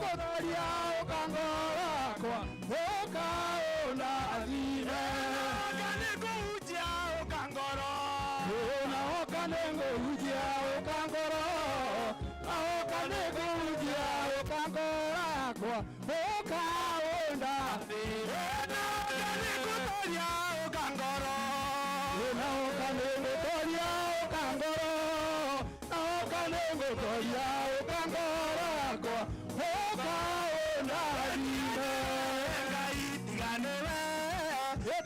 nĩngũtharia ũkangoro wakwa ũka ũndathime. Oka nĩngũhunjia ũka ngoro. Na oka nĩngũhunjia ũka ngoro, na oka nĩngũhunjia ũka ngoro yakwa ũka ũndathime. Na oka nĩngũtharia ũka ngoro. Na oka nĩngũtharia ũka ngoro, na oka nĩngũtharia ũka ngoro yakwa ũka ũndathime. Ngai tiga nĩwe.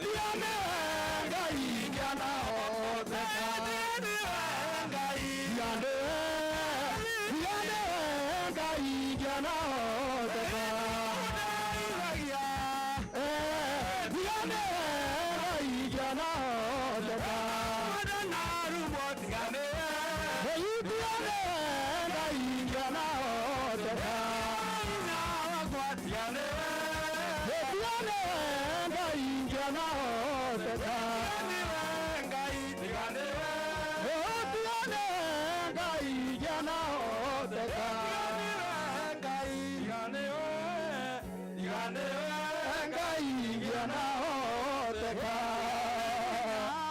Tiga nĩwe Ngai ngĩanahoteka. Tiga nĩwe Ngai. Tiga nĩwe, tiga nĩwe Ngai ngĩanahoteka. Ũndeithagia. Tiga nĩwe Ngai ngĩanahoteka. Ndanarumwo tiga nĩwe. Tiga nĩwe Ngai ngĩanahoteka. Hinya wakwa tiga nĩwe. Tiga nĩwe Ngai ngĩanahoteka. Nĩwe Ngai tiga nĩwe. Tiga nĩwe Ngai ngĩanahoteka. Nĩwe Ngai tiga nĩwe. Tiga nĩwe Ngai ngĩanahoteka.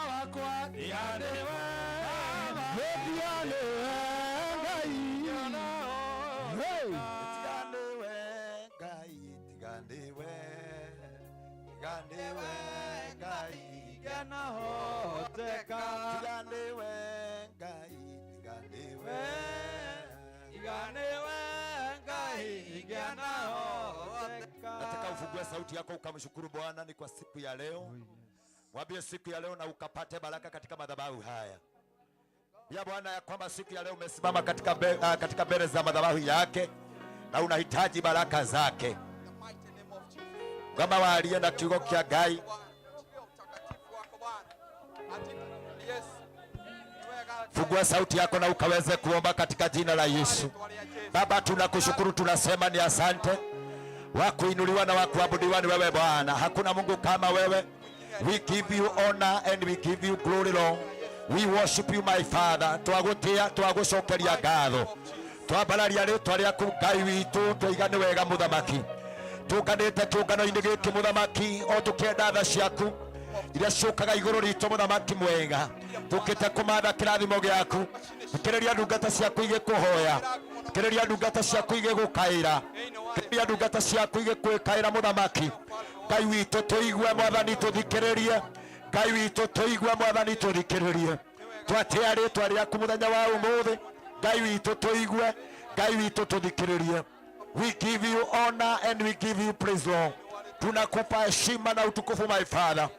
Wakwa tiga nĩwe. Tiga nĩwe Ngai. Hey! Tiga nĩwe Ngai, tiga nĩwe, tiga nĩwe Ngai, Ngĩanahoteka. tiga nĩwe Ngai, tiga nĩwe, Tiga nĩwe Ngai ngĩanahoteka. Nataka ufungue sauti yako ukamshukuru Bwana ni kwa siku ya leo. Mwambie siku ya leo na ukapate baraka katika madhabahu haya. Ya Bwana ya kwamba siku ya leo umesimama katika mbele za madhabahu yake na unahitaji baraka zake. Kama waaliye na kiugo kya Ngai. Fungua sauti yako na ukaweze kuomba katika jina la Yesu. Baba, tunakushukuru, tunasema ni asante. Wa kuinuliwa na wa kuabudiwa ni wewe Bwana, hakuna Mungu kama wewe. We give you honor and we give you glory, Lord. We worship you, my Father. Twagutia, twagucokeria ngatho, twambararia rĩtwa rĩaku Ngai witũ, twaiga nĩ wega Mũthamaki. Tũnganĩte kĩũngano-inĩ gĩkĩ Mũthamaki, o tũkĩenda tha ciaku iria ciũkaga igũrũ ritũ Mũthamaki mwega. Tũkĩte kũmatha kĩrathimo gĩaku. Thikĩrĩria ndungata ciaku igĩkũhoya, thikĩrĩria ndungata ciaku igĩgũkaĩra, thikĩrĩria ndungata ciaku igĩkwĩkaĩra Mũthamaki Ngai witũ. Tũigue Mwathani, tũthikĩrĩrie Ngai witũ, tũigue Mwathani, tũthikĩrĩrie. Twatĩa rĩtwa rĩaku mũthenya wa ũmũthĩ Ngai witũ, tũigue Ngai witũ, tũthikĩrĩrie. We give you honor and we give you praise, Lord. Tunakupa heshima na utukufu, my Father.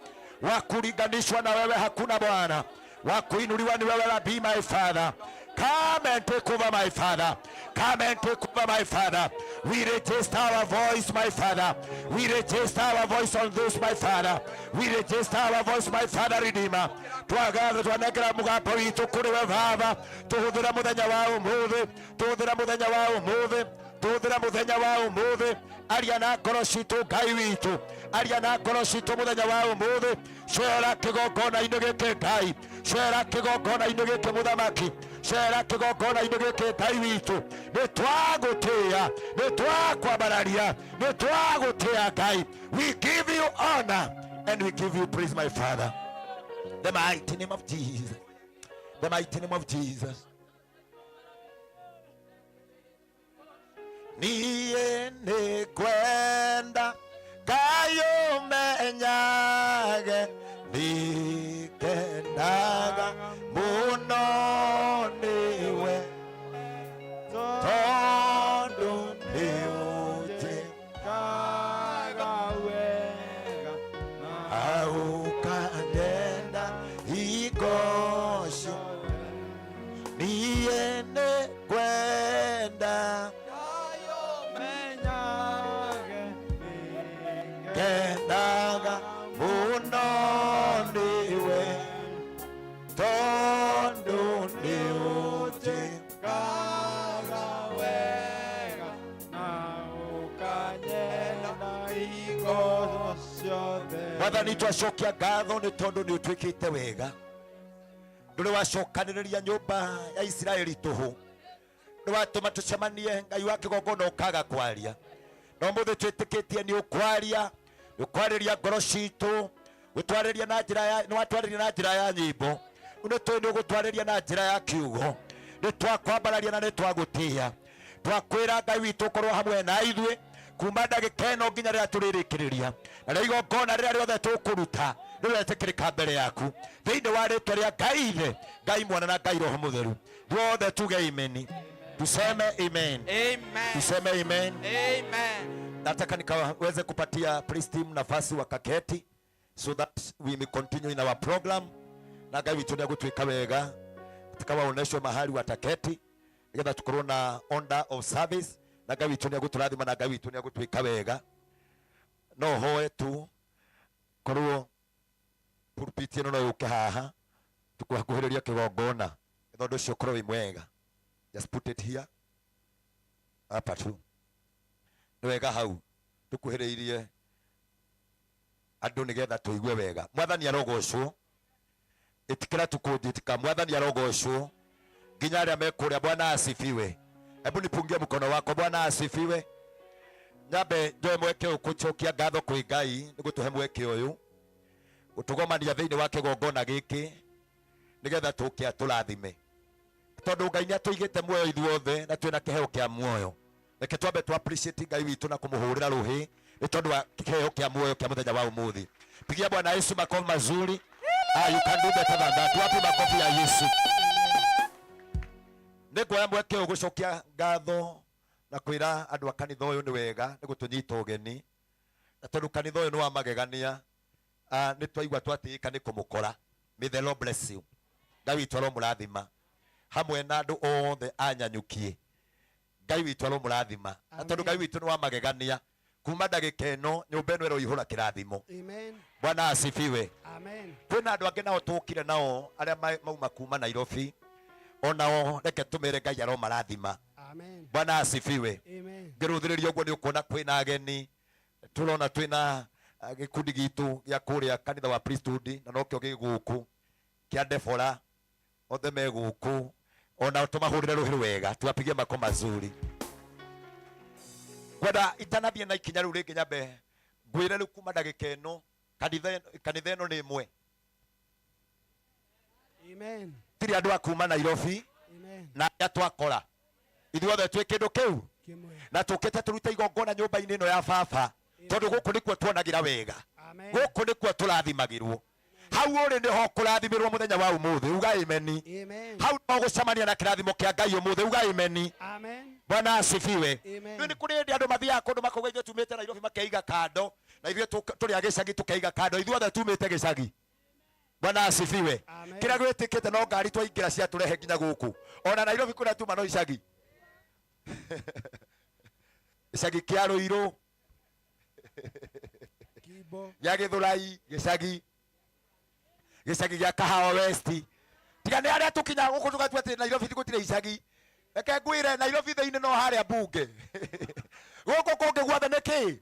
Wa kulinganishwa na wewe hakuna, Bwana. Wa kuinuliwa ni wewe, Rabi, my Father. Come and take over, my Father. Come and take over, my Father. We register our voice, my Father. We register our voice on this, my Father. We register our voice, my Father Redeemer. Twagatha twanengera mũgambo witũ kũrĩ we Baba. Tũhũthĩra mũthenya wa ũmũthĩ, tũhũthĩra mũthenya wa ũmũthĩ, tũhũthĩra mũthenya wa ũmũthĩ. Aria na ngoro citũ Ngai witũ, aria na ngoro citũ mũthenya wa ũmũthĩ. Cera kĩgongona-inĩ gĩkĩ Ngai, cera kĩgongona-inĩ gĩkĩ Mũthamaki, cera kĩgongona-inĩ gĩkĩ Ngai witũ. Nĩ twagũtĩĩa, nĩ twakwambararia, nĩ twagũtĩĩa Ngai. We give you honor and we give you praise, my Father. The mighty name of Jesus, the mighty name of Jesus. Niĩ nĩ ngwenda Ngai ũmenyage, nĩngenaga mũno nĩwe tondũ nĩ ũnjĩkaga wega. Ũkanyenda hingo ciothe. Niĩ nĩ ngwenda Menyage. Ngenaga mũno nĩwe tondũ nĩ ũnjĩkaga wega na ũkanyenda hingo ciothe. Mwathani, twacokia ngatho nĩ tondũ nĩ ũtwĩkĩte wega. Ndũrĩ wacokanĩrĩria nyũmba ya Isiraeli tũhũ. Nĩ watũma tũcemanie Ngai wa kĩgongona ũkaga kwaria, na ũmũthĩ twĩtĩkĩtie nĩ ũkwaria, nĩ ũkwarĩria ngoro citũ, gũtwarĩria na njĩra ya nĩ watwarĩria na njĩra ya nyĩmbo, rĩu nĩ tũĩ nĩ ũgũtwarĩria na njĩra ya kiugo. Nĩ twakwambararia na nĩ twagũtĩĩa, twakwĩra Ngai witũ ũkorwo hamwe na ithuĩ kuma ndagĩka ĩno nginya rĩrĩa tũrĩrĩkĩrĩria, na rĩa igongona rĩrĩa rĩothe tũkũruta rĩretĩkĩrĩka mbere yaku, thĩinĩ wa rĩtwa rĩa Ngai Ithe, Ngai Mwana na Ngai Roho Mũtheru. Tuothe tuge amen, tuseme amen. Amen. Tuseme amen. Amen. Nataka nikaweze kupatia praise team nafasi wakaketi so that we may continue in our program, na Ngai witũ nĩ agũtwĩka wega tukawaoneshwe mahali wataketi nigetha tukorwo na order of service, na Ngai witũ nĩ agũtũrathima na Ngai witũ nĩ agũtwĩka wega. No hoe tu korwo pulpit ĩno no yũke haha tũkũhakuhĩrĩria kĩgongona, nĩgetha ũndũ ũcio ũkorwo wĩ mwega. Just put it here hapa tu, nĩ wega hau tũkuhĩrĩirie andũ nĩgetha tũigue wega. Mwathani arogocwo. Ĩtĩkĩra tukũnjĩtĩka. Mwathani arogocwo nginya arĩa me kũrĩa. Bwana asifiwe. Hebu nipungie mkono wako. Bwana asifiwe. Nyambe njoe mweke ũyũ kũcokia ngatho kwĩ Ngai nĩ gũtũhe mweke ũyũ gũtũgomania thĩinĩ wa kĩgongona gĩkĩ nĩgetha tũke atũrathime, tondũ Ngai nĩ atũigĩte muoyo ithuothe na twĩna kĩheo kĩa muoyo. Reke twambe tu appreciate Ngai witũ na kũmũhũrĩra rũhĩ nĩ tondũ wa kĩheo kĩa muoyo kĩa mũthenya wa ũmũthĩ. Pigia Bwana Yesu makofi mazuri. Ah, you can do better than that. Wapi makofi ya Yesu? Nĩ nguoya mweke ũyũ gũcokia ngatho na kwĩra andũ a kanitha ũyũ nĩ wega nĩ gũtũnyita ũgeni, na tondũ kanitha ũyũ nĩ wa magegania, nĩ twaigua twatĩĩka nĩ kũmũkora. May the Lord bless you. Ngai witũ aromũrathima hamwe na andũ othe a Nyanyukie. Ngai witũ aromũrathima, na tondũ Ngai witũ nĩ wa magegania, kuma ndagĩka ĩno nyũmba ĩno ĩroihũra kĩrathimo. Amen. Bwana asifiwe. Amen. Kwĩna andũ angĩ nao tũkire nao arĩa mauma kuma Nairobi, onao reke tũmere Ngai aromarathima. Amen. Bwana asifiwe. Amen. Ngĩrũthĩrĩria ũguo nĩ ũkuona kwĩna ageni, tũrona twĩna gĩkundi gitũ gĩa kũrĩa kanitha wa priesthood, na nokĩo gĩ gũkũ kĩa Deborah, othe me gũkũ, ona tũmahũrĩre rũhĩ wega, tuwapigie mako mazuri. Kwenda itanathiĩ na ikinya rĩu rĩngĩ, nyambe ngwĩre rĩu kuma ndagĩka ĩno kanitha ĩno nĩ ĩmwe. Amen. Tiri andũ a kuma Nairobi. Amen. Na arĩa twakora ithuothe twĩ kĩndũ kĩu. Kĩmwe. Na tũkĩte tũrute igongona nyũmba-inĩ ĩno ya baba, tondũ gũkũ nĩkuo tuonagĩra wega. Amen. Gũkũ nĩkuo tũrathimagĩrwo. Hau ũrĩ nĩho kũrathimĩrwo mũthenya wa ũmũthĩ, uga amen. Amen. Hau no gũcemania na kĩrathimo kĩa Ngai ũmũthĩ, uga amen. Amen. Bwana asifiwe. Amen. Rĩu nĩ kũrĩ hĩndĩ andũ mathiaga kũndũ makauga ithuĩ tumĩte Nairobi makeiga kando, na ithuĩ tũrĩ a gĩcagi tũkeiga kando, ithuothe tumĩte gĩcagi. Bwana asifiwe. Amen. Kĩrĩa gwĩtĩkĩte no ngari twaingĩra ciatũrehe nginya gũkũ. Ona Nairobi kũrĩa tuma no icagi. Gĩcagi kĩa Rũirũ, Kibo. gĩa Gĩthũrai, gĩcagi. Gĩcagi gĩa Kahawa West. Tiga nĩ arĩa tũkinyaga gũkũ tũgatua atĩ Nairobi gũtirĩ icagi. Reke ngwĩre Nairobi thĩinĩ no harĩa mbunge. Gũkũ kũngĩ guothe nĩ kĩ?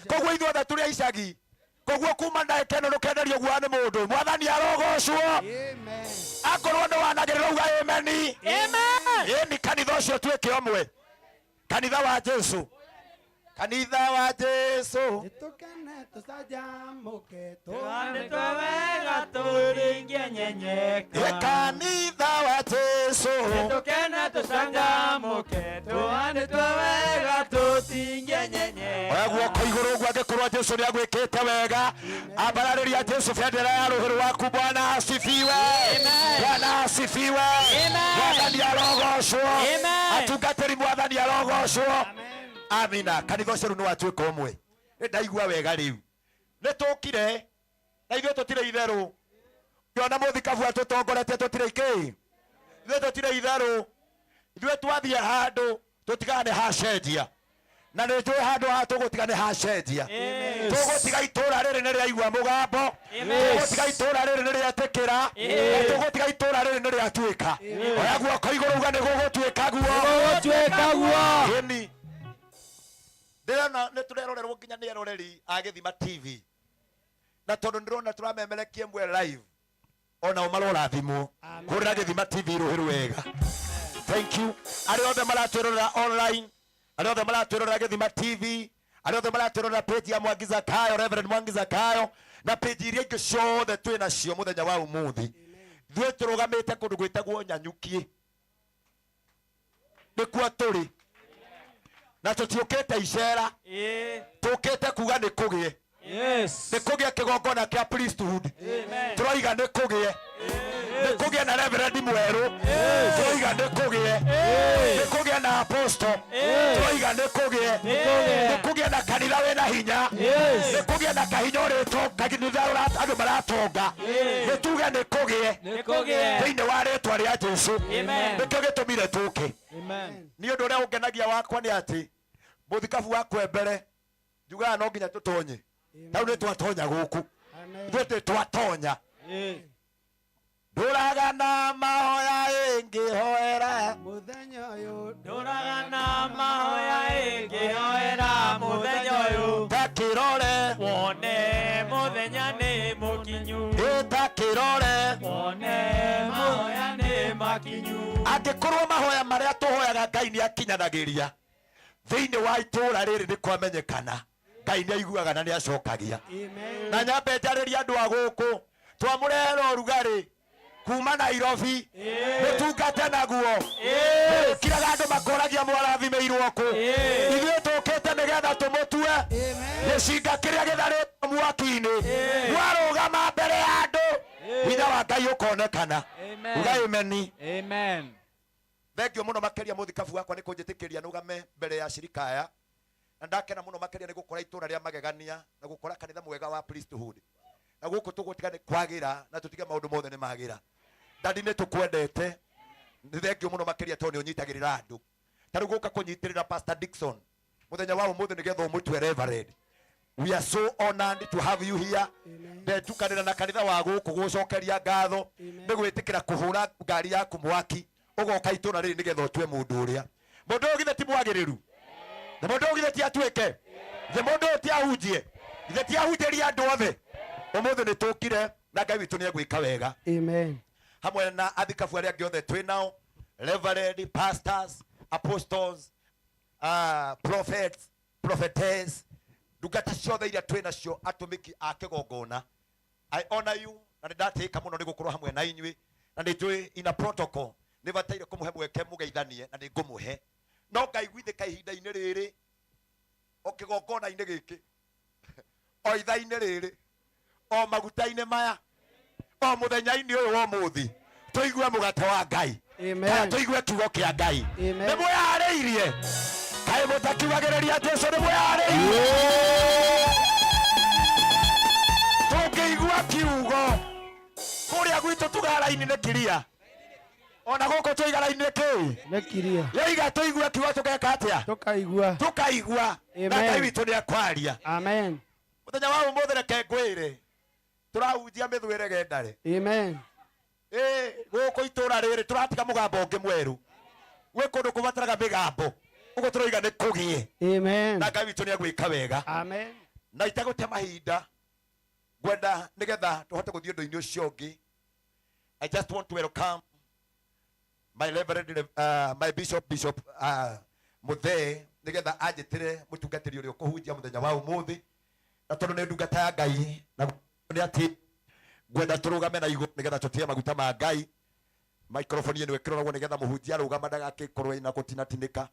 Koguo ithuothe tũrĩ a icagi. Koguo kuma ndagĩka ĩno ndũkenderio guoya nĩ mũndũ. Mwathani arogocwo. Amen. Akorwo nĩ wanagĩrĩra uga amen. Amen. Ĩni kanitha ũcio tuĩke ũmwe. Kanitha wa Jesu. Kanitha wa Jesu. Nĩtũkene tũcanjamũke. Twandĩtwo wega tũringie nyenyeka. Ĩ kanitha wa Jesu. Nĩtũkene tũcanjamũke, twandĩtwo wega tũtingie nyenyeka. Oya guoko igũrũ ũguo angĩkorwo Jesu nĩ agwĩkĩte wega. Ambararĩria Jesu bendera ya rũhĩ rwaku. Bwana asifiwe. Amen. Bwana asifiwe. Amen. Mwathani arogocwo. Amen. Atungatĩri mwathani arogocwo. Amen. Amina. Kanitha ũcio rĩu nĩ watuĩka ũmwe. Nĩ ndaigua wega rĩu. Nĩ tũkire na ithuĩ tũtirĩ itherũ. Ũngĩona mũthikabu atũtongoretie tũtirĩ kĩ? Ithuĩ tũtirĩ itherũ. Ithuĩ twathiĩ handũ tũtigaga nĩ hacenjia. Na nĩ njũĩ handũ haha tũgũtiga nĩ hacenjia. Yes. Tũgũtiga itũra rĩrĩ nĩ rĩaigua mũgambo. Amen. Tũgũtiga itũra rĩrĩ nĩ rĩetĩkĩra. Yes. Na tũgũtiga itũra rĩrĩ nĩ rĩatuĩka. Oya guoko igũrũ uga nĩ gũgũtuĩka guo. Gũgũtuĩka guo. Ĩni. Ndĩrona nĩ tũrerorerwo nginya nĩ eroreri a Gĩthima TV. Na tondũ ndĩrona tũramemerekia ĩmwe live, onao marorathimwo. Amen. Hũrĩra Gĩthima TV rũhĩ rwega. Thank you. Arĩa othe maratwĩrorera online, arĩa othe maratwĩrorera Gĩthima TV, arĩa othe maratwĩrorera page ya Mwangi Zakayo, Reverend Mwangi Zakayo, na page iria ingĩ ciothe twĩ nacio mũthenya wa ũmũthĩ. Ithuĩ tũrũgamĩte kũndũ gwĩtagwo Nyanyuki, nĩkuo tũrĩ, na tũtiũkĩte icera, tũkĩte kuga nĩ kũgĩe. Yes. Nĩ kũgĩe kĩgongona kĩa priesthood. Amen. Tũroiga nĩ kũgĩe, nĩ kũgĩe na reverend mwerũ. Tũroiga nĩ kũgĩe, nĩ kũgĩe na apostle. Tũroiga nĩ kũgĩe, nĩ kũgĩe na kanitha wĩna hinya, nĩ kũgĩe na kahinya ũrĩtwo kanitha andũ maratonga. Nĩ tuge nĩ kũgĩe Nĩ kũgĩe. thĩinĩ wa rĩtwa rĩa Jesu. Amen. Nĩkĩo gĩtũmire tũke. Amen. Nĩ ũndũ ũrĩa ũngenagia wakwa nĩ atĩ mũthikabu wakwa mbere njugaga no nginya tũtonye. Tau nĩ twatonya gũkũ, ithuĩ tĩ twatonya. Ndũraga na mahoya ĩngĩhoera. Mũthenya ũyũ. Ndũraga na mahoya ĩngĩhoera mũthenya ũyũ. Takĩrore. Wone mũthenya nĩ mũkinyu. Ĩtakĩrore. Wone mahoya nĩ makinyu. Angĩkorwo mahoya marĩa tũhoyaga Ngai nĩ akinyanagĩria thĩinĩ wa itũũra rĩrĩ, nĩ kwamenyekana Ngai nĩ aiguaga na nĩ acokagia. Amen. Na nyambe njarĩrie andũ a gũkũ, twamũrehera ũrugarĩ kuma Nairobi mũtungate naguo. Kiraga andũ makoragia mwarathimĩirwo kũ. Ithuĩ tũkĩte nĩgetha tũmũtue gĩcinga kĩrĩa gĩtharĩtwo mwaki-inĩ. Mwarũgama mbere ya andũ, hinya wa Ngai ũkonekana. Uga ameni. Amen. Thengio mũno makĩria mũthikabu wakwa nĩ kũnjĩtĩkĩria nũgame mbere ya shirika aya, na ndakena mũno makĩria nĩ gũkora itũra rĩa magegania na gũkora kanitha mwega wa priesthood, na gũkũ tũgũtiga nĩ kwagĩra na tũtige maũndũ mothe nĩ magĩra. Dadi, nĩ tũkwendete. Nĩ thengio mũno makĩria tondũ nĩ ũnyitagĩrĩra andũ. Ta rĩu gũka kũnyitĩrĩra Pastor Dickson mũthenya wa ũmũthĩ nĩgetha ũmũtue reverend, we are so honored to have you here. Ndetukanĩra na kanitha wa gũkũ gũcokeria ngatho nĩ gwĩtĩkĩra kũhũra ngari yaku mwaki ũgoka itũra rĩrĩ nĩgetha ũtue mũndũ ũrĩa. Mũndũ ũyũ githĩ ti mwagĩrĩru? Na mũndũ ũyũ githĩ ti atuĩke? Githĩ mũndũ ũyũ ti ahunjie? Githĩ ti ahunjĩrie andũ othe? Ũmũthĩ nĩ tũkire na Ngai witũ nĩ egwĩka wega. Amen. Hamwe na athikabu arĩa angĩ othe twĩ nao, reverend, pastors, apostles, prophets, prophetess, ndungata ciothe iria twĩ nacio, atumiki a kĩgongona, I honor you. Na nĩ ndatĩĩka mũno nĩ gũkorwo hamwe na inyuĩ, na nĩ njũĩ ina protocol nĩ bataire kũmũhe mweke mũgeithanie, na nĩ ngũmũhe, no ngaiguithĩka ihinda-inĩ rĩrĩ, o kĩgongona-inĩ gĩkĩ, o ithaa-inĩ rĩrĩ, o maguta-inĩ maya, o mũthenya-inĩ ũyũ wa ũmũthĩ, tũigue mũgate wa Ngai Amen. kana tũigue kiugo kĩa Ngai. Amen. Nĩ mwĩharĩirie? Kaĩ mũtakiugagĩrĩria Jesu? Nĩ mwĩharĩirie? Tũngĩigua kiugo kũrĩa gwitũ tugaga raini nĩ kiria, ona gũkũ tũiga raini nĩ kĩĩ? Nĩ kiria. Yoiga tũigue kiugo, tũgeka atĩa? Tũkaigua. Tũkaigua na Amen. Ngai witũ nĩ akwaria. Amen. Mũthenya wa ũmũthĩ, reke ngwĩre, tũrahunjia mĩthwĩre gendare. Amen. Ĩ gũkũ itũra rĩrĩ tũratiga mũgambo ũngĩ mwerũ. Gwĩ kũndũ kũbataraga mĩgambo, ũguo tũroiga nĩ kũgĩe. Amen. Na Ngai witũ nĩ egwĩka wega. Amen. Na itegũte mahinda, ngwenda nĩgetha tũhote gũthiĩ ũndũ-inĩ ũcio ũngĩ, I just want to welcome my reverend, my bishop, Bishop Muthee, nĩgetha anjĩtĩre mũtungatĩri ũrĩa ũkũhunjia mũthenya wa ũmũthĩ. Na tondũ nĩ ndungata ya Ngai na nĩ atĩ ngwenda tũrũgame na igũrũ nĩgetha tũtĩe maguta ma Ngai. Microphone ĩno ĩkĩroragwo nĩgetha mũhunjia arũgama ndagakĩkorwo ĩna gũtinatinĩka,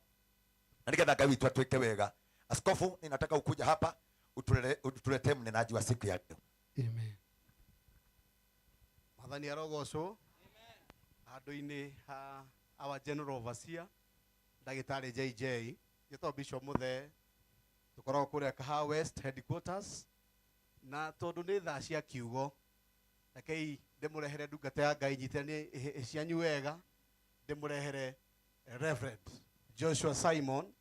na nĩgetha Ngai witũ atuĩke wega. Askofu, ninataka ukuja hapa utuletee mnenaji wa siku ya leo. Amen. Mwathani arogocwo. Handũ-inĩ ha our general overseer ndagĩtarĩ JJ, njĩtagwo Bishop Muthee, tũkoragwo kũrĩa Kahawa West headquarters. Na tondũ nĩ thaa cia kiugo, rekei ndĩmũrehere ndungata ya Ngai nyitanie cianyu wega, ndĩmũrehere Reverend Joshua Simon.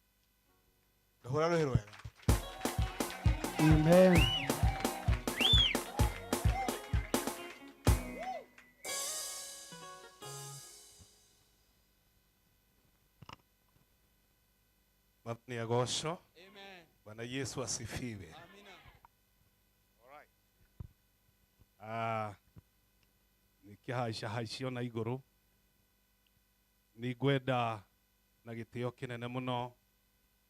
Ndũhũra rũhĩ rwega. Amen. Mwathani agocwo. Bwana Yesu asifiwe. Ah, nikĩhaica haicio na igũrũ. Nĩ ngwenda na gĩtĩo kĩnene mũno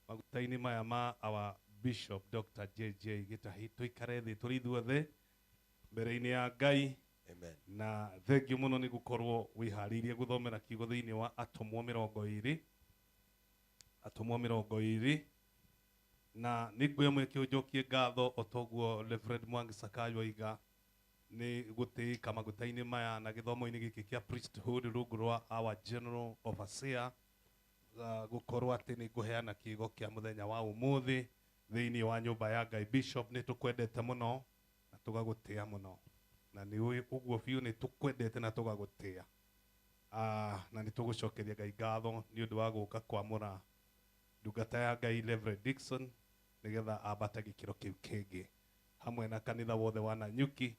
maguta-inĩ maya ma our Bishop Dr. JJ Gĩtahi tũikare thĩ tũrĩ ithuothe mbere-inĩ ya Ngai. Amen. Na thengiũ mũno nĩ gũkorwo wĩharĩirie gũthomera kiugo thĩinĩ wa atũmwo 20, atũmwo 20, na nĩ nguoya mweke ũnjokie ngatho o toguo Reverend Mwangi Sakayo oiga nĩ gũtĩĩka maguta-inĩ maya na gĩthomo-inĩ gĩkĩ kĩa priesthood rungu rwa our general overseer, gũkorwo atĩ nĩ ngũheana kiugo kĩa mũthenya wa ũmũthĩ thĩinĩ wa nyũmba ya Ngai. Bishop, nĩ tũkwendete mũno na tũgagũtĩa mũno, na nĩ ũĩ ũguo biũ nĩ tũkwendete na tũgagũtĩa, na nĩ tũgũcokeria Ngai ngatho nĩ ũndũ wa gũka kwamũra ndungata ya Ngai Reverend Dickson nĩgetha ambate gĩkĩro kĩu kĩngĩ hamwe na kanitha wothe wa Nanyuki,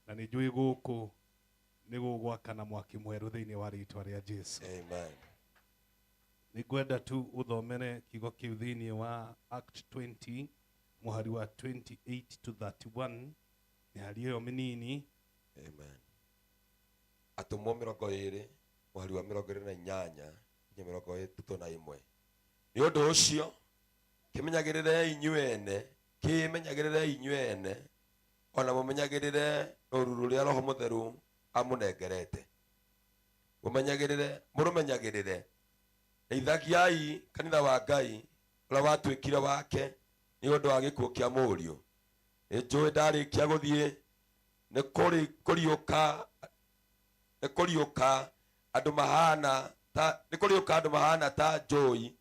na nĩ njũĩ gũkũ nĩ gũgwakana mwaki mwerũ thĩinĩ wa rĩtwa rĩa Jesu. Amen. Nĩ ngwenda tu ũthomere kiugo kĩu thĩinĩ wa Act 20 mũhari wa 28 to 31, mĩhari ĩyo mĩnini. Amen. Atũmwo 20 mũhari wa 28 nginya 31. Nĩ ũndũ ũcio kĩmenyagĩrĩrei inyuĩ ene, kĩmenyagĩrĩrei inyuĩ ene, ona mũmenyagĩrĩre rũũru rũrĩa Roho Mũtheru amũnengerete. Mũmenyagĩrĩre, mũrũmenyagĩrĩre. Rĩithagiai kanitha wa Ngai ũrĩa watuĩkire wake nĩ ũndũ wa gĩkuũ kĩa mũriũ. Nĩ njũĩ ndarĩkia gũthiĩ nĩ kũriũka, nĩ kũriũka andũ mahana ta, nĩ kũriũka andũ mahana ta njũi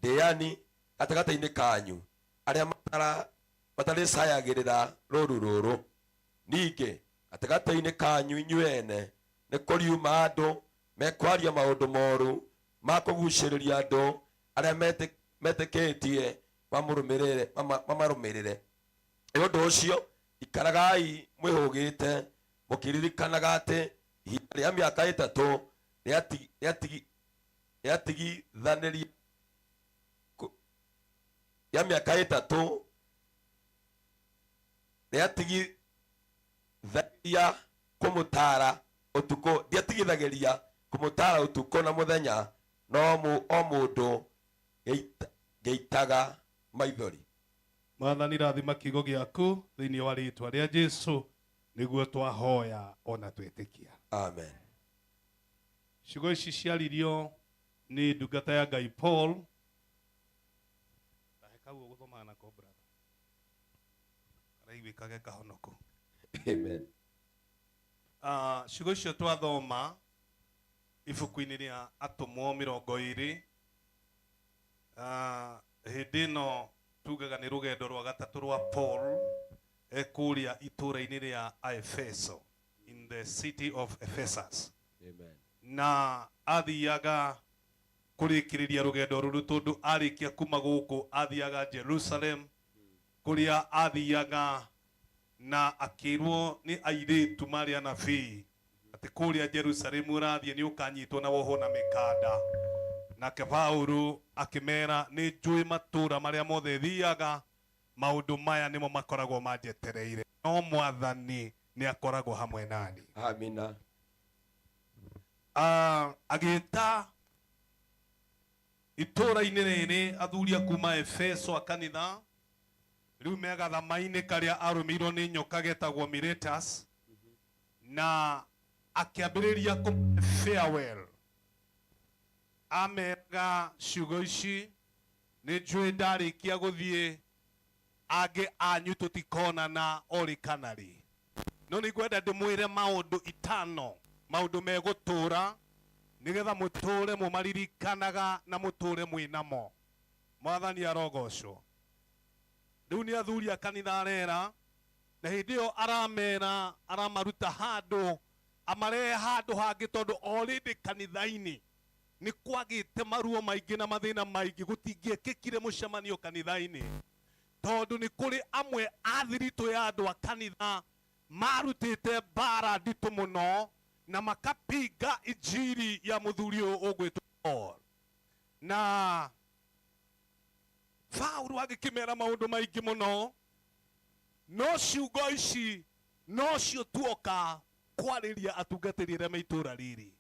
ndĩani gatagatĩ-inĩ kanyu, arĩa matarĩcayagĩrĩra rũũru rũrũ. Ningĩ gatagatĩ-inĩ kanyu inyuĩ ene nĩ kũriuma andũ mekwaria maũndũ moru ma kũgucĩrĩria andũ arĩa metĩkĩtie mamarũmĩrĩre. Nĩ ũndũ ũcio ikaragai mwĩhũgĩte mũkĩririkanaga atĩ ihinda rĩa mĩaka 3 rĩatigithanirie rĩa mĩaka 3 rĩatigithagia kũmũtaara ũtukũ, rĩatigithagĩria kũmũtaara ũtukũ na mũthenya, no o mũndũ ngĩitaga maithori. Mwathani, rathima kiugo gĩaku thĩinĩ wa rĩtwa rĩa Jesu nĩguo twahoya ona twĩtĩkia. Amen. Ciugo ici ciaririo nĩ ndungata ya Ngai Paul. Ndahe kau ũgũthomaga nako, brother. Karaiguĩkage kahonoko. Amen. Ciugo icio twathoma ibuku-inĩ rĩa Atũmwo 20. Hĩndĩ ĩno tugaga nĩ rũgendo rwa gatatũ rwa Paul ekũrĩa itũũra-inĩ rĩa Efeso, in the city of Ephesus. Amen. Na athiaga kũrĩkĩrĩria rũgendo rũrũ tondũ arĩkia kuma gũkũ athiaga Jerusalem, kũrĩa athiaga na akĩrwo nĩ airĩtu marĩ anabii atĩ kũrĩa Jerusalem ũrathiĩ nĩ ũkanyitwo na wohwo na mĩkanda. Nake Paulo akĩmera nĩ njũĩ matũũra marĩa mothe thiaga, maũndũ maya nĩmo makoragwo manjetereire, no Mwathani nĩ akoragwo hamwe nani. Amina. Agĩta itũũra-inĩ rĩrĩ athuri a kuma Efeso a kanitha rĩu me gathama-inĩ karĩa arũmĩirwo nĩ nyoka getagwo Miletus, na akĩambĩrĩria kũ farewell. Ameraga ciugo ici, nĩ njũĩ ndarĩkia gũthiĩ angĩ anyu tũtikonana orĩ kana rĩ, no nĩ ngwenda ndĩmwĩre maũndũ 5, maũndũ megũtũũra nĩgetha mũtũũre mũmaririkanaga na mũtũũre mwĩnamo. Mwathani arogocwo. Rĩu nĩ athuri a kanitha arera, na hĩndĩ ĩyo aramera, aramaruta handũ, amarehe handũ hangĩ, tondũ already kanitha-inĩ nĩ kwagĩte maruo maingĩ na mathĩna maingĩ. Gũtingĩekĩkire mũcemanio kanitha-inĩ tondũ nĩ kũrĩ amwe a thiritũ ya andũ a kanitha marutĩte mbara nditũ mũno na makapinga injiri ya mũthuri ũyũ ũgwĩtwo Paul. Na Paulo agĩkĩmera maũndũ maingĩ mũno, no ciugo ici nocio tuoka kwarĩria atungatĩri arĩa me itũũra rĩrĩ.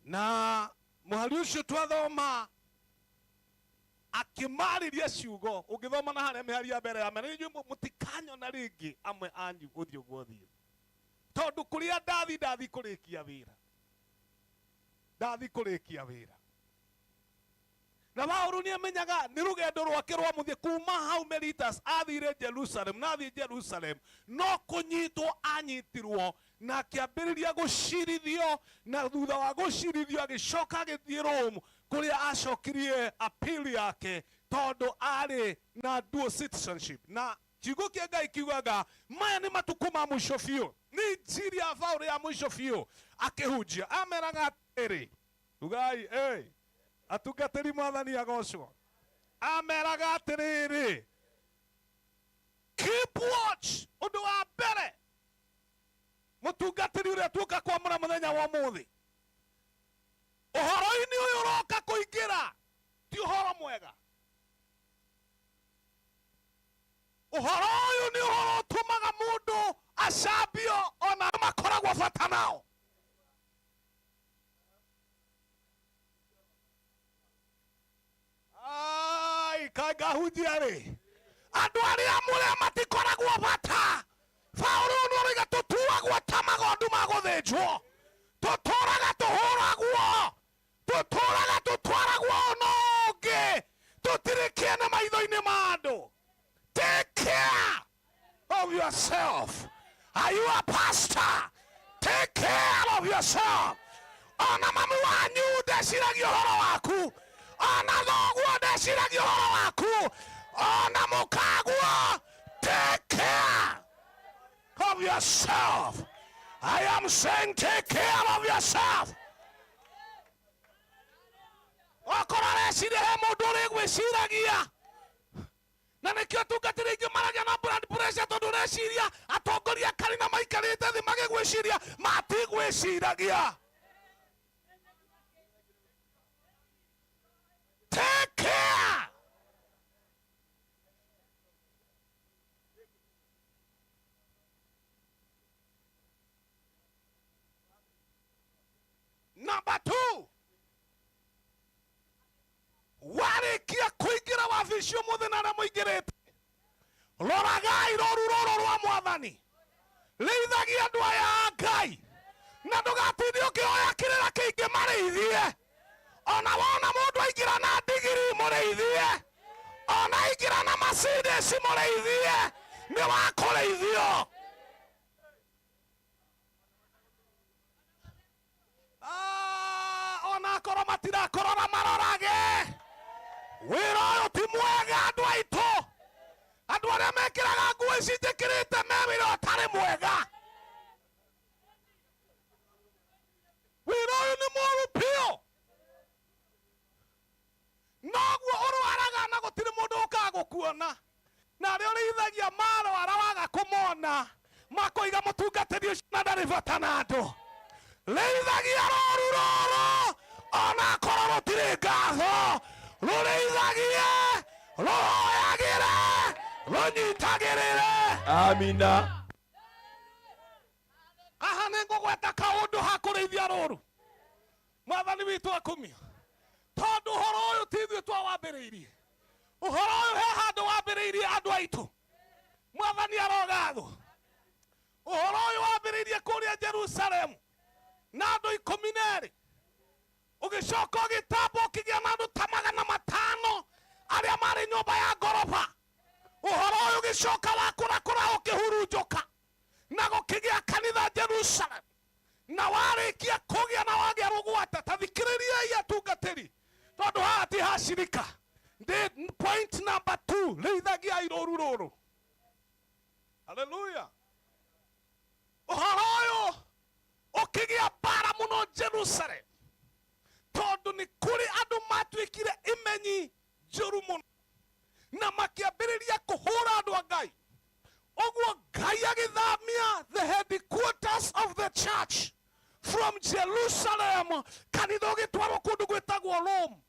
Na mũhari ũcio twathoma akĩmarĩria ciugo ũngĩthoma na harĩa mĩhari ya mbere ya mera inyuĩ mũtikanyona rĩngĩ amwe anyu ũthiũ gwa ũthiũ tondũ kũrĩa ndathi ndathi kũrĩkia wĩra ndathi kũrĩkia wĩra na Paũlũ nĩamenyaga nĩ rũgendo rwake rwa mũthia kuma hau Melitas athire Jerusalem na athiĩ Jerusalem no kũnyitwo anyitirwo na akĩambĩrĩria gũcirithio na thutha wa gũcirithio agĩcoka agĩthiĩ Rome kũrĩa acokirie appeal yake tondũ arĩ na dual citizenship na kiugo kĩa Ngai kiugaga maya nĩ matukũ ma mũico biũ nĩ injiri ya Paũlũ ya mũico biũ akĩhunjia ameraga atĩrĩ ugai atungatĩri mwathani agocwo ameraga atĩrĩrĩ keep watch ũndũ wa mbere mũtungatĩri ũrĩa tuoka kwamũra mũthenya wa ũmũthĩ ũhoro-inĩ ũyũ ũroka kũingĩra ti ũhoro mwega ũhoro ũyũ nĩ ũhoro ũtũmaga mũndũ acambio ona makoragwo bata nao ai kangahunjia rĩ andũ arĩa amũre matikoragwo bata Paũlũ nĩarauga tũtuagwo ta magondu ma gũthĩnjwo tũtũraga tũhũragwo tũtũraga tũtwaragwo ona ũngĩ tũtirĩ kĩene maitho-inĩ ma andũ. Take care of yourself. Are you a pastor? Take care of yourself. Ona mami wanyu ndeciragia ũhoro waku ona thoguo ndeciragia ũhoro waku ona mũkaguo. Take care of yourself. I am saying take care of yourself. Okorwo areciria he mũndũ ũrĩgwĩciragia na nĩkĩo atungatĩri aingĩ maragia na blood pressure tondũ ũreciria atongoria kanitha maikarĩte thĩ magĩgwĩciria matigwĩciragia. Take care. Number 2, warĩkia kũingĩra wabici ũmũthĩ na arĩa mũingĩrĩte roragai rũru rũrũ rwa mwathani rĩithagia andũ aya a Ngai na ndũgatinde ũkĩhoya kĩrĩra kĩingĩ marĩithie ona wona mũndũ aingĩra na ndigiri mũrĩithie ona aingĩra na Mercedes mũrĩithie nĩ wa kũrĩithio. Ona akorwo matirakorora marorage wĩra ũyũ ti mwega andũ aitũ andũ arĩa mekĩraga nguo ici njĩkĩrĩte me wĩra ũtarĩ mwega wĩra ũyũ nĩ mũru biũ noguo ũrwaraga na gũtirĩ mũndũ ũkaga gũkuona na arĩa ũrĩithagia marwara waga kũmona makoiga mũtungatĩri ũcio na ndarĩ bata na andũ rĩithagia rũru rũrũ ona akorwo rũtirĩ ngatho rũrĩithagie rũhoyagĩre rũnyitagĩrĩre. Amina. Haha nĩ ngũgweta kaũndũ ha kũrĩithia rũru mwathani witũ akumio tondũ ũhoro ũyũ ti ithuĩ twawambĩrĩirie ũhoro ũyũ he handũ wambĩrĩirie andũ aitũ mwathani arogathwo ũhoro ũyũ wambĩrĩirie kũrĩa Jerusalemu na andũ 12 ũgĩcoka ũgĩtamba ũkĩgĩa na andũ ta 500 arĩa marĩ nyũmba ya ngoroba ũhoro ũyũ ũgĩcoka wakũrakũra ũkĩhurunjũka na gũkĩgĩa kanitha Jerusalem na warĩkia kũgĩa na wagĩa rũgwata ta thikĩrĩriai atungatĩri tondũ haha ti hacirika ndĩ point number 2 rĩithagiai rũru rũrũ. Haleluya. Ũhoro ũyũ ũkĩgĩa mbara mũno Jerusalem tondũ nĩ kũrĩ andũ matuĩkire imenyi njũru mũno na makĩambĩrĩria kũhũra andũ a Ngai ũguo Ngai agĩthamia the headquarters of the church from Jerusalem kanitha ũgĩtwarwo kũndũ gwĩtagwo Rome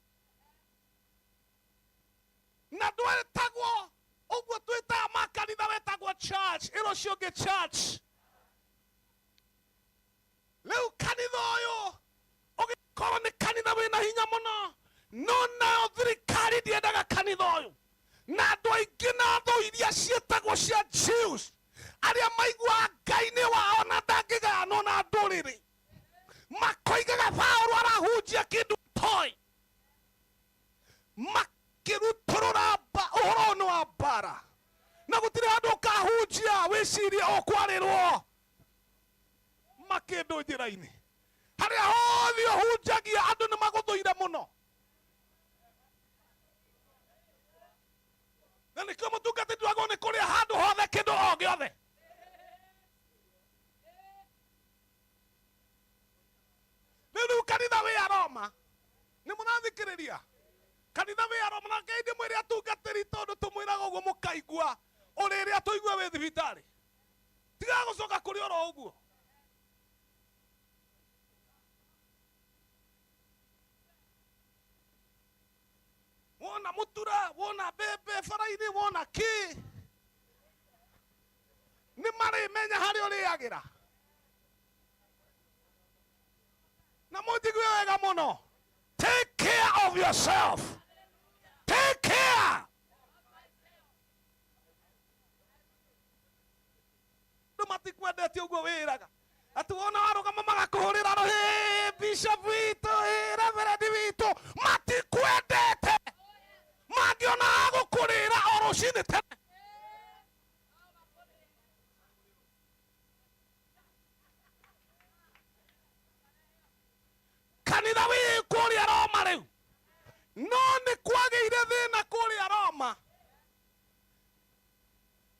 na ndwetagwo ũguo twĩtaga makanitha wetagwo church ĩro ũcio ũngĩ church rĩu kanitha ũyũ ũgĩkorwo Mũno no nayo thirikari ndiendaga kanitha ũyũ na andũ aingĩ na thũ iria ciĩtagwo cia Jews arĩa maiguaga Ngai-inĩ wao na ndangĩgayanwo na ndũrĩrĩ makoigaga Paũlũ arahunjia kĩndũ toĩ makĩrutũrũra ũhoro ũyũ nĩ wa mbara na gũtirĩ handũ ũkahunjia wĩcirie ũkwarĩrwo makĩndũ njĩra-inĩ harĩa hothe ũhunjagia andũ nĩ magũthũire mũno na nĩkĩo mũtungatĩri wagwo nĩ kũrĩa handũ hothe kĩndũ o gĩothe. Rĩu kanitha wĩ Aroma nĩ mũrathikĩrĩria kanitha wĩ Aroma na Ngai ndĩmwĩre atungatĩri tondũ tũmwĩraga ũguo mũkaigua ũrĩrĩa tũigue wĩ thibitarĩ tigaga gũcoka kũrĩ oro ũguo. Wona mutura wona mbembe bara-inĩ wona kĩ nĩ marĩmenya harĩa ũrĩagĩra na mũnjigue wega mũno. Take care of yourself. Take care. Andũ matikwendete ũguo wĩraga atĩ wona warũgama magakũhũrĩra rũhĩ bishop witũ reverend witũ matikwendete mangĩona agũkũrĩra o rũcinĩ tene. Kanitha wĩ kũrĩa Roma rĩu no nĩ kwagĩire thĩna kũrĩa Roma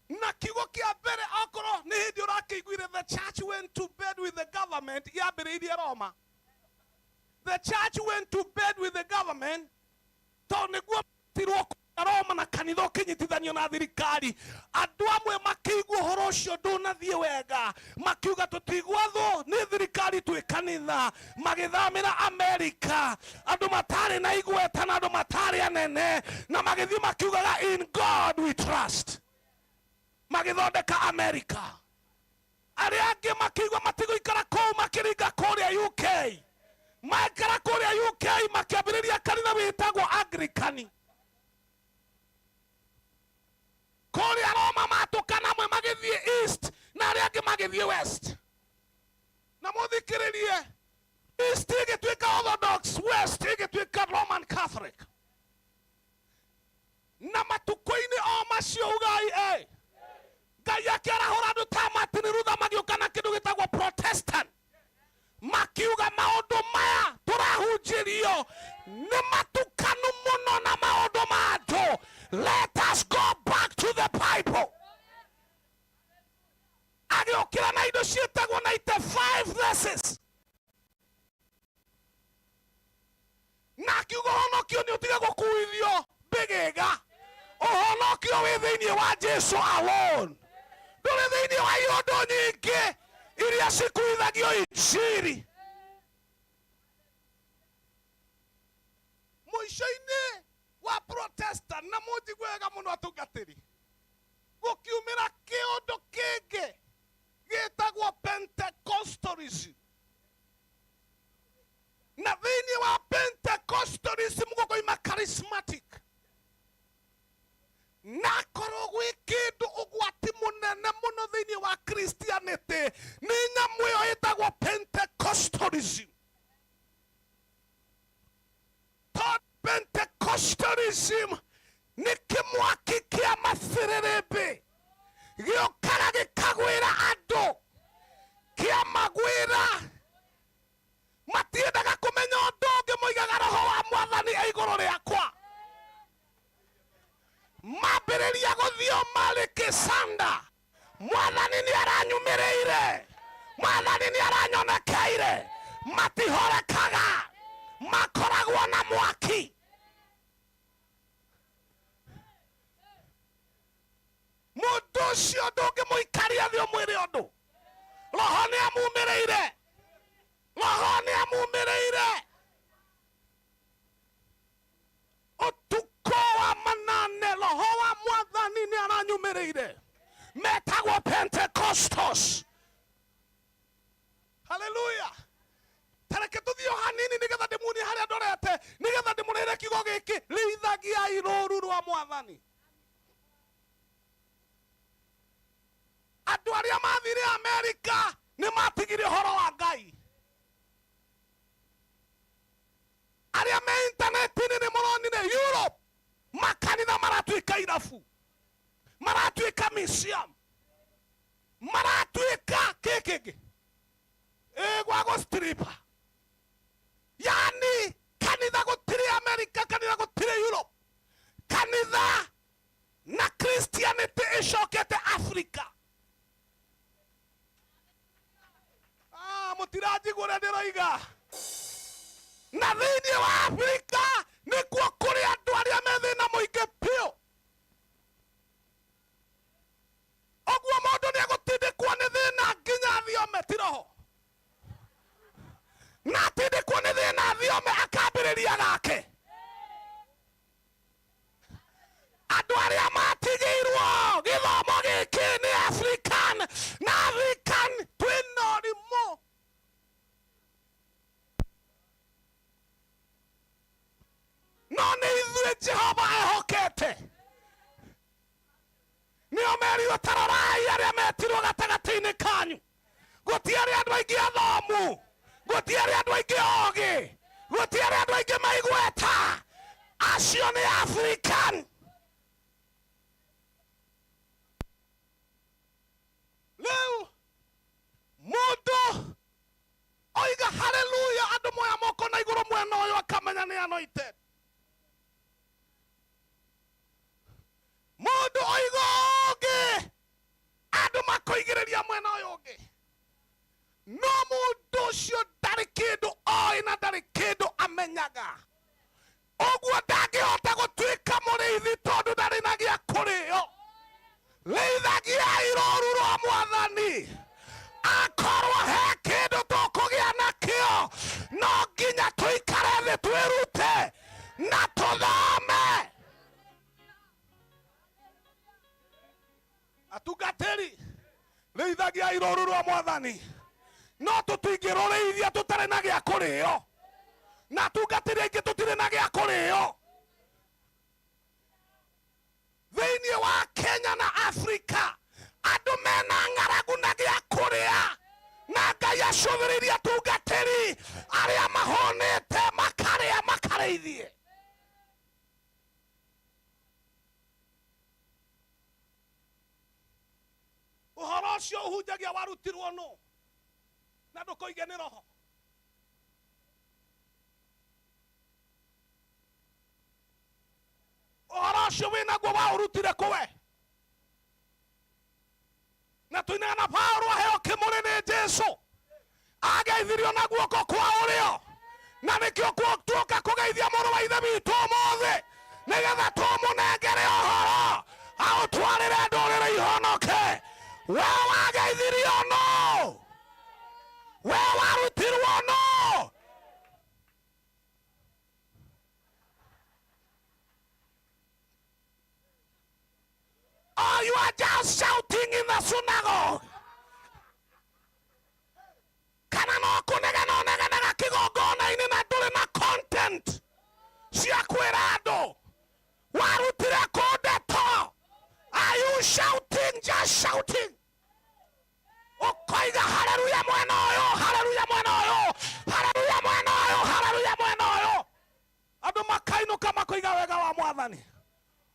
na kiugo kĩa mbere okorwo nĩ hĩndĩ ũrakĩiguire the church went to bed with the government yambĩrĩirie Roma. The church went to bed with the government tondũ nĩguo tirwo kũrĩa Roma na kanitha ũkĩnyitithanio na thirikari andũ amwe makĩigua ũhoro ũcio ndũnathiĩ wega makiuga tũtigwathwo nĩ thirikari twĩ kanitha magĩthamĩra Amerika andũ matarĩ na igweta na andũ matarĩ anene na magĩthiĩ makiugaga in God we trust magĩthondeka Amerika arĩa angĩ makĩigua matigũikara kũu makĩringa kũrĩa UK maikara kũrĩa UK makĩambĩrĩria kanitha wĩtagwo Anglican kũrĩa Roma matũkana amwe magĩthiĩ East na arĩa angĩ magĩthiĩ West na mũthikĩrĩrie East ĩgĩtuĩka Orthodox West ĩgĩtuĩka Roman Catholic na matukũ-inĩ o macio ugai Ngai akĩarahũra andũ ta Martin Luther magĩũka na kĩndũ gĩtagwo Protestant makiuga maũndũ maya tũrahunjĩrio nĩ matukanu mũno na maũndũ ma andũ. Let us go back to the Bible. Agĩũkĩra na indo ciĩtagwo 95 theses na akiuga ũhonokio nĩ ũtige gũkuithio mbĩgĩga ũhonokio wĩ thĩinĩ wa Jesu alone ndũrĩ thĩinĩ wa iondo nyingĩ iria cikuithagio injiri. Mũico-inĩ wa Protestant na mũnjigue wega mũno atungatĩri gũkiumĩra kĩũndũ kĩngĩ gĩtagwo Pentecostalism na thĩinĩ wa Pentecostalism gũkoima charismatic na korwo gwĩ kĩndũ ũgwati mũnene mũno thĩinĩ wa Christianity nĩ nyamũ ĩyo ĩtagwo Pentecostalism. Tondũ Pentecostalism nĩ kĩmwaki kĩa mabĩrĩrĩmbĩ gĩũkaga gĩkagwĩra andũ kĩamagwĩra matiendaga kũmenya ũndũ ũngĩ moigaga roho wa mwathani e igũrũ rĩakwa mambĩrĩria gũthiĩ o marĩ kĩcanda mwathani nĩ aranyumĩrĩire mwathani nĩ aranyonekeire matihorekaga makoragwo na mwaki. Mũndũ ũcio ndũngĩmũikaria thĩ ũmwĩre ũndũ roho nĩ amumĩrĩire roho nĩ amumĩrĩire ũtukũ wa manane roho wa mwathani nĩ aranyumĩrĩire metagwo Pentecostals. Haleluya. Tareke tũthiĩ o hanini nĩgetha ndĩmuonie harĩa ndorete nĩgetha Mwathani. Andũ arĩa mathire Amerika nĩ matigire ũhoro wa Ngai. Arĩa me intaneti-inĩ nĩ mũronire Europe makanitha maratuĩka irabu, maratuĩka museum, maratuĩka kĩ kĩngĩ gwa gũ-stripper. Yani kanitha gũtirĩ Amerika, kanitha gũtirĩ Europe, kanitha na Christianity ĩcokete Africa. Mũtiranjigua ũrĩa ndĩroiga. Na thĩinĩ wa Afrika nĩkuo kũrĩ andũ arĩa me thĩna mũingĩ biũ. Ũguo mũndũ nĩegũtindĩkwo nĩ thĩna nginya athiome, ti roho. Na atindĩkwo nĩ thĩna athiome akambĩrĩria gake. Andũ arĩa matigĩirwo gĩthomo gĩkĩ nĩ African, na African twĩna ũrimũ. No nĩ ithuĩ Jehova ehokete. Nĩo merirwo ta rorai arĩa metirwo gatagatĩ-inĩ kanyu. Gũtiarĩ andũ aingĩ athomu, gũtiarĩ andũ aingĩ ogĩ, gũtiarĩ andũ aingĩ maigweta. Acio nĩ African. Rĩu mũndũ oiga haleluya, andũ moya moko na igũrũ mwena ũyũ akamenya nĩ anointed. Mũndũ oiga ũngĩ, andũ makoigĩrĩria mwena ũyũ ũngĩ. No mũndũ ũcio ndarĩ kĩndũ oĩ na ndarĩ kĩndũ amenyaga. Ũguo ndangĩhota gũtuĩka mũrĩithi tondũ ndarĩ na gĩa kũrĩo. Rĩithagiai rũũru rwa Mwathani. Akorwo he kĩndũ tũkũgĩa nakĩo, no nginya tũikare thĩ twĩrute na tũthome. Atungatĩri, rĩithagiai rũũru rwa Mwathani. No tũtingĩrũrĩithia tũtarĩ na gĩa kũrĩo. Na atungatĩri aingĩ tũtirĩ na gĩa kũrĩo. Thĩinĩ wa Kenya na Afrika andũ mena ng'aragu na gĩa kũrĩa, na Ngai acũthĩrĩirie atungatĩri arĩa mahũnĩte makarĩa makarĩithie. Ũhoro ũcio ũhunjagia warutirwo nũ? Na ndũkoige nĩ roho. Ũhoro ũcio wĩnaguo waũrutire kũwe? Na tuinaga na Paũlũ aheo kĩmũrĩ nĩ Jesũ, ageithirio na guoko kwa ũrĩo. Na nĩkĩo tuoka kũgeithia mũrũ wa ithe witũ ũmũthĩ, nĩgetha tũmũnengere ũhoro aũtwarĩre ndũrĩrĩ ihonoke. We wageithirio nũ? We warutirwo nũ? Oh, you are just shouting in the synagogue. Kana no kũnegena ũnegenaga kĩgongona-inĩ na ndũrĩ na content cia kwĩra andũ. Warutire kũ ndeto? Are you shouting? Just shouting. Ũkoiga haleluya mwena ũyũ, haleluya mwena ũyũ, haleluya mwena ũyũ, haleluya mwena ũyũ. Andũ makainũka makoiga wega wa Mwathani.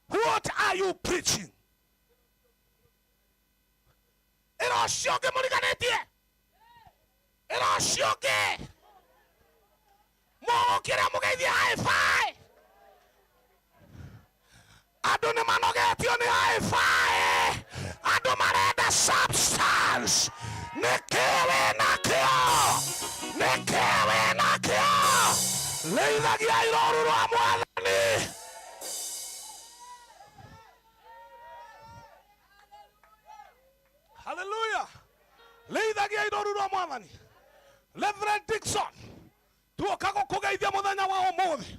What are you preaching? Ĩra ũcio ũngĩ mũriganĩtie. Ĩra ũcio ũngĩ. Mũgũkĩra mũgeithie high five. Andũ nĩ manogetio nĩ high five. Andũ marenda substance. Nĩkĩ wĩnakĩo? Nĩkĩ wĩnakĩo? Rĩithagia rũũru rwa Mwathani. Hallelujah. Rĩithagia rũũru rwa Mwathani. Reverend Dixon, tuoka gũkũgeithia mũthenya wa ũmũthĩ.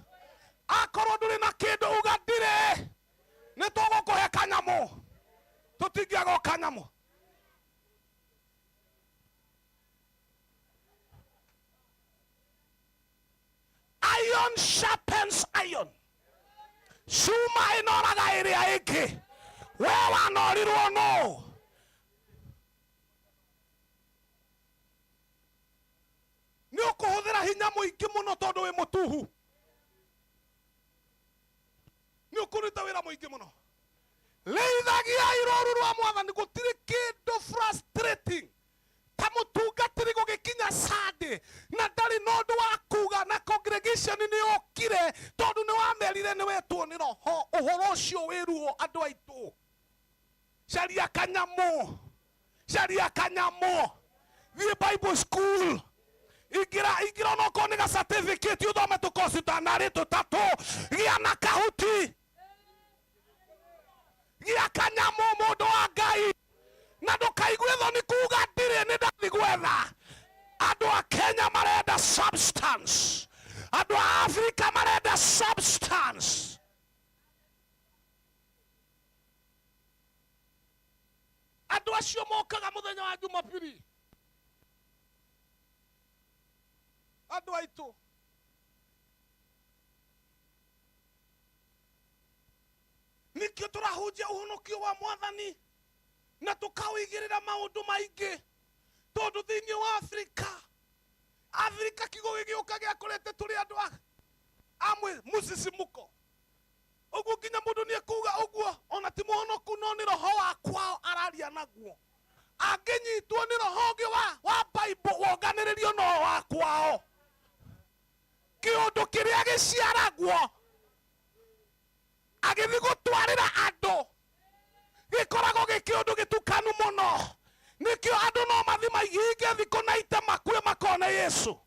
Akorwo ndũrĩ na kĩndũ uga ndirĩ, nĩ tũgũkũhe kanyamũ. Tũtingĩaga o kanyamũ. Iron sharpens iron. Cuma ĩnoraga ĩrĩa ĩngĩ. We wanorirwo nũ? Nĩ ũkũhũthĩra hinya mũingĩ mũno tondũ wĩ mũtuhu. Nĩ ũkũruta wĩra mũingĩ mũno. Rĩithagiai rũru rwa mwathani. Gũtirĩ kĩndũ frustrating ta mũtungatĩri gũgĩkinya Sunday na ndarĩ na ũndũ wa kuga, na congregation nĩ yokire tondũ nĩ wamerire nĩ wetwo nĩ roho. Ũhoro ũcio wĩruo andũ aitũ. Caria kanyamũ, caria kanyamũ, thiĩ Bible school, ingĩra ingĩra onokorwo nĩ ga certificate ũthome tũkoci twanarĩ tũtatũ, gĩa na kahuti, gĩa kanyamũ, mũndũ wa Ngai, na ndũkaigue thoni kuga ndirĩ, nĩ ndathi gwetha. Andũ a Kenya marenda substance, andũ a Afrika marenda substance. Andũ acio mokaga mũthenya wa Jumapili, andũ aitũ nikio tũrahunjia ũhonokio wa mwathani na tũkawĩigĩrĩra maũndũ maingĩ, tondũ thĩinĩ wa Afrika, Afrika kiugo gĩgĩũka gĩakorete tũrĩ andũ amwe mũcicimuko ũguo, nginya mũndũ nĩ ekuga ũguo ona ti mũhonoku, no nĩ roho wa kwao araria naguo. Angĩnyitwo nĩ roho ũngĩ wa Bible wonganĩrĩrio no wa kwao, kĩũndũ kĩrĩa gĩciaragwo agĩthiĩ gũtwarĩra andũ gĩkoragwo gĩ kĩũndũ gĩtukanu mũno. Nĩkĩo andũ no mathiĩ maihinge thikũ na ite makue makone Yesu,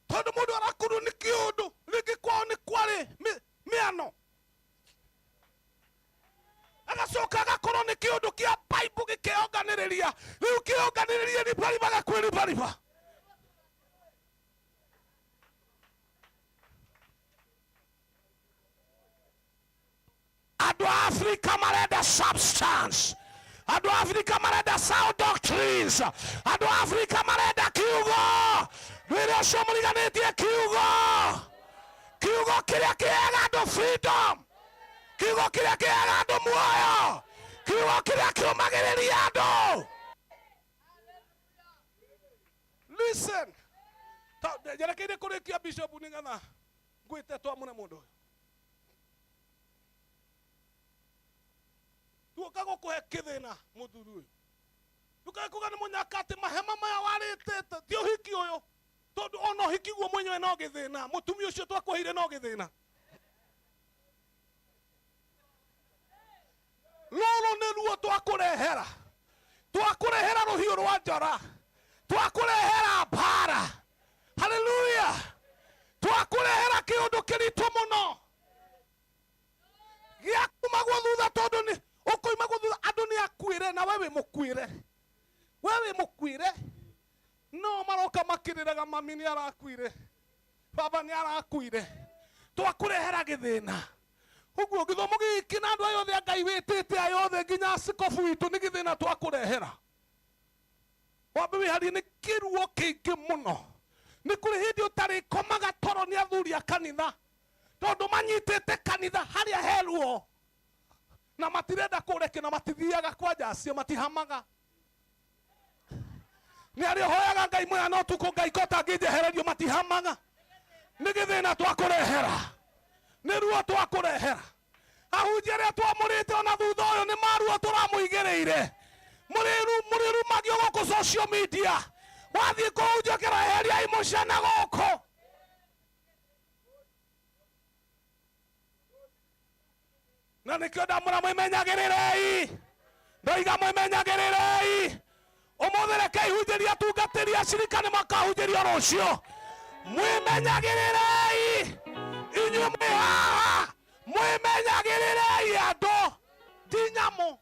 tondũ mũndũ arakurwo nĩ kĩũndũ rĩngĩ kwao nĩ kwarĩ mĩano, agacoka agakorwo nĩ kĩũndũ kĩa Bible gĩkĩonganĩrĩria. Rĩu kĩonganĩrĩria ribariba gakwĩribariba. Andũ a Afrika marenda substance, andũ a Afrika marenda sound doctrines, andũ a Afrika marenda kiugo. Rwĩrĩ ũcio mũriganĩtie kiugo, kiugo kĩrĩa kĩheaga andũ freedom, kiugo kĩrĩa kĩheaga andũ muoyo, kiugo kĩrĩa kĩũmagĩrĩria andũ. Listen, njerekeire kũrĩkia, bishop, nĩgetha ngwĩte twamũre mũndũ ũyũ. Tuoka gũkũhe kĩthĩna mũthuri ũyũ, ndũkae kuga nĩ mũnyaka atĩ mahema maya warĩtĩte ti ũhiki ũyũ, tondũ ona ũhiki guo mwenyewe no gĩthĩna. Mũtumia ũcio twakũheire no gĩthĩna. Rũrũ nĩ ruo twakũrehera, twakũrehera rũhiũ rwa njora, twakũrehera mbara. Haleluya! Twakũrehera kĩũndũ kĩritũ mũno gĩa kumagwo thutha, tondũ nĩ ũkoimagwo thutha. Andũ nĩ akuĩre na we wĩ mũkuĩre, we wĩ mũkuĩre, no maroka makĩrĩraga, mami nĩ arakuire, baba nĩ arakuire. Twakũrehera gĩthĩna ũguo gĩthomo gĩkĩ na andũ aya othe a Ngai wĩtĩte aya othe nginya askobu witũ nĩ gĩthĩna twakũrehera. Wambe wĩharie nĩ kĩruo kĩingĩ mũno. Nĩ kũrĩ hĩndĩ ũtarĩkomaga toro nĩ athuri a kanitha, tondũ manyitĩte kanitha harĩa he ruo na matirenda kũreke, na matithiaga kwanja acio matihamaga. Nĩ arĩa ũhoyaga Ngai mũthenya na ũtukũ, Ngai ko tangĩnjehererio, matihamaga. Nĩ gĩthĩna twakũrehera, nĩ ruo twakũrehera. Ahunjia arĩa twamũrĩte ona thutha ũyũ nĩ maruo tũramũigĩrĩire. Mũrĩrumagio gũkũ social media, wathiĩ kũhunjia kĩraheriai mũcana gũkũ. Na nĩkĩo ndamũra mwĩmenyagĩrĩrei, ndoiga mwĩmenyagĩrĩrei. Ũmũthĩ rekei hunjĩria atungatĩri acirika nĩ makahunjĩrio rũciũ. Mwĩmenyagĩrĩrei inyuĩ mwĩ haha, mwĩmenyagĩrĩrei. Andũ ti nyamũ,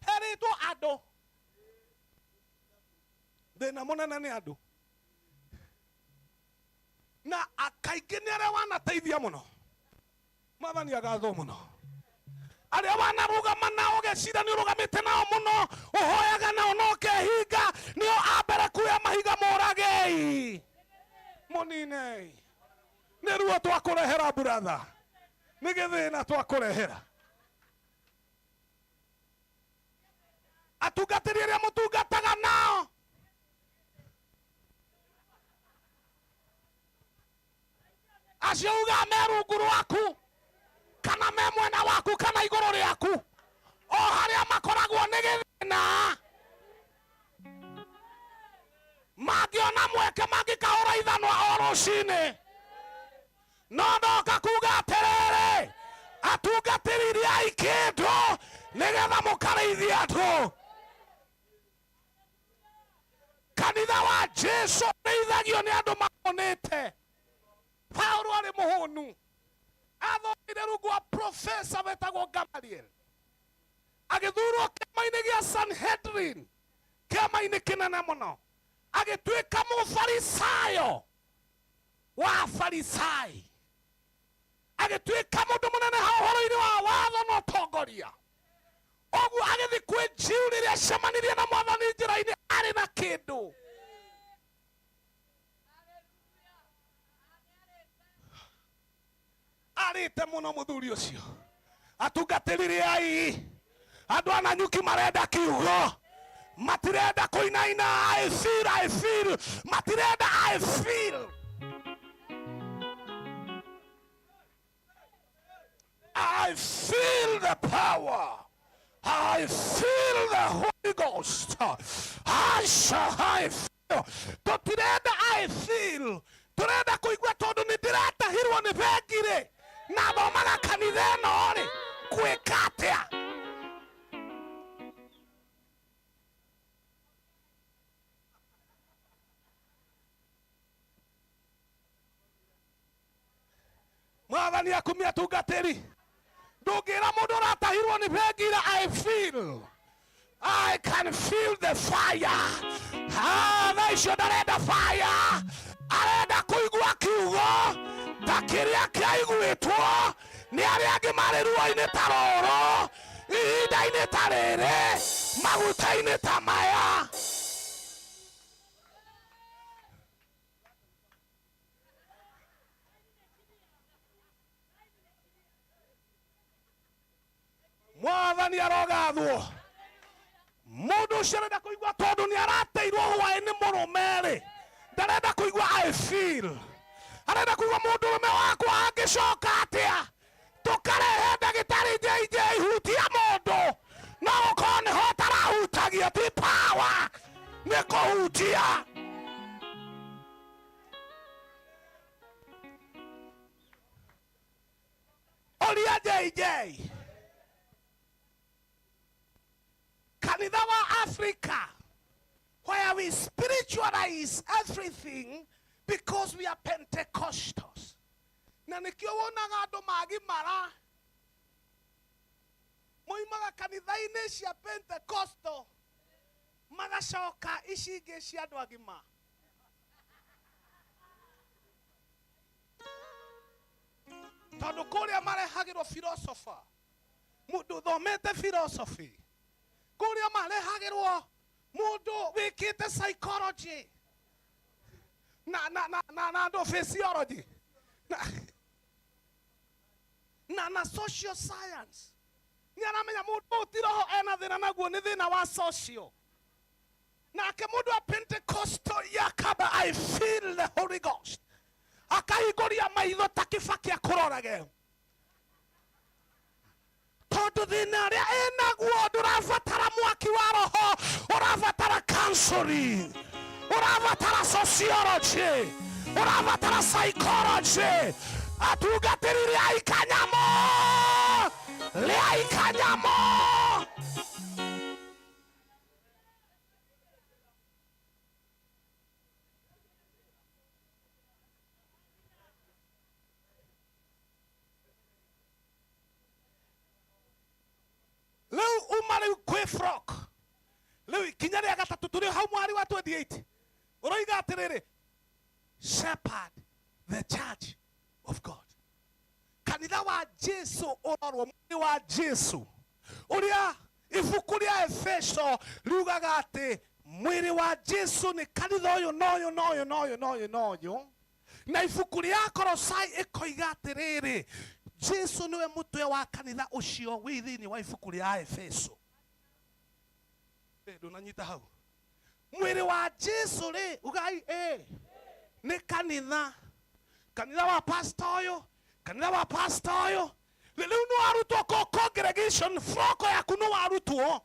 herĩtwo andũ. Thĩna mũnene nĩ andũ, na kaingĩ nĩ arĩa wanateithia mũno. Mwathani agathwo mũno. Arĩa wanarũgama nao ũgecira nĩ ũrũgamĩte nao mũno, ũhoyaga nao no ũkehinga, nĩo a mbere kuoya mahiga. Mũragei, mũninei. Nĩ ruo twakũrehera buratha, nĩ gĩthĩna twakũrehera. Atungatĩri arĩa mũtungataga nao acio uga me rungu rwaku kana me mwena waku kana igũrũ rĩaku, o harĩa makoragwo nĩ gĩthĩna. Mangĩona mweke mangĩkahũra ithanwa o rũcinĩ. No ndoka kuga atĩrĩrĩ, atungatĩri rĩai kĩndũ nĩgetha mũkarĩithie andũ. Kanitha wa Jesu ũrĩithagio nĩ andũ mahũnĩte. Paulo arĩ mũhũnu, athomeire rungu wa profesa wetagwo Gamaliel, agĩthurwo kĩama-inĩ gĩa Sanhedrin, kĩama-inĩ kĩnene mũno, agĩtuĩka mũfarisayo wa Farisai, agĩtuĩka mũndũ mũnene ha ũhoro-inĩ wa watho na ũtongoria. Ũguo agĩthiĩ kwĩ Jew rĩrĩa acemanirie na mwathani njĩra-inĩ arĩ na kĩndũ. Arĩte mũno mũthuri ũcio. Atungatĩri rĩai, andũ a Nanyuki marenda kiugo, matirenda kũinaina I feel, I feel, matirenda I feel. I feel the power. I feel the Holy Ghost. I shall, I feel. Tũtirenda I feel. Tũrenda kũigua tondũ nĩ ndĩratahirwo nĩ bengi rĩ, na thomaga kanitha ĩno rĩ, ngwĩka atĩa? Mwathani akumia atungatĩri. Ndũngĩra mũndũ ũratahirwo nĩ bengi rĩ, I feel. I can feel the fire. Thaa icio ndarenda fire, arenda kũigua kiugo ta kĩrĩa kĩaiguĩtwo nĩ arĩa angĩ marĩ ruo-inĩ ta rũrũ, ihinda-inĩ ta rĩrĩ, maguta-inĩ ta maya. Mwathani arogathwo. Mũndũ ũcio arenda kũigua tondũ nĩ arateirwo hwaĩ nĩ mũrũme-rĩ, ndarenda kũigua I feel. Arenda kũigua mũndũrũme wakwa angĩcoka atĩa, tũkarehe ndagĩtarĩ JJ hutia mũndũ, no gũkorwo nĩho atarahutagia, ti power, nĩ kũhutia. Oria JJ. Kanitha wa Africa, where we spiritualize everything because we are Pentecostals. Na nikio wonaga andũ magimara moimaga kanitha-inĩ cia Pentecostal magacoka ici ingĩ cia andũ agima. Tondũ kũrĩa marehagĩrwo philosopher, mũndũ ũthomete philosophy, kũrĩa marehagĩrwo mũndũ wĩkĩte psychology na na na na na andũ physiology na na na social science. Nĩ aramenya mũndũ ũyũ ti roho ena thĩna naguo, nĩ thĩna wa social. Nake mũndũ wa Pentecostal yakaba I feel the Holy Ghost, akahingũria maitho ta Kibaki akũrorage, tondũ thĩna ũrĩa ĩnaguo ndũrabatara mwaki wa roho, ũrabatara counseling, ũrabatara sociology, ũrabatara psychology. Atungatĩri rĩai kanyamũ, rĩai kanyamũ. Rĩu uma rĩu kwĩ flock, rĩu ikinya rĩa gatatũ tũrĩ hau mwari wa 28 ũroiga atĩrĩrĩ, shepherd the church of God. Kanitha wa Jesu ũrorwo, mwĩrĩ wa Jesu ũrĩa ibuku rĩa Efeso riugaga atĩ mwĩrĩ wa Jesu nĩ kanitha ũyũ na ũyũ na ũyũ na ũyũ na ũyũ na ũyũ. Na ibuku rĩa Kolosai ĩkoiga atĩrĩrĩ, Jesu nĩwe mũtwe wa kanitha ũcio wĩ thĩinĩ wa ibuku rĩa Efeso. Ndũnanyita hau. Mwĩrĩ wa Jesu rĩ, ugai ĩ nĩ kanitha. Kanitha wa pastor ũyũ, kanitha wa pastor ũyũ. Rĩu nĩ warutwo ko congregation flock yaku nĩ warutwo.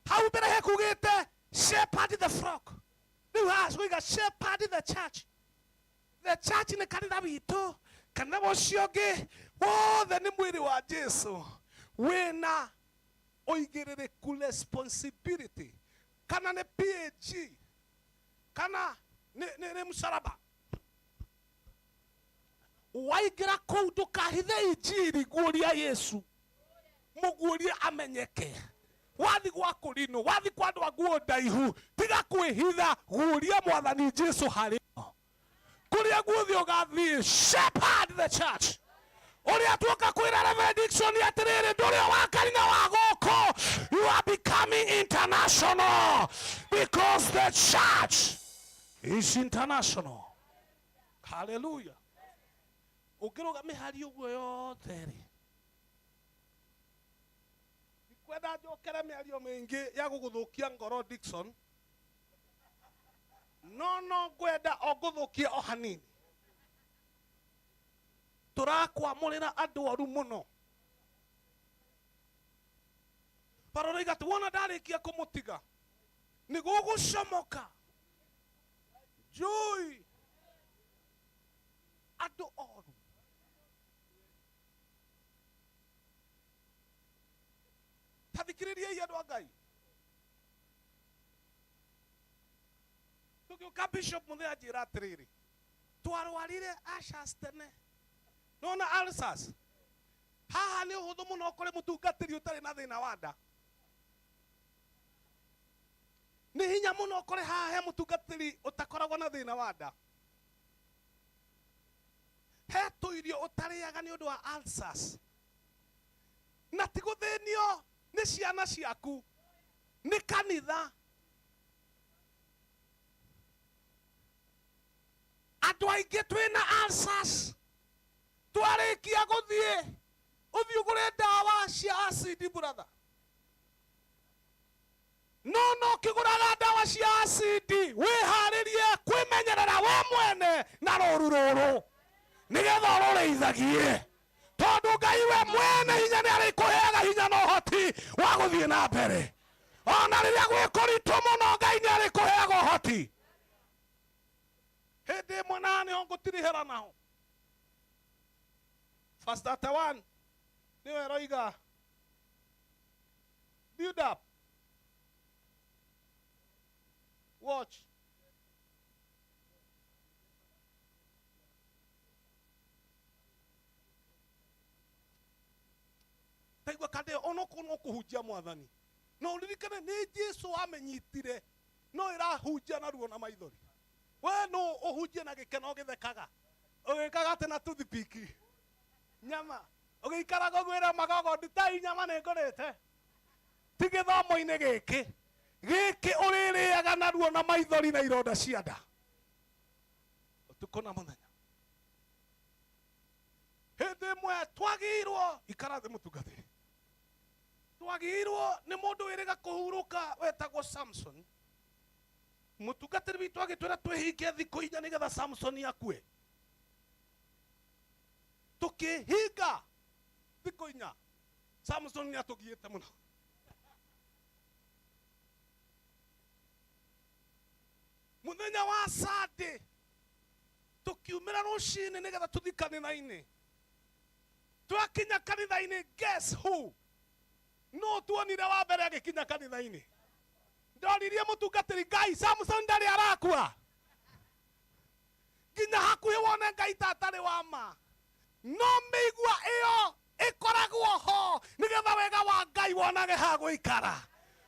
Hau mbere hekugĩte shepherd the flock. Rĩu haha cikoiga shepherd the church. The church nĩ kanitha witũ, kanitha ũcio ũngĩ wothe nĩ mwĩrĩ wa Jesu wĩna ũigĩrĩrĩku, responsibility, kana nĩ PAG, kana nĩ mũcaraba. Waingĩra kũu ndũkahithe injiri, guũria Yesu, mũguũrie amenyeke. Wathi gwa kũrinũ, wathi kwa andũ a nguo ndaihu, tiga kwĩhitha, guũria Mwathani Jesu harĩ o. Kũrĩa guothe ũgathiĩ, shepherd the church. Ũrĩa tuoka kwĩra Reverend Dickson atĩrĩrĩ, ndũrĩ wa kanitha wa gũkũ, you are becoming international because the church is international. Hallelujah. Ũngĩrũga mĩhari ũguo yothe rĩ, ndikwenda njokere mĩario mĩingĩ ya gũgũthũkia ngoro Dickson, no no ngwenda o ngũthũkie o hanini. Tũrakwamũrĩra andũ oru mũno. Baroraiga atĩ wona ndarĩkia kũmũtiga nĩ gũgũcomoka njũi andũ oru. Ta thikĩrĩriai andũ a Ngai. Tũgĩũka Bishop Mũthee anjĩra atĩrĩrĩ, twarwarire ulcers tene. Nona ulcers haha nĩ ũhũthũ mũno ũkore mũtungatĩri ũtarĩ na thĩna wa nda. Nĩ hinya mũno ũkore haha he mũtungatĩri ũtakoragwo na thĩna wa nda. He tũirio ũtarĩaga nĩ ũndũ wa ulcers. Na ti gũthĩnio nĩ ciana ciaku, nĩ kanitha. Andũ aingĩ twĩna ulcers, twarĩkia gũthiĩ ũthiĩ ũgũre ndawa cia acid brother. No no kĩgũraga ndawa cia acid, wĩharĩrie kwĩmenyerera we mwene na rũru rũrũ nĩgetha ũrũrĩithagie, tondũ Ngai we mwene hinya nĩ arĩkũheaga hinya na ũhoti wa gũthiĩ na mbere. Ona rĩrĩa gwĩ kũritũ mũno, Ngai nĩ arĩkũheaga ũhoti. Hĩndĩ ĩmwe na nĩho ngũtirihĩra naho, verse 31 nĩwe ĩroiga build up, watch. Taigua kande onokorwo no kũhunjia Mwathani, no ũririkane nĩ Jesu wamenyitire, no ĩrahunjia na ruo na maithori. We no ũhunjie na gĩkeno ũgĩthekaga, ũgĩkaga atĩ na toothpick nyama, ũgĩikaraga ũgwĩra magogo ndutai nyama nĩ ngũrĩte. Ti gĩthomo-inĩ gĩkĩ, gĩkĩ ũrĩrĩaga na ruo na maithori na ironda cia nda ũtukũ na mũthenya. Hĩndĩ ĩmwe twagĩirwo, ikara thĩ mũtungatĩri, twagĩirwo nĩ mũndũ wĩrĩga kũhurũka wetagwo Samson. Mũtungatĩri witũ agĩtwĩra twĩhinge thikũ inya nĩgetha Samson akue. Tũkĩhinga thikũ inya, Samson nĩ atũgiĩte mũno. Mũthenya wa Sunday tũkiumĩra rũcinĩ nĩgetha tũthiĩ kanitha-inĩ. Twakinya kanitha-inĩ, guess who? No tuonire wa mbere agĩkinya kanitha-inĩ. Ndoririe mũtungatĩri, Ngai, Samson ndarĩ arakua? Nginya hakuhĩ wone Ngai ta atarĩ wa ma. No mĩigua ĩyo ĩkoragwo ho nĩgetha wega wa Ngai wonage ha gũikara.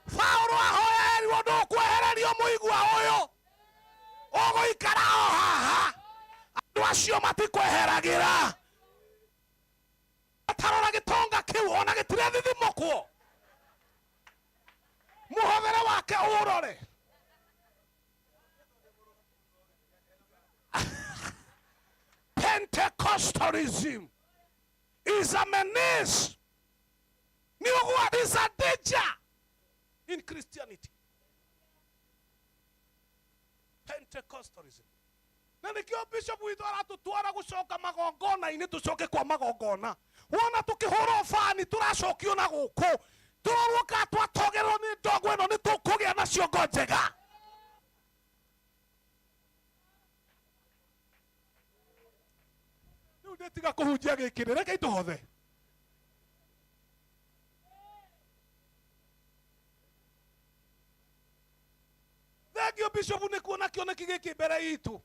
Paũlũ ahoya erirwo ndũkwehererio mũigua ũyũ, ũgũikara o haha, andũ acio matikweheragĩra. Tarora gĩtonga kĩu ona gĩtirethithimũkwo, mũhothere wake ũrore. Pentecostalism is a menace. Nĩ ũgwati, is a danger in Christianity. Pentecostalism. Na nikio bishop witũ aratũtwara gũcoka magongona-inĩ, tũcoke kwa magongona. Wona tũkĩhũrwo bani tũracokio na gũkũ, tũrorwo kana twatogererwo nĩ ndogo ĩno nĩ tũkũgĩa na ciongo njega. Rĩu ndĩtiga kũhunjia gĩkĩ rĩ, reke itũhothe. Thengio bishop nĩ kuona kĩoneki gĩkĩ mbere itũ,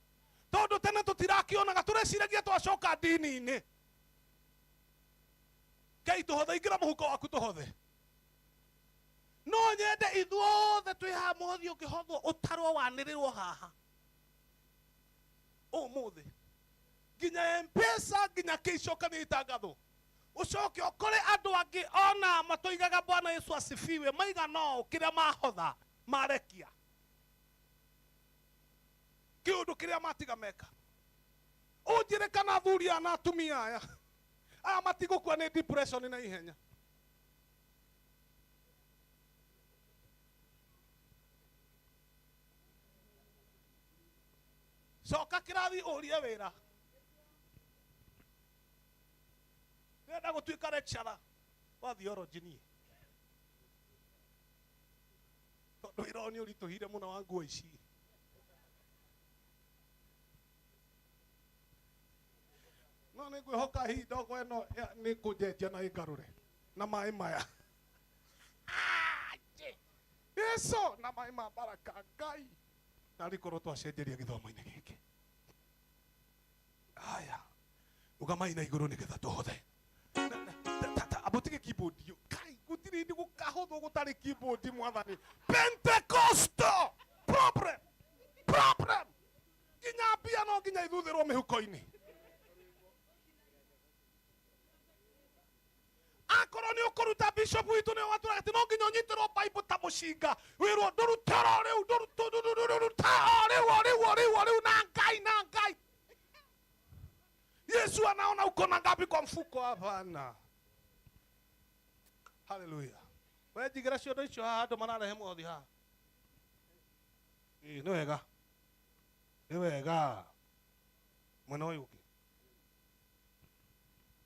tondũ tene tũtirakĩonaga, tũreciragia twacoka ndini-inĩ. Kei tũhothe, ingĩra mũhuko waku tũhothe. No nyende ithuothe twĩ haha, mũhothi ũngĩhothwo ũtarwo wanĩrĩrwo haha ũmũthĩ, nginya M-Pesa nginya kĩicoka nĩ itangathwo, ũcoke ũkore andũ angĩ ona matũigaga Bwana Yesu asifiwe maigana ũũ kĩrĩa mahotha marekia kĩũndũ kĩrĩa matiga meka. Ũnjĩre kana athuri aya na atumia aya aya matigũkua nĩ depression na ihenya. Coka kĩrathi ũrie wĩra. Ndĩrenda gũtuĩka lecturer wa theology niĩ, tondũ wĩra ũyũ nĩ ũritũhire mũno wa nguo ici. No nĩ ngwĩhoka hihi ndogo ĩno nĩ kũnjenjia na ĩngarũre na maĩ maya. Yesu na maĩ ma baraka Ngai. Narĩ korwo twacenjeria gĩthomo-inĩ gĩkĩ. Aya, rũgamai na igũrũ nĩgetha tũhothe. Amũtige keyboard yo. Kai, gũtirĩ hĩndĩ gũkahothwo gũtarĩ keyboard mwathani. Pentecostal problem. Problem. Nginya mbia no nginya ithuthĩrwo mĩhuko-inĩ. Akorwo nĩ ũkũruta bishop witũ nĩ watũraga atĩ no nginya ũnyitĩrwo Bible ta mũcinga, wĩrwo ndũrute oro rĩu, ndũrute o rĩu, o rĩu, o rĩu, o rĩu, na Ngai, na Ngai. Yesu anaona uko na ngapi kwa mfuko? Hapana. Haleluya. We njigĩra ciondo icio haha andũ mararehe mũhothi haha. Ĩĩ, nĩ wega. Nĩ wega. Mwena ũyũ ũngĩ.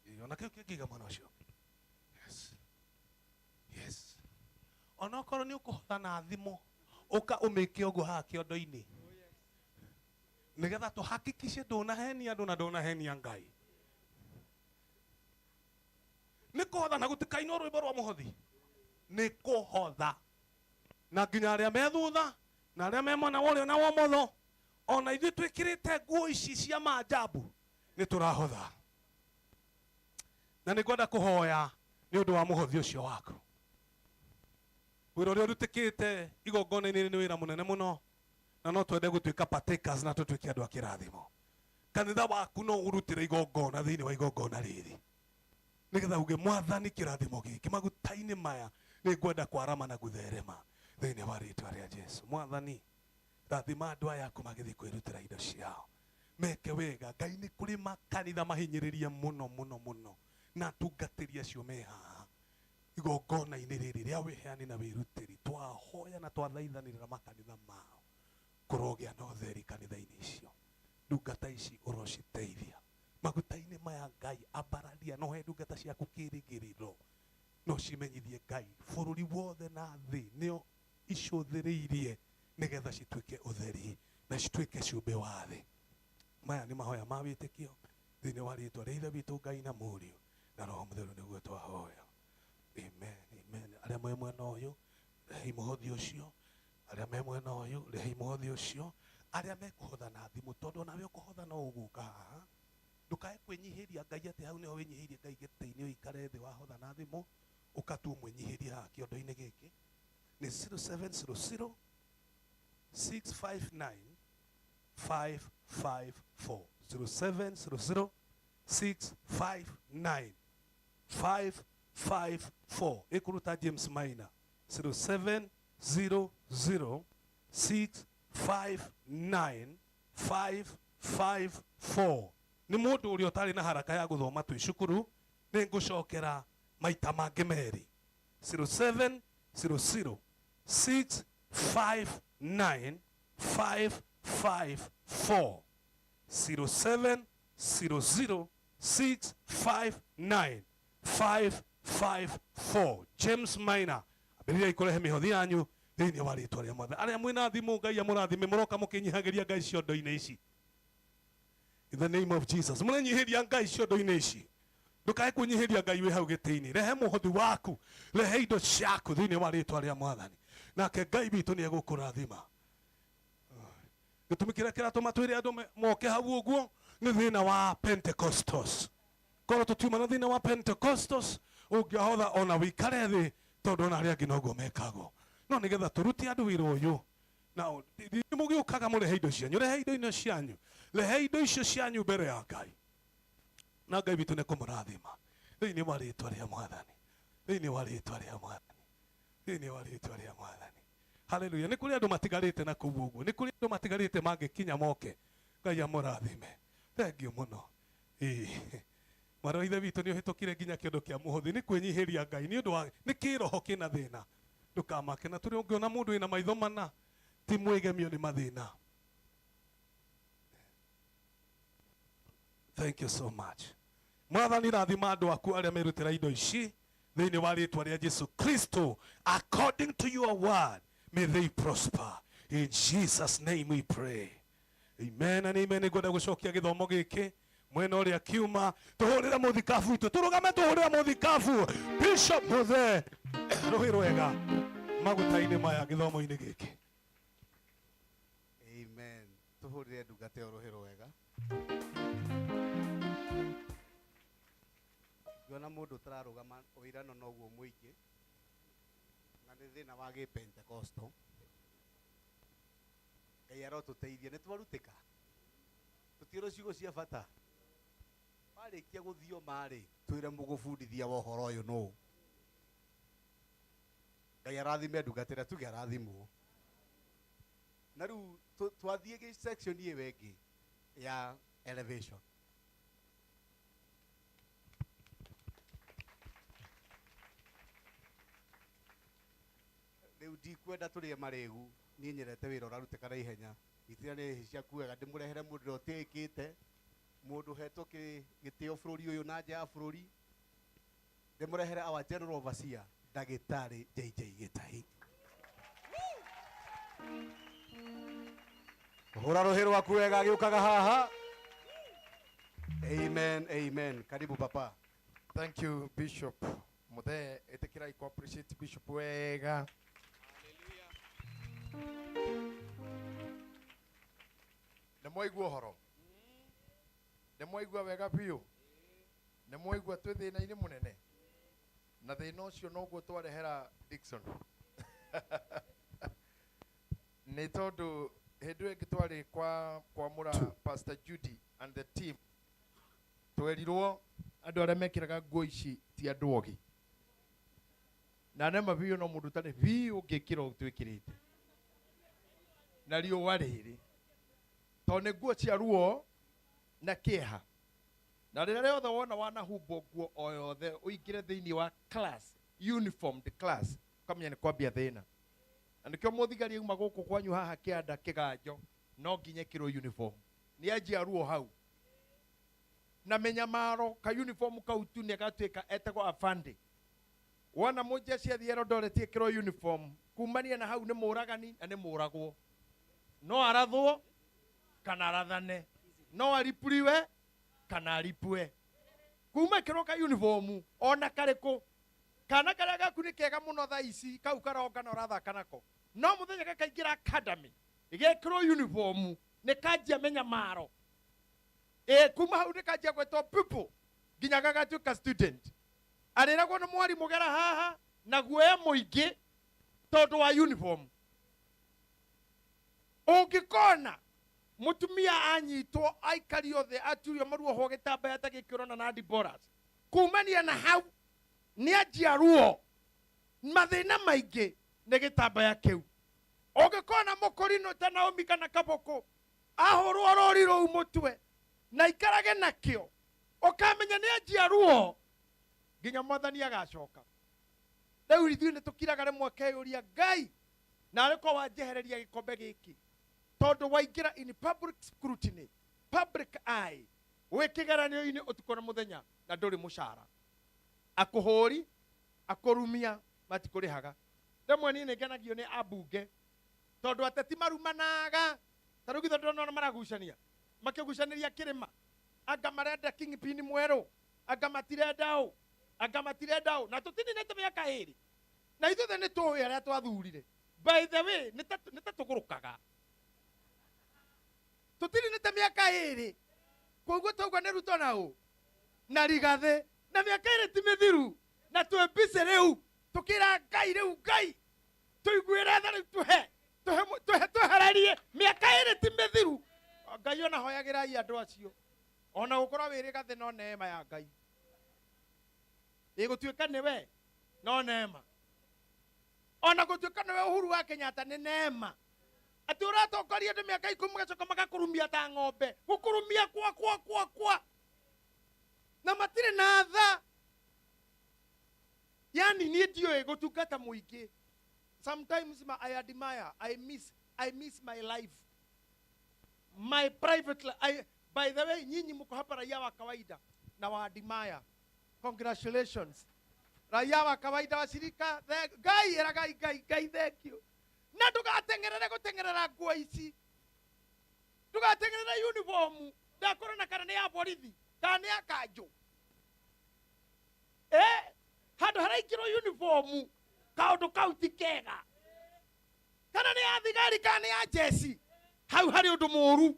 Ĩĩ, ona kĩu kĩngĩiga mwena ũcio. Yes. Yes. Onokorwo nĩ ũkũhotha na thimũ, ũka ũmĩke ũguo haha kĩondo-inĩ. Nĩgetha tũhakikishe ndũnahenia andũ na ndũnahenia Ngai. Nĩ kũhotha na gũtikainwo rwĩmbo rwa mũhothi. Nĩ kũhotha. Na nginya arĩa me thutha, na arĩa me mwena wa ũrĩo na wa ũmotho, ona ithuĩ twĩkĩrĩte nguo ici cia maajabu, nĩ tũrahotha. Na nĩ ngwenda kũhoya nĩ ũndũ wa mũhothi ũcio waku. Wĩra ũrĩa ũrutĩkĩte igongona-inĩ nĩ wĩra mũnene mũno, na no twende gũtuĩka partakers na tũtuĩke andũ a kĩrathimo. Kanitha waku no ũrutĩre igongona thĩinĩ wa igongona rĩrĩ, nĩgetha uge mwathani kĩrathimo gĩkĩ maguta-inĩ maya nĩ ngwenda kwarama na gũtherema thĩinĩ wa rĩtwa rĩa Jesu. Mwathani, rathima andũ aya aku magĩthiĩ kwĩrutĩra indo ciao, meke wega. Ngai, nĩ kũrĩ makanitha mahinyĩrĩrie mũno mũno mũno, na atungatĩri acio me haha igongona-inĩ rĩrĩ rĩa wĩheani na wĩrutĩri. Twahoya na twathaithanĩrĩra makanitha mao kũrogĩa na ũtheri kanitha-inĩ icio. Ndungata ici ũrociteithia maguta-inĩ maya. Ngai, ambararia no he ndungata ciaku kĩrĩgĩrĩro, no cimenyithie Ngai bũrũri wothe na thĩ nĩo icũthĩrĩirie, nĩgetha cituĩke ũtheri na cituĩke ciũmbe wa thĩ. Maya nĩ mahoya ma wĩtĩkio thĩinĩ wa rĩtwa rĩa Ithe witũ Ngai na Mũriũ na Roho Mũtheru nĩguo twahoya. Amen, amen. Arĩa me mwena ũyũ rehei mũhothi ũcio, arĩa me mwena ũyũ rehei mũhothi ũcio, arĩa mekũhotha na thimũ, tondũ onawe ũkũhotha no ũgũka haha. Ndũkae kwĩnyihĩria Ngai atĩ hau nĩho wĩnyihĩirie Ngai gĩtĩ-inĩ ũikare thĩ wahotha na thimũ, ũkatua mwĩnyihĩrie haha kĩondo-inĩ gĩkĩ. Nĩ 0700 659 554, 0700 659 554. Ĩkũruta James Maina, 0700 659 554. Nĩ mũndũ ũrĩa ũtarĩ na haraka ya gũthoma twĩ cukuru, nĩ ngũcokera maita mangĩ merĩ. 0700 659 554. 0700 659 554. James Maina, ambĩrĩriai kũrehe mĩhothi yanyu thĩinĩ wa rĩtwa rĩa Mwathani. Arĩa mwĩna thimũ, Ngai amũrathime, mũroka mũkĩnyihageria Ngai ciondo-inĩ ici. In the name of Jesus. Mũrenyiheria Ngai ciondo-inĩ ici. Ndũkae kũnyiheria Ngai wĩ hau gĩtĩ-inĩ. Rehe mũhothi waku, rehe indo ciaku thĩinĩ wa rĩtwa rĩa Mwathani. Nake Ngai witũ nĩ egũkũrathima. Gĩtũmi kĩrĩa kĩratũma twĩre andũ moke hau ũguo nĩ thĩna wa Pentecostals. Korwo tũtiuma na thĩna wa Pentecostals, ũngĩahotha ona wĩikare thĩ, tondũ ona arĩa angĩ noguo mekagwo. No nĩgetha tũrute andũ wĩra ũyũ, na nĩ mũgĩũkaga mũrehe indo cianyu, rehe indo icio cianyu, rehe indo icio cianyu mbere ya Ngai. Na Ngai witũ nĩ kũmũrathima thĩinĩ wa rĩtwa rĩa Mwathani, thĩinĩ wa rĩtwa rĩa Mwathani, thĩinĩ wa rĩtwa rĩa Mwathani. Haleluya. Nĩ kũrĩ andũ matigarĩte na kũu ũguo, nĩ kũrĩ andũ matigarĩte mangĩkinya moke. Ngai amũrathime. Thank you mũno. Ĩĩ. Mwarĩ wa ithe witũ nĩ ũhĩtũkire nginya kĩndũ kĩa mũhothi, nĩ kwĩnyihĩria Ngai nĩ ũndũ wa nĩ kĩroho kĩna thĩna. Ndũkamake na tũrĩ ũngĩona mũndũ wĩna maitho mana ti mwĩgemio nĩ mathĩna. Thank you so much. Mwathani rathima andũ aku arĩa merutĩra indo ici thĩinĩ wa rĩtwa rĩa Jesu Kristo. According to your word, may they prosper. In Jesus' name we pray. Amen and amen. Nĩngwenda gũcokia gĩthomo gĩkĩ mwena ũrĩa kiuma. Tũhũrĩre mũthikabu witũ, tũrũgame tũhũrĩre mũthikabu Bishop Muthee rũhĩ rwega maguta-inĩ maya gĩthomo-inĩ gĩkĩ. Amen. Tũhũrĩre ndungata ĩyo rũhĩ rwega. Ngĩona mũndũ ũtararũgama ũirano noguo mũingĩ, na nĩ thĩna wa gĩ-Pentecostal. Ngai arotũteithia, nĩ twarutĩka. Tũtiĩrwo ciugo cia bata. Warĩkia gũthioma-rĩ, twĩre mũgũbundithia wa ũhoro ũyũ nũ. Ngai arathime ndungata ĩrĩa, tuge arathimwo. Na rĩu twathiĩ gĩ section ĩyo ĩngĩ ya elevation. Rĩu ndikwenda tũrĩe marĩgu, niĩ nyendete wĩra ũrarutĩka na ihenya. Itira nĩ ciaku wega, ndĩmũrehere mũndũ ũrĩa ũtĩĩkĩte, mũndũ ũhetwo gĩtĩo bũrũri ũyũ na nja ya bũrũri. Ndĩmũrehere our general overseer, Ndagĩtarĩ JJ Gĩtahi. Hũra rũhĩ rwaku wega agĩũkaga haha. Amen, amen. Karibu papa. Thank you Bishop Muthee. Ĩtĩkĩrai ku appreciate Bishop wega. Nĩ mwaigua ũhoro? Nĩ mwaigua wega biũ? Nĩ mwaigua twĩ thĩna-inĩ mũnene? Na thĩna ũcio noguo twarehera Dickson. Nĩ tondũ hĩndĩ ĩyo ĩngĩ twarĩ kwamũra Pastor Judy and the team, twerirwo andũ arĩa mekĩraga nguo ici ti andũ ogĩ. Na nema biũ no mũndũ ũtarĩ biũ ũngĩkĩra ũũ twĩkĩrĩte. Na riũa rĩrĩ. Tondũ nĩ nguo cia ruo na kĩeha. Na rĩrĩa rĩothe wona wanahumbwo nguo o yothe ũingĩre thĩinĩ wa class, uniformed class, ũkamenya nĩ kwambia thĩna. Na nĩkĩo mũthigari auma gũkũ kwanyu haha kĩanda kĩganjo, no nginya ĩkĩrwo uniform. Nĩ anjia ruo hau. Na mĩnyamaro ka uniform kau tu nĩ agatuĩka etagwo afande. Wona mũjeshi athiĩ Eldoret ĩkĩrwo uniform, kumania na hau nĩ mũragani na nĩ mũragwo. No arathwo kana arathane, no aripuriwe kana aripue. Kuma ĩkĩrwo ka uniform ona karĩkũ, kana karĩa gaku nĩ kega mũno thaa ici, kau karonga na ũrathaka nako, no mũthenya gakaingĩra academy gekĩrwo uniform nĩ kanjia mĩnyamaro. Kuma hau nĩ kanjia gwĩtwo pupil nginya gagatuĩka student. Arĩragwo nĩ mwarimũ gera haha na guoya mũingĩ tondũ wa uniform. Ũngĩkona mũtumia anyitwo aikario thĩ aturio maruohwo gĩtambaya ta gĩkĩ ũrona na Deborah, kumania na hau nĩ anjia ruo mathĩna maingĩ nĩ gĩtambaya kĩu. Ũngĩkona mũkũrinũ ta Naomi kana Kabũkũ ahũrwo rũri rũu mũtwe, Na ikarage nakĩo. Ũkamenya nĩ anjia ruo nginya mwathani agacoka. Rĩu ithuĩ nĩ tũkiraga rĩmwe akeyũria Ngai narĩ ko wanjehereria gĩkombe gĩkĩ tondũ waingĩra in public scrutiny, public eye, wĩ kĩgeranio-inĩ ũtukũ na mũthenya na ndũrĩ mũcara. Akũhũri, akũrumia matikũrĩhaga. Rĩmwe niĩ nĩngenagio nĩ ambunge tondũ ateti marumanaga ta rĩu githĩ ndũrona maragucania makĩgucanĩria kĩrĩma anga marenda kingpin mwerũ anga matirenda ũ anga matirenda ũ na tũtininĩte mĩaka ĩrĩ na ithuothe nĩ tũĩ arĩa twathurire. By the way nĩ ta tũgũrũkaga tũtininĩte mĩaka ĩrĩ koguo twaigua nĩ Ruto na ũ na Rigathĩ na mĩaka ĩrĩ ti mĩthiru na twĩ busy rĩu tũkĩra Ngai rĩu Ngai tũiguĩre tha rĩu tũhe tũhe twehererie mĩaka ĩrĩ ti mĩthiru. Ngai ona hoyagĩrai andũ acio ona gũkorwo wĩ Rigathĩ no neema ya Ngai ĩgũtuĩka nĩwe no neema ona gũtuĩka nĩwe Uhuru wa Kenyatta nĩ neema atĩ ũratongoria andũ mĩaka ikũmi magacoka magakũrumia ta ng'ombe gũkũrumia kwa kwa kwa kwa na matirĩ na tha. Yani niĩ ndiũĩ gũtungata mũingĩ. Sometimes I admire, I miss my life, my private life. By the way, nyinyi mko hapa raia wa kawaida na wa admire. Congratulations. Raia wa kawaida wa shirika, Ngai era Ngai Ngai Ngai thank you. Na ndugatengerere gutengerera nguo ici. Ndugatengerere uniform. Ndakorwo na kana nĩ ya borithi, kana nĩ ya kanjũ. Handũ haraingĩrwo uniform kaũndũ kau ti kega. Kana nĩ ya thigari kana nĩ ya jeci. Hau harĩ ũndũ mũũru.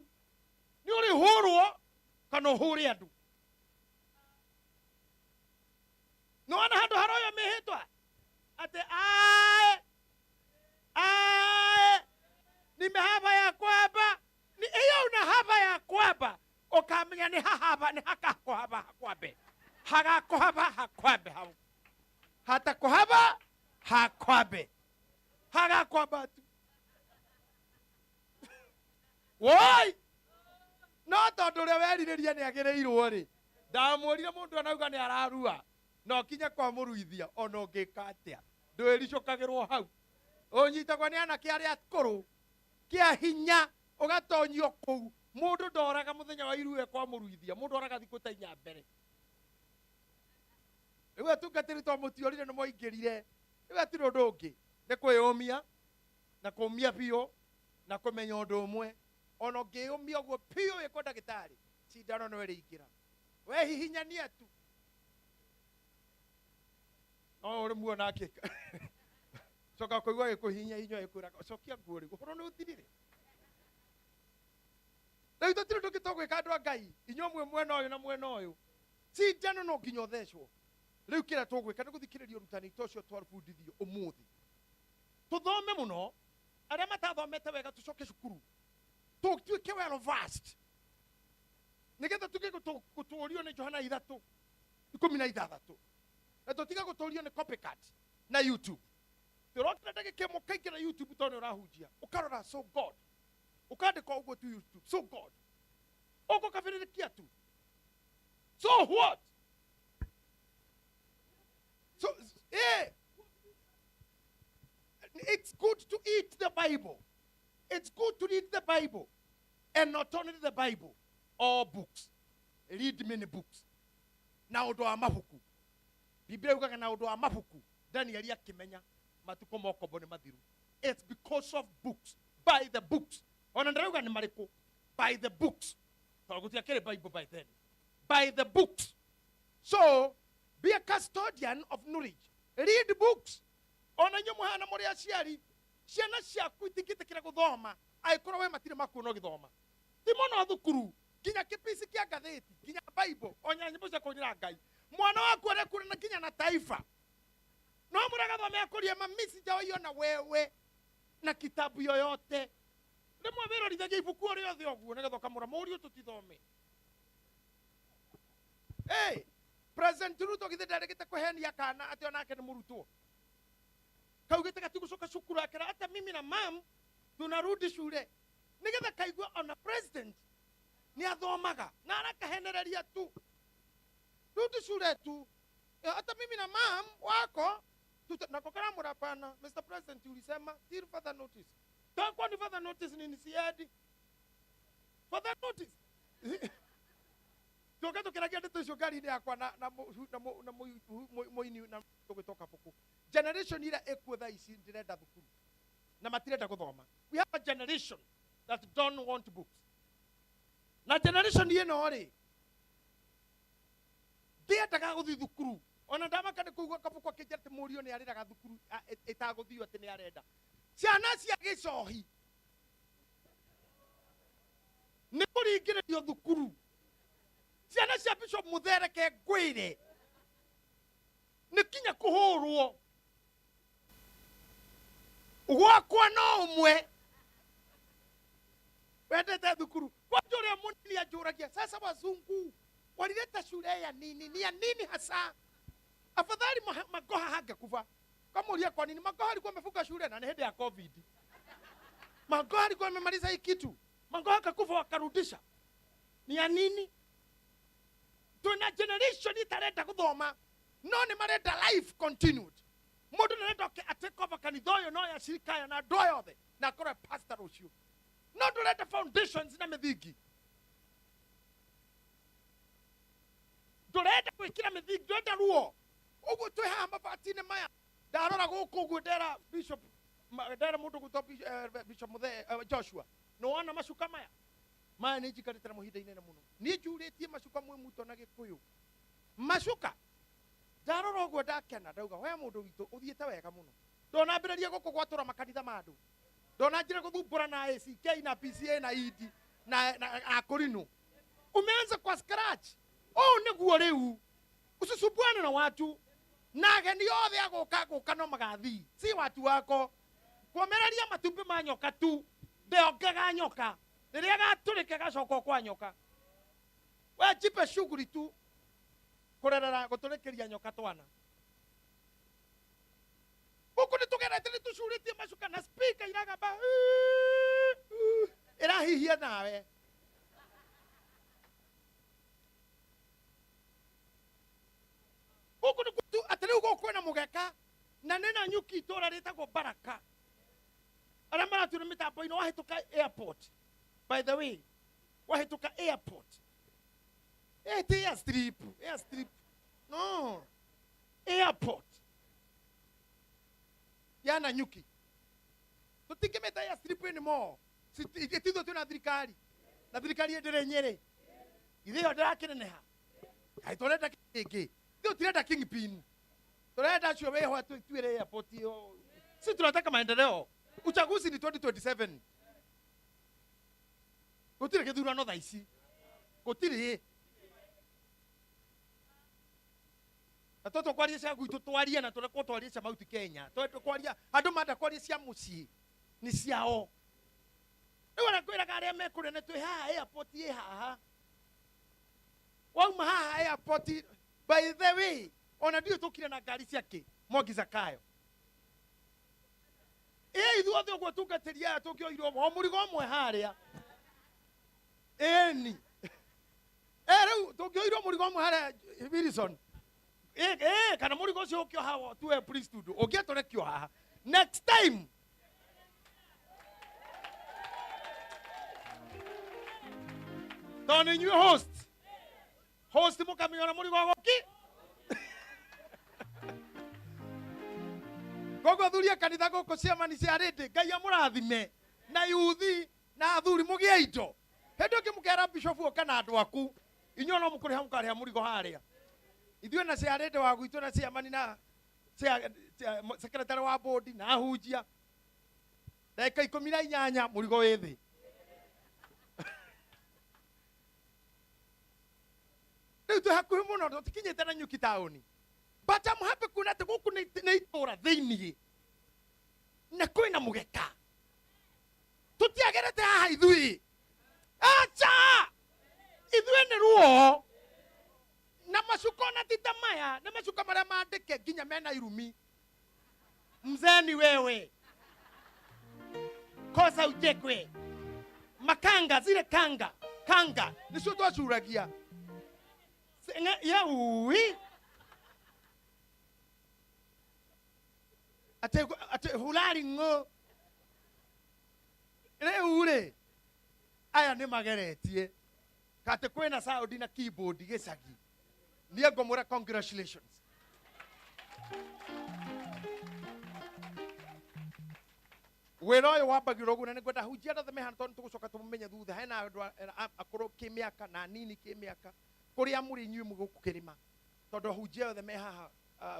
Nĩ ũrĩhũrwo kana ũhũre andũ. Nĩwona handũ haroywo mĩhĩtwa atĩ ae ae nimehaba ya kwamba ni iyo una haba ya kwamba ũkamenya nĩ hahaba nĩ hakakohaba hakwambe hagakohaba hakwambe hau hatakohaba hakwambe hagakwamba tu. Woi no tondũ ũrĩa werirĩria nĩ agĩrĩirwo rĩ ndamwĩrire mũndũ anauga nĩ ararua no kinya kwa mũruithia ona ũngĩka atĩa ndwĩricũkagĩrwo hau ũnyitagwo nĩ anake arĩa akũrũ kĩa hinya ũgatonyio kũu mũndũ ndoraga mũthenya wa irue kwa mũruithia mũndũ oraga thikũ ta inya mbere. Rĩu atungatĩri to mũtiorire nĩ mwaingĩrire rĩu hatirĩ ũndũ ũngĩ nĩ kwĩyũmia na kũmia biũ na kũmenya ũndũ ũmwe ona ũngĩyũmia ũguo biũ wĩ kwa ndagĩtarĩ cindano no ĩrĩingĩra we hihinyania tu no ũrĩ muona akĩka coka kũigua gĩkũhihinya hinya ĩkwĩra cokia nguo rĩu ũhoro nĩ ũthirire. Rĩu tũtirĩ ũndũ ũngĩ tũgwĩka andũ a Ngai inyuĩ mwĩ mwena ũyũ na mwena ũyũ cindano no nginya ũthecwo. Rĩu kĩrĩa tũgwĩka nĩ gũthikĩrĩria ũrutani ta ũcio twabundithio ũmũthĩ tũthome mũno arĩa matathomete wega tũcoke cukuru tũtuĩke well versed nĩgetha tuge gũtũũrio nĩ Johana 3:16 na tũtige gũtũũrio nĩ copycat na YouTube. Tũrokĩra ndagĩka ĩmwe ũkaingĩra YouTube tondũ nĩ ũrahunjia ũkarora so God ũkandĩka ũguo tu YouTube so God ũgũkabĩrĩrĩkia tu so what so it's good to eat the Bible. It's good to read the Bible. And not only the Bible, all books. Read many books. Na ũndũ wa mabuku. Biblia yugaga na ũndũ wa mabuku. Danieli akĩmenya matukũ ma ũkombo nĩ mathiru. It's because of books. By the books. Ona ndĩrauga nĩ marĩkũ. By the books. Tondũ gũtiakĩrĩ Bible by then. By the books. So, be a custodian of knowledge. Read books. Ona inyuĩ mũhana mũrĩ aciari, ciana ciaku itingĩtĩkĩra gũthoma angĩkorwo we matirĩ makuona ũgĩthoma. Ti mũno thukuru, nginya kĩpici kĩa ngathĩti, nginya Bible, ona nyĩmbo cia kũinĩra Ngai. Mwana waku arekũra na nginya na taifa. No mũragathome akũrie mami sijawaiona wewe na kitabu yoyote. Rĩmwe wĩrorithagia ibuku o rĩothe ũguo nĩgetha ũkamũra mũriũ tũtithome. Hey, President Ruto githĩ ndarĩgĩte kũhenia kana atĩ onake nĩ mũrutwo. Kaugĩte gatigũcoka cukuru akĩra hata mimi na mam tunarudi shule. Nĩgetha kaigua ona president Nĩ athomaga na arakahenereria tu. Rudi shule tu. Hata mimi na mam wako nako karamwĩra pana. Mr. President ulisema till further notice. Kwa ni further notice nini siadi? Further notice. Tuoka tukĩragia ndeto icio ngari-inĩ yakwa na na na na mũini na tũgĩtoka buku. Generation ĩrĩa ĩkuo thaa ici ndĩrenda thukuru na matirenda gũthoma. We have a generation that don't want books. Na generation ĩno rĩ ndiendaga gũthiĩ thukuru. Ona ndamaka nĩ kũigua kabuku akĩnjĩra atĩ mũriũ nĩ arĩraga thukuru ĩtagũthiĩ atĩ nĩ arenda. Ciana cia gĩcohi nĩ kũringĩrĩrio thukuru. Ciana cia Bishop Muthereke ngwĩre nĩ kinya kũhũrwo. Gwakwa no ũmwe wendete thukuru. Kwanja ũrĩa mũnini anjũragia, sasa wazungu walileta shule ya nini? Ni ya nini hasa? Afadhali Magoha hangekufa. Kamuulia kwa nini? Magoha alikuwa amefunga shule na ni hĩndĩ ya COVID. Magoha alikuwa amemaliza hii kitu. Magoha akakufa wakarudisha. Ni ya nini? Tuna generation itarenda kuthoma. No ni marenda life continued. Mundu ndarenda take over kanitha ũyũ no ya shirika ya na andũ aya othe na akorwo pastor ũcio. No ndũrenda foundations na mĩthingi. Ndũrenda gwĩkĩra mĩthingi, ndũrenda ruo. Ũguo twĩ haha mabati-inĩ maya. Ndarora gũkũ ũguo ndera Bishop, ndera mũndũ gwĩtwo Bishop Muthee, Joshua. Nĩ wona macuka maya? Maya nĩ njikarĩte namo ihinda inene mũno. Niĩ njurĩtie macuka mwĩ muto na Gĩkũyũ. Macuka. Ndarora ũguo ndakena, ndauga we mũndũ witũ ũthiĩte wega mũno. Ndonambĩrĩria gũkũ gwatũra makanitha ma andũ. Ndonanjĩra gũthumbũra na ACK na PCA na ED na Akorino. Umeanza kwa scratch. Ũũ nĩguo rĩu. Usisumbuane na watu. Na ageni othe agũka gũka no magathiĩ. Si watu wako. Kũomereria matumbĩ ma nyoka tu. Ndĩongega nyoka. Rĩrĩa gatũrĩke gacoka kwa nyoka. We jipe shughuli tu. Kũrerera gũtũrĩkĩria nyoka twana. Gũkũ nĩ tũgerete nĩ tũcurĩtie macuka na speaker iragamba. Ĩrahihia nawe. Gũkũ nĩ tu atĩ rĩu gũkũ kwĩna mũgeka na nĩ na nyuki itũũra rĩtagwo Baraka. Arĩa maratuire mĩtambo-inĩ wahĩtũka airport. By the way, wahĩtũka airport. Ti airstrip, airstrip. No. Airport. Yana nyuki. Tũtingĩmĩta airstrip anymore. Ithuĩ twĩna thirikari. Na thirikari ĩndĩrĩ Nyĩrĩ. Ithuĩ ĩyo ndĩrakĩneneha. Kaĩ tũrenda kĩngĩ. Ithuĩ tũtirenda kingpin. Tũrenda acio wĩho tuĩre airport ĩyo. Si tunataka maendeleo. Uchaguzi ni 2027. Gũtirĩ gĩthurano thaa ici. Gũtirĩ. Na tũtũ kwaria cia gwitũ twarie na tũrekwo twarie cia Mount Kenya. Tũrekwo kwaria andũ manda kwaria cia mũciĩ nĩ ciao. Rĩu ona kwĩraga arĩa me kũrĩa nĩ twĩ haha airport ĩ haha. Wauma haha airport, by the way, ona ndiũĩ tũkire na ngari ciake Mwangi Zakayo. Ĩ ithuothe ũguo tungatĩri aya tũngĩoirwo o mũrigo ũmwe harĩa. Ĩni. Rĩu tũngĩoirwo mũrigo ũmwe harĩa Wilson. Kana mũrigo ũcio ũkĩoha tuwe priesthood, ũngĩatũrekio haha. Next time. Tondũ nĩ inyuĩ host. Host mũkamenya ũrĩa mũrigo ũgũki. Koguo athuri a kanitha gũkũ ciamani cia rĩndĩ, Ngai amũrathime na yuthi na athuri mũgĩe indo. Hĩndĩ ĩngĩ mũkera bishop ũka na andũ aku, inyuĩ no mũkũrĩha mũkarĩha mũrigo harĩa. Ithuĩ na cia rĩndĩ wa gwitũ na ciamani na secretary wa board na ahunjia. Ndagĩka 18 mũrigo wĩ thĩ. Rĩu twĩ hakuhĩ mũno, tũtikinyĩte na nyuki taũni. But I'm happy kuona atĩ gũkũ nĩ itũũra thĩiniĩ na kwĩna mũgeka. Tũtiagerete haha ithuĩ. Acha! Ithuĩ nĩ ruo. Na macuka ona ti ta maya, nĩ macuka marĩa mandĩke nginya mena irumi. Mzee ni wewe. Kosa uchekwe. Makanga, zile kanga. Kanga nĩcio twacuragia. Yeui ate hulari ng'o rĩu rĩ aya nĩ mageretie kate kwĩna sound na keyboard gĩcagi. Niĩ ngũmwĩra congratulations. Wĩra ũyũ wambagĩrwo ũguo na nĩngwenda hunjia andũ othe me haha tondũ nĩtũgũcoka tũmũmenye thutha. Hena andũ akũrũ kĩmĩaka na anini kĩmĩaka kũrĩa mũrĩ inyuĩ mũgũkũ kĩrĩma tondũ hunjia othe me haha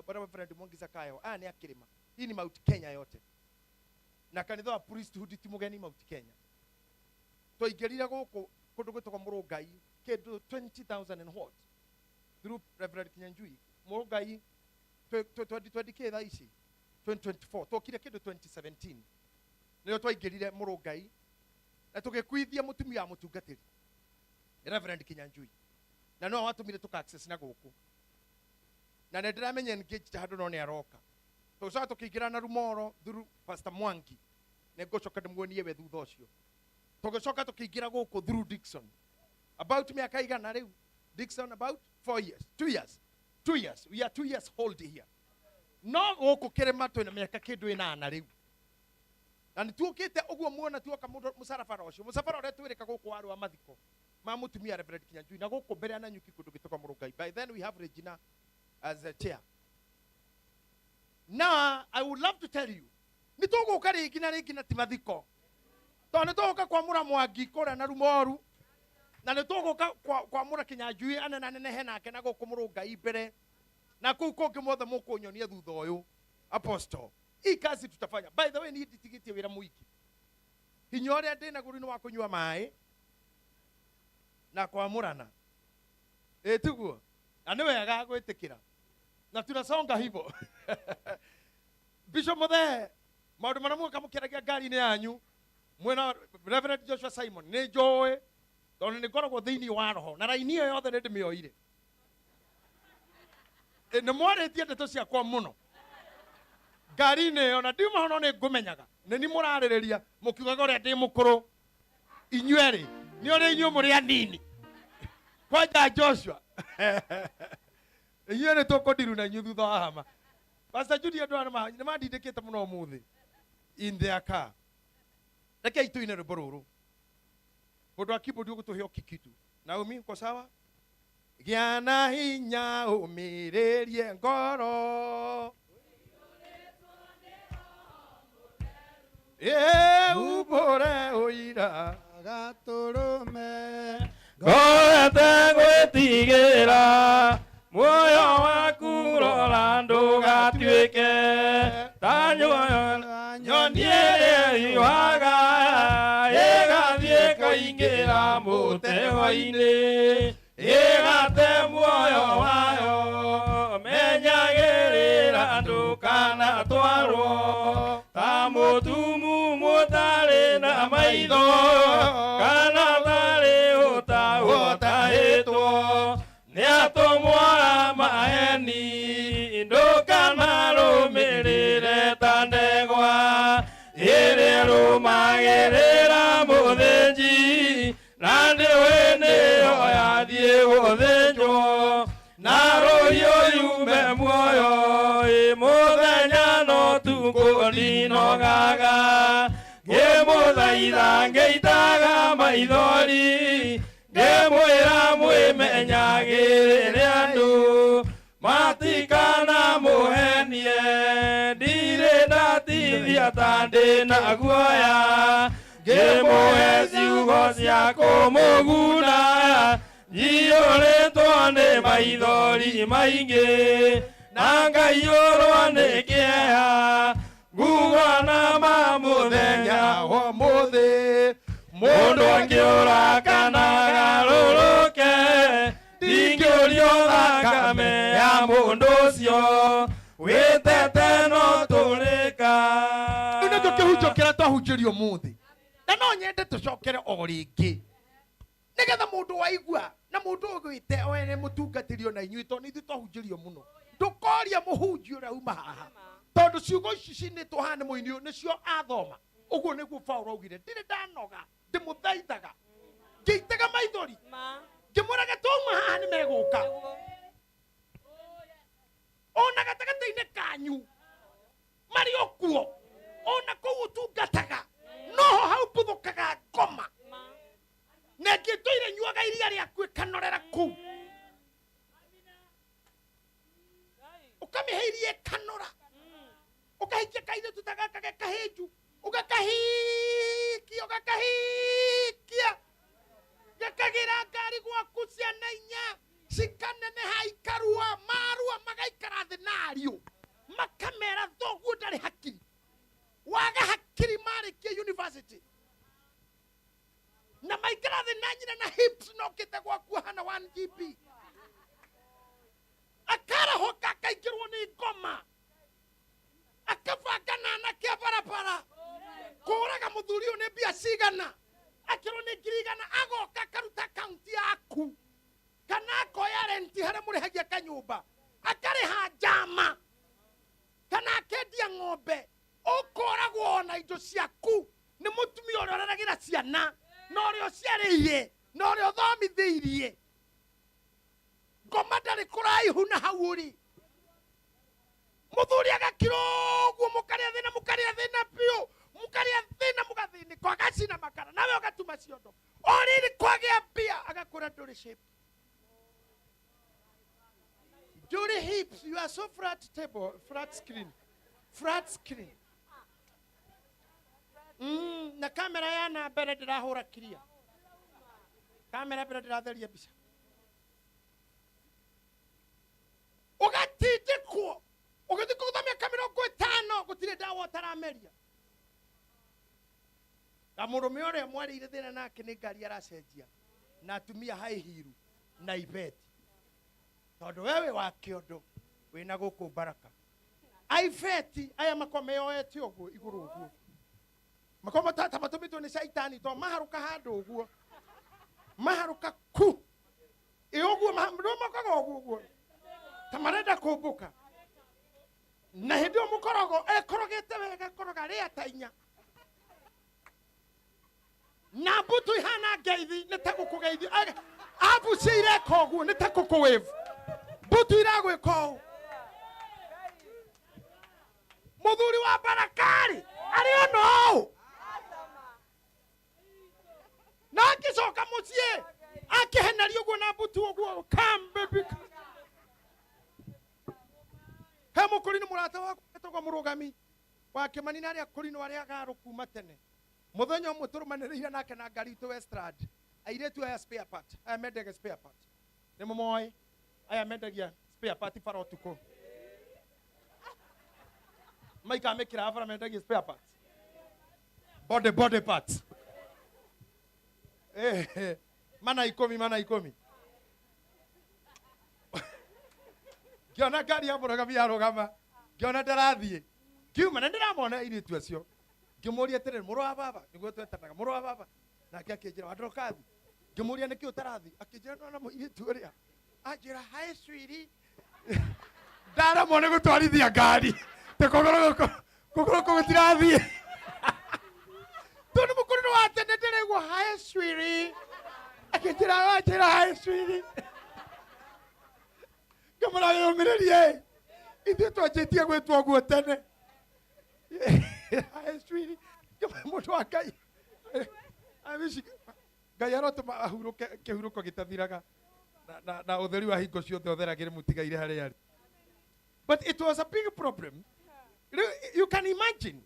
Reverend Mwangi Zakayo aya nĩ a kĩrĩma. Hii ni Mount Kenya yote na kanitha wa priesthood ti mũgeni Mount Kenya. Twaingĩrire gũkũ kũndũ gwĩtagwo Mũrũngai kĩndũ 20,000 and what through Reverend Kinyanjui. Mũrũngai 2020 kĩ thaa ici 2024 twokire kĩndũ 2017 nĩyo twaingĩrire Mũrũngai na tũgĩkuithia mũtumia wa mũtungatĩri Reverend Kinyanjui na no watũmire tũka access na gũkũ na nĩ ndĩramenya engaged handũ no nĩ aroka. Tũgĩcoka tũkĩingĩra na Rumoro through Pastor Mwangi nĩ ngũcoka ndĩmuonie we thutha ũcio. Tũgĩcoka tũkĩingĩra gũkũ through Dixon about mĩaka igana rĩu. Dixon about 4 years 2 years 2 years we are 2 years old here. No gũkũ kĩrĩma twĩna mĩaka kĩndũ ĩnana rĩu na nĩtuũkĩte ũguo muona tuoka mũcarabara ũcio mũcabara ũrĩa twĩrĩka gũkũ warĩ wa mathiko ma mũtumia Reverend Kinyanjui na gũkũ mbere ya Nanyuki kũndũ gĩtagwo Mũrũngai. By then we have Regina as a chair. Now I would love to tell you nĩ tũgũka rĩngĩ na rĩngĩ na ti mathiko tondũ nĩ tũgũka kwamũra Mwangi kũrĩa na Rumoru na nĩ tũgũka kwamũra Kinyanjui anenanenehe nake na gũkũ Mũrũngai mbere na kũu kũngĩ mothe mũkũnyonia thutha ũyũ. Apostle, hii kazi tutafanya. By the way, niĩ nditigĩtie wĩra mũingĩ. Hinya ũrĩa ndĩ naguo nĩ wa kũnyua maĩ na kwamũrana. Ĩ tiguo? Na nĩ wega gwĩtĩkĩra na tunasonga hivyo. Bishop Muthee, maũndũ marĩa muoka mũkĩaragia ngari-inĩ yanyu mwena Reverend Joshua Simon nĩ njũĩ tondũ nĩ ngoragwo thĩinĩ wa roho na raini ĩyo yothe nĩ ndĩmĩoire. Nĩ mwarĩtie ndeto ciakwa mũno ngari-inĩ ĩyo na ndiuma ho no nĩ ngũmenyaga nĩ ni mũrarĩrĩria mũkiugaga ũrĩa ndĩ mũkũrũ. Inyuĩ rĩ nĩ ũrĩa inyuĩ mũrĩ anini kwanja Joshua inyuĩ nĩ tũkũndiru na inyuĩ thutha wa hama. Pastor Judy andũ aya nĩ mandindĩkĩte mũno ũmũthĩ in their car. Rekei tũine rwĩmbo rũrũ. Mũndũ wa keyboard ũgũtũhe o kikitu. Naomi uko sawa? Gĩa na hinya ũmĩrĩrie ngoro ĩ umbũre ũira gatũrũme ngorete gwĩtigĩra muoyo waku rora ndũgatuĩke ta nyoni ĩrĩa ĩhiũhaga ĩgathiĩ ĩkaingĩra mũtego-inĩ ĩgate muoyo wayo. Menyagĩrĩra ndũkanatwarwo ta mũtumumu ũtarĩ na maitho kana tarĩ ũtahĩtwo nĩ atũmwo a maheni ndũkanarũmĩrĩre ta ndegwa ĩrĩa ĩrũmagĩrĩra mũthĩnji na ndĩũĩ nĩyo yathiĩ gũthĩnjwo na rũhiũ yume muoyo ĩ mũthenya no tukũ ndinogaga ngĩmũthaitha ngĩitaga maithori ngĩmwĩra mwĩmenyagĩrĩre andũ matikana mũhenie ndirĩ ndatithia ta ndĩ na guoya ngĩmũhe ciugo cia kũmũguna njiyũrĩtwo nĩ maithori maingĩ na ngaiyũrwo nĩ kĩeha nguga na ma mũthenya ũmũthĩ mũndũ angĩũra kana agarũrũke ndingĩũrio thakame ya mũndũ ũcio wĩtete no tũrĩka. Rĩu nĩkĩo kĩhunjio kĩrĩa twahunjĩrio ũmũthĩ na no nyende tũcokere o rĩngĩ nĩgetha mũndũ waigua na mũndũ ũgwĩte wene mũtungatĩri ona inyuĩ tondũ nĩ ithuĩ twahunjĩrio mũno ndũkoria mũhunjia ũrĩa uma haha tondũ ciugo ici cinĩtwo haha nĩ mũini ũyũ nĩcio athoma. Ũguo nĩguo Paũlũ augire ndirĩ ndanoga ndĩmũthaithaga Ngĩitaga maithori. Ngĩmwĩraga twauma haha nĩ megũka. Ona gatagatĩ-inĩ kanyu marĩ o kuo, ona kũu ũtungataga noho hau mbuthũkaga ngoma, na ĩngĩ ndũire nyuaga iria rĩaku ĩkanorera kũu, ũkamĩhe iria ĩkanora, ũkahikia kairĩtu ta gaka ge kahĩnju, ũgakahikia ũgakahikia gakagĩra ngari gwaku, ciana inya cikaneneha, ikarua marua, magaikara thĩ na ariũ makamera thoguo ndarĩ hakiri, waga hakiri marĩkia university, na maikara thĩ na nyina na hips nokĩte gwaku hana 1 GB, akarahoka akaingĩrwo nĩ ngoma, akabanga na anake a barabara kũraga mũthuri ũyũ nĩ mbia cigana, akĩrwo nĩ 100,000, agoka akaruta akaunti yaku kana akoya renti harĩa mũrĩhagia kanyũmba, akarĩha njama kana akendia ng'ombe, ũkoragwo ona indo ciaku nĩ mũtumia ũrĩa ũreragĩra ciana na ũrĩa ũciarĩire na ũrĩa ũthomithĩirie. Ngoma ndarĩ kũraihu na hau ũrĩ. Mũthuri agakira ũguo, mũkarĩa thĩna, mũkarĩa thĩna biũ, mũkarĩa thĩna, mũgathĩnĩka, agacina makara nawe ũgatuma ciondo. O rĩrĩ kwagĩa mbia agakwĩra ndũrĩ shape, ndũrĩ hips, you are so flat table, flat screen, flat screen. Na kamera ya na mbere ndĩrahũra clear, kamera mbere ndĩratheria mbica, ũgatindĩkwo ũgĩthiĩ kũgũtha mĩaka 50, gũtirĩ ndawa ũtarameria. Na mũrũme ũrĩa mwarĩire thĩna nake nĩ ngari aracenjia na atumia high heel na ibeti, tondũ we wĩ wa kĩondo wĩna gũkũ baraka aibeti aya makwa meyoete ũguo igũrũ ũguo, makwa matata matũmĩtwo nĩ caitani, to maharũka handũ ũguo, maharũka ku ĩ ũguo, nĩ mokaga ũguo ũguo ta marenda kũmbũka, na hĩndĩ ĩyo mũkorogo ekorogete wega, koroga rĩa ta inya na mbutu ihana ngeithi, nĩ ta gũkũgeithia abucia ireka ũguo, nĩ ta kũkũwave, mbutu iragwĩka ũũ. Mũthuri wa barakari arĩ ona ũũ, na akĩcoka mũciĩ akĩhenerio ũguo na mbutu ũguo, come baby come. He mũkũrinũ mũrata wakwa etagwo Mũrũgami wa Kĩmani, na arĩa kũrinũ arĩa garũ kuma tene. Mũthenya ũmwe tũrũmanĩrĩire nake na ngari itũ Westland, airĩtu aya spare part, aya mendagia spare part, nĩ mũmoĩ aya mendagia spare part bara ũtukũ, maikara mĩkĩra bara, mendagia spare parts, body parts. Mana ikũmi, mana ikũmi. Ngĩona ngari ya Mũrũgami yarũgama, ngĩona ndarathiĩ, ngiuma na ndĩramona airĩtu acio, ngĩmũria atĩrĩrĩ, mũrũ wa baba, nĩguo twetanaga, mũrũ wa baba, nake akĩnjĩra wa Ndorokathi. Ngĩmũria nĩkĩ ũtarathiĩ, akĩnjĩra nona mũirĩtu ũrĩa anjĩra hi sweetie, ndaremwo nĩ gũtwarithia ngari te kũgũrũ gũkũ, kũgũrũ kũu gũtirathiĩ, tondũ mũkũrũ wa tene ndĩraigua hi sweetie, akĩnjĩra anjĩra hi sweetie, ngĩmũra wĩyũmĩrĩrie, ithuĩ twanjĩtie gwĩtwo ũguo tene, hi sweetie. Ngĩmwĩra mũndũ wa Ngai, I wish Ngai arotũma ahurũke kĩhurũko gĩtathiraga na ũtheri wa hingo ciothe ũtheragĩre mũtigaire harĩa arĩ. But it was a big problem. Rĩu you can imagine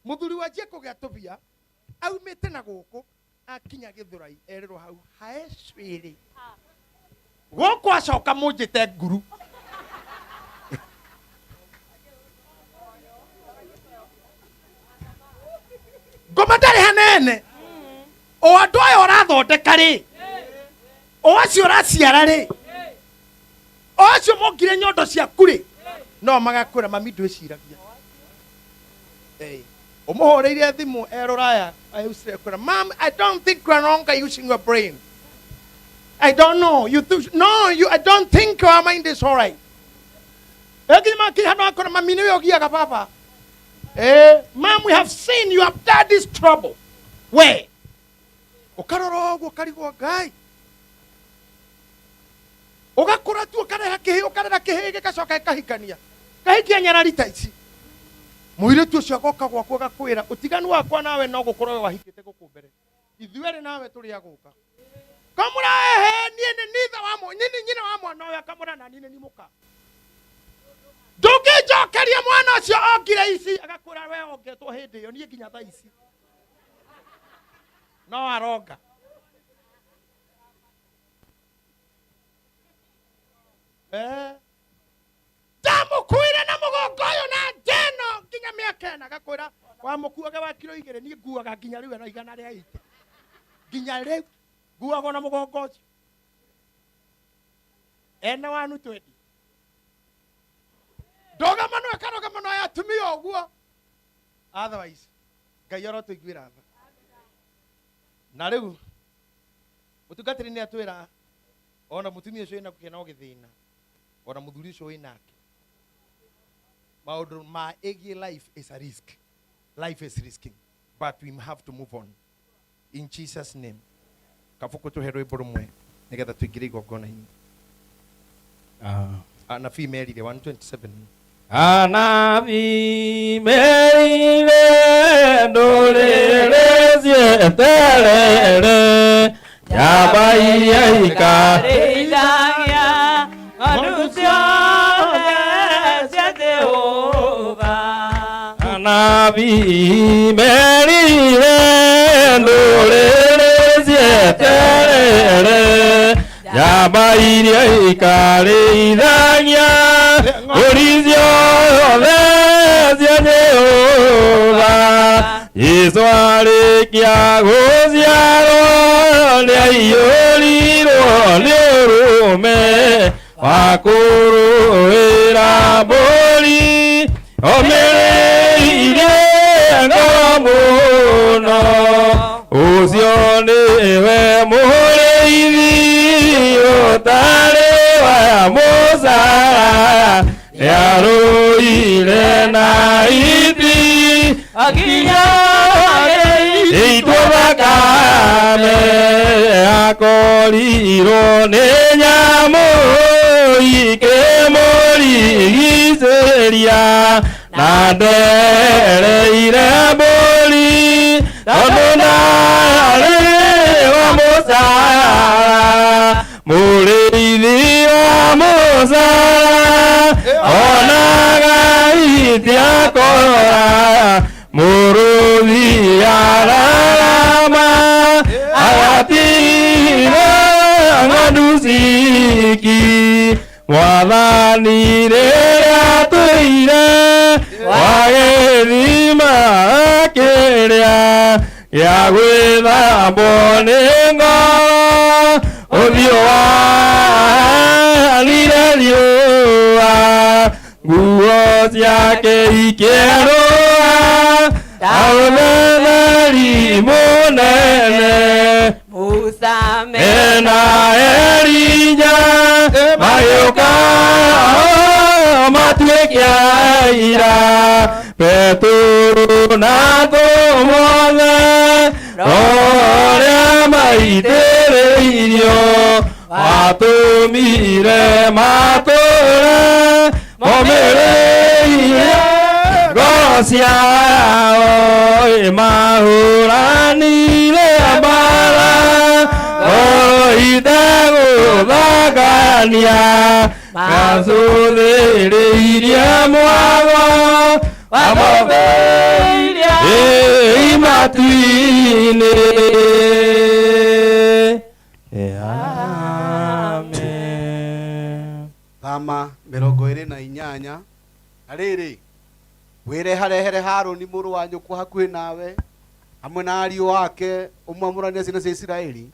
mũthuri wanjia kũgĩa tũbia aumĩte na gũkũ, akinya Gĩthũrai erĩrwo hau hae cwĩrĩ, gũkũ acoka mũnjĩte nguru. Ngoma ndarĩ hanene, o andũ aya ũrathondeka rĩ, o acio ũraciara rĩ, o acio mokire nyondo ciaku rĩ, no magakwĩra mami ndwĩciragia. Ũmũhũrĩire thimũ e rũraya kwĩra mam, I don't think you are longer using your brain. I don't know you no you, I don't think your mind is all right. Ĩnginya makinya handũ akora mami nĩwe ũgiaga baba. Mam, we have seen you have done this trouble we. Ũkarora ũguo ũkarigwo Ngai. Ũgakũra tu ũkareha kĩhĩ ũkarera kĩhĩ gĩgacoka gĩkahikania. Kahikia nyarari ta ici. Mũirĩtu ũcio agoka gwaku agakwĩra ũtiganu wakwa nawe no gũkorwo we wahikĩte gũkũ mbere. Ithuerĩ nawe tũrĩ agũka. Kamũra ehe niĩ nĩ nitha wa nyina nyina wa mwana ũyũ akamũra na niĩ nĩ mũka. Ndũngĩnjokeria mwana ũcio ongire ici agakwĩra we ongetwo hĩndĩ ĩyo niĩ nginya thaa ici. No aronga. Ndamukuire na mugongo ũyũ na njeno nginya mĩaka ĩna agakwĩra wamũkuaga wa kiro 2 niĩ nguaga nginya rĩu ena 180 nginya rĩu nguaga na mũgongo ũcio ena wanu twendi ndũgamano ĩkarũgamano ya atumia ũguo otherwise Ngai arotũiguĩra tha. Na rĩu mũtungatĩri nĩ atwĩra ona mũtumia ũcio wĩna gũkena gĩthĩna ona mũthuri ũcio wĩnake maũndũ ma ĩgiĩ life is a risk. Life is risking, but we have to move on in Jesus name. Kabuku tũhe rwĩmbo rũmwe nĩgetha tũingĩre igongona-inĩ. Anabii merire 127. Anabii merire ndũrĩrĩ cieterere njamba iria ikarĩithagia ng'ondu ciothe cia Jehova. Anabii merire ndũrĩrĩ cieterere njamba iria ikarĩithagia ng'ondu ciothe cia Jehova. Jesũ arĩkia gũciarwo nĩaiyũrirwo nĩ ũrũme wa kũrũĩra mbũri omĩrĩire ngoro mũno. Ũcio nĩwe mũrĩithi ũtarĩ wa mũcara nĩarũire na iti Akinya itwo thakame akorirwo nĩ nyamũ ikĩmũrigicĩria na ndereire mbũri tondũ ndarĩ wa mũcara mũrĩithi wa mũcara onaga itiakora mũrũthi ararama agatira ng'ondu ciki mwathani rĩrĩa tũire wagĩthima kĩrĩa gĩa gwĩthambwo nĩ ngoro ũthiũ wahanire riũa nguo ciake ikĩerũa ta ũtheri mũnene. Musa Mena Elija magĩũka matuĩke aira Petero na Tomothe ũrĩa maitĩrĩirio watũmire matũre momĩrĩire ngoro ciao ĩmahũranire mbara ngoro itegũthangania gacũthĩrĩirie mwago Wamũthĩirie matu-inĩ. Amen. Thama 28 na rĩrĩ wĩreharehere Harũni mũrũ wa nyũkwa hakuhĩ nawe hamwe na ariũ ake ũmwamũranie ciana cia Isiraeli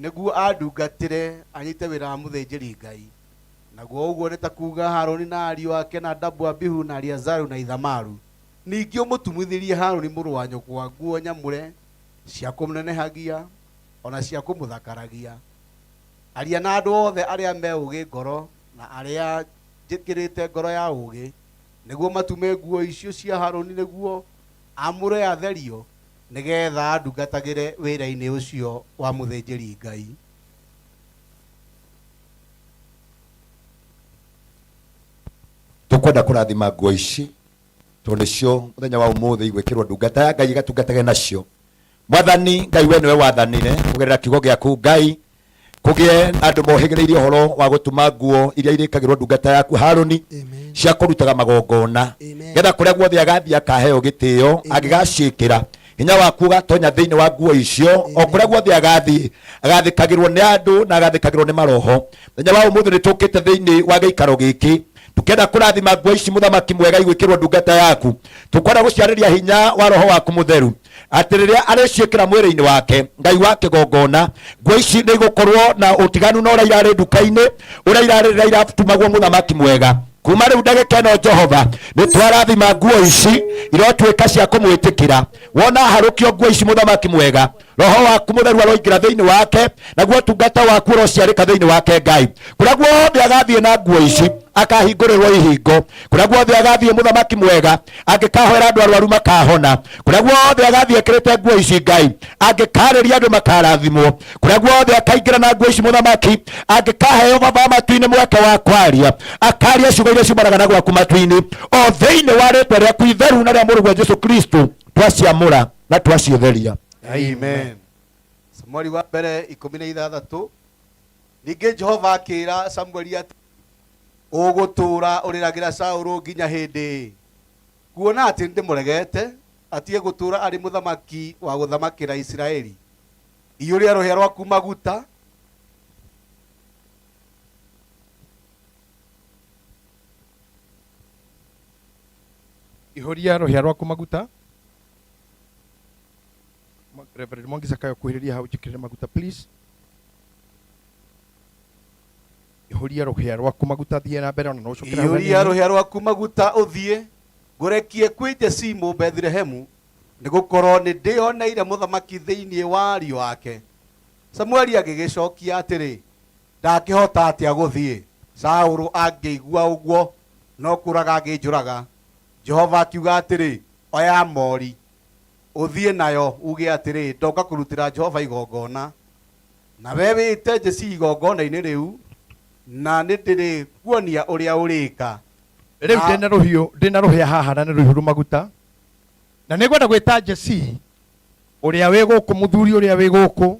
nĩguo andungatĩre anyite wĩra wa mũthĩnjĩri Ngai. Naguo ũguo nĩ ta kuga Harũni na ariũ ake na Nadabu, Abihu na Eleazaru na Ithamaru. Ningĩ ũmũtumithĩrie Harũni mũrũ wa nyũkwa nguo nyamũre cia kũmũnenehagia ona cia kũmũthakaragia. Aria na andũ othe arĩa me ũũgĩ ngoro na arĩa njĩkĩrĩte ngoro ya ũũgĩ nĩguo matume nguo icio cia Harũni nĩguo amũre atherio Nĩgetha ndungatagĩre wĩra-inĩ ũcio wa mũthĩnjĩri Ngai. Tukwenda kũrathima nguo ici tondũ nĩcio mũthenya wa ũmũthĩ igwĩkĩrwo ndungata ya Ngai ĩgatungatage nacio. Mwathani Ngai we nĩwe wathanire kũgerera kiugo gĩaku Ngai kũgĩe andũ mohĩgĩrĩirie ũhoro wa gũtuma nguo iria irĩkagĩrwo ndungata yaku Harũni cia kũrutaga magongona getha kũrĩa guothe agathiĩ akaheo gĩtĩo angĩgaciĩkĩra hinya waku ũgatonya thĩinĩ wa nguo icio o kũrĩa guothe agathiĩ agathĩkagĩrwo nĩ andũ na agathĩkagĩrwo nĩ maroho. Mũthenya wa ũmũthĩ nĩ tũkĩte thĩinĩ wa gĩikaro gĩkĩ tukenda kũrathima nguo ici mũthamaki mwega igwĩkĩrwo ndungata yaku. Tukwenda gũciarĩria hinya wa roho waku mũtheru atĩ rĩrĩa arĩciĩkĩra mwĩrĩ-inĩ wake Ngai wa kĩgongona nguo ici nĩ igũkorwo na ũtiganu na ũrĩa irarĩ nduka-inĩ ũrĩa irarĩ rĩrĩa iratumagwo mũthamaki mwega. Kuma rĩu ndagĩka ĩno Jehova nĩ twarathima nguo ici irotuĩka cia kũmwĩtĩkĩra. Wona harũkio nguo ici mũthamaki mwega roho waku mũtheru aroingĩra thĩinĩ wake naguo ũtungata waku ũrociarĩka thĩinĩ wake Ngai. Kũrĩa guothe agathiĩ na nguo ici akahingũrĩrwo ihingo. Kũrĩa guothe agathiĩ mũthamaki mwega angĩkahoera andũ arwaru makahona. Kũrĩa guothe agathiĩ ekĩrĩte nguo ici Ngai angĩkarĩria andũ makarathimwo. Kũrĩa guothe akaingĩra na nguo ici mũthamaki angĩkaheo baba matu-inĩ mweke wa kwaria akaria ciugo iria ciumanaga na gwaku matu-inĩ o thĩinĩ wa rĩtwa rĩaku itheru na rĩa mũrũguo Jesu Kristo twaciamũra na twacitheria. Amen. Samueli wa mbere 16. Ningĩ Jehova akĩra Samueli atĩ ũgũtũũra ũrĩragĩra Saũlũ nginya hĩndĩ kuona atĩ ndĩmũregete atige gũtũũra arĩ mũthamaki wa gũthamakĩra Isiraeli. Iyũria rũhĩa rwaku maguta Ihũria rũhĩa rwaku maguta. Reverend Mwangi Zakayo kuhĩrĩria hau njĩkĩrĩre maguta please. Ihũria rũhĩa rwaku maguta thiĩ na mbere ona no ũcokere hau Ihũria hanini. rũhĩa rwaku maguta ũthiĩ ngũrekie kwĩ Jesii Mũbethilehemu nĩgũkorwo nĩndĩoneire mũthamaki thĩinĩ wa ariũ ake. Samueli agĩgĩcokia atĩrĩ ndakĩhota atĩa gũthiĩ Saũlũ angĩigua ũguo no kũraga angĩnjũraga. Jehova akiuga atĩrĩ oya mori ũthiĩ nayo uge atĩrĩ ndoka kũrutĩra Jehova igongona na we wĩte Jesii igongona-inĩ rĩu na nĩndĩrĩkuonia ũrĩa ũrĩka. Rĩu ndĩna rũhiũ ndĩna rũhĩa haha na nĩ rũihũru maguta na nĩngwenda gwĩta Jesii ũrĩa wĩ gũkũ mũthuri ũrĩa wĩ gũkũ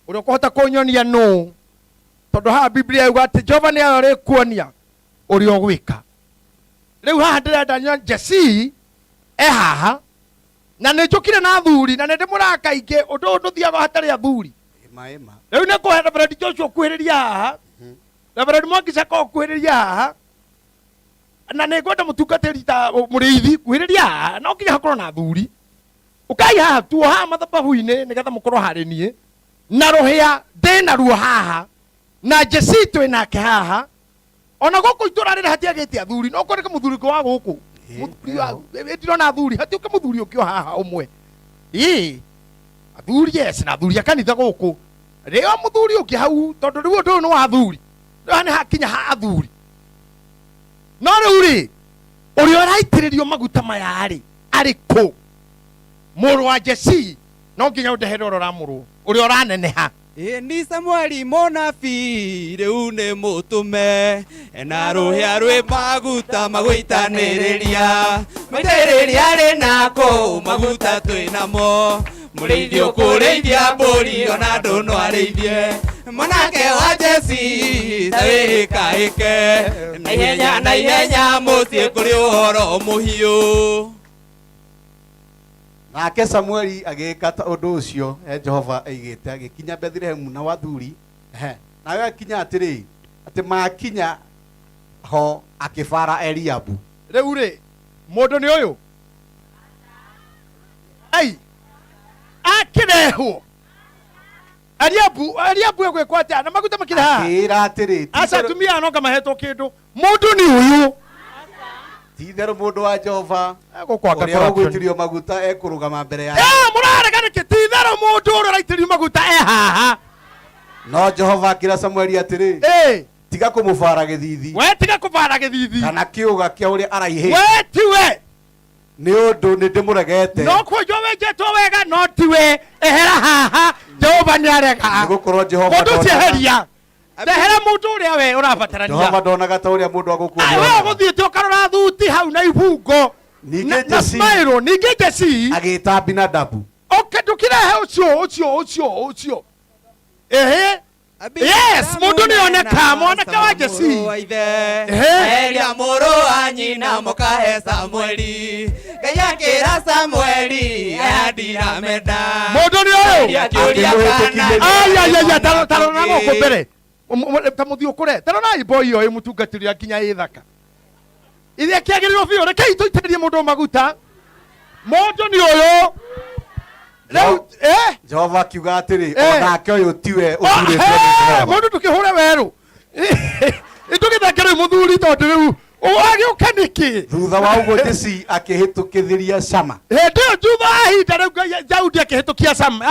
ũrĩa ũkũhota kũnyonia nũ tondũ haha Biblia yuga atĩ Jehova nĩ arĩkuonia ũrĩa ũgwĩka. Rĩu haha ndĩrenda nyonie Jesii e haha na nĩ njũkire na athuri na nĩ ndĩmũraga kaingĩ ũndũ ũyũ ndũthiaga hatarĩ athuri. Ĩma ĩma. Rĩu nĩ ngũhe Reverend Joshua ũkuhĩrĩria haha Reverend Mwangi Zakayo ũkuhĩrĩria haha na nĩ ngwenda mũtungatĩri ta mũrĩithi kuhĩrĩria haha no nginya hakorwo na athuri. Ũkai haha tuo haha mathabahu-inĩ nĩgetha mũkorwo harĩ niĩ na rũhĩa ndĩ naruo haha na Jesii twĩ nake haha ona gũkũ itũra rĩrĩ hatiagĩte athuri no kuoneke mũthuri ũngĩ wa gũkũ mũthuri wa ndirona athuri hatiũke mũthuri ũngĩ o haha ũmwe ĩĩ athuri yes na athuri a kanitha gũkũ rĩo mũthuri ũngĩ hau tondũ rĩu ũndũ ũyũ nĩ wa athuri rĩu haha nĩ hakinya ha athuri no rĩu rĩ ũrĩa ũraitĩrĩrio maguta maya rĩ arĩ kũ mũrũ wa Jesii no nginya ũndehere ũrĩa ũramũrwo ũrĩa ũraneneha. Ni Samueli mũnabii rĩu nĩ mũtũme na rũhĩa rwĩ maguta magũitanĩrĩria maitĩrĩria rĩ nako maguta twĩ namo mũrĩithi ũkũrĩithia mbũri ona andũ no arĩithie mwanake wa Jesii ta wĩhĩkahĩke na ihenya na ihenya mũciĩ kũrĩ ũhoro mũhiũ. Nake Samueli agĩka ta ũndũ ũcio Jehova aigĩte agĩkinya Bethilehemu na wathuri nawe akinya atĩrĩ atĩ makinya ho akĩbara Eliabu. Rĩu rĩ mũndũ nĩ ũyũ ai akĩrehwo Eliabu Eliabu egwĩkwo atĩa na maguta makĩrĩ haha Akĩĩra atĩrĩ aca atumia aya no nga mahetwo kĩndũ mũndũ nĩ ũyũ ti itherũ mũndũ wa Jehova Egũkwanga ũrĩa corruption. ũgũitĩrio maguta ekũrũgama mbere ya mũrarega nĩkĩ ti itherũ mũndũ ũrĩa ũraitĩrio maguta e haha no Jehova akĩra Samueli atĩrĩ tiga kũmũbara gĩthithi we tiga kũbara gĩthithi kana kĩũga kĩa ũrĩa araihĩte we tiwe Nĩ ũndũ nĩ ndĩmũregete. No kwenjwo wenjetwo wega no tiwe ehera haha Jehova nĩ arega. Nĩ gũkorwo Jehova Mũndũ ũcio ndonaga- eheria. Ndehera mũndũ ũrĩa we ũrabatarania. Jehova ndonaga ta ũrĩa mũndũ agũkuona. Ai, we ũgũthiĩte ũkarora thuti hau na ibungo. Ningĩ Na Jesii- smile, ningĩ Jesii agĩta Abinadabu. Okay, ndũkĩrehe ũcio ũcio ũcio ũcio. Ehe. Yes, mũndũ nĩ oneka mwanake wa Jesii. Ehe. Eria mũrũ wa nyina mũkahe Samueli. Ngai akĩra Samueli aya ndiramenda. Mũndũ nĩ ũyũ. Eria akĩũria kana Ai ai ai tarora tarora gũkũ mbere. Ta mũthiĩ ũkũre. Tarora imbo iyo ĩ mũtungatĩri ũrĩa nginya ĩ thaka. Ithĩ kĩagĩrĩirwo biũ rekei tũitĩrĩrie mũndũ maguta. Mũndũ nĩ ũyũ. Rĩu eh Jehova akiuga atĩrĩ, Eh. o nake ũyũ tiwe ũthurĩtwo nĩ Ehe, Jehova. mũndũ ndũkĩhũre werũ. Ndũgĩthake rĩu mũthuri tondũ rĩu wagĩũka nĩkĩ? Thutha wa ũguo Jesii akĩhĩtũkithĩria Shama. Hĩndĩ ĩyo thutha wa ihinda rĩu Ngai- Daudi akĩhĩtũkia Shama,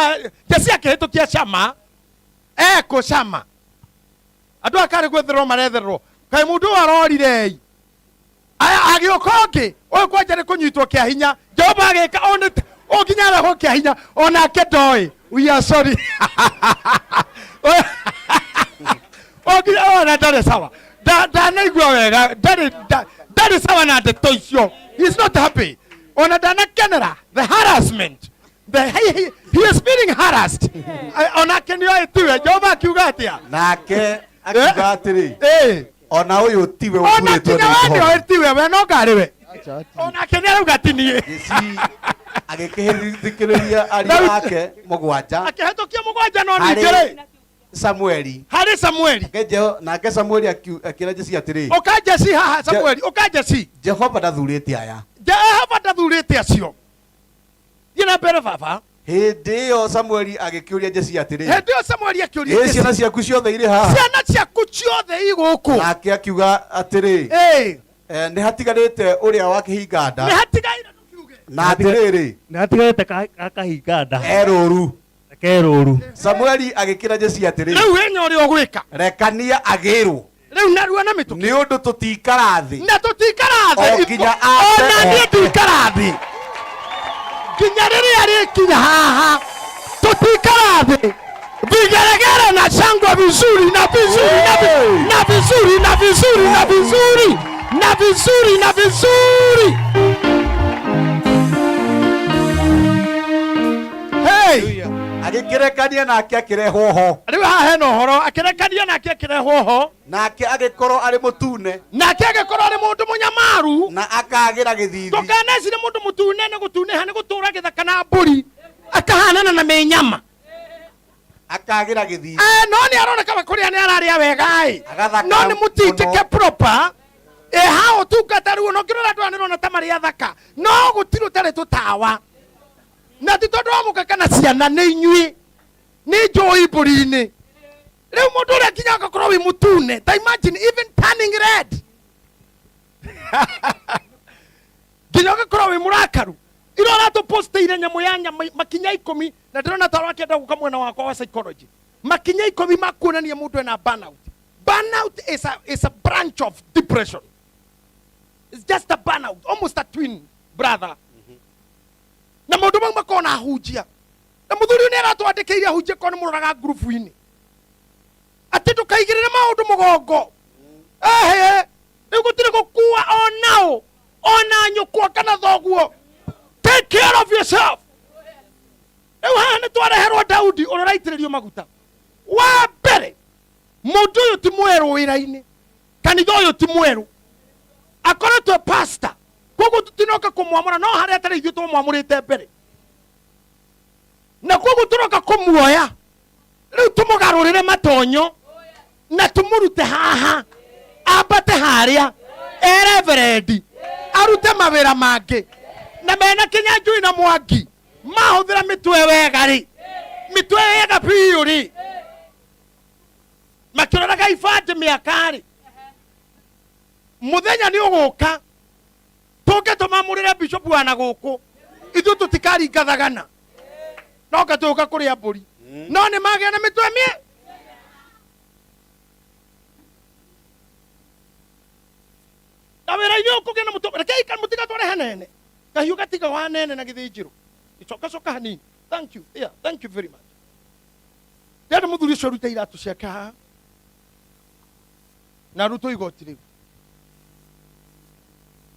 Jesii akĩhĩtũkia Shama, ekũ Shama. Andũ aya karĩ gwetherwo maretherwo. Kaĩ mũndũ ũyũ arorire ĩ. Aya agĩũka ũngĩ, ũyũ kwanja nĩ kũnyitwo kĩa hinya. Jehova agĩka ũũ nĩ ũyũ nginya arehwo kĩa hinya, onake ndoĩ. We are sorry. Ũyũ nginya ona ndarĩ sawa. Ndanaigua wega, ndarĩ ndarĩ sawa na ndeto icio. He is not happy. Ona ndanakenera the harassment. He is feeling harassed. Onake nĩ oĩ tiwe. Jehova akiuga atĩa? Nake akiuga atĩrĩ, Eh. ona ũyũ tiwe Ona ũthurĩtwo kinya nĩ we nĩ Jehova. oĩ tiwe, we no ngarĩ we. Onake nĩ arauga ti niĩ. Jesii agĩkĩhĩtũkĩrĩria ariũ ake mũgwanja Akĩhĩtũkia mũgwanja no Harĩ- ningĩ rĩ Samueli. harĩ Samueli. Nake Samueli akĩra Jesii atĩrĩ, Ũka Jesii haha Samueli, ũka Jesii. Jehova ndathurĩte aya. Jehova ndathurĩte acio. Thiĩ na mbere baba. Hĩndĩ ĩyo Samueli agĩkĩũria Jesii atĩrĩ, Hĩndĩ ĩyo Samueli akĩũria ĩ ciana Jesii, ciaku ciothe irĩ haha? ciana ciaku ciothe i gũkũ. Nake akiuga atĩrĩ, Ĩ, nĩ hatigarĩte ũrĩa wa kĩhinga nda nĩ hatigaire ndũkiuge. na atĩrĩrĩ Nĩ hatigarĩte kahinga nda. erũru. Kerũru. Samueli agĩkĩra Jesii atĩrĩ, Rĩu wĩnya ũrĩa ũgwĩka. rekania agĩrwo Rĩu narua na mĩtũkĩ. nĩ ũndũ tũtikara thĩ Na tũtikara thĩ. O nginya ate Ona niĩ oke. ndikara thĩ. Nginya rĩrĩa rĩkinya haha tũtikara thĩ. Vigeregere na shangwe vizuri na vizuri na na vizuri na vizuri na vizuri na vizuri na vizuri. Hey! Agĩkĩrekania nake akĩrehwo ho. Rĩu haha hena ũhoro akĩrekania nake akĩrehwo ho. Nake agĩkorwo arĩ mũtune. Nake agĩkorwo arĩ mũndũ mũnyamaru. Na akagĩra gĩthithi. Ndũkanecirie mũndũ mũtune nĩ gũtunĩha nĩ gũtũra gĩthaka na mbũri akahanana na mĩnyama. Akagĩra gĩthithi. No nĩ aroneka we kũrĩa nĩ ararĩa wega ĩ. Agathaka No nĩ mũtindĩke mũno. proper. Ha ũtungata rĩu ona ũngĩrora andũ aya nĩũrona ta marĩ athaka. No gũtirĩ ũtarĩ tũtawa. Na ti tondũ wa mũka kana ciana nĩ inyuĩ. Nĩ njũĩ mbũri-inĩ. Rĩu mũndũ ũrĩa nginya agakorwo wĩ mũtune. Ta imagine even turning red. Nginya ũgakorwo wĩ mũrakaru. Ira ũratũpostĩire nyamũ ya nyama makinya 10 na ndĩrona ta ũrakĩenda gũka mwena wakwa wa psychology. Makinya 10 ma kuonania mũndũ ena burnout. Burnout is a branch of depression. It's just a burnout, almost a twin brother. Na maũndũ mau makorwo na ahunjia. Na mũthuri ũyũ nĩ aratwandĩkĩire ahunjia korwo nĩ mũroraga ngurubu-inĩ. Atĩ ndũkaigĩrĩre maũndũ mũgongo. Ehe, rĩu gũtirĩ gũkua onao, ona nyũkwa kana thoguo. Take care of yourself. Rĩu haha nĩ twareherwo Daudi ũrĩa ũraitĩrĩrio maguta. Wa mbere, mũndũ ũyũ ti mwerũ wĩra-inĩ. Kanitha ũyũ ti mwerũ. Akoretwo pastor. Koguo tũtinoka kũmwamũra, no harĩa atarĩ ithuĩ tũmwamũrĩte mbere. Na koguo tũroka kũmuoya. Rĩu tũmũgarũrĩre matonyo na tũmũrute haha, ambate harĩa, e reverend, arute mawĩra mangĩ. Na mena Kĩnyanjui na Mwangi mahũthĩra mĩtwe wega rĩ, mĩtwe wega biũ rĩ, makĩroraga ibandĩ mĩaka rĩ, mũthenya nĩ ũgũka tũke tũmamũrĩre bishop wa na gũkũ, ithuĩ tũtikaringa thagana, no ngatũka kũrĩa mbũri. No nĩ magĩa na mĩtwe mĩe. Na wĩra-inĩ ũyũ kũgĩa na mũtwe, rekei mũtigatware hanene. Kahiũ gatiga wanene na gĩthĩnjĩro. Coka coka hanini. Thank you. Yeah, thank you very much. Ndĩrenda mũthuri ũcio arute iratũ ciake haha na arutwo igoti rĩu.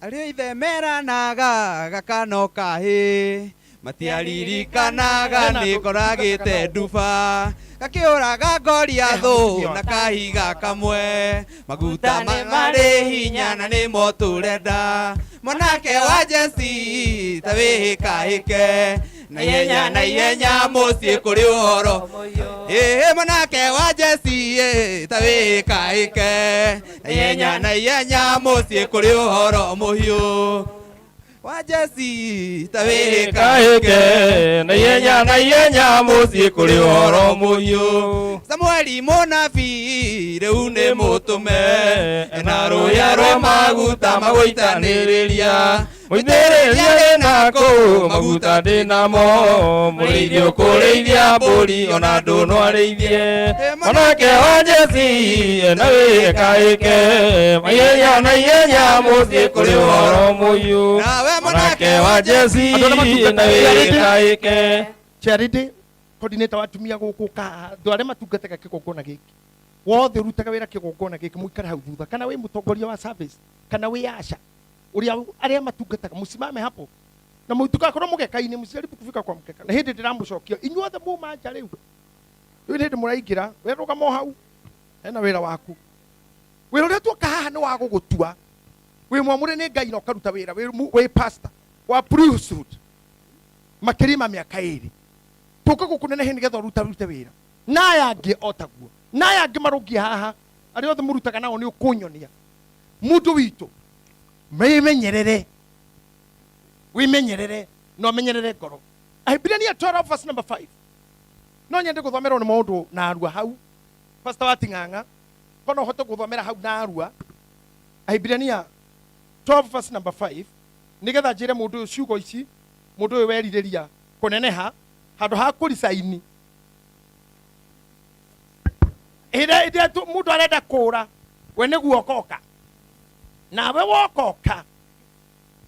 Arĩa ithe meranaga gakano kahĩ matiaririkanaga nĩ ngoragĩte nduba gakĩũraga Goliathũ na kahiga kamwe maguta marĩ hinya na nĩmo tũrenda mwanake wa Jesi ta wĩhĩkahĩke na ihenya na ihenya mũciĩ kũrĩ ũhoro ĩĩ mwanake wa Jesi ĩ, ta wĩhĩkahĩke na ihenya na ihenya mũciĩ kũrĩ ũhoro mũhiũ wa Jesi ta wĩhĩkahĩke na ihenya na ihenya mũciĩ kũrĩ ũhoro mũhiũ. Samueli mũnabii rĩu nĩ mũtũme ena rũhĩa rwa maguta magũitanĩrĩria Mũitĩrĩria ndĩ kũu maguta ndĩ namo mũrĩithi ũkũrĩithia mbũri ona ndũnwarĩithie mwanake wa Jesi ena wĩhĩkahĩke na ihenya na ihenya mũciĩ kũrĩ ũhoro mũhiũ nawe mwanake wa Jesi Andũ arĩa matungataga ena wĩhĩkahĩke. Charity coordinator wa atumia gũkũ ka andũ arĩa matungataga kĩgongona gĩkĩ wothe ũrutaga wĩra kĩgongona gĩkĩ mũikare hau thutha kana wĩ mũtongoria wa service kana wĩ asha ũrĩa arĩa matungataga mũsimame hapo na mũtikakorwo mũgeka-inĩ mũsijaribu kufika kwa mkeka na hĩndĩ ndĩramũcokia inyuothe muma nja rĩu rĩu nĩ hĩndĩ mũraingĩra we rũgama o hau hena wĩra waku wĩra ũrĩa tuoka haha nĩ wa gũgũtua wĩ mwamũre nĩ Ngai na ũkaruta wĩra wĩ pastor wa priesthood makĩria ma mĩaka ĩrĩ tũka gũkũ nenehe nĩgetha ũrutarute wĩra na aya angĩ o taguo na aya angĩ marũngiĩ haha arĩa othe mũrutaga nao nĩ ũkũnyonia mũndũ witũ wĩmenyerere wĩmenyerere na ũmenyerere ngoro. Ahibirania 12 verse number 5 no nyende gũthomerwo nĩ maũndũ na arua hau pastor wa Ting'ang'a kono ũhote gũthomera hau na arua Ahibirania 12 verse number 5 nĩgetha njĩre mũndũ ũyũ ciugo ici mũndũ ũyũ werirĩria kũneneha handũ ha kũricaini ĩrĩa mũndũ arenda kũra we nĩ guokoka nawe wokoka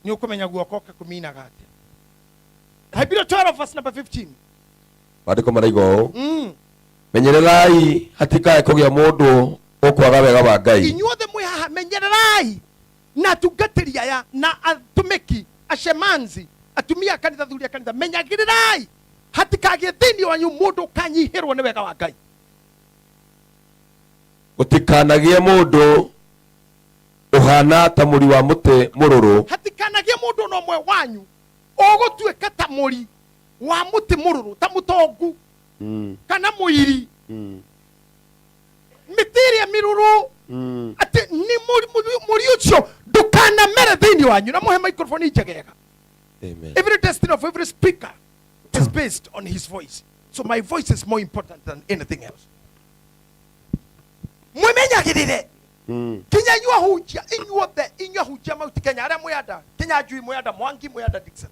nĩ ũkũmenya guokoka kũminaga atĩa. Ahibirania 12 verse number 15. Maandĩko maraiga ũũ menyererai hatikae kũgĩa mũndũ ũkwaga wega wa Ngai. Inyuothe mwĩ haha menyererai na atungatĩri aya na atumĩki acemanzi atumia a kanitha athuri a kanitha menyagĩrĩrai hatikagĩe thĩinĩ wanyu mũndũ ũkanyihĩrwo nĩ wega wa Ngai. Gũtikanagie mũndũ ũhana ta mũri wa mũtĩ mũrũrũ hatikanagie mũndũ ona ũmwe wanyu ũgũtuĩka ta mũri wa mũtĩ mũrũrũ ta mũtongu kana mũiri mĩtĩ ĩrĩa mĩrũrũ atĩ nĩ mũri ũcio ndũkanamere thĩinĩ wanyu na mũhe microphone njegega. Amen. Every destiny of every speaker is based on his voice. So my voice is more important than anything else. Mwimenyagĩrĩre kinya inyuĩ ahunjia inyuothe inyuĩ ahunjia Mount Kenya arĩa mwĩanda Kenya Njui mwĩanda Mwangi mwĩanda Dickson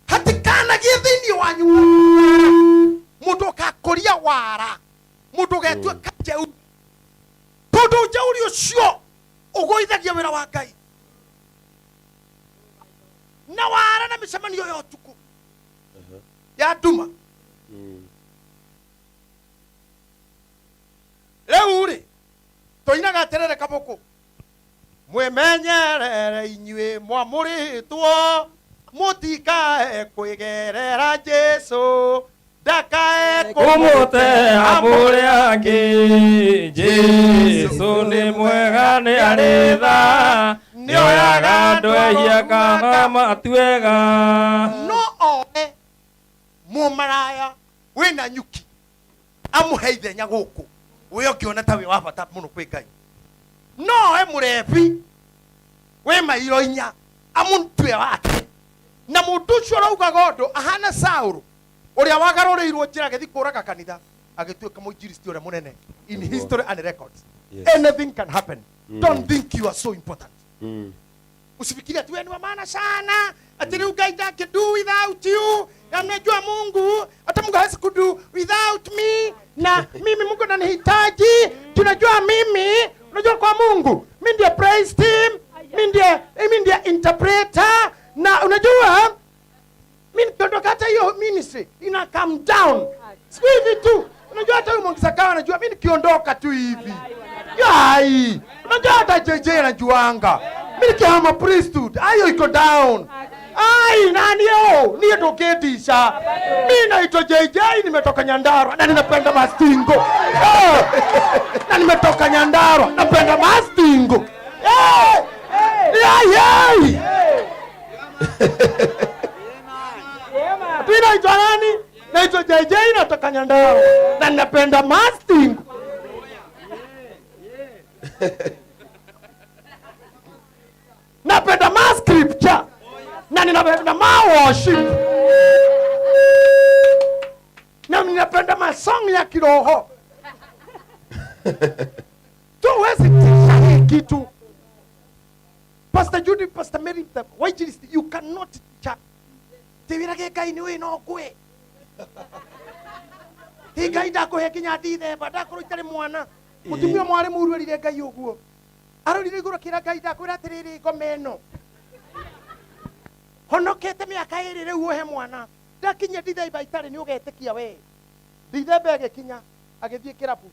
hatikanagie thĩinĩ wanyu mũndũ ũgakũria wara mũndũ ũgetuĩka njeu tondũ njeuri ũcio ũgũithagia wĩra wa Ngai na wara na mĩcemanio ya ũtukũ ya nduma. Rĩu rĩ tũinaga atĩrĩrĩ kabũkũ mwĩmenyerere inyuĩ mwamũrĩtwo mũtikae kwĩgerera Jesũ ndakae kũmũte amũrĩ angĩ Jesũ nĩ mwega nĩ arĩ tha nĩoyaga andũ ehia kana matuega no oe mũmaraya wĩna nyuki amũhe ithenya gũkũ wĩ ũngĩona ta wĩ wa bata mũno kwĩ Ngai no oe mũrebi wĩ mairo inya amũtue wake na mũndũ ũcio ũraugaga ũndũ ahana Saũlũ ũrĩa wagarũrĩirwo njĩra agĩthiĩ kũraga kanitha agĩtuĩka mũinjilisti ũrĩa mũnene in history and records. Yes. Anything can happen. Don't think you are so important. Usifikirie ati wewe ni wa maana sana ati rĩu Ngai ndangĩ do without you na mnajua Mungu hata Mungu hawezi kudo without me na mimi Mungu ananihitaji tunajua mimi unajua kwa Mungu mimi ndiye praise team mimi ndiye interpreter na Unajua mimi nikiondoka hata hiyo ministry ina come down. Siku hivi tu. Unajua hata huyu Mwangisakawa anajua mimi nikiondoka tu hivi. Yai. Unajua hata JJ anajuanga. Mimi nikihama priesthood, ayo iko down. Ai, nani yo? Niye toketisha. Mimi naitwa JJ, nimetoka Nyandarua na ninapenda mastingo. Eh. Na nimetoka Nyandarua, napenda mastingo. Eh. Yai, yai. Mimi naitwa nani? Naitwa JJ, natoka Nyandarua na ninapenda mastingo. Napenda ma scripture na ninapenda ma worship na ninapenda ma song ya kiroho. Tu huwezi tisha hii kitu. Pastor Judy, Pastor Mary, the wainjilisti, you cannot cha. Tiwirage Ngai ni wĩ no ngwe. Ĩ Ngai ndakũhe nginya ndithemba, ndakorwo itarĩ mwana. Mũtumia mwarĩ mũru erire Ngai ũguo. Arorire igũrũ akĩra Ngai ndakwĩra atĩrĩrĩ ngoma ĩno. Honokete mĩaka ĩrĩ rĩu ũhe mwana. Ndakinyia ndithemba itarĩ nĩ ũgetĩkia we. Ndithemba ĩgĩkinya agĩthiĩ kĩrabu.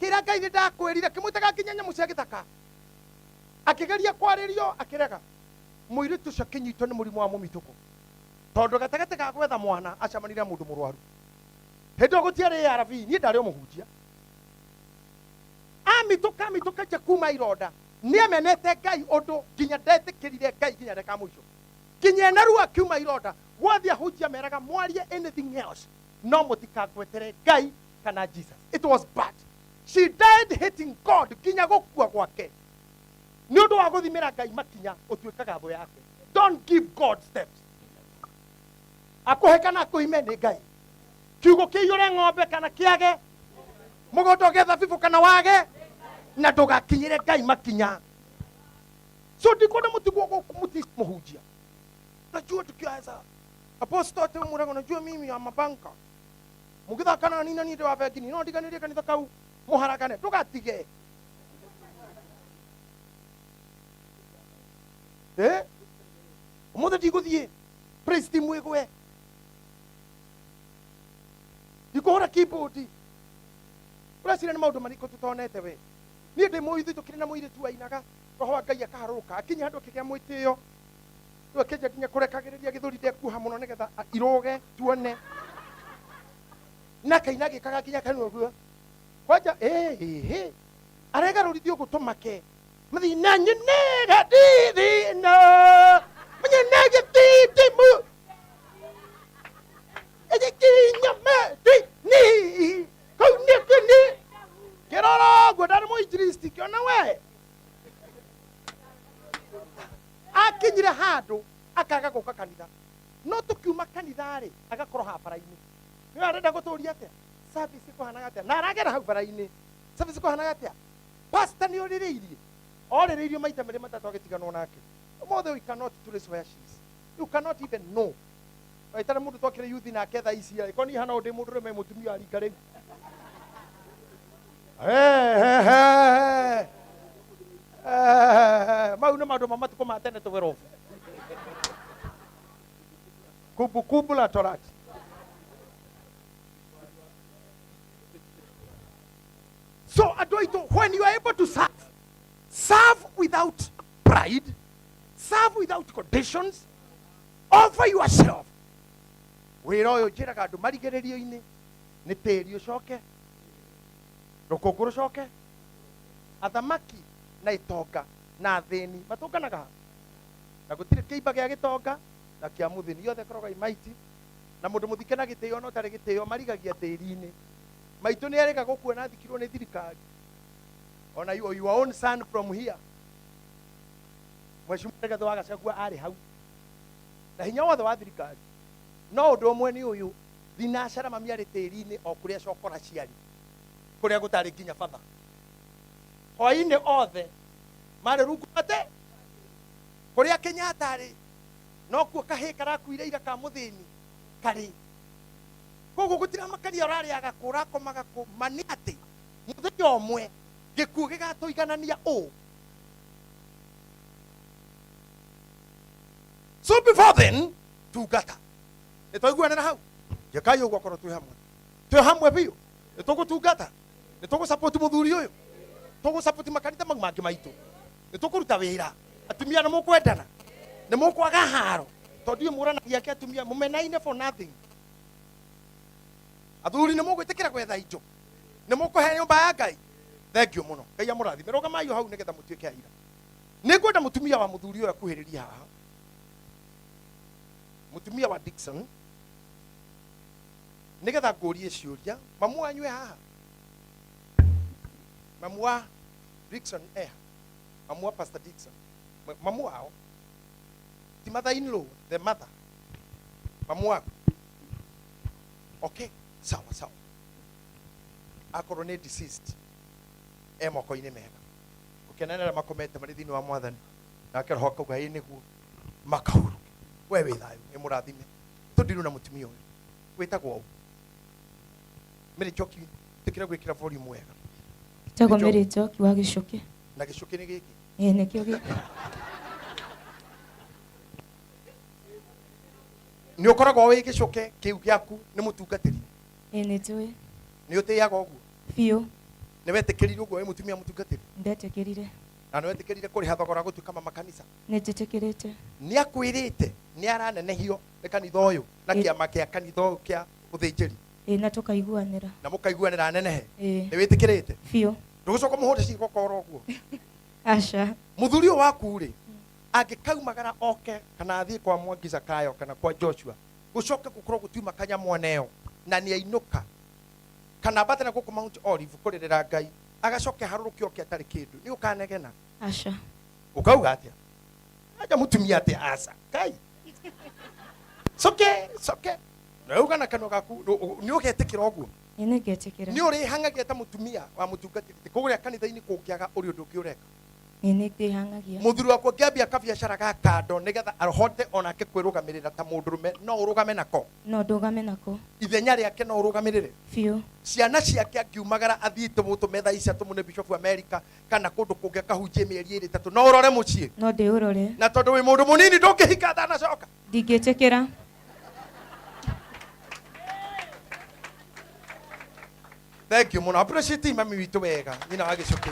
Kĩra Ngai nĩ ndakwĩrire kĩmwĩtaga nginya nyamũ cia gĩthaka. Akĩgeria kwarĩrio akĩrega. Mũirĩtu ũcio akĩnyitwo nĩ mũrimũ wa mũmitũko. Tondũ gatagatĩ ga gwetha mwana acemanirie na mũndũ mũrwaru. Hĩndĩ ĩyo gũtiarĩ ARV, niĩ ndarĩ o mũhunjia. Amitũka amitũka nja kuma ironda. Nĩamenete Ngai ũndũ nginya ndetĩkĩrire Ngai nginya ndagĩka ya mũico. Nginya ena ruo akiuma ironda, gwathiĩ ahunjia meraga mwarie anything else, no mũtikangwetere Ngai kana Jesus. It was bad. She died hating God nginya gũkua gwake. Nĩ ũndũ wa gũthimĩra Ngai makinya ũtuĩkaga thũ yake. Don't give God steps. Akũhe kana akũime nĩ Ngai. Kiugo kĩiyũre ng'ombe kana kĩage, mũgũnda ũgĩe thabibũ kana wage, na ndũgakinyĩre Ngai makinya. So ndikwenda mũtigwo gũkũ mũti mũhunjia. Najua tukianza apostle ate mũrago, najua mimi ya mabanka mũgĩthaka na nina niĩ ndĩ wa bengi no ndiganĩrie kanitha kau mũharagane, ndũgatige. Ũmũthĩ ndigũthiĩ praise team ĩgwe, ndikũhũra keyboard. Ũreciria nĩ maũndũ marĩkũ tũtonete we? Niĩ ndĩ mũithi, tũkĩrĩ na mũirĩtu wainaga, roho wa Ngai akaharũrũka, akinya handũ akĩgĩa mwĩtĩo. Rĩu akĩnjia nginya kũrekagĩrĩria gĩthũri ndekuoha mũno nĩgetha irũge tuone. Na kaina gĩkaga nginya kanua ũguo. Kwanja, Aregarũrithio ũguo tũmake. Mathina nyenega ndithina. Manyenege titimu. Ĩgĩkinya mati-inĩ. Kau nĩ kĩni. Kĩrora ũguo ndarĩ mũinjilisti, kĩona we. Akinyire handũ akaga gũka kanitha. No tũkiuma kanitha rĩ, agakorwo haha bara-inĩ. Nĩwe arenda gũtũria atĩa? Service ĩkũhanaga atĩa? Na aragera hau bara-inĩ. Service ĩkũhanaga atĩa? Pastor nĩ ũrĩrĩirie. Orĩrĩirio maita merĩ matatũ agĩtiganwo nake. Ũmũthĩ we cannot trace where she is. You cannot even know. Waitara mũndũ twakĩrĩ youth nake thaa ici, angĩkorwo niĩ hana ũndũ mũndũ ũrũme mũtumia wa rika rĩu. Mau nĩ maũndũ ma matukũ ma tene tũgerobu. Kumbukumbu la Torati. So andũ aitũ, when you are able to serve, serve without pride, serve without conditions, offer yourself. Wĩra ũyũ njĩraga andũ marigĩrĩrio-inĩ nĩ tĩri ũcoke, rũkũngũ rũcoke, athamaki na itonga na athĩni matũnganaga ha? Na gũtirĩ kĩimba gĩa gĩtonga na kĩa mũthĩni, yothe ĩkoragwo ĩ maiti. Na mũndũ mũthike na gĩtĩo na ũtarĩ gĩtĩo marigagia tĩri-inĩ. Maitũ nĩ erĩga gũkua na athikirwo nĩ thirikari. Ona your own son from here. Mheshimiwa Rigathĩ wa Gachagua arĩ hau. Na hinya wothe wa thirikari. No ũndũ ũmwe nĩ ũyũ, thinacara mami arĩ tĩri-inĩ o kũrĩa cokora ciarĩ, kũrĩa gũtarĩ nginya batha. Hwaĩ-inĩ othe marĩ rungu rwa tĩ, kũrĩa Kenyatta arĩ, nokuo kahĩĩ karakuire ira ka mũthĩni karĩ. Koguo gũtiramakania ũrarĩaga kũ, ũrakomaga kũ, ma nĩ atĩ mũthenya ũmwe gĩkuũ gĩgatũiganania ũũ. So before then tungata nä twaiguanä hau njekai å guo akorwo twä hamwe twä hamwe biå nä tå gå tungata nä tå gå support må thuri å yå tå gå support makanitha mau mangä maitå nä tå kå ruta wä ra atumia nä må kwendana nä må kwaga haro tondå iå må ranagia ake atumia må menaine for nothing athuri nä må gwä tä kä ra gwetha indo nä må kå he nyå mba ya ngai thengio må no ngai amå rathime rå gamai hau nä getha må tuä ke aira nä ngwenda må tumia wa må thuri å yå akuhä rä rie haha må tumia wa Dickson nä getha ngå rie ciå mamu wanyu e haha mamu wa Dickson e mamu wa Pastor Dickson mamu wao ti mother in law the mother mamu waku okay sawa sawa akorwo nä deceased e moko-inä mega gũkenanĩra makomete marĩ thĩinĩ wa mwathani nake roho akauga ĩ nĩguo makahurũke we wĩ thayũ nĩ mũrathime tũndirũ na mũtumia ũyũ wĩtagwo ũ Mary Njoki tĩkĩra gwĩkĩra volume wega Njagwo Mary Njoki wa Gĩcũkĩ. Na Gĩcũkĩ nĩ gĩkĩ Ĩĩ nĩkĩo gĩkĩ. Nĩ ũkoragwo wĩ gĩcũkĩ kĩu gĩaku nĩ mũtungatĩri Ĩĩ nĩ njũĩ. Nĩ ũtĩaga ũguo biũ. Nĩ wetĩkĩrire ũguo wĩ mũtumia mũtungatĩri Ndetĩkĩrire. Na nĩ wetĩkĩrire kũrĩha thogora gũtuĩka mama kanitha Nĩ njĩtĩkĩrĩte. Nĩ akwĩrĩte nĩ aranenehio nĩ kanitha ũyũ na kĩama kĩa kanitha ũyũ kĩa ũthĩnjĩri Ĩĩ na tũkaiguanĩra. Na mũkaiguanĩra anenehe Ĩĩ. Nĩ wĩtĩkĩrĩte biũ. Ndũgũcoka mũhũre cigokora ũguo Aca. Mũthuri ũyũ waku rĩ angĩkaumagara oke kana athiĩ kwa Mwangi Zakayo kana kwa Joshua gũcoke gũkorwo gũtiuma kanyamwana ĩyo na nĩ ainũka kana ambate na gũkũ Mount Olive kũrĩrĩra Ngai agacoke harũrũke oke atarĩ kĩndũ nĩ ũkanegena Aca. Ũkauga atĩa anja mũtumia atĩa aca Ngai coke coke na uga na kanua gaku nĩ ũgetĩkĩra ũguo Ĩĩ nĩ ngetĩkĩra. Nĩ ũrĩhang'agia ta mũtumia wa mũtungatĩri kũrĩa kanitha-inĩ kũngĩaga ũrĩ ũndũ ũngĩ ũreka Ĩĩ nĩ ndĩhang'agia. Mũthuri wakwa ngĩambia kabiacara ga kando nĩgetha ahote onake kwĩrũgamĩrĩra ta mũndũrũme no ũrũgame nako No ndũgame nako ithenya rĩake no ũrũgamĩrĩre biũ. Ciana ciake angiumagara athiĩte mũtũme thaa ici atũmwo nĩ Bishop America kana kũndũ kũngĩ akahunjie mĩeri ĩrĩ ĩtatũ no ũrore mũciĩ No ndĩũrore. Na tondũ wĩ mũndũ mũnini ndũngĩhika ndanacoka Ndingĩtĩkĩra. Thank you mũno appreciate mami witũ wega nyina wa Gĩcũkĩ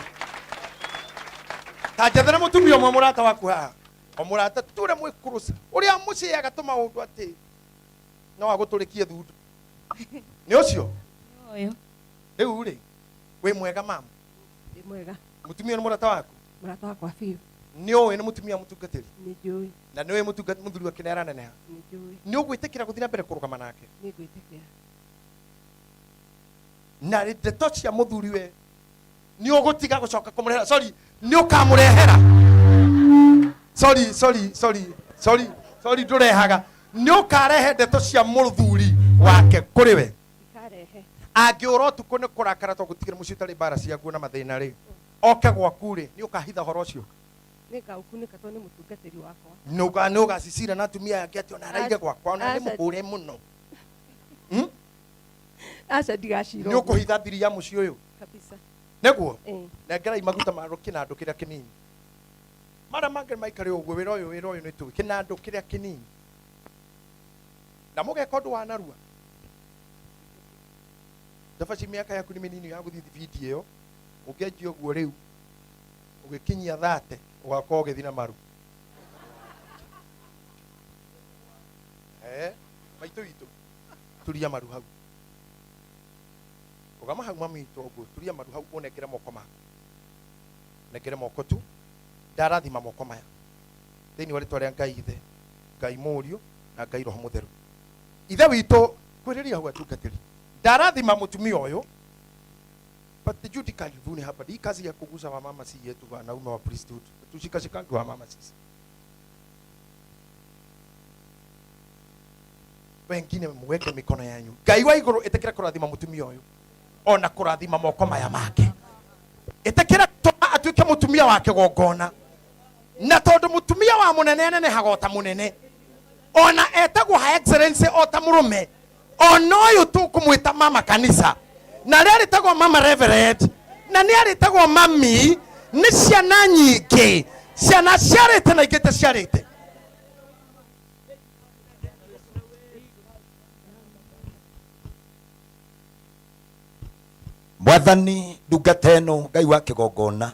ta njethera mũtumia ũmwe mũrata waku haha o mũrata tu ũrĩa mwĩkũrũca ũrĩa mũciaga tũmaũndũ atĩ no agũtũrĩkie thundu nĩ ũcio Ũyũ. Rĩu rĩ wĩ mwega mama Ndĩ mwega. Mũtumia nĩ mũrata waku Mũrata wakwa biũ. Nĩ ũĩ nĩ mũtumia mũtungatĩri Nĩ njũĩ. Na nĩ ũĩ mũthuri wake nĩ araneneha Nĩ njũĩ. Nĩ ũgwĩtĩkĩra gũthiĩ na mbere kũrũgama nake Nĩ ngwĩtĩkĩra. Na ndeto cia mũthuri we nĩ ũgũtiga gũcoka kũmũrehera sorry nĩ ũkamũrehera sorry sorry sorry sorry sorry ndũrehaga nĩ ũkarehe ndeto cia mũthuri wake kũrĩ we Ndikarehe. Angĩũra ũtukũ nĩ kũrakara tondũ gũtigĩra mũciĩ ũtarĩ mbara ciaguo na mathĩna rĩ oke gwaku rĩ nĩ ũkahitha ũhoro ũcio Nĩ ngaũkunĩka tondũ nĩ mũtungatĩri wakwa. Nĩ ũgacicira na atumia aya angĩ atĩ ona araire gwakwa ona nĩ mũhũre mũno Aca ndigacira. Nĩ ũkũhitha thiri ya mũciĩ ũyũ Kabisa. Nĩguo Ĩĩ. Nengerai maguta ma kĩnandũ kĩrĩa kĩnini marĩa mangĩ maikare ũguo wĩra ũyũ wĩra ũyũ nĩ tũĩ kĩnandũ kĩrĩa kĩnini na mũgeka ũndũ wa narua ndabaci mĩaka yaku nĩ mĩnini ya gũthiĩ thibindi ĩyo ũngĩanjia ũguo rĩu ũgĩkinyia thate ũgakorwo ũgĩthiĩ na maru maitũ witũ turia maru hau ũgama hau mami witũ ũguo turia maru hau ũnengere moko maku nengere moko tu ndarathima moko maya thĩinĩ wa rĩtwa rĩa Ngai Ithe Ngai Mũriũ na Ngai Roho Mũtheru Ithe witũ kwĩrĩria hau atungatĩri ndarathima mũtumia ũyũ but Judy karibuni hapa hii kazi ya kugusa wamama si yetu wanaume wa priesthood tushikashikangi wamama sisi wengine muweke mikono yanyu Ngai wa igũrũ ĩtĩkĩra kũrathima mũtumia ũyũ ona kũrathima moko maya make ĩtĩkĩra tũma atuĩke mũtumia wa kĩgongona na tondũ mũtumia wa mũnene anenehaga o ta mũnene ona etagwo ha excellency o ta mũrũme ona ũyũ tũkũmwĩta mama kanitha na rĩa rĩtagwo mama reverend na nĩ arĩtagwo mami nĩ ciana nyingĩ ciana ciarĩte na ingĩ itaciarĩte Mwathani ndungata ĩno Ngai wa kĩgongona,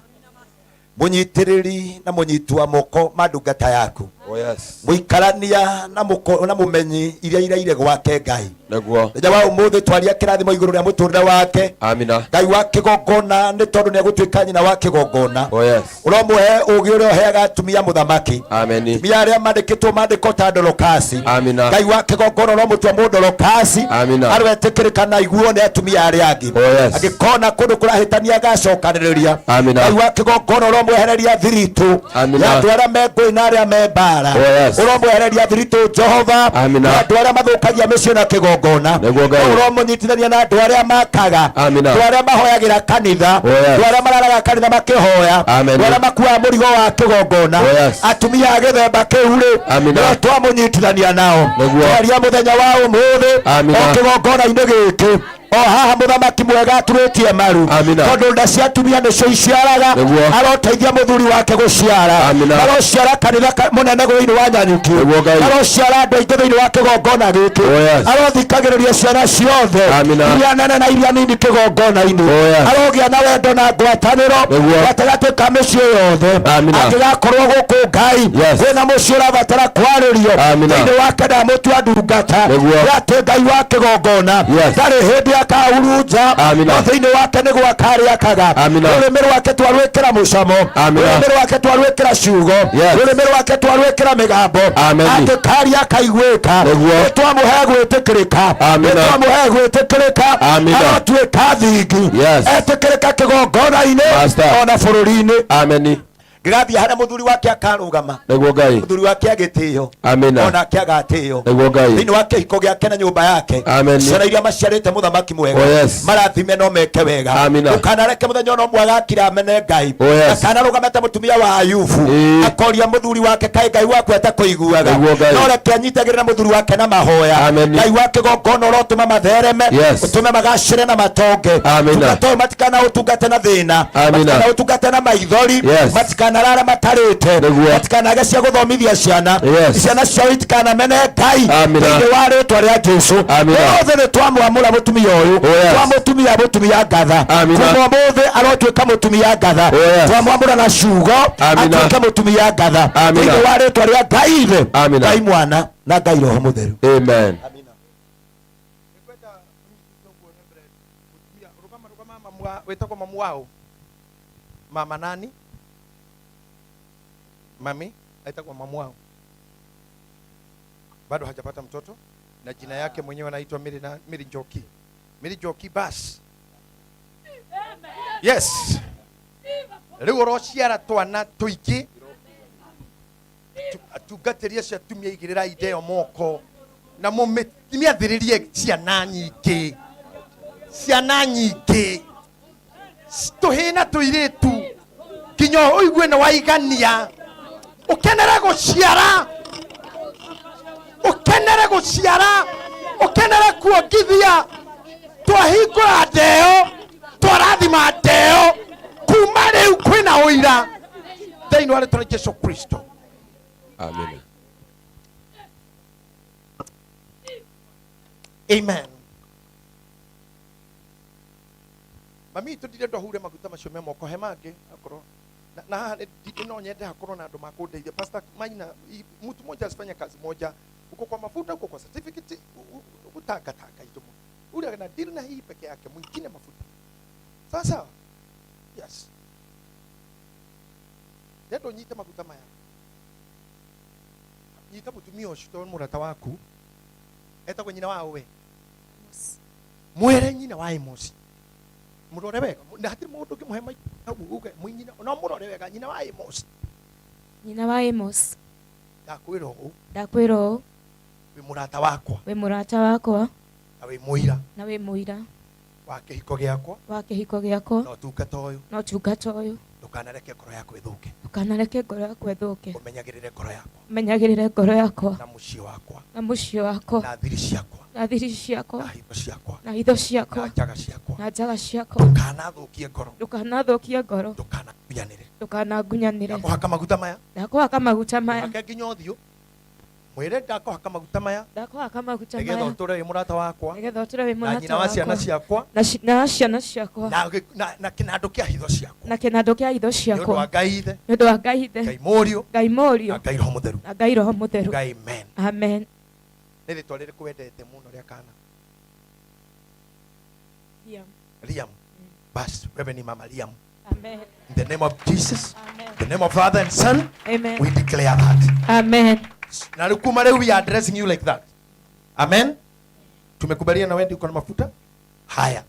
mũnyitĩrĩri na mũnyitu wa moko ma ndungata yaku. Oh yes. Mũikarania na mũko na mũmenyi iria iraire gwake Ngai. Nĩguo. Mũthenya wa ũmũthĩ twaria kĩrathimo igũrũ rĩa mũtũrĩre wake. Amina. Ngai wa kĩgongona nĩ tondũ nĩ egũtuĩka nyina wa kĩgongona. Oh yes. Ũromũhe ũũgĩ ũrĩa ũheaga atumia mũthamaki. Ameni. Atumia arĩa mandĩkĩtwo mandĩko ta Dorokasi. Amina. Ngai wa kĩgongona ũromũtua mũndorokasi. Amina. Aroetĩkĩrĩka na aiguo nĩ atumia arĩa angĩ. Oh yes. Angĩkona kũndũ kũrahĩtania agacokanĩrĩria. Amina. Ngai wa kĩgongona ũromwehereria thiritũ Amina. ya andũ arĩa me ngũĩ na arĩa me mbara. Oh yes. Ũromwehereria thiritũ Jehova Amina. ya andũ arĩa mathũkagia mĩciĩ na kĩgongona. Nĩguo Ngai. Ũromũnyitithania na andũ arĩa makaga. Amina. Andũ arĩa mahoyagĩra kanitha. Oh yes. Andũ arĩa mararaga kanitha makĩhoya. Amen. Andũ arĩa makuaga mũrigo wa kĩgongona. Oh yes. Atumia a gĩthemba kĩu rĩ, Amina. no twamũnyitithania nao. Nĩguo. Twaria mũthenya wa ũmũthĩ Amina. o kĩgongona-inĩ gĩkĩ o haha mũthamaki mwega aturĩtie maru. Amina. Tondũ nda cia atumia nĩcio iciaraga. Nĩguo. Aroteithia mũthuri wake gũciara. Amina. Arociara kanitha mũnene thĩinĩ wa Nyanyuki. Nĩguo Ngai. Arociara andũ aingĩ thĩinĩ wa kĩgongona gĩkĩ. Oh yes. Arothikagĩrĩria ciana ciothe. Amina. Iria nene na iria nini kĩgongona-inĩ. Oh yes. Arogĩa na wendo na ngwatanĩro Nĩguo. gatagatĩ ka mĩciĩ yothe. Amina. Angĩgakorwo gũkũ Ngai Yes. kwĩna mũciĩ ũrabatara kwarĩrio. Amina. Thĩinĩ wake ndamũtua ndungata. Nĩguo. Nĩ atĩ Ngai wa kĩgongona Yes. ndarĩ hĩndĩ akahurunja. Amina. No thĩinĩ wake nĩ gwaka arĩakaga. Amina. Rũrĩmĩ rwake twarwĩkĩra mũcamo. Amina. Rũrĩmĩ rwake twarwĩkĩra ciugo. Yes. Rũrĩmĩ rwake twarwĩkĩra mĩgambo. Amen. Angĩkaria akaiguĩka. Nĩguo. Nĩ twamũhe gwĩtĩkĩrĩka. Amina. Nĩ twamũhe gwĩtĩkĩrĩka. Amina. Arotuĩka thingi. Yes. Etĩkĩrĩka kĩgongona-inĩ Master. ona bũrũri-inĩ. Ameni. Ngĩgathiĩ harĩa mũthuri wake akarũgama. Nĩguo Ngai. Mũthuri wake agĩtĩo. Amina. Onake agatĩo. Nĩguo Ngai. Thĩinĩ wa kĩhiko gĩake na nyũmba yake. Amen. Ciana iria maciarĩte mũthamaki mwega. Oh yes. Marathime no meke wega. Amina. Ndũkanareke mũthenya ona ũmwe agakira amene Ngai. Oh yes. Ndakanarũgame ta mũtumia wa Ayubu. Ĩĩ. Akoria mũthuri wake kaĩ Ngai waku atakũiguaga. Nĩguo Ngai. No reke anyitagĩrĩre mũthuri wake na mahoya. Amen. Ngai wa kĩgongona ũrotũma mathereme. Yes. Ũtũme magacĩre na matonge. Amina. Ũtungata ũyũ matikanaũtungate na thĩna. Amina. Matikanaũtungate na maithori. Yes. Matikanarare matarĩte. Nĩguo. Matikanage cia gũthomithia ciana. Yes. Ciana ciao itikanamene Ngai. Amina. Thĩinĩ wa rĩtwa rĩa Jesũ. Amina. Ũmũthĩ nĩ twamwamũra mũtumia ũyũ. Oh yes. Twamũtumia mũtumia ngatha. Amina. Kuma ũmũthĩ arotuĩka mũtumia ngatha. Oh yes. Twamwamũra na ciugo. Amina. Atuĩke mũtumia ngatha. Amina. Thĩinĩ wa rĩtwa rĩa Ngai Ithe. Amina. Ngai Mwana na Ngai Roho Mũtheru. Amen. Wĩtagwo mamu wao mama nani mami aitagwo mamu wao bado hajapata mtoto na jina yake mwenyewe anaitwa Mary, na, Mary Njoki. Mary Njoki bas. Yes. Rĩu ũrociara twana tũingĩ atungatĩri acio atumia igĩrĩra inde moko na mũmĩathĩrĩrie ciana nyingĩ ciana nyingĩ tũhĩĩ na tũirĩtu nginya ũigue nĩ waigania ũkenere gũciara ũkenere gũciara ũkenere kuongithia twahingũra ndeo twarathima ndeo kuma rĩu kwĩna ũira thĩinĩ wa rĩtwa rĩa Jesu Kristo. Amen. Amen. Mami itũ ndirenda hure maguta macio me moko he mangĩ akorwo na haha no nyende hakorwo na andũ makũndeithia. Pastor Maina, mtu mmoja asifanye kazi moja, uko kwa mafuta, uko kwa certificate, utangatanga indo mũno. Ule ana deal na hii peke yake, mwingine mafuta. Sawa sawa? Yes. Ndenda ũnyite maguta maya. Nyita mũtumia ũcio tondũ nĩ mũrata waku. Etagwo nyina wa we. Mwĩre nyina wa Amos. Mũrore wega. Na hatirĩ mũndũ ũngĩmũhe hau uge mwĩ nyina. No mũrore wega nyina wa Amos. Nyina wa Amos. Ndakwĩra ũũ. Ndakwĩra ũũ. Wĩ mũrata wakwa. Wĩ mũrata wakwa. Na wĩ mũira. Na wĩ mũira. Wa kĩhiko gĩakwa. Wa kĩhiko gĩakwa. Na ũtungata ũyũ. Na ũtungata ũyũ. Ndũkanareke ngoro yaku ĩthũke. Ndũkanareke ngoro yaku ĩthũke. Ũmenyagĩrĩre ngoro yakwa. Ũmenyagĩrĩre ngoro yakwa. Na mũciĩ wakwa. Na mũciĩ wakwa. Na thiri ciakwa. Na thiri ciakwa. Na hitho ciakwa. Na hitho ciakwa. Na njaga ciakwa. Na njaga ciakwa. Ndũkanathũkie ngoro. Ndũkanathũkie ngoro. Ndũkanangunyanĩre. Ndũkanangunyanĩre. Ndakũhaka maguta maya. Ndakũhaka maguta maya. Hake nginya ũthiũ. Mwĩre ndakũhaka maguta maya Ndakũhaka maguta nĩgetha maya ũtũre wĩ mũrata wakwa nĩgetha ũtũre wĩ na mũrata nyina wa ciana wakwa ciakwa na ci- na wa ciana ciakwa na gĩ- na- na kĩnandũ kĩa hitho ciakwa na kĩnandũ kĩa itho nĩ ũndũ wa ciakwa Ngai ithe nĩ ũndũ wa Ngai ithe Ngai Mũriũ Ngai Mũriũ na Ngai Roho Mũtheru na Ngai Roho Mũtheru. Uga amen. Amen. Nĩ rĩtwa rĩrĩkũ wendete mũno rĩa kana? Liam. Liam. Basi wewe ni mama Liam. Amen. In the name of Jesus, Amen. the name of Father and Son, Amen. we declare that. Amen. Na rĩu kuma rĩu we are addressing you like that. Amen. Tumekubalia na wewe uko na mafuta? Haya.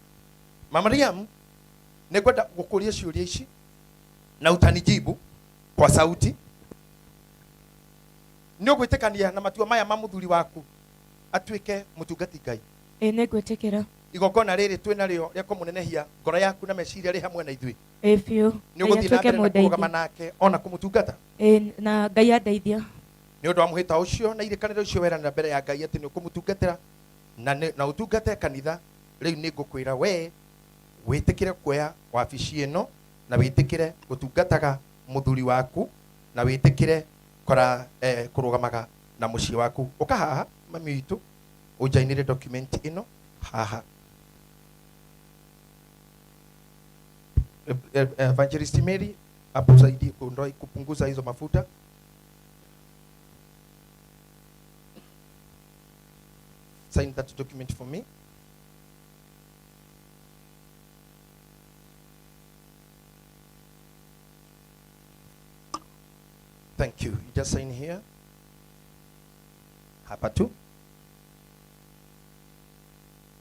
Mama Liam, nĩngwenda gũkũria ciũria ici na utanijibu kwa sauti. Nĩ ũgwĩtĩkania na matua maya ma mũthuri waku atuĩke mũtungati Ngai? Ĩĩ nĩngwĩtĩkĩra. Igongona rĩrĩ twĩ narĩo rĩa kũmũnenehia ngoro yaku na meciria rĩ hamwe na ithuĩ. Ĩĩ biũ. Nĩ Ngai ũgũthiĩ na atuĩke mbere na kũrũgama mũndeithia. nake ona kũmũtungata? Ĩĩ na Ngai andeithia. Nĩ ũndũ wa mũhĩta ũcio na irĩkanĩro icio weranĩra mbere ya Ngai atĩ nĩ ũkũmũtungatĩra na nĩ- na ũtungate kanitha rĩu nĩ ngũkwĩra we wĩtĩkĩre kuoya wabici ĩno na wĩtĩkĩre gũtungataga mũthuri waku na wĩtĩkĩre kora eh, kũrũgamaga na mũciĩ waku. Ũka haha mami witũ ũnjainĩre document ĩno haha. Evangelist Mary akusaidie kuondoa kupunguza hizo mafuta. Sign that document for me. Thank you. You just sign here. Hapa tu.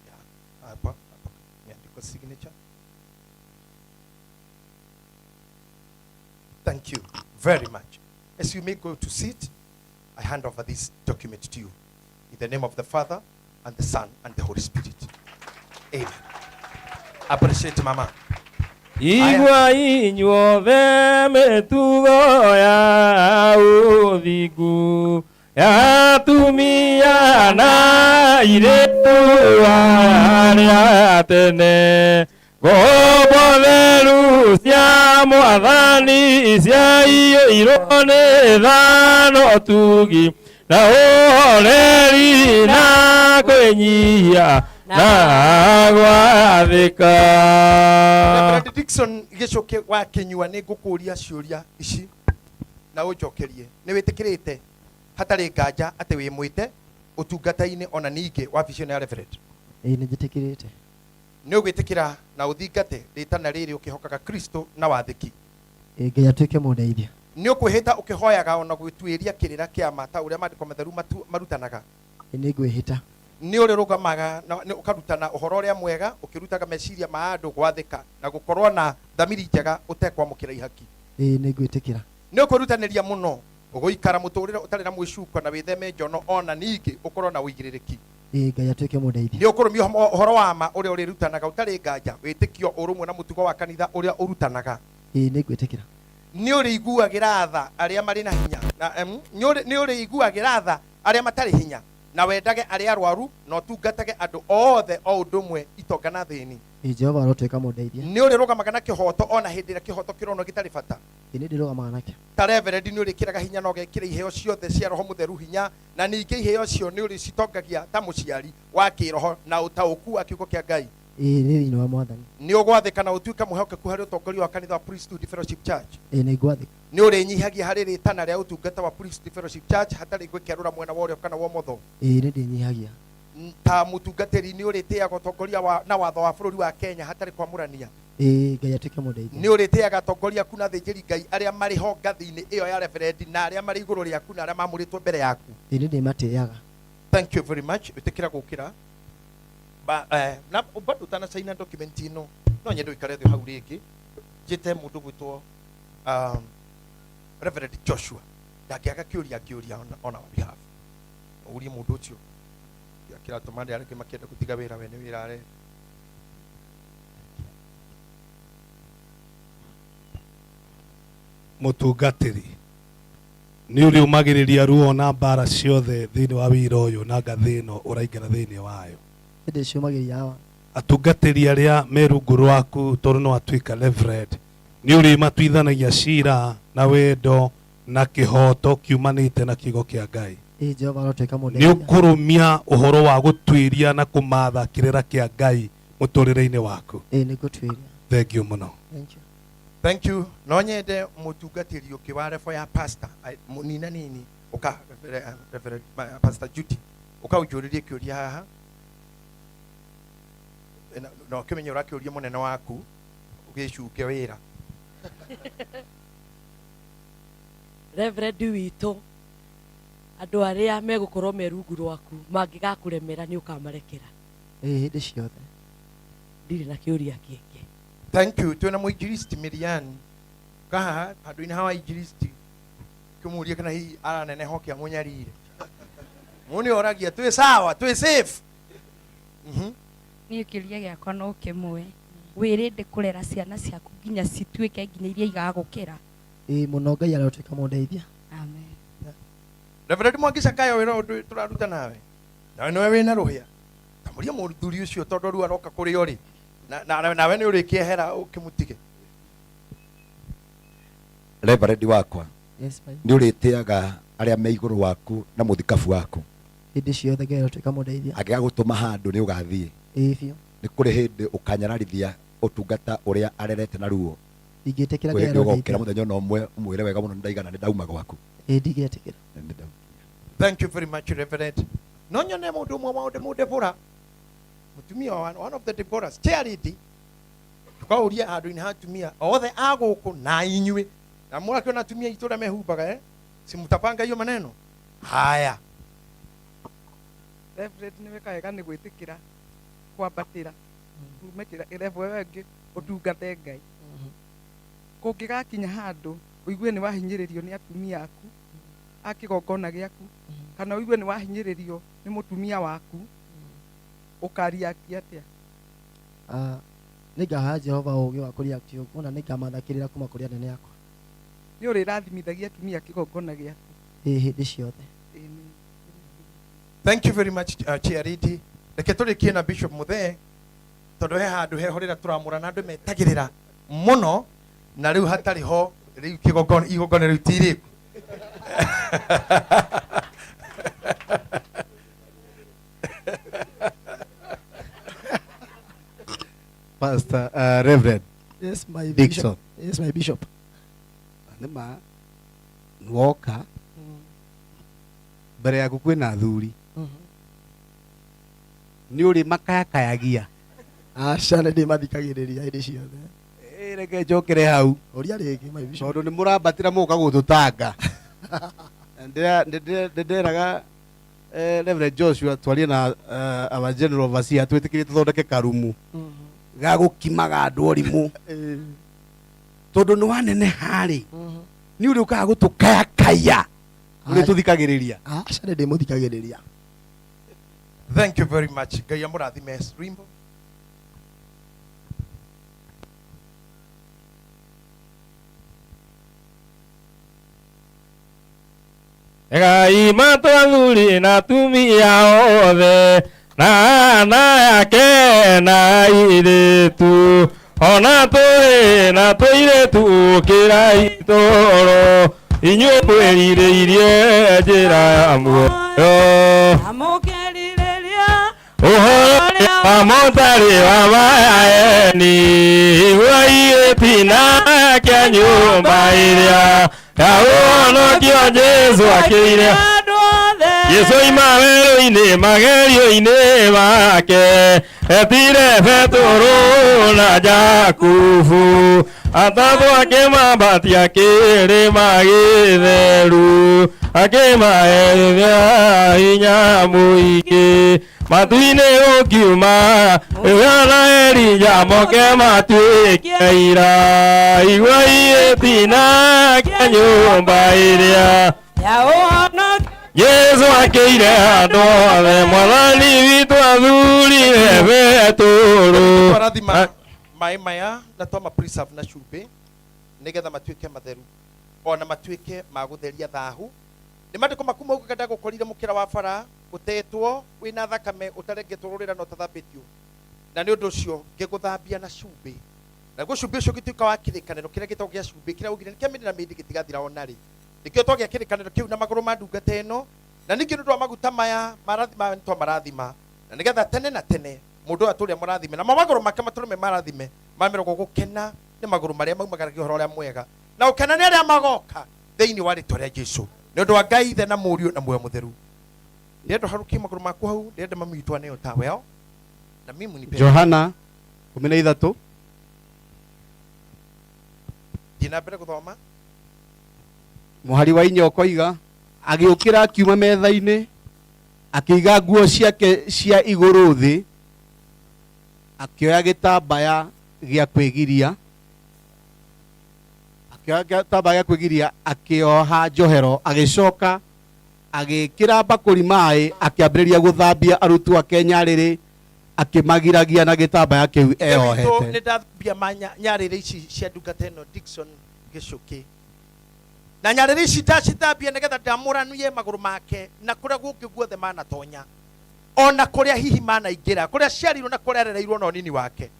Yeah, hapa hapa imeandikwa signature. Thank you very much. As you may go to sit, I hand over this document to you. In the name of the Father, and the Son, and the Holy Spirit. Amen. Appreciate Mama. Igua inyuothe mĩtugo ya ũthingu ya atumia na airĩtu arĩa tene ngombo theru cia mwathani ciaiyũirwo nĩ tha na ũtugi na ũhoreri na kwĩnyihia na gwathĩka. Reverend Dickson Gĩcũkĩ wa Kĩnyua nĩ ngũkũria ciũria ici na ũnjokerie. Nĩ wĩtĩkĩrĩte hatarĩ nganja atĩ wĩ mwĩte ũtungata-inĩ ona ningĩ wabici ĩno ya Reverend? Ĩĩ nĩ njĩtĩkĩrĩte. Nĩ ũgwĩtĩkĩra na ũthingate rĩtana rĩrĩ ũkĩhokaga Kristo na wathĩki? Ĩĩ Ngai atuĩke mũndeithia. Nĩ ũkwĩhĩta ũkĩhoyaga ona gwĩtuĩria kĩrĩra kĩa ma ta ũrĩa maandĩko matheru marutanaga? Ĩĩ nĩ ngwĩhĩta. Nĩ ũrĩrũgamaga na nĩ ũkarutana ũhoro ũrĩa mwega ũkĩrutaga meciria ma andũ gwathĩka na gũkorwo na thamiri njega ũtekwamũkĩra ihaki? Ĩĩ nĩ ngwĩtĩkĩra. Nĩ ũkwĩrutanĩria mũno ũgũikara mũtũrĩre ũtarĩ na mwĩcuko na wĩtheme njono ona ningĩ ũkorwo na ũigĩrĩrĩki? Ĩĩ Ngai atuĩke mũndeithia. Nĩ ũkũrũmia ũhoro wa ma ũrĩa ũrĩrutanaga ũtarĩ nganja wĩtĩkio ũrũmwe na mũtugo wa kanitha ũrĩa ũrutanaga? Ĩĩ nĩ ngwĩtĩkĩra. Nĩ ũrĩiguagĩra tha arĩa marĩ na hinya na nĩ ũrĩiguagĩra tha arĩa matarĩ hinya na wendage arĩa arwaru na ũtungatage andũ othe o ũndũ ũmwe itonga na thĩni? Ĩĩ Jehova arotuĩka mũndeithia. Nĩ ũrĩrũgamaga na kĩhoto ona hĩndĩ ĩrĩa kĩhoto kĩronwo gĩtarĩ bata? Ĩĩ nĩ ndĩrũgamaga nakĩo. Ta reverend nĩ ũrĩkĩraga hinya na ũgekĩra iheo ciothe cia roho mũtheru hinya na ningĩ iheo icio nĩ ũrĩcitongagia ta mũciari wa kĩroho na ũtaũku wa kiugo kĩa Ngai? Ĩĩ nĩ thĩinĩ wa mwathani. Nĩ ũgwathĩka na ũtuĩke mwĩhokeku harĩ ũtongoria wa kanitha wa Priesthood Fellowship Church? Ĩĩ nĩ ngwathĩka. Nĩ ũrĩnyihagia harĩ rĩtana rĩa ũtungata wa Priesthood Fellowship Church hatarĩ gwĩkerũra mwena wa ũrĩo kana wa ũmotho? Ĩĩ nĩ ndĩnyihagia. Ta mũtungatĩri nĩ ũrĩtĩaga ũtongoria wa na watho wa bũrũri wa Kenya hatarĩ kwamũrania? Ĩĩ Ngai atuĩke mũndeithia. Nĩ ũrĩtĩaga atongoria aku na athĩnjĩri Ngai arĩa marĩ ho ngathĩ-inĩ ĩyo ya reverend na arĩa marĩ igũrũ rĩaku na arĩa mamũrĩtwo mbere yaku? Ĩĩ nĩ ndĩmatĩaga. Thank you very much. Ĩtĩkĩra gũkĩra. Ba, eh, na bado ũtanacaina document ĩno no nyende ũikare thĩ hau rĩngĩ njĩte mũndũ gwĩtwo Reverend Joshua ndangĩaga kĩũria angĩũria on our behalf. Ũrie mũndũ ũcio kĩratũma andũ arĩa angĩ makĩenda gũtiga wĩra we nĩ wĩra arenda. Mũtungatĩri nĩ ũrĩ ũmagĩrĩria ruo na mbara ciothe thĩinĩ wa wĩra ũyũ na ngathĩ ĩno ũraingĩra thĩinĩ wayo? Nĩ ndĩciũmagĩria hawa. Atungatĩri arĩa me rungu rwaku tondũ no atuĩka reverend nĩ ũrĩ matuithanagia cira na wendo na kĩhoto kiumanĩte na kiugo kĩa Ngai? Ĩĩ Jehova arotuĩka Nĩ mũndeithia. ũkũrũmia ũhoro wa gũtuĩria na kũmatha kĩrĩra kĩa Ngai mũtũrĩre-inĩ waku. Ĩĩ nĩ ngũtuĩria. Thank you mũno. Thank you. Thank you. No nyende mutungatĩri ũngĩ wa level ya pastor mũnina nini ũka Reverend Pastor Judy ũkaũnjũrĩrie kĩũria haha na ũkĩmenye ũrakĩũria mũnene waku ũgĩcuke wĩra. Reverend witũ, andũ arĩa megũkorwo me rungu rwaku mangĩgakũremera nĩ ũkamarekera? Ĩĩ hĩndĩ ciothe. Ndirĩ na kĩũria kĩngĩ. Thank you. Twĩna mũinjilisti Mirian kahaha handũ-inĩ ha wainjilisti kĩmũrie kana hihi araneneha ũkĩamũnyarire mũnĩ oragia twĩ sawa twĩ safe. Niĩ kĩũria gĩakwa no kĩmwe, wĩrĩndĩ kũrera ciana ciaku nginya cituĩke nginya iria igagũkĩra? Ĩĩ mũno, Ngai arotuĩka mũndeithia. Amen. Reverend Mwangi Zakayo wĩra ũndũ tũraruta nawe nawe nĩwe wĩna rũhĩa tamũria mũthuri ũcio tondũ rĩu aroka kũrĩ o rĩ nawe nĩ ũrĩkĩehera ũkĩmũtige. Reverend wakwa, Yes, my. nĩ ũrĩtĩaga arĩa me igũrũ waku na mũthikabu waku? Hĩndĩ ciothe, Ngai arotuĩka mũndeithia. Angĩgagũtũma handũ nĩ ũgathiĩ? Ĩĩ biũ. Nĩ kũrĩ hĩndĩ ũkanyararithia ũtungata ũrĩa arerete na ruo? Ndingĩtĩkĩra, Kwĩ Ngai hĩndĩ ũgokĩra arondeithia. mũthenya ona ũmwe ũmwĩre wega mũno nĩ ndaigana nĩ ndauma gwaku? Ĩĩ ndingĩtĩkĩra. Thank you very much, Reverend. No nyone mũndũ ũmwe wa mũndebora mũtumia wa one of the Deborahs, Charity, tukauria handũ-inĩ ha atumia othe a gũkũ na inyuĩ na mũrakĩona atumia aitũ ũrĩa mehumbaga si mtapanga hiyo maneno haya. Reverend nĩ wĩka wega nĩ gwĩtĩkĩra kwambatĩra ume level ĩyo ĩngĩ ũtungate Ngai. Kũngĩgakinya handũ ũigue nĩ wahinyĩrĩrio nĩ atumia aku a kĩgongona gĩaku kana ũigue nĩ wahinyĩrĩrio nĩ mũtumia waku, ũkariaki atĩa? Nĩ ngahoya Jehova ũũgĩ wa kũreact ũguo na nĩ ngamatha kĩrĩra kuma kũrĩ anene akwa. Nĩ ũrĩrathimithagia atumia kĩgongona gĩaku? Ĩĩ hĩndĩ ciothe. Thank you very much, Charity. Reke tũrĩkie na Bishop Muthee tondũ he handũ heho rĩrĩa tũramũra na andũ metagĩrĩra mũno na rĩu hatarĩ ho rĩu kĩgongona igongona rĩu ti rĩku. Pastor, Reverend Yes, my Dixon. bishop. Yes, my bishop. Nĩ ma nĩwoka mbere yaku kwĩna athuri nĩ ũrĩ makayakayagia? Aca, nĩ ndĩmathikagĩrĩria hĩndĩ ciothe. Ĩ, reke njokere hau. Ũria rĩngĩ, my bishop. Tondũ nĩ mũrambatĩra mũgoka gũtũtanga. Ndĩreraga Reverend Joshua twarie na our general overseer twĩtĩkĩrie tũthondeke karumu ga gũkimaga andũ ũrimũ tondũ nĩ waneneha rĩ nĩ ũrĩ ũkaga gũtũkayakaya ũrĩ tũthikagĩrĩria. Aca, nĩ ndĩmũthikagĩrĩria. Thank you very much. Ngai amũrathime. Rwimbo. Ngai matwathuri na atumia othe na ana yake na airĩtu ona tũrĩ na tũirĩtu gũkĩra itũũro inyuĩ mwĩrirĩirie njĩra ya muoyo ũhoro wa mũtarĩ wa mayaeni igua igĩtina kĩa nyũmba ĩrĩa ya ũhonokio Jesũ akĩire Jesũ ima werũ-inĩ magerio-inĩ make etire Petũrũ na Jakubu atatũ akĩmambatia kĩrĩma gĩtheru akĩmaherithia hinya mũingĩ matu-inĩ gũkiuma Yohana na Elija moke matuĩke aira igua igĩtina kĩa nyũmba ĩrĩa Jesũ akĩire andũ othe mwathani witũ athurire Petũrũ. Twarathima maĩ maya na twama preserve na cumbĩ nĩgetha matuĩke matheru ona matuĩke ma gũtheria thahu. Nĩ maandĩko maku maugaga ndagũkorire mũkĩra wa bara ũtetwo wĩna thakame ũtarengetwo rũrĩra na ũtathambĩtio na nĩ ũndũ ũcio ngĩgũthambia na cumbĩ naguo cumbĩ ũcio ũgĩtuĩka wa kĩrĩkanĩro kĩrĩa gĩtagwo gĩa cumbĩ kĩrĩa augire nĩ kĩa mĩndĩ na mĩndĩ gĩtigathira ona rĩ. Nĩkĩo twagĩa kĩrĩkanĩro kĩu na magũrũ ma ndungata ĩno Na ningĩ nĩ ũndũ wa maguta maya marathima nĩ twamarathima, na nĩgetha tene na tene mũndũ ũyũ atũre mũrathime, namo magũrũ make matũre me marathime, mameragwo gũkena nĩ magũrũ marĩa maumagaragia ũhoro ũrĩa mwega, na gũkena nĩ arĩa magoka thĩinĩ wa rĩtwa rĩa Jesu, nĩ ũndũ wa Ngai Ithe na Mũriũ na Muoyo Mũtheru. Ndĩrenda ũharũkie magũrũ maku hau, ndĩrenda mami witũ aneo tawel na mimi nipe. Johana 13. Thiĩ na mbere gũthoma. Mũhari wa 4 ũkoiga, agĩũkĩra akiuma metha-inĩ, akĩiga nguo ciake cia igũrũ thĩ, akĩoya gĩtambaya gĩa kwĩgiria, akĩoya gĩtambaya gĩa kwĩgiria, akĩoha njohero, agĩcoka agĩkĩra mbakũri maĩ, akĩambĩrĩria gũthambia arutwo ake nyarĩrĩ, akĩmagiragia na gĩtambaya kĩu Ithe witũ, eyohete. nĩ ndathambia nyarĩrĩ ici cia ndungata ĩno Dickson Gĩcũkĩ, na nyarĩrĩ ici ndacithambia nĩgetha ndamũranie magũrũ make na kũrĩa gũngĩ guothe manatonya, ona kũrĩa hihi manaingĩra, kũrĩa ciarirwo na kũrĩa arereirwo na ũnini wake,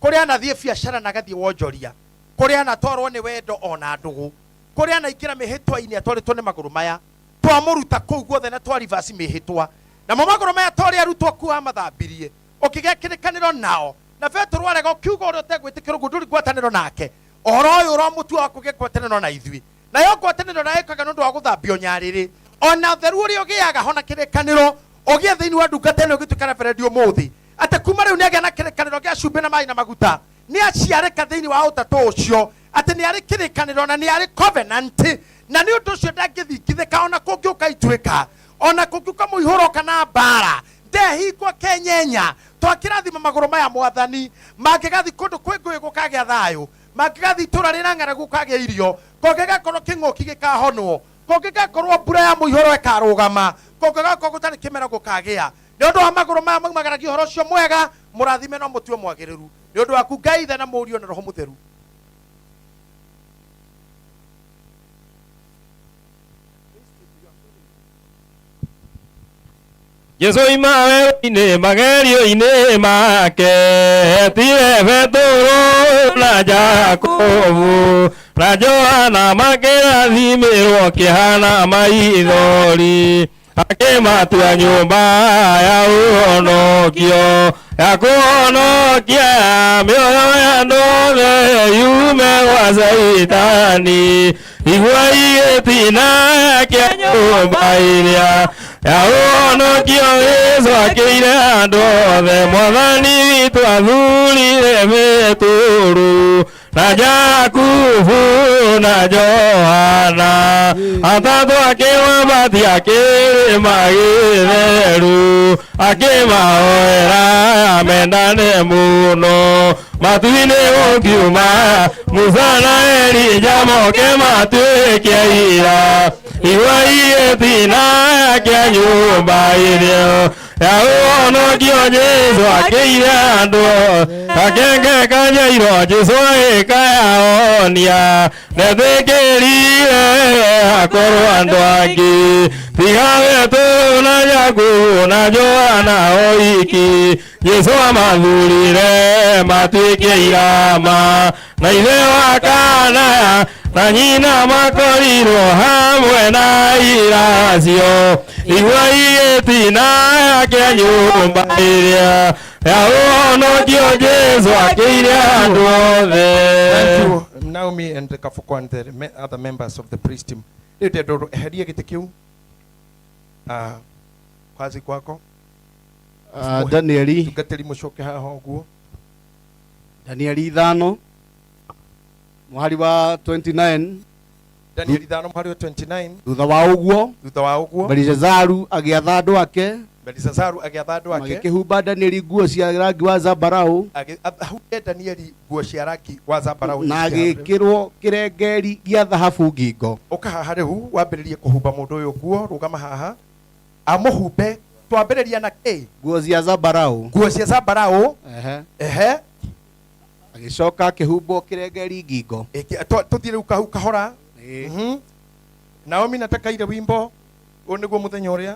kũrĩa anathiĩ biacara na agathiĩ wonjoria, kũrĩa anatwarwo nĩ wendo ona ndũgũ, kũrĩa anaingĩra mĩhĩtwa-inĩ atwarĩtwo nĩ magũrũ maya, twamũruta kũu guothe na twarivasi mĩhĩtwa, namo magũrũ maya ta ũrĩa arutwo aku amathambirie, ũkĩgĩa kĩrĩkanĩro nao, na Petero arega ũkiuga ũrĩa ũtegwĩtĩkĩra ũguo ndũrĩ ngwatanĩro nake, ũhoro ũyũ ũromũtua wa kũgĩa ngwatanĩro na ithuĩ, nayo ngwatanĩro ĩrĩa ĩkaga nĩ ũndũ wa gũthambio nyarĩrĩ, ona ũtheru ũrĩa ũgĩaga ho na kĩrĩkanĩro ũgĩe thĩinĩ wa ndungata ĩno ĩgĩtuĩka reverend ũmũthĩ, atĩ kuma rĩu nĩagĩa na kĩrĩkanĩro gĩa cumbĩ na maĩ na maguta, nĩaciarĩka thĩinĩ wa ũtatũ ũcio, atĩ nĩarĩ kĩrĩkanĩro na nĩarĩ covenant, na nĩ ũndũ ũcio ndangĩthingithĩka ona kũngĩũka ituĩka, ona kũngĩũka mũihũro kana mbara, ndehingwo kenyenya. Twakĩrathima magũrũ maya mwathani, mangĩgathiĩ kũndũ kwĩ ngũĩ gũkagĩa thayũ, mangĩgathiĩ itũũra rĩna ng'aragu gũkagĩa irio, kũngĩgakorwo kĩng'ũki gĩkahonwo, kũngĩgakorwo mbura ya mũihũro ĩkarũgama, kũngĩgakorwo gũtarĩ kĩmera gũkagĩa. Nĩ ũndũ wa magũrũ maya maumagaragia ũhoro ũcio mwega, mũrathime no mũtue mwagĩrĩru, nĩ ũndũ waku Ngai Ithe na Mũriũ na Roho Mũtheru. Jesu ima werũ-inĩ magerio-inĩ make, etire Petero na Jakubu na Johana makĩrathimĩrwo kĩhana maithori, akĩmatua nyũmba ya ũhonokio, ya kũhonokia mĩoyo ya andũ othe yume gwa Caitani. Igua igĩtina kĩa nyũmba ĩrĩa ya ũhonokio Jesũ akĩire andũ othe, Mwathani witũ athurire Petero na Jakubu na Johana, atatũ akĩmabatia kĩrĩma gĩtheru, akĩmahoera mendane mũno. Matu-inĩ gũkiuma Musa na Elija moke matuĩke aira, igua igĩtina kĩa nyũmba ĩrĩa ya ũhonokio Jesũ akĩire andũ, akengeka nyairo Jesũ agĩkayaonia, ndetĩkĩrire akorwo andũ angĩ tiga Petero na Jakubu na Johana oiki, Jesũ amathurire matuĩke irama, na ithe wa kana na nyina makorirwo hamwe na iracio, igua igĩtina kĩa nyũmba ĩrĩa ya ũhonokio Jesũ akĩire andũ othe. Thank you, Naomi and Kafuko and the other members of the priest team. Rĩu ndĩrenda eherie gĩtĩ kĩu. Kwazi kwako. Danieli. Tungatĩri mũcoke haha ũguo. Danieli 5 mũhari wa 29. Danieli 5 mũhari wa 29. Thutha wa ũguo, Thutha wa ũguo, Belshazaru agĩatha andũ ake, Belshazaru agĩatha andũ ake, magĩkĩhumba Danieli nguo cia rangi wa zambarau, ahumbe Danieli nguo cia rangi wa zambarau, na agĩkĩrwo kĩrengeri gĩa thahabu ngingo. Ũka haha rĩu wambĩrĩrie kũhumba mũndũ ũyũ nguo, rũgama haha amũhumbe. Twambĩrĩria na kĩ? Nguo cia zambarau. Nguo cia zambarau. Ehe. Ehe. Agĩcoka akĩhumbwo kĩrengeri ngingo. Tũthiĩ rĩu kahora. Naomi nataka ile wimbo ũyũ nĩguo mũthenya ũrĩa.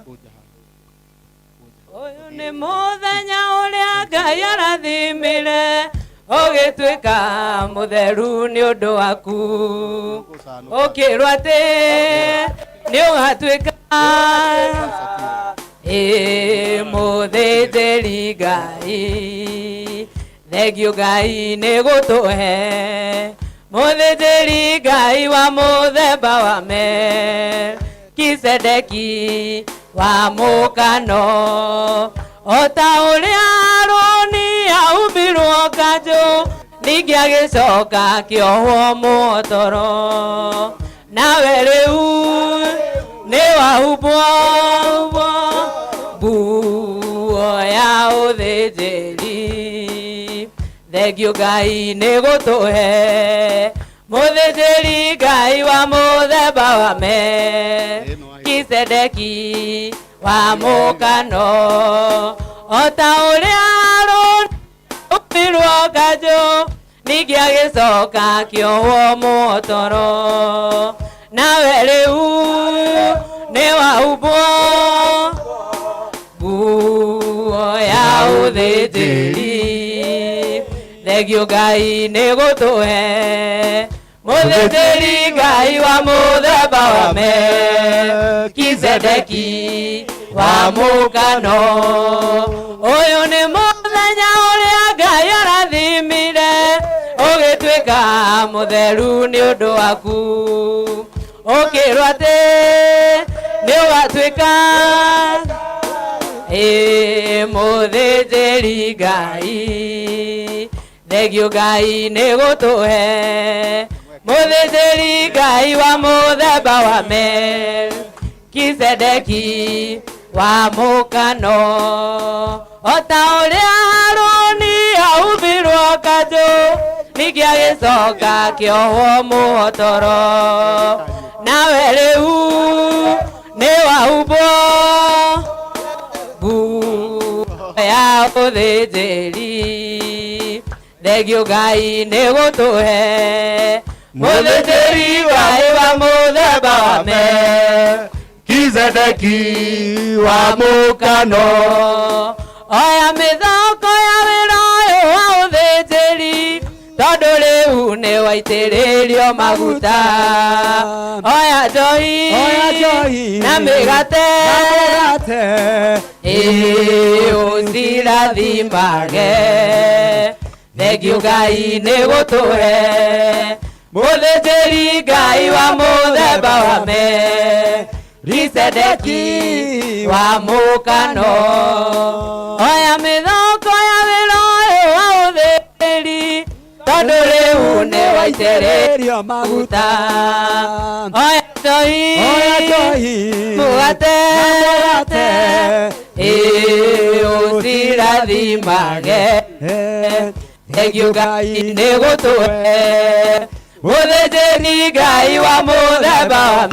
Ũyũ nĩ mũthenya ũrĩa Ngai arathimire, ũgĩtuĩka mũtheru nĩ ũndũ waku, ũkĩrwo atĩ nĩ ũgatuĩka Ĩ mũthĩnjĩri Ngai, thengio Ngai nĩ gũtũhe mũthĩnjĩri Ngai wa mũthemba wa Melkisedeki wa mũkano. O ta ũrĩa Harũni aumbirwo kanjũ, ningĩ agĩcoka akĩohwo mũhotoro. Nawe rĩu nĩ wahumbwo nguo ya ũthĩnjĩri, thengio Ngai nĩ gũtũhe mũthĩnjĩri Ngai wa mũthemba wa Melkisedeki wa mũkano. O ta ũrĩa Harũni aumbirwo kanjũ, ningĩ agĩcoka akĩohwo mũhotoro. Nawe rĩu nĩ wahumbwo nguo ya ũthĩnjĩri, thengio Ngai nĩ gũtũhe mũthĩnjĩri Ngai wa mũthemba wa Melkisedeki wa mũkano. Ũyũ nĩ mũthenya ũrĩa Ngai arathimire, ũgĩtuĩka mũtheru nĩ ũndũ waku. Ũkĩrwo atĩ nĩ ũgatuĩka ĩ mũthĩnjĩri Ngai, thengio Ngai nĩ gũtũhe mũthĩnjĩri Ngai wa mũthemba wa Melkisedeki wa mũkano. O ta ũrĩa Harũni aumbirwo kanjũ, ningĩ agĩcoka akĩohwo mũhotoro. Nawe rĩu nĩ wahumbwo nguo ya ũthĩnjĩri, thengio Ngai nĩ gũtũhe mũthĩnjĩri Ngai wa mũthemba wa Melkisedeki wa mũkano. Oya mĩthako ya wĩra ũyũ wa ũthĩnjĩri, tondũ rĩu nĩ waitĩrĩrio maguta. Oya njohi na mĩgate, ĩ ũcirathimage, thengio Ngai nĩ gũtũhe mũthĩnjĩri Ngai wa mũthemba wa Melkisedeki wa mũkano. Oya mĩthako ya wĩra ũyũ wa ũthĩnjĩri, tondũ rĩu nĩ waitĩrĩrio maguta. Oya njohi mũgate, ĩ ũcirathimage, thengio Ngai nĩ gũtũhe mũthĩnjĩri Ngai wa mũthemba wa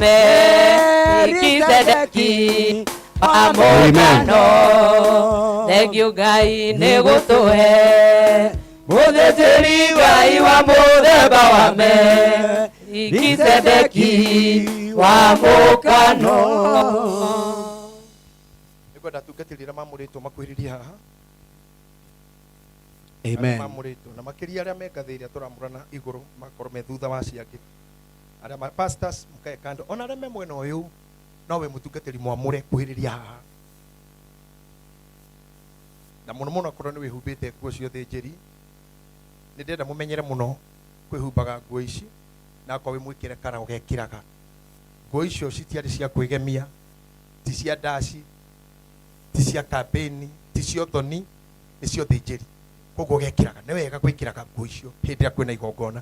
Melkisedeki wa mũkano. Thengio Ngai nĩ gũtũhe mũthĩnjĩri Ngai wa mũthemba wa Melkisedeki wa mũkano. Nĩngwenda atungatĩri arĩa mamũrĩtwo makuhĩrĩrie haha. Amen. Mamũrĩtwo na makĩria arĩa me ngathĩ ĩrĩa tũramũrana igũrũ makorwo me thutha wa acio angĩ, arĩa ma pastors mũkae kando, ona arĩa me mwena ũyũ no we mũtungatĩri mwamũre kuhĩrĩria haha, na mũno mũno akorwo nĩ wĩhumbĩte nguo cia ũthĩnjĩri. Nĩ ndĩrenda mũmenyere mũno kwĩhumbaga nguo ici, na akorwo wĩ mwĩkĩre kara ũgekĩraga nguo icio. Citiarĩ cia kwĩgemia, ti cia ndaci, ti cia kambĩni, ti cia ũthoni, nĩ cia ũthĩnjĩri. Koguo ũgekĩraga, nĩ wega gwĩkĩraga nguo icio hĩndĩ ĩrĩa kwĩna igongona,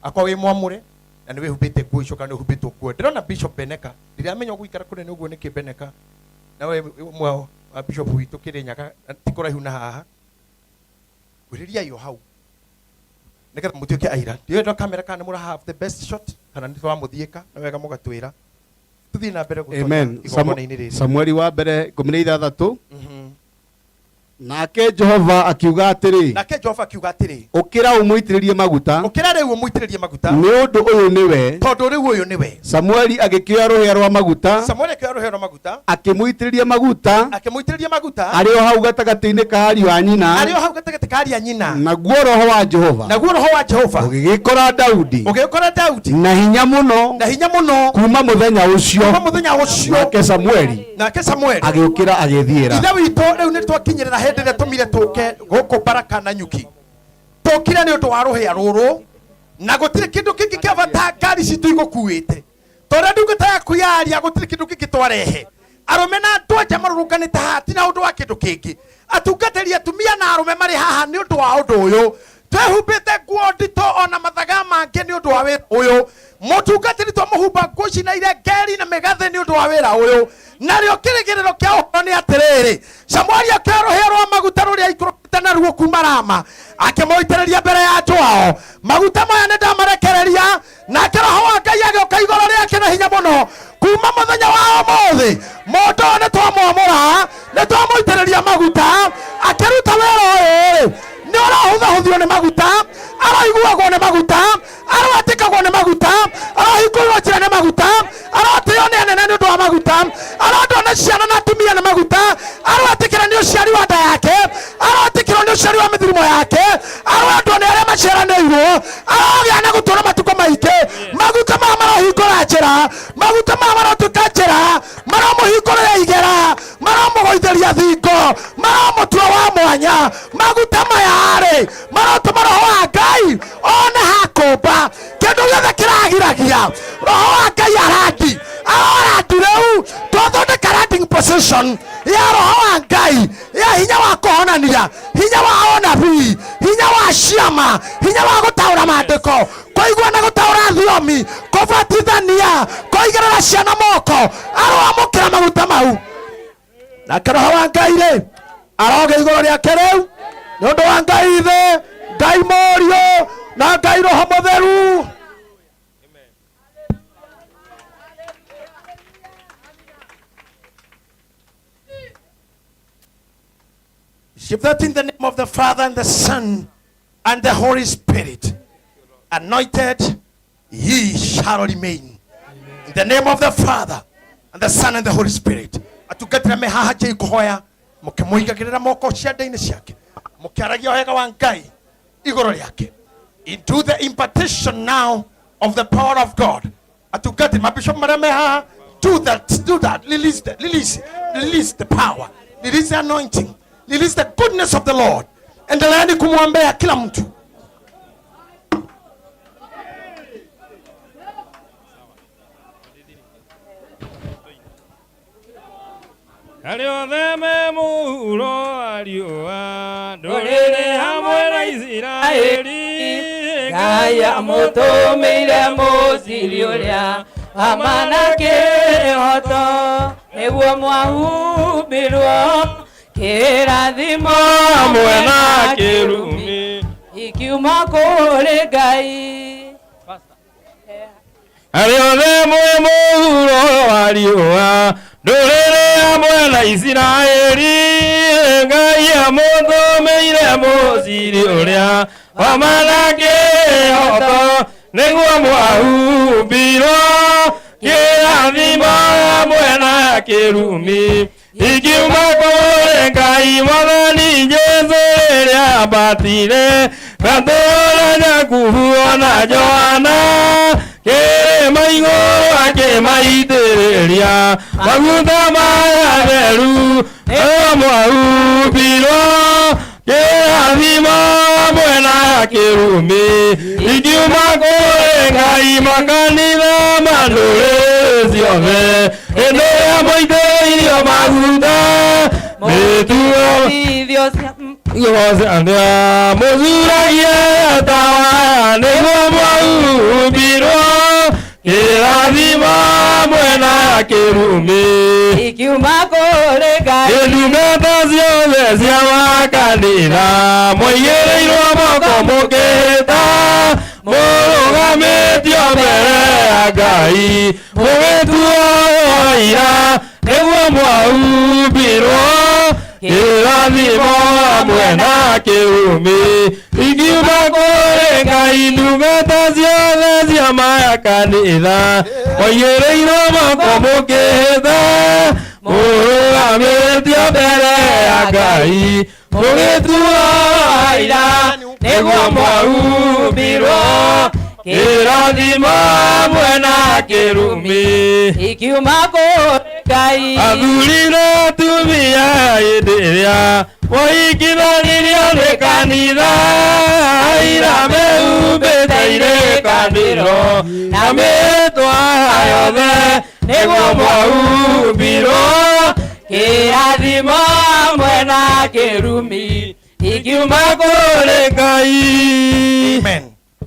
akorwo wĩ mwamũre na nĩ wĩhumbĩte nguo icio kana nĩ ũhumbĩtwo nguo. Ndĩrona Bishop Beneka, ndiramenya ũgũikara kũnene ũguo nĩkĩ. Beneka nawe ũmwe wa bishop witũ Kĩrĩnyaga, ti kũraihu na haha. Gwĩrĩriai o hau nĩgetha mũtuĩke aira. Ndiũĩ kamera kana nĩ mũra have the best shot kana nĩ twamũthiĩka. Nĩ wega mũgatwĩra tũthiĩ na mbere gũtonya Amen. igongona-inĩ rĩrĩ. Samueli wa mbere 16. Nake Jehova akiuga atĩrĩ, Nake Jehova akiuga atĩrĩ, ũkĩra ũmũitĩrĩrie maguta, ũkĩra rĩu ũmũitĩrĩrie maguta, nĩ ũndũ ũyũ nĩwe. Tondũ rĩu ũyũ nĩwe. Samueli agĩkĩoya rũhĩa rwa maguta, Samueli akĩoya rũhĩa rwa maguta, akĩmũitĩrĩria maguta akĩmũitĩrĩria maguta arĩ o hau gatagatĩ-inĩ ka ariũ a nyina. Arĩ o hau gatagatĩ ka ariũ a nyina. Naguo roho wa Jehova, Naguo roho wa Jehova ũgĩgĩkora Daudi, ũgĩkora Daudi na hinya mũno, na hinya mũno, kuma mũthenya ũcio. Kuma mũthenya ũcio. Nake Samueli Nake Samueli agĩũkĩra agĩthiĩra. Ithe witũ, rĩu nĩ twakinyĩrĩra hĩndĩ ĩrĩa tũmire tũke gũkũ Baraka na Nyuki. Tũkire nĩ ũndũ wa rũhĩa rũrũ, na gũtirĩ kĩndũ kĩngĩ kĩa bata ngari citũ igũkuĩte. Tondũ ndungata yaku yaria, gũtirĩ kĩndũ kĩngĩ twarehe. Arũme na andũ anja marũrũnganĩte haha ti na ũndũ wa kĩndũ kĩngĩ. Atungatĩri atumia na arũme marĩ haha nĩ ũndũ wa ũndũ ũyũ. Twehumbĩte nguo nditũ ona mathaga mangĩ nĩ ũndũ wa wĩra ũyũ. Mũtungatĩri twamũhumba nguo ici na irengeri na mĩgathĩ nĩ ũndũ wa wĩra ũyũ. Narĩo kĩrĩgĩrĩro kĩa ũhoro nĩ atĩrĩrĩ, Samueli akĩoya rũhĩa rwa maguta rũrĩa aikũrũkĩte naruo kuma Rama, akĩmũitĩrĩria mbere ya andũ ao. Maguta maya nĩ ndamarekereria, nake roho wa Ngai agĩũka igũrũ rĩake na hinya mũno. Kuma mũthenya wa ũmũthĩ, mũndũ ũyũ nĩ twamwamũra, nĩ twamũitĩrĩria maguta, akĩruta wĩra ũyũ-rĩ, nĩ ũrahũthahũthio nĩ maguta, aroiguagwo nĩ maguta, aroatĩkagwo nĩ maguta, arohingũrĩrwo njĩra nĩ maguta, arotĩo nĩ anene nĩ ũndũ wa maguta, arondwo nĩ ciana na atumia nĩ maguta, aroetĩkĩra nĩ ũciari wa nda yake, aroetĩkĩrwo nĩ ũciari wa mĩthirimo yake, aroendwo nĩ arĩa maciaranĩirwo, arogĩa na gũtũũra matukũ maingĩ. Maguta maya marohingũra njĩra, maguta maya marotuĩka njĩra, maromũhingũrĩra igera, maromũgũithĩria thingo, maromũtua wa mwanya. Maguta maya rĩ, marotũma roho wa Ngai one hakũmba kĩndũ gĩothe kĩragiragia roho wa Ngai arandi, arorandi rĩu twathondeka landing position ya roho wa Ngai, ya hinya wa kũhonania, hinya wa ũnabii, hinya wa ciama, hinya wa gũtaũra maandĩko, kũigua na gũtaũra thiomi, kũbatithania, kũigĩrĩra ciana moko. Aroamũkĩra maguta mau. Nake roho wa Ngai rĩ, arogĩa igũrũ rĩake rĩu nĩ ũndũ wa Ngai Ithe, Ngai Mũriũ na Ngai Roho Mũtheru. Receive that in the name of the Father and the Son and the Holy Spirit. Anointed, ye shall remain. In the name of the Father and the Son and the Holy Spirit. Atungatĩra me haha njĩi kũhoya, mũkĩmũigagĩrĩra moko ciande-inĩ ciake, mũkĩaragia wega wa Ngai igũrũ rĩake. Into the impartation now of the power of God. Atungatĩri mabishop marĩa me haha, do that, do that, release the, release, release the power, release the anointing, release the goodness of the Lord. Endeleeni kumwombea kila mtu. Arĩa othe me mũhuro wa riũa, ndũrĩrĩ hamwe na Isiraeli, Ngai amũtũmĩire mũciri ũrĩa amana kĩhoto, nĩguo mwahumbĩrwo kĩrathimo hamwe na kĩrumi ikiuma kũrĩ Ngai. Arĩa othe mwĩ mũhuro wa riũa, ndũrĩrĩ hamwe na Isiraeli, Ngai amũtũmĩire mũciri ũrĩa wamana kĩhoto, nĩguo mwahumbirwo kĩrathimo hamwe na kĩrumi ikiuma kũrĩ Ngai. Mwathani Jesũ rĩrĩa ambatire Petero na Jakubu ona Johana kĩrĩma igũrũ akĩmaitĩrĩria maguta maya theru, nĩguo mwahumbirwo kĩrathimo hamwe na kĩrumi ikiuma kũrĩ Ngai. Makanitha ma ndũrĩrĩ ciothe hĩndĩ ĩrĩa mwaitĩrĩirio maguta mĩtugo mũthuragie tawa, nĩguo mwahumbirwo kĩrathimo hamwe na kĩrumi ikiuma kũrĩ Ngai. Ndungata ciothe cia makanitha mwaigĩrĩirwo moko mũkĩhĩta, mũrũgamĩtio mbere ya Ngai, mũgĩtuo aira, nĩguo mwahumbirwo Kĩrathimo hamwe na kĩrumi ikiuma kũrĩ Ngai ndungata ciothe cia makanitha mwaigĩrĩirwo moko mũkĩhĩta mũrũgamĩtio mbere ya Ngai mũgĩtuo aira nĩguo mwahumbirwo kĩrathimo hamwe na kĩrumi ikiuma kũrĩ Ngai athuri na atumia hĩndĩ ĩrĩa mwaingithanirio nĩ kanitha aira mehumbĩte irĩkanĩro na mĩtwa yothe nĩguo mwahumbirwo kĩrathimo hamwe na kĩrumi ikiuma kũrĩ Ngai. Amen.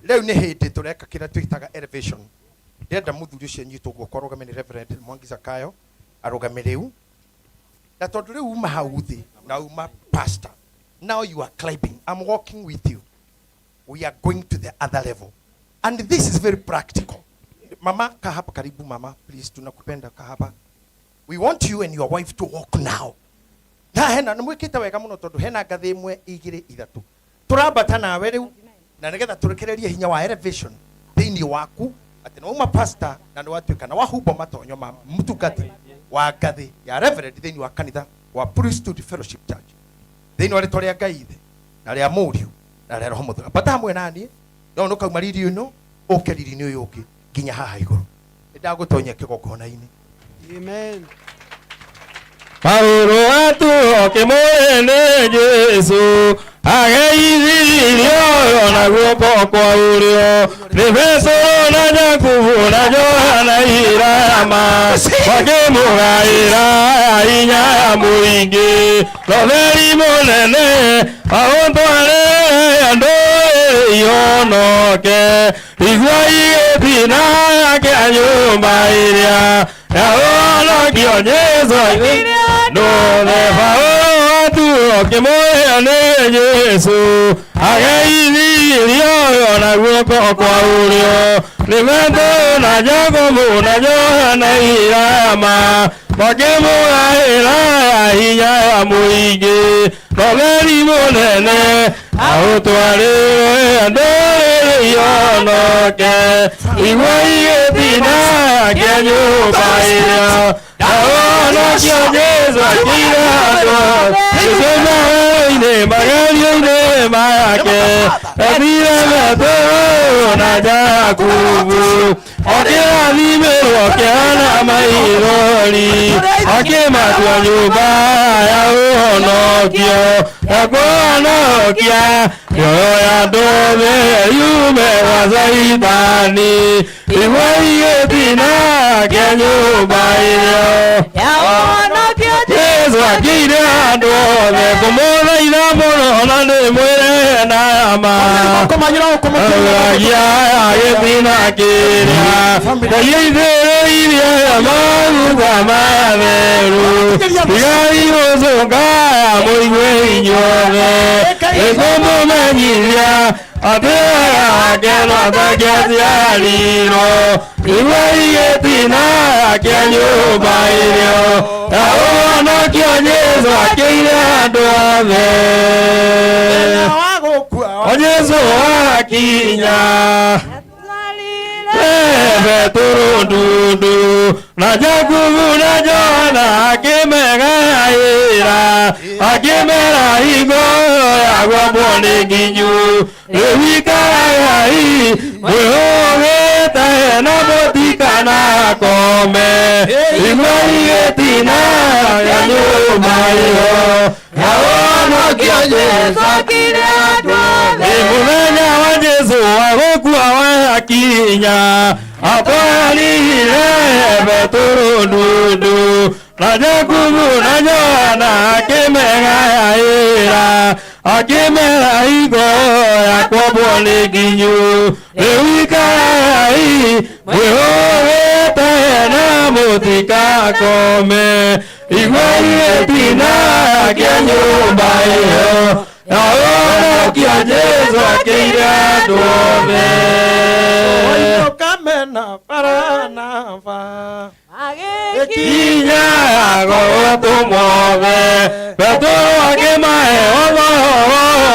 Rĩu nĩ hĩndĩ tũreka kĩrĩa twĩtaga elevation. Ndĩrenda mũthuri ũcio anyitwo guoko arũgame nĩ Reverend Mwangi Zakayo arũgame rĩu, na tondũ rĩu uma hau thĩ na uma pastor, now you are climbing. I'm walking with you. We are going to the other level, and this is very practical. Mama, kaa hapa karibu. Mama, please, tunakupenda, kaa hapa. We want you and your wife to walk now. Na hena nĩ mwĩkĩte wega mũno tondũ hena ngathĩ ĩmwe igĩrĩ ithatũ tũrambata nawe rĩu, na nĩgetha tũrekererie hinya wa elevation thĩinĩ waku, atĩ nĩ wauma pastor na nĩ watuĩka na wahumbo matonyo ma mũtungati wa ngathĩ ya reverend thĩinĩ wa kanitha wa Priesthood Fellowship Church, thĩinĩ wa rĩtwa rĩa Ngai Ithe na rĩa Mũriũ na rĩa Roho Mũtheru. Ambata hamwe naniĩ no nĩ ũkauma riri ĩno ũke riri-inĩ ũyũ ũngĩ nginya haha igũrũ. Nĩ ndagũtonyia kĩgongona-inĩ. Amen. Paulo atuo kĩmũĩ nĩ Jesũ ageithirio na guoko kwa ũrĩo nĩ Petero na Jakubu na Johana Irama makĩmũgaĩra hinya ya mũingĩ rotheri mũnene aũtware andũ ĩonoke igua igĩtina kĩa nyũmba ĩrĩa yahonokio Jesũ ndũthe Paulo atuo kĩmũĩ nĩ Jesũ ageithirio na guoko kwa ũrĩo nĩ Petero na Jakubu na Johana Irama makĩmũgaĩra hinya ya mũingĩ rotheri mũnene aũtwarĩre andũ ĩonoke igua igĩtina kĩa nyũmba ĩrĩa yahonokio Jesũ akĩira andũ gĩcũmainĩ magerio-inĩ make ethire Petero na Jakubu akĩrathimĩrwo kĩhana maithori akĩmatua nyũmba ya ũhonokio ya kũhonokia mĩoyo ya andũ othe yume gwa Caitani igua igĩtina kĩa nyũmba ĩyo yahonokio Jesũ akĩire andũ othe kũmũthaitha mũno na ndĩmwĩre na ma agia gĩtina kĩrĩa Ngai aithĩrĩirie maguta matheru tigai gũcũnga mũigue inyuothe nĩkũmũmenyithia atĩ wake no takĩaciarirwo igua igĩtina kĩa nyũmba ĩrĩo yahonokio Jesũ akĩire andũ othe o Jesũ akinya Petero ndundu na Jakubu na Johana akĩmegaĩra akĩmera hingo yagwambwo nĩ nginyu rĩu ikaragai mwĩhũgĩte na mũtikanakome igua igĩtina kĩa nyũmba ĩyo yahonokio Jesũ akĩire andũ othe mũthenya wa Jesũ wa gũkua wakinya atwarire Petero ndundu na Jakubu na Johana akĩmegaĩra akĩmera hingo ya kwambwo nĩ nginyu rĩu ikaragai mwĩhũgĩte na mũtikakome igua igĩtina kĩa nyũmba ĩyo yahonokio Jesũ akĩire andũ othe Kamena Baranaba kinya gũtũmwothe Petero akĩmahe ũhoro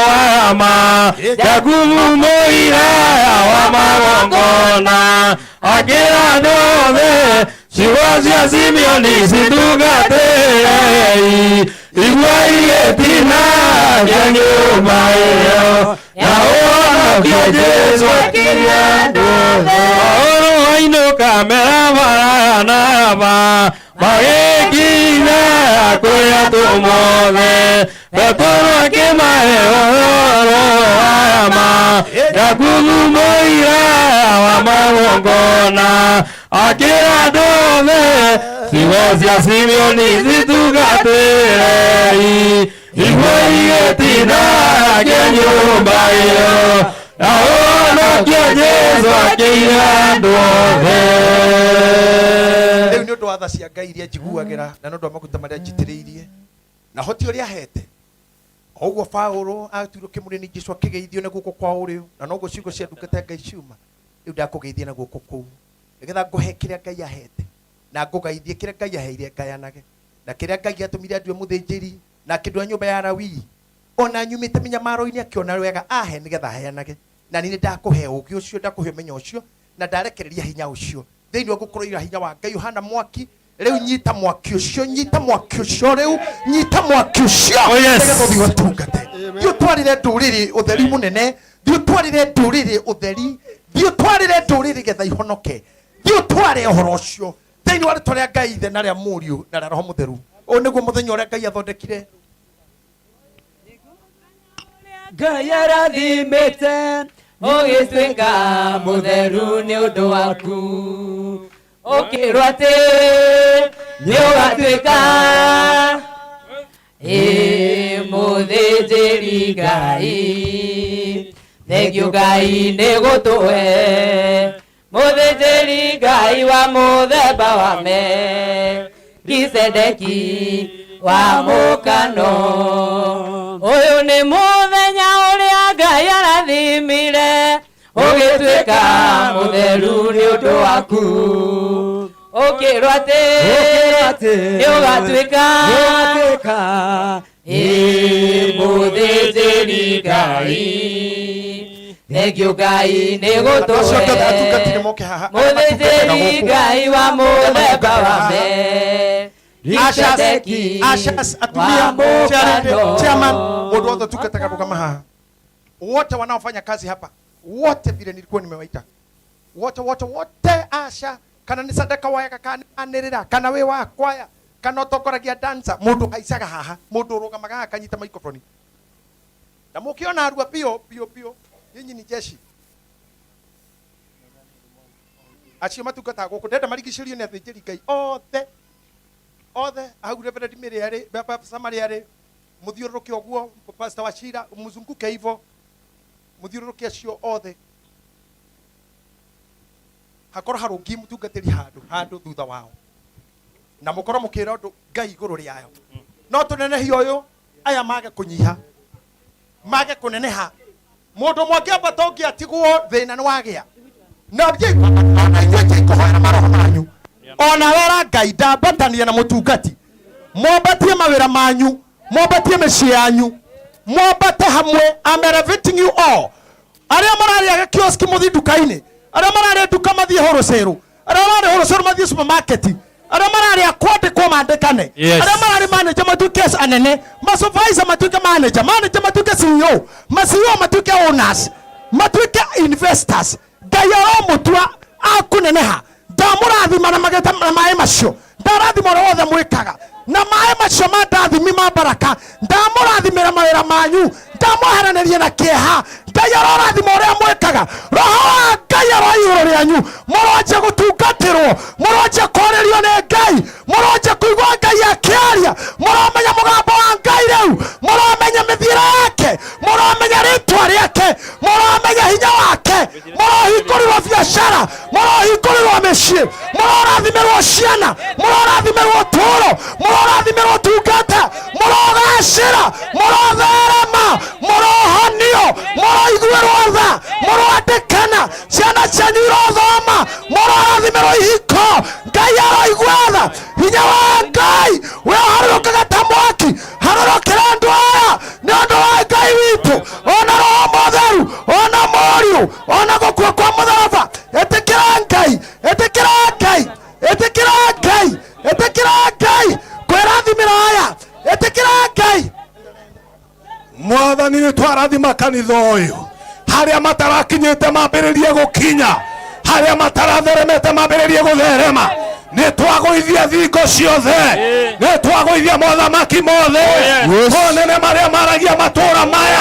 wa ma Jakubu mũira wa magongona akĩra andũ othe ciugo cia Simeoni citungatĩrei igua igĩtina kĩa nyũmba ĩyo na ũhonokie Jesũ akĩria andũ othe. Paũlũ ainũka mera Baranaba magĩkinya kũrĩ atũmwo othe. Petero akĩmahe ũhoro wa ma Jakubu mũira wa magongona akĩra andũ othe ciugo cia Simeoni citungatĩrei igua igĩtina kĩa nyũmba ĩyo na ũhonokie Jesũ akĩira andũ othe. Rĩu nĩ ũndũ wa tha cia Ngai iria njiguagĩra na nĩ ũndũ wa maguta marĩa njitĩrĩirie na hoti ũrĩa ahete o ũguo Paũlũ atuirwo kĩmũrĩ nĩ Jesũ akĩgeithio na guoko kwa ũrĩo na noguo ciugo cia ndungata ya Ngai ciuma rĩu ndakũgeithia na guoko kũu nĩgetha ngũhe kĩrĩa Ngai ahete na ngũgaithie kĩrĩa Ngai aheire ngayanage na kĩrĩa Ngai atũmire andue mũthĩnjĩri na akĩndua nyũmba ya Lawii ona nyumĩte mĩnyamaro-inĩ akĩona wega ahe nĩgetha aheanage na niĩ nĩndakũhe ũũgĩ ũcio ndakũhe ũmenyo ũcio na ndarekereria hinya ũcio thĩinĩ wa gũkorwo ira hinya wa Ngai ũhana mwaki rĩu nyita mwaki ũcio nyita mwaki ũcio rĩu nyita mwaki ũcio. Oh, yes. Nĩgetha ũthiĩ ũtungate thiĩ ũtwarĩre ndũrĩrĩ ũtheri mũnene thiĩ ũtwarĩre ndũrĩrĩ ũtheri thiĩ ũtwarĩre ndũrĩrĩ getha ihonoke thiĩ ũtware ũhoro ũcio thĩinĩ wa rĩtwa rĩa Ngai Ithe na rĩa Mũriũ na rĩa Roho Mũtheru. Ũyũ nĩguo mũthenya ũrĩa Ngai athondekire. Ngai arathimĩte ũgĩtuĩka mũtheru nĩ ũndũ waku ũkĩrwo atĩ nĩ ũgatuĩka ĩ mũthĩnjĩri Ngai thengio Ngai nĩ gũtũhe mũthĩnjĩri Ngai wa mũthemba wa Melkisedeki wa mũkano ũyũ nĩ mũthenya ũrĩa Ngai arathimire ũgĩtuĩka mũtheru nĩ ũndũ waku ũkĩrwo atĩ nĩ ũgatuĩka ĩ mũthĩnjĩri Ngai thengio Ngai nĩ gũtũhe mũthĩnjĩri Ngai wa mũthemba wa Melkisedeki Ushers, atumia, wa chairman, mũkano. chairman, mũndũ wothe ũtungataga rũgama haha wote wanaofanya kazi hapa wote vile nilikuwa nimewaita wote wote wote asha kana nĩ sadaka wayaga kana anĩrĩra kana wĩ wa kwaya kana ũtongoragia dancer mũndũ haicaga haha mũndũ ũrũgamaga haha akanyita microphone na mũkĩona arua bio bio bio nyinyi ni jeshi acio matungataga gũkũ ndenda marigicĩrio nĩ athĩnjĩri Ngai othe othe hau Reverend Mary arĩ Samari arĩ mũthiũrũrũke ũguo Pastor Wachira mzunguke hivyo mũthiũrũrũke acio othe hakorwo harũngi mũtungatĩri handũ handũ thutha wao na mũkorwo mũkĩra ũndũ Ngai igũrũ rĩayo no tũnenehie ũyũ aya mage kũnyiha mage kũneneha mũndũ ũmwe angĩambata ũngĩ atigwo thĩna nĩ wagĩa na ona inyuĩ njĩi kũhoera maroho manyu ona wera Ngai ndambatania na mũtungati mwambatie mawĩra manyu mwambatie mĩciĩ yanyu mwambate hamwe. I'm elevating you all. Arĩa mararĩaga kioski mũthiĩ nduka-inĩ arĩa mararĩa nduka mathiĩ wholesale arĩa mararĩa wholesale mathiĩ supermarket arĩa mararĩa kwandĩkwo mandĩkane Yes. arĩa mararĩ manager matuĩke anene masupervisor matuĩke manager manager matuĩke CEO ma CEO matuĩke owners matuĩke investors. Ngai aromũtua akũneneha ndamũrathima na mageta na maĩ macio ndarathima ũrĩa wothe mwĩkaga na maĩ macio ma ndathimi ma baraka ndamũrathimĩra mawĩra manyu ndamweheranĩria na kĩeha. Ngai arorathima ũrĩa mwĩkaga roho wa Ngai aro igũrũ rĩanyu mũronje gũtungatĩrwo mũronje kwarĩrio nĩ Ngai mũronje kũigua Ngai akĩaria mũromenya mũgambo wa Ngai rĩu mũromenya mĩthiĩre yake mũromenya rĩtwa rĩake mũromenya hinya wake mũrohingũrĩrwo biacara mũrohingũrĩrwo mĩciĩ mũrorathimĩrwo ciana mũrorathimĩrwo ũtũũro mũrorathimĩrwo tungata mũrogacĩra mũrotherema mũrohonio mũroiguĩrwo tha mũroandĩkana ciana cianyu irothoma mũrorathimĩrwo ihiko. Ngai aroigua tha hinya wa Ngai wĩharũrũkaga ta mwaki. Mwathani nĩ twarathima kanitha ũyũ harĩa matarakinyĩte mambĩrĩrie gũkinya harĩa mataratheremete mambĩrĩrie gũtherema nĩ twagũithia thingo ciothe nĩ twagũithia mothamaki mothe monene marĩa maragia matũra maya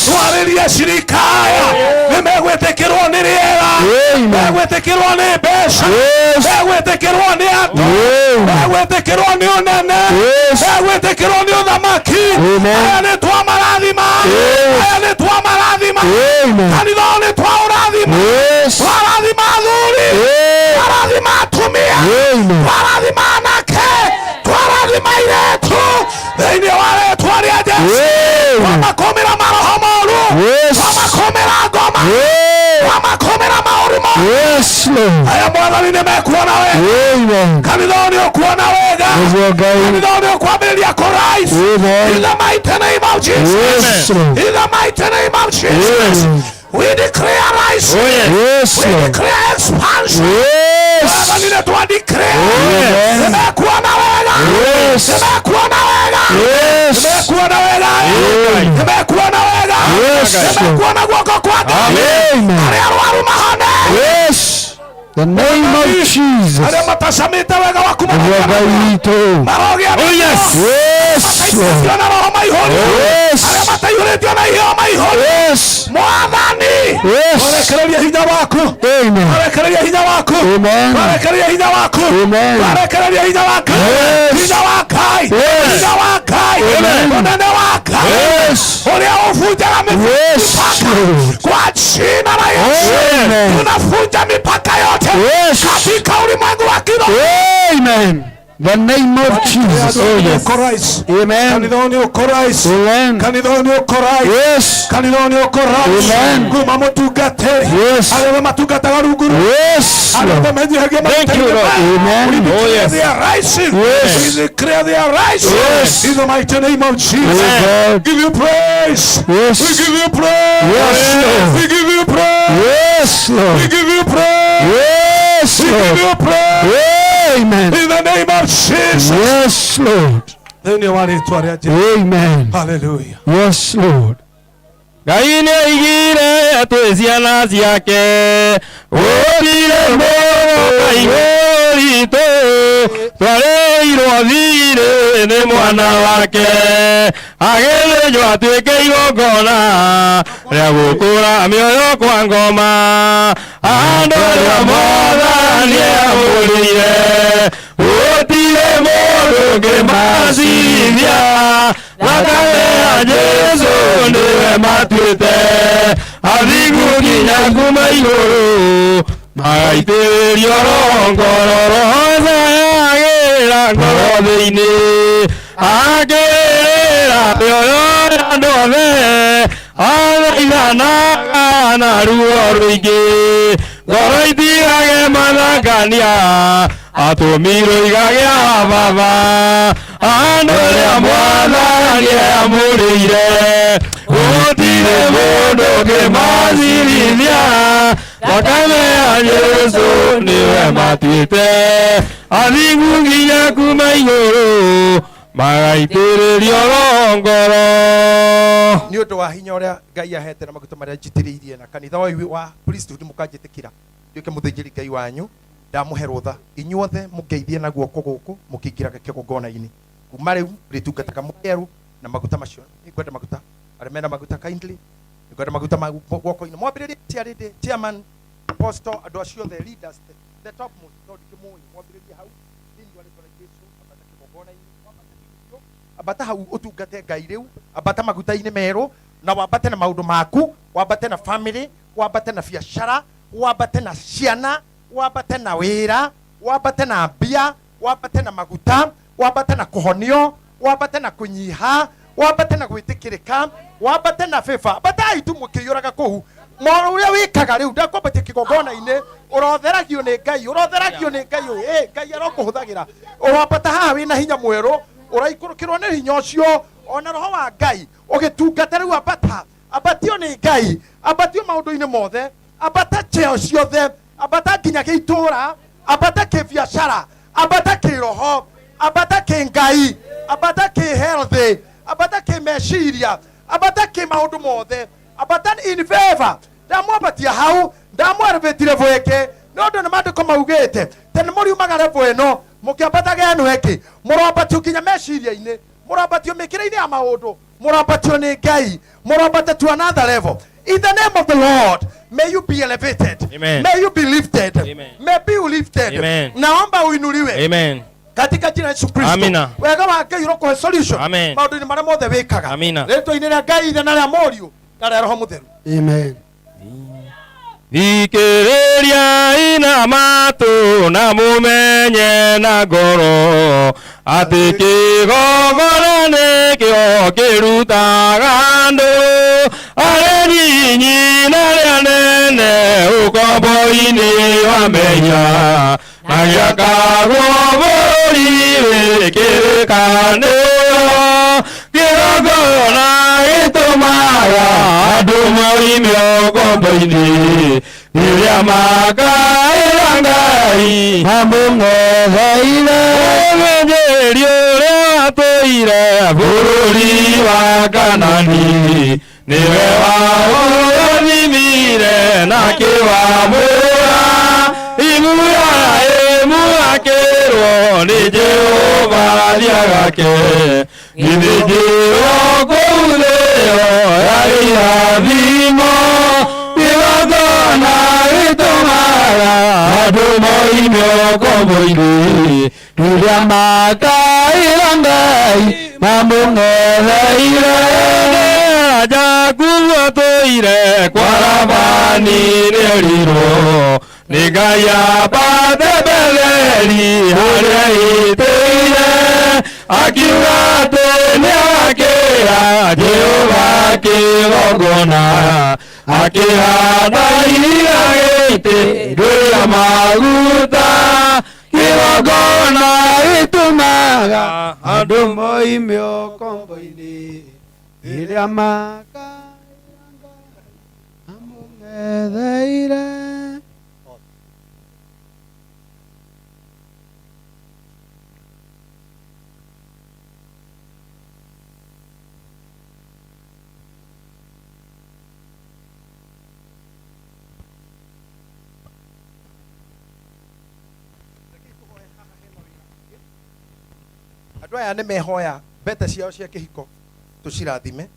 twarĩrie cirika aya nĩ megwĩtĩkĩrwo nĩ rĩera megwĩtĩkĩrwo nĩ mbeca megwĩtĩkĩrwo nĩ andũ megwĩtĩkĩrwo nĩ ũnene megwĩtĩkĩrwo nĩ ũthamaki aya nĩ twamarathima aya nĩ twamarathima kanitha ũyũ nĩ twaũrathima twarathima athuri twarathima atumia twarathima anake twarathima airĩtu thĩinĩ wa rĩtwa rĩa Jesũ twamakũmĩra maroho moru twamakũmĩra ngoma twamakũmĩra maũru mothe aya mwathani nĩ mekuona wega kanitha ũyũ nĩ ũkuona wega kanitha ũyũ nĩ ũkwambĩrĩria kũrise in the mighty name of Jesus in the mighty name of Jesus. We declare rising. Yes, We Lord. declare expansion. Yes. Mwathani nĩ twa declare. Amen. Nĩmekuona wega. Yes. Nĩmekuona wega. Yes. Nĩmekuona wega. Amen. Nĩmekuona wega. Yes. Nĩmekuona guoko kwa Ngai. Amen. Arĩa arwaru mahone. Yes. The name of Jesus. Arĩa matacamĩte wega waku Nĩguo Ngai witũ. marogĩa Oh, yes. Yes, Lord. mataihũrĩtio na roho maihũrio. Yes. Arĩa mataihũrĩtio na iheo maihũrio. Yes. Mwathani. Yes. Warekereria hinya waku. Amen. Warekereria hinya waku. Amen. Warekereria hinya waku. Amen. Warekereria hinya waku. Yes. Hinya wa Ngai. Yes. Hinya wa Ngai. Amen. Ũnene wa Ngai. Yes. Ũrĩa ũbunjaga Yes, mipaka Lord. kwa jina la Yesu. Amen. Tunafunja mipaka yote Yes. katika ulimwengu wa kiroho. Amen. The name of Jesus. Oh, yes. Christ. Amen. Kanitha ũyũ nĩ ũkũrise. Amen. Kanitha ũyũ nĩ ũkũrise. Yes. Kanitha ũyũ nĩ ũkũrise. Amen. Kuma mũtungatĩri. Yes. Arĩa othe matungataga rungu rwa Yes. Arĩa Lord. othe menyihagia Thank you, Lord. Amen. We declare Oh, yes. they are rising. Yes. We declare they are rising. Yes. In the mighty name of Jesus. Oh, God. Give you praise. Yes. We give you praise. Yes, Lord. We give you praise. Yes, We Lord. give you praise. Yes, We give Lord. you praise. Amen. In the name of Jesus. Yes, Lord. Thĩinĩ wa rĩtwa rĩa Jesũ. Amen. Hallelujah. Yes, Lord. Ngai nĩ aigire twĩ ciana ciake gũtirĩ mũndũ igũritũ twarĩirwo thirĩ nĩ mwana wake agĩthĩnjwo atuĩke igongona rĩa gũkũra mĩoyo kwa ngoma andũ arĩa mwathani amũrĩire gũtirĩ mũndũ ũngĩmacirithia thakame ya Jesũ nĩwe matuĩte athingu nginya kuma igũrũ magaitĩrĩrio roho ngoro roho cayagĩra ngoro thĩinĩ akĩrĩra mĩoyo ya andũ othe athaithanaga na ruo rũingĩ ngoro itigage mathangania atũmirwo igagĩa baba andũ arĩa mwathani amũrĩire gũtirĩ mũndũ ũngĩmacirithia thakame ya Jesũ nĩwe matuĩte athingu nginya kuma igũrũ magaitĩrĩrio roho ngoro nĩ ũndũ wa hinya ũrĩa Ngai ahete na maguta marĩa njitĩrĩirie na kanitha ũyũ wa priesthood mũkanjĩtĩkĩra nduĩke mũthĩnjĩri Ngai wanyu ndamũhe rũtha inyuothe mũngeithie na guoko gũkũ mũkĩingĩraga kĩgongona-inĩ kuma rĩu rĩtungataga mũkerũ na maguta macio nĩngwenda maguta arĩa mena maguta kindly nĩngwenda maguta ma guoko-inĩ mwambĩrĩrie chairlady chairman apostle andũ acio othe leaders the top most no ndikĩmũĩ mwambĩrĩrie hau thĩinĩ wa rĩtwa rĩa Jesũ ambata kĩgongona-inĩ wambate biũ ambata hau ũtungate Ngai rĩu ambata maguta-inĩ merũ na wambate na maũndũ maku wambate na family wambate na biacara wambate na ciana wambate na wĩra wambate na mbia wambate na maguta wambate na kũhonio wambate na kũnyiha wambate na gwĩtĩkĩrĩka wambate na favor ambatai tu mũkĩiyũraga kũu moro ũrĩa wĩkaga rĩu ndakwambatia kĩgongona-inĩ ũrotheragio nĩ Ngai ũrotheragio nĩ Ngai ũyũ ĩ Ngai arokũhũthagĩra ũrambata haha wĩna hinya mwerũ ũraikũrũkĩrwo nĩ hinya ũcio ona roho wa Ngai ũgĩtungata rĩu ambata ambatio nĩ Ngai ambatio maũndũ-inĩ mothe ambata cheo ciothe ambata nginya gĩitũra ambata kĩbiacara ambata kĩroho ambata kĩngai ambata kĩhealth ambata kĩmeciria Ambata kä maå ndå mothe, ambata in favor. Ndamwambatia hau, ndamwelevatire level ĩngĩ, nĩ ũndũ nĩ maandĩko maugĩte tene mũriumaga level ĩno mũkĩambataga ĩno ĩngĩ. Mũrambatio nginya meciria-inĩ, mũrambatio mĩkĩre-inĩ ya maũndũ, mũrambatio nĩ Ngai, mũrambata to another level. In the name of the Lord, may you be elevated. Amen. May you be lifted. Amen. May be lifted. Amen. Naomba uinuliwe. Amen. Katika jina la Yesu Kristo. Amina. Wega wa Ngai ũrokuhe solution Amen. maũndũ-inĩ marĩa mothe wĩkaga. Amina. Rĩtwa-inĩ rĩa Ngai Ithe na rĩa Mũriũ na rĩa Roho Mũtheru. Amen. Thikĩrĩriai na matũ na mũmenye na ngoro atĩ kĩgongona nĩkĩo kĩrutaga andũ arĩa nyinyi na arĩa nene ũkombo-inĩ wa mehia na gĩakagwo bũrũri wĩ kĩrĩkanĩro. Kĩgongona gĩtũmaga andũ moime ũkombo-inĩ rĩrĩa makaĩra Ngai mamũng'etheire. Mũthĩnjĩri ũrĩa watũire bũrũri wa Kanani nĩwe waũrathimire na kĩwamũra Iburahĩmu akĩrwo nĩ Jehova thiagake githĩnjĩro kũu thĩo yarĩ irathimo. Kĩgongona gĩtũmaga andũ moime ũkombo-inĩ rĩrĩa makaĩra Ngai mamũng'etheire. Jakubu atũire kwa Labani nĩerirwo nĩ Ngai ambate Betheli harĩa ĩtĩire, akiuga atĩ nĩakĩra Jehova kĩgongona, akĩhanda ihiga gĩtĩ rĩrĩa maguta. Kĩgongona gĩtũmaga andũ moime ũkombo-inĩ rĩrĩa makaĩra Ngai mamũng'etheire. Andũ aya nĩ mehoya mbete ciao cia kĩhiko tũcirathime,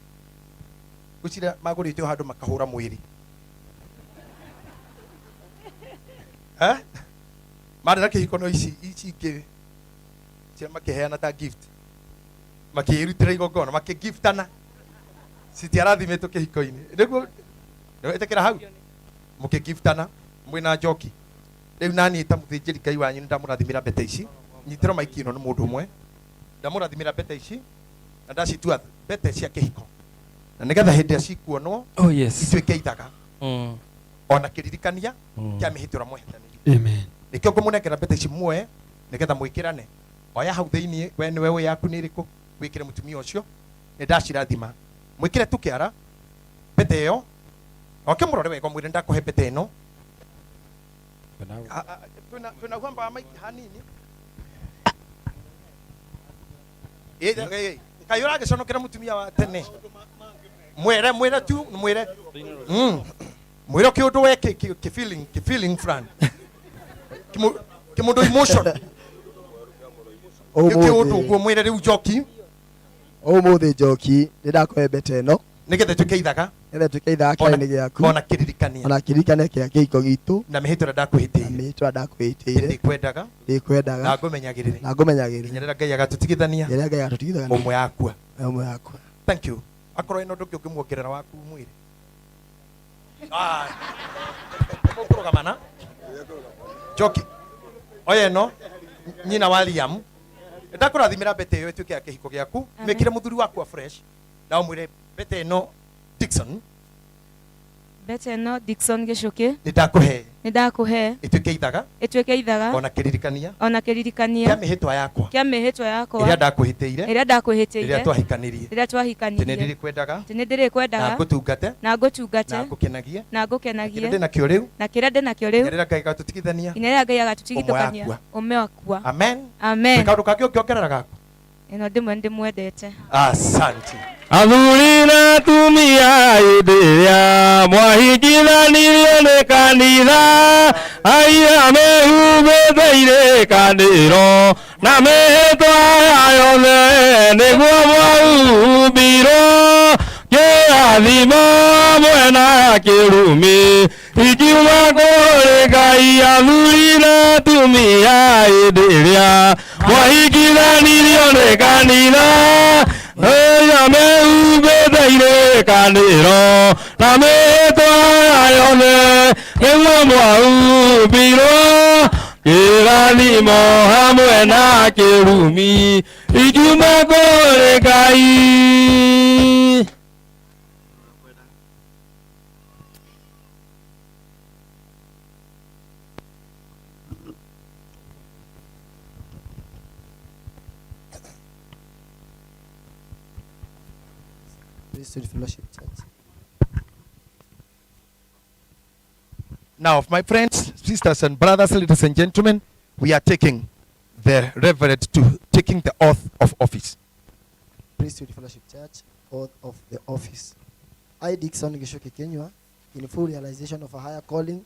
gũcira magũrĩte o handũ makahũra mwĩrĩ. Eh? Marĩ na kĩhiko no ici ici ingĩ cia makĩheana ta gift, makĩrutĩra igongona, makĩgiftana, citiarathimĩtwo kĩhiko-inĩ. Nĩguo nĩwetĩkĩra hau mũkĩgiftana mwĩna njoki. Rĩu naniĩ ta mũthĩnjĩri Ngai wanyu nĩndamũrathimĩra mbete ici, nyitĩrwo maiki ĩno nĩ mũndũ ũmwe, ndamũrathimĩra mbete ici na ndacitua mbete cia kĩhiko, na nĩgetha hĩndĩ ĩrĩa cikuonwo Oh, yes. ituĩke ithaga ona kĩririkania kĩa mĩhĩtwo ĩrĩa mwehetanĩire. Amen. Nĩkĩo ngũmũnengera mbete ici muoe nĩgetha mwĩkĩrane. Oya hau thĩiniĩ, we nĩwe wĩ yaku nĩ ĩrĩkũ, wĩkĩre mũtumia ũcio, nĩ ndacirathima. Mwĩkĩre tu kĩara mbete ĩyo, oke mũrore wega ũmwĩre ndakũhe mbete ĩno. Twĩna gwamba wa maiki hanini. Kaĩ ũragĩconokera mũtumia wa tene? Mwĩre, mwĩre tu, mwĩre. Mwĩre kĩũndũ we kĩ feeling, kĩ feeling fulani. Kĩmũndũ emotion. Ũmũthĩ. Kĩũndũ ũguo mwĩre rĩu njoki. Ũmũthĩ njoki nĩ ndakũhe mbete ĩno nĩgetha ĩtuĩke ithaga, nĩgetha ĩtuĩke ithaga kĩara-inĩ gĩaku, ona kĩririkania, ona kĩririkania kĩa kĩhiko gitũ, na mĩhĩtwa ĩrĩa ndakwĩhĩtĩire, na mĩhĩtwa ĩrĩa ndakwĩhĩtĩire, ndĩkwendaga, ndĩkwendaga, na ngũmenyagĩrĩre, na ngũmenyagĩrĩre, nginya rĩrĩa Ngai agatũtigithania, nginya rĩrĩa Ngai agatũtigithania, ũmwe yakua, ũmwe yakua. Thank you. Akorwo ĩno ũndũ ũngĩ ũngĩmuongerera waku mwĩrĩ. Mũkũrũgamana. Njoki. Oya ĩno nyina wa Liam. Ndakũrathimĩra mbete ĩyo ĩtuĩke ya kĩhiko gĩaku. Amen. Mĩkĩre mũthuri waku afresh na ũmwĩre mbete ĩno Dickson. Mbete ĩno Dickson Gĩcũkĩ. Nĩ ndakũhe. Nĩ ndakũhe. Ĩtuĩke ithaga. Ĩtuĩke ithaga. Ona kĩririkania. Ona kĩririkania. Kĩa mĩhĩtwa yakwa. Kĩa mĩhĩtwa yakwa. Ĩrĩa ndakwĩhĩtĩire. Ĩrĩa ndakwĩhĩtĩire. Rĩrĩa twahikanirie. Rĩrĩa twahikanirie. Atĩ nĩ ndĩrĩkwendaga. Atĩ nĩ ndĩrĩkwendaga. Na ngũtungate. Na ngũtungate. Na ngũkenagie. Na ngũkenagie. Kĩrĩa ndĩnakĩo rĩu. Na kĩrĩa ndĩnakĩo rĩu. Nginya rĩrĩa Ngai agatũtigithania. Nginya rĩrĩa Ngai agatũtigithũkania. Ũmwe wakwa. Ũmwe wakwa. Amen. Amen. Kaũndũ kangĩ ũngĩongerera gaku? Ĩno ndĩmwe ndĩmwendete. Asante. Athuri na atumia hĩndĩ ĩrĩa mwahingithanirio nĩ kanitha aira mehumbĩte irĩkanĩro na mĩhĩtwa ya yothe nĩguo mwahumbirwo kĩrathimo hamwe na kĩrumi ikiuma kũrĩ Ngai athuri na atumia hĩndĩ ĩrĩa mwahingithanirio nĩ kanitha ĩrĩa mehumbĩte irĩkanĩro na mĩhĩtwa ya yothe nĩguo mwahumbirwo kĩrathimo hamwe na kĩrumi ikiuma kũrĩ Ngai. Priesthood Fellowship Church. Now, my friends, sisters and brothers, ladies and gentlemen, we are taking the reverend to taking the oath of office. Priesthood Fellowship Church, oath of the office. I, Dixon Gishuki Kenywa, in full realization of a higher calling,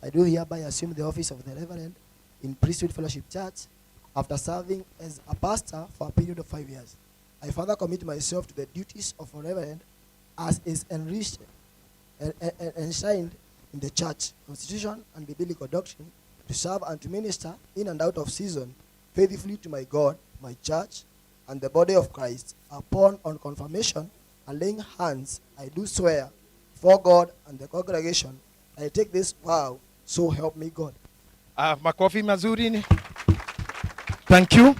I do hereby assume the office of the Reverend in Priesthood Fellowship Church after serving as a pastor for a period of 5 years. I further commit myself to the duties of a Reverend as is enriched and enshrined in the church, constitution, and biblical doctrine, to serve and to minister in and out of season, faithfully to my God, my church, and the body of Christ. Upon on confirmation and laying hands, I do swear for God and the congregation, I take this vow, so help me God. Makofi mazuri. Thank you.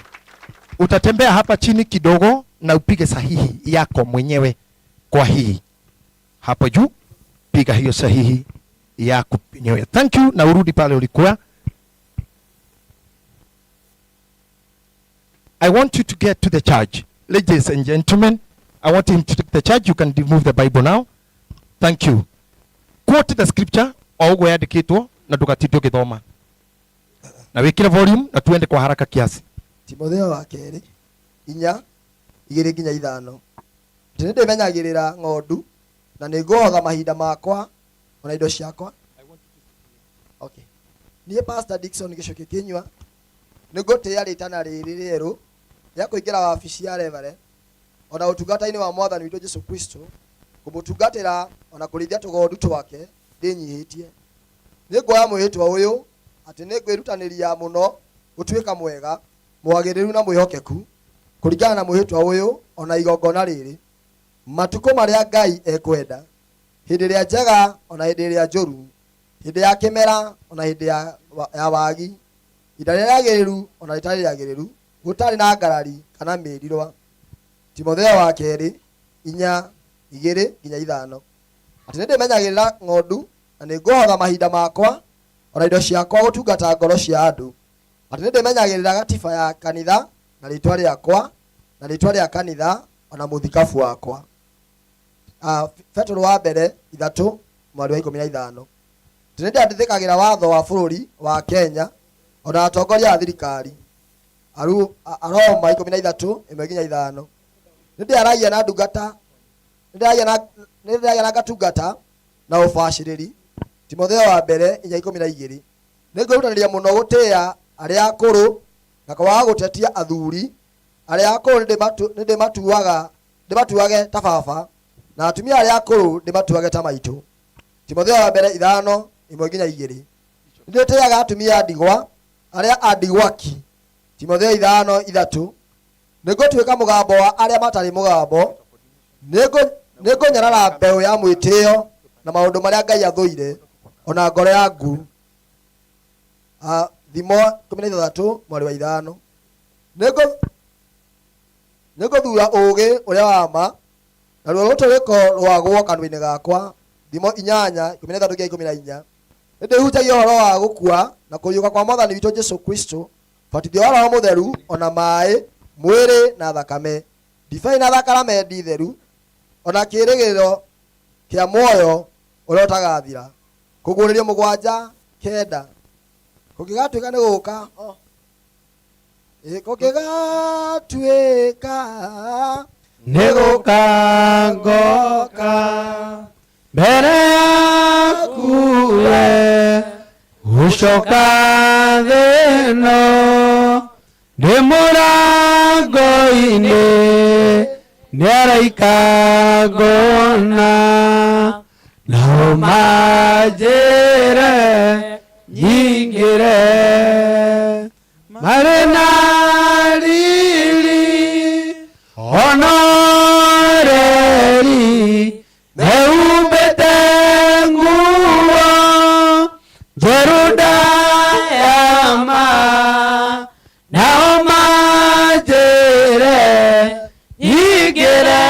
Utatembea hapa chini kidogo na upige sahihi yako mwenyewe kwa hii. Hapo juu piga hiyo sahihi yako mwenyewe. Thank you, na urudi pale ulikuwa. I want you to get to the charge. Ladies and gentlemen, I want him to take the charge. You can remove the Bible now. Thank you. Quote the scripture o uguo yandikitwo na ndugatinde ũgĩthoma. Na wikire volume na tuende kwa haraka kiasi. Timotheo wa kerĩ 4 2 nginya 5. Atĩ nĩndĩmenyagĩrĩra ng'ondu na nĩngũhotha mahinda makwa ona indo ciakwa. Okay. Niĩ Pastor Dickson Gĩcuki Kĩnyua nĩngũtĩĩa rĩtana rĩrĩ rĩerũ rĩa kũingĩra wabici ya Reverend ona ũtungata-inĩ wa Mwathani witũ Jesũ Kristo, kũmũtungatĩra ona kũrĩithia tũgondu twake ndĩnyihĩtie. Nĩnguoya mwĩhĩtwa ũyũ atĩ nĩngwĩrutanĩria mũno gũtuĩka mwega, mwagĩrĩru na mwĩhokeku kũringana na mwĩhĩtwa ũyũ ona igongona rĩrĩ, matukũ marĩa Ngai ekwenda, hĩndĩ ĩrĩa njega ona hĩndĩ ĩrĩa njũru, hĩndĩ ya kĩmera ona hĩndĩ ya wagi, ihinda rĩrĩa rĩagĩrĩru ona rĩtarĩ rĩagĩrĩru, gũtarĩ na ngarari kana mĩrirwa. Timotheo wa kerĩ 4 2 nginya 5. Atĩ nĩndĩmenyagĩrĩra ng'ondu na nĩngũhotha mahinda makwa ona indo ciakwa gũtungata ngoro cia andũ. Atĩ nĩndĩmenyagĩrĩra gatiba ya kanitha na rĩtwa rĩakwa na rĩtwa rĩa kanitha ona mũthikabu wakwa. Petero wa mbere 3 mweri wa 15. Atĩ nĩndĩathĩkagĩra watho wa bũrũri wa Kenya ona atongoria a thirikari. Aroma 13 1 nginya 5. Nĩndĩaragia na ndungata, nĩndĩaragia na ngatungata na ũbacĩrĩri. Timotheo wa mbere 4 12. Nĩngwĩrutanĩria mũno gũtĩĩa arĩa akũrũ na kwaga gũtetia athuri. Arĩa akũrũ nĩndĩmatuage ta baba, na atumia arĩa akũrũ ndĩmatuage ta maitũ. Timotheo wa mbere 5 1 nginya 2. Nĩndĩtĩaga atumia a ndigwa arĩa a ndigwa ki. Timotheo 5 3. Nĩngũtuĩka mũgambo wa arĩa matarĩ mũgambo, nĩngũnyarara mbeũ ya mwĩtĩo na maũndũ marĩa Ngai athũire, ona ngoro ya nguru. Thimo 16 mweri wa 5. Nĩngũthura ũũgĩ ũrĩa wa ma, naruo rũtũrĩko rwagwo kanua-inĩ gakwa. Thimo 8 13 nginya 14. Nĩndĩhutagia ũhoro wa gũkua na kũriũka kwa Mwathani witũ Jesũ Kristo, batithio wa Roho Mũtheru, ona maĩ, mwĩrĩ na thakame, ndibei na thakame theru, ona kĩĩrĩgĩrĩro kĩa muoyo ũrĩa ũtagathira. Kũguũrĩrio 7 9. Kũngĩgatuĩka nĩ gũka, kũngĩgatuĩka Nĩ gũka ngoka mbere yaku we gũcoka thĩ ĩno ndĩ mũrango-inĩ nĩ araika ngona nao manjĩre nyingĩre marĩ na riri onoreri mehumbĩte nguo njerũ ndayama nao manjĩre nyingĩre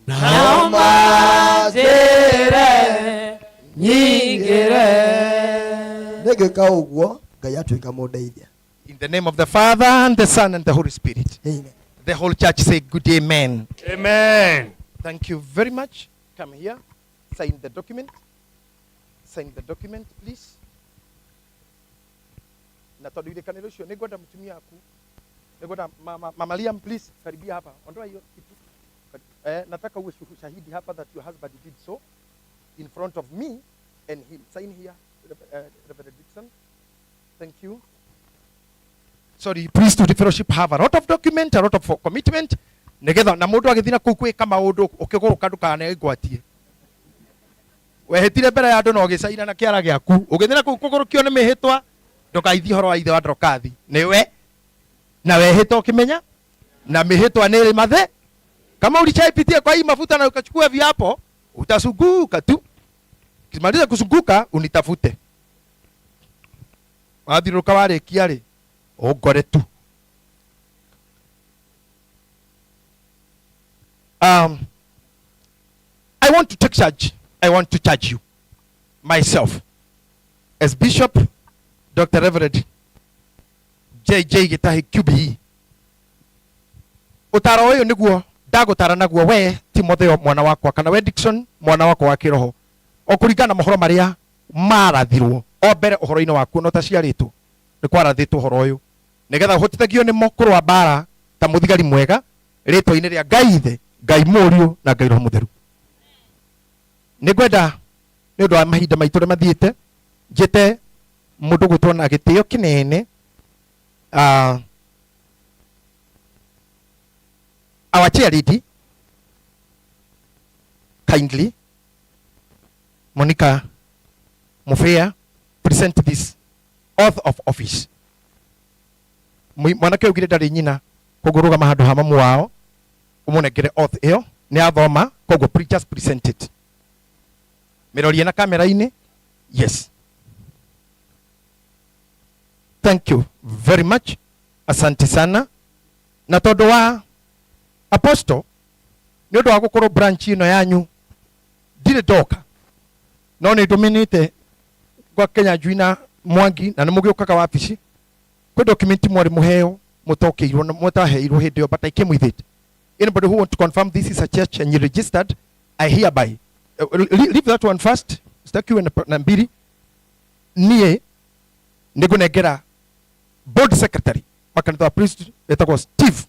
nao manjĩre nyingĩre. Nĩngĩka ũguo Ngai atuĩka mũndeithia. In the name of the Father, and the Son, and the Holy Spirit. Amen. The whole church say good amen. Amen. Thank you very much. Come here. Sign the document. Sign the document, please. Na tondu irikaniro icio nĩngwenda mũtumia aku nĩngwenda mama, mama Liam please karibia hapa, ondoa hiyo kitu. Nataka uwe shahidi hapa that your husband did so in front of me and him. Sign here, Reverend Dixon. Thank you. Sorry, priesthood fellowship have a lot of document, a lot of commitment. Nigetha na mundu agithii na kuu gwika maundu ukiguruka ndukanegwatie. Wehitire mbere ya andu na ugicaina na kiara giaku ugithii na kuu kugurukio ni mihitwa ndukaithie horo wa ithe wa Ndorokathi niwe na wehita ukimenya na mihitwa ni ri mathe. Kama ulichaipitia kwa hii mafuta na ukachukua viapo utasunguka tu. Ukimaliza kusunguka unitafute. Wathiruka warikia ri ungore tu. I want to take charge. I want to charge you myself as Bishop Dr. Reverend JJ Gitahi QBE. Utaro uyu niguo ndagutara naguo we Timotheo mwana wakwa kana we Dickson mwana wakwa wa kiroho o kuringana mohoro maria marathirwo o mbere uhoro-inĩ waku no taciarĩtwo nĩ kwarathĩtwo ũhoro ũyũ nĩgetha ũhotithagio nĩ mo kũrũa mbara ta mũthigari mwega rĩtwa-inĩ rĩa Ngai Ithe, Ngai Mũriũ na Ngai Roho Mũtheru. Nĩngwenda nĩ ũndũ wa mahinda maitũ ũrĩa mathiĩte njĩte mũndũ gwĩtwo na gĩtĩo kĩnene, our chair lady, kindly Monica Mufea, present this oath of office. Mwanake augire ndarĩ nyina, koguo rũgama handũ ha mamu wao ũmũnengere oath ĩyo, nĩ athoma, koguo just present it. Mĩrorie na kamera-inĩ. Yes. Thank you very much. Asante sana. Na tondũ wa apostle, nĩ ũndũ wa gũkorwo branch ĩno yanyu ndirĩ ndoka, no nĩ ndũmĩnĩte gwa Kenya Njui na Mwangi, na nĩ mũgĩũkaga wabici kwĩ document mwarĩ mũheo mũtokeirwo na mũtaheirwo hĩndĩ ĩyo, but I came with it. Anybody who want to confirm this is a church and you registered, I hereby leave that one first. Sitaki uwe na mbili. Niĩ nĩngũnengera board secretary wa kanitha wa priest etagwo Steve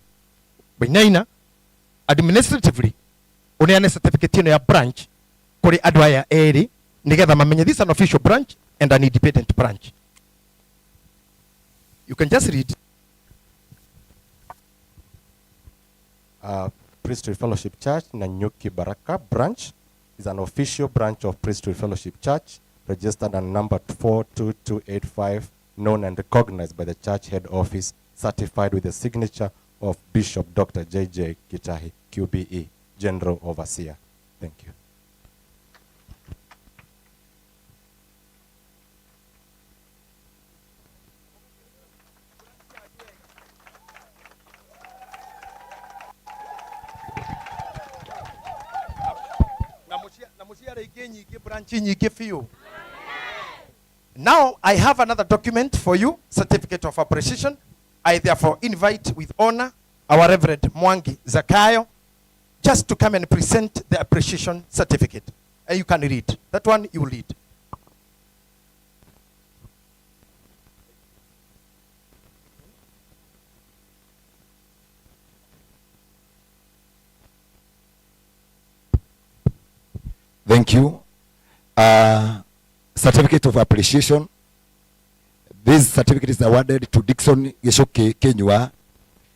Wainaina administratively uneane certificate ĩno ya branch kũrĩ andũ aya erĩ nĩgetha mamenye this is an official branch and an independent branch. You can just read. Priesthood Fellowship Church, Nanyuki Baraka branch, is an official branch of Priesthood Fellowship Church, registered and numbered 42285, known and recognized by the church head office, certified with the signature of Bishop Dr. J.J. Gitahi, QBE, General Overseer. Thank you. Now I have another document for you, certificate of appreciation. I therefore invite with honor our Reverend Mwangi Zakayo just to come and present the appreciation certificate. And you can read. That one you read. Thank you. Certificate of appreciation. This certificate is awarded to Dixon Gichuki Kinyua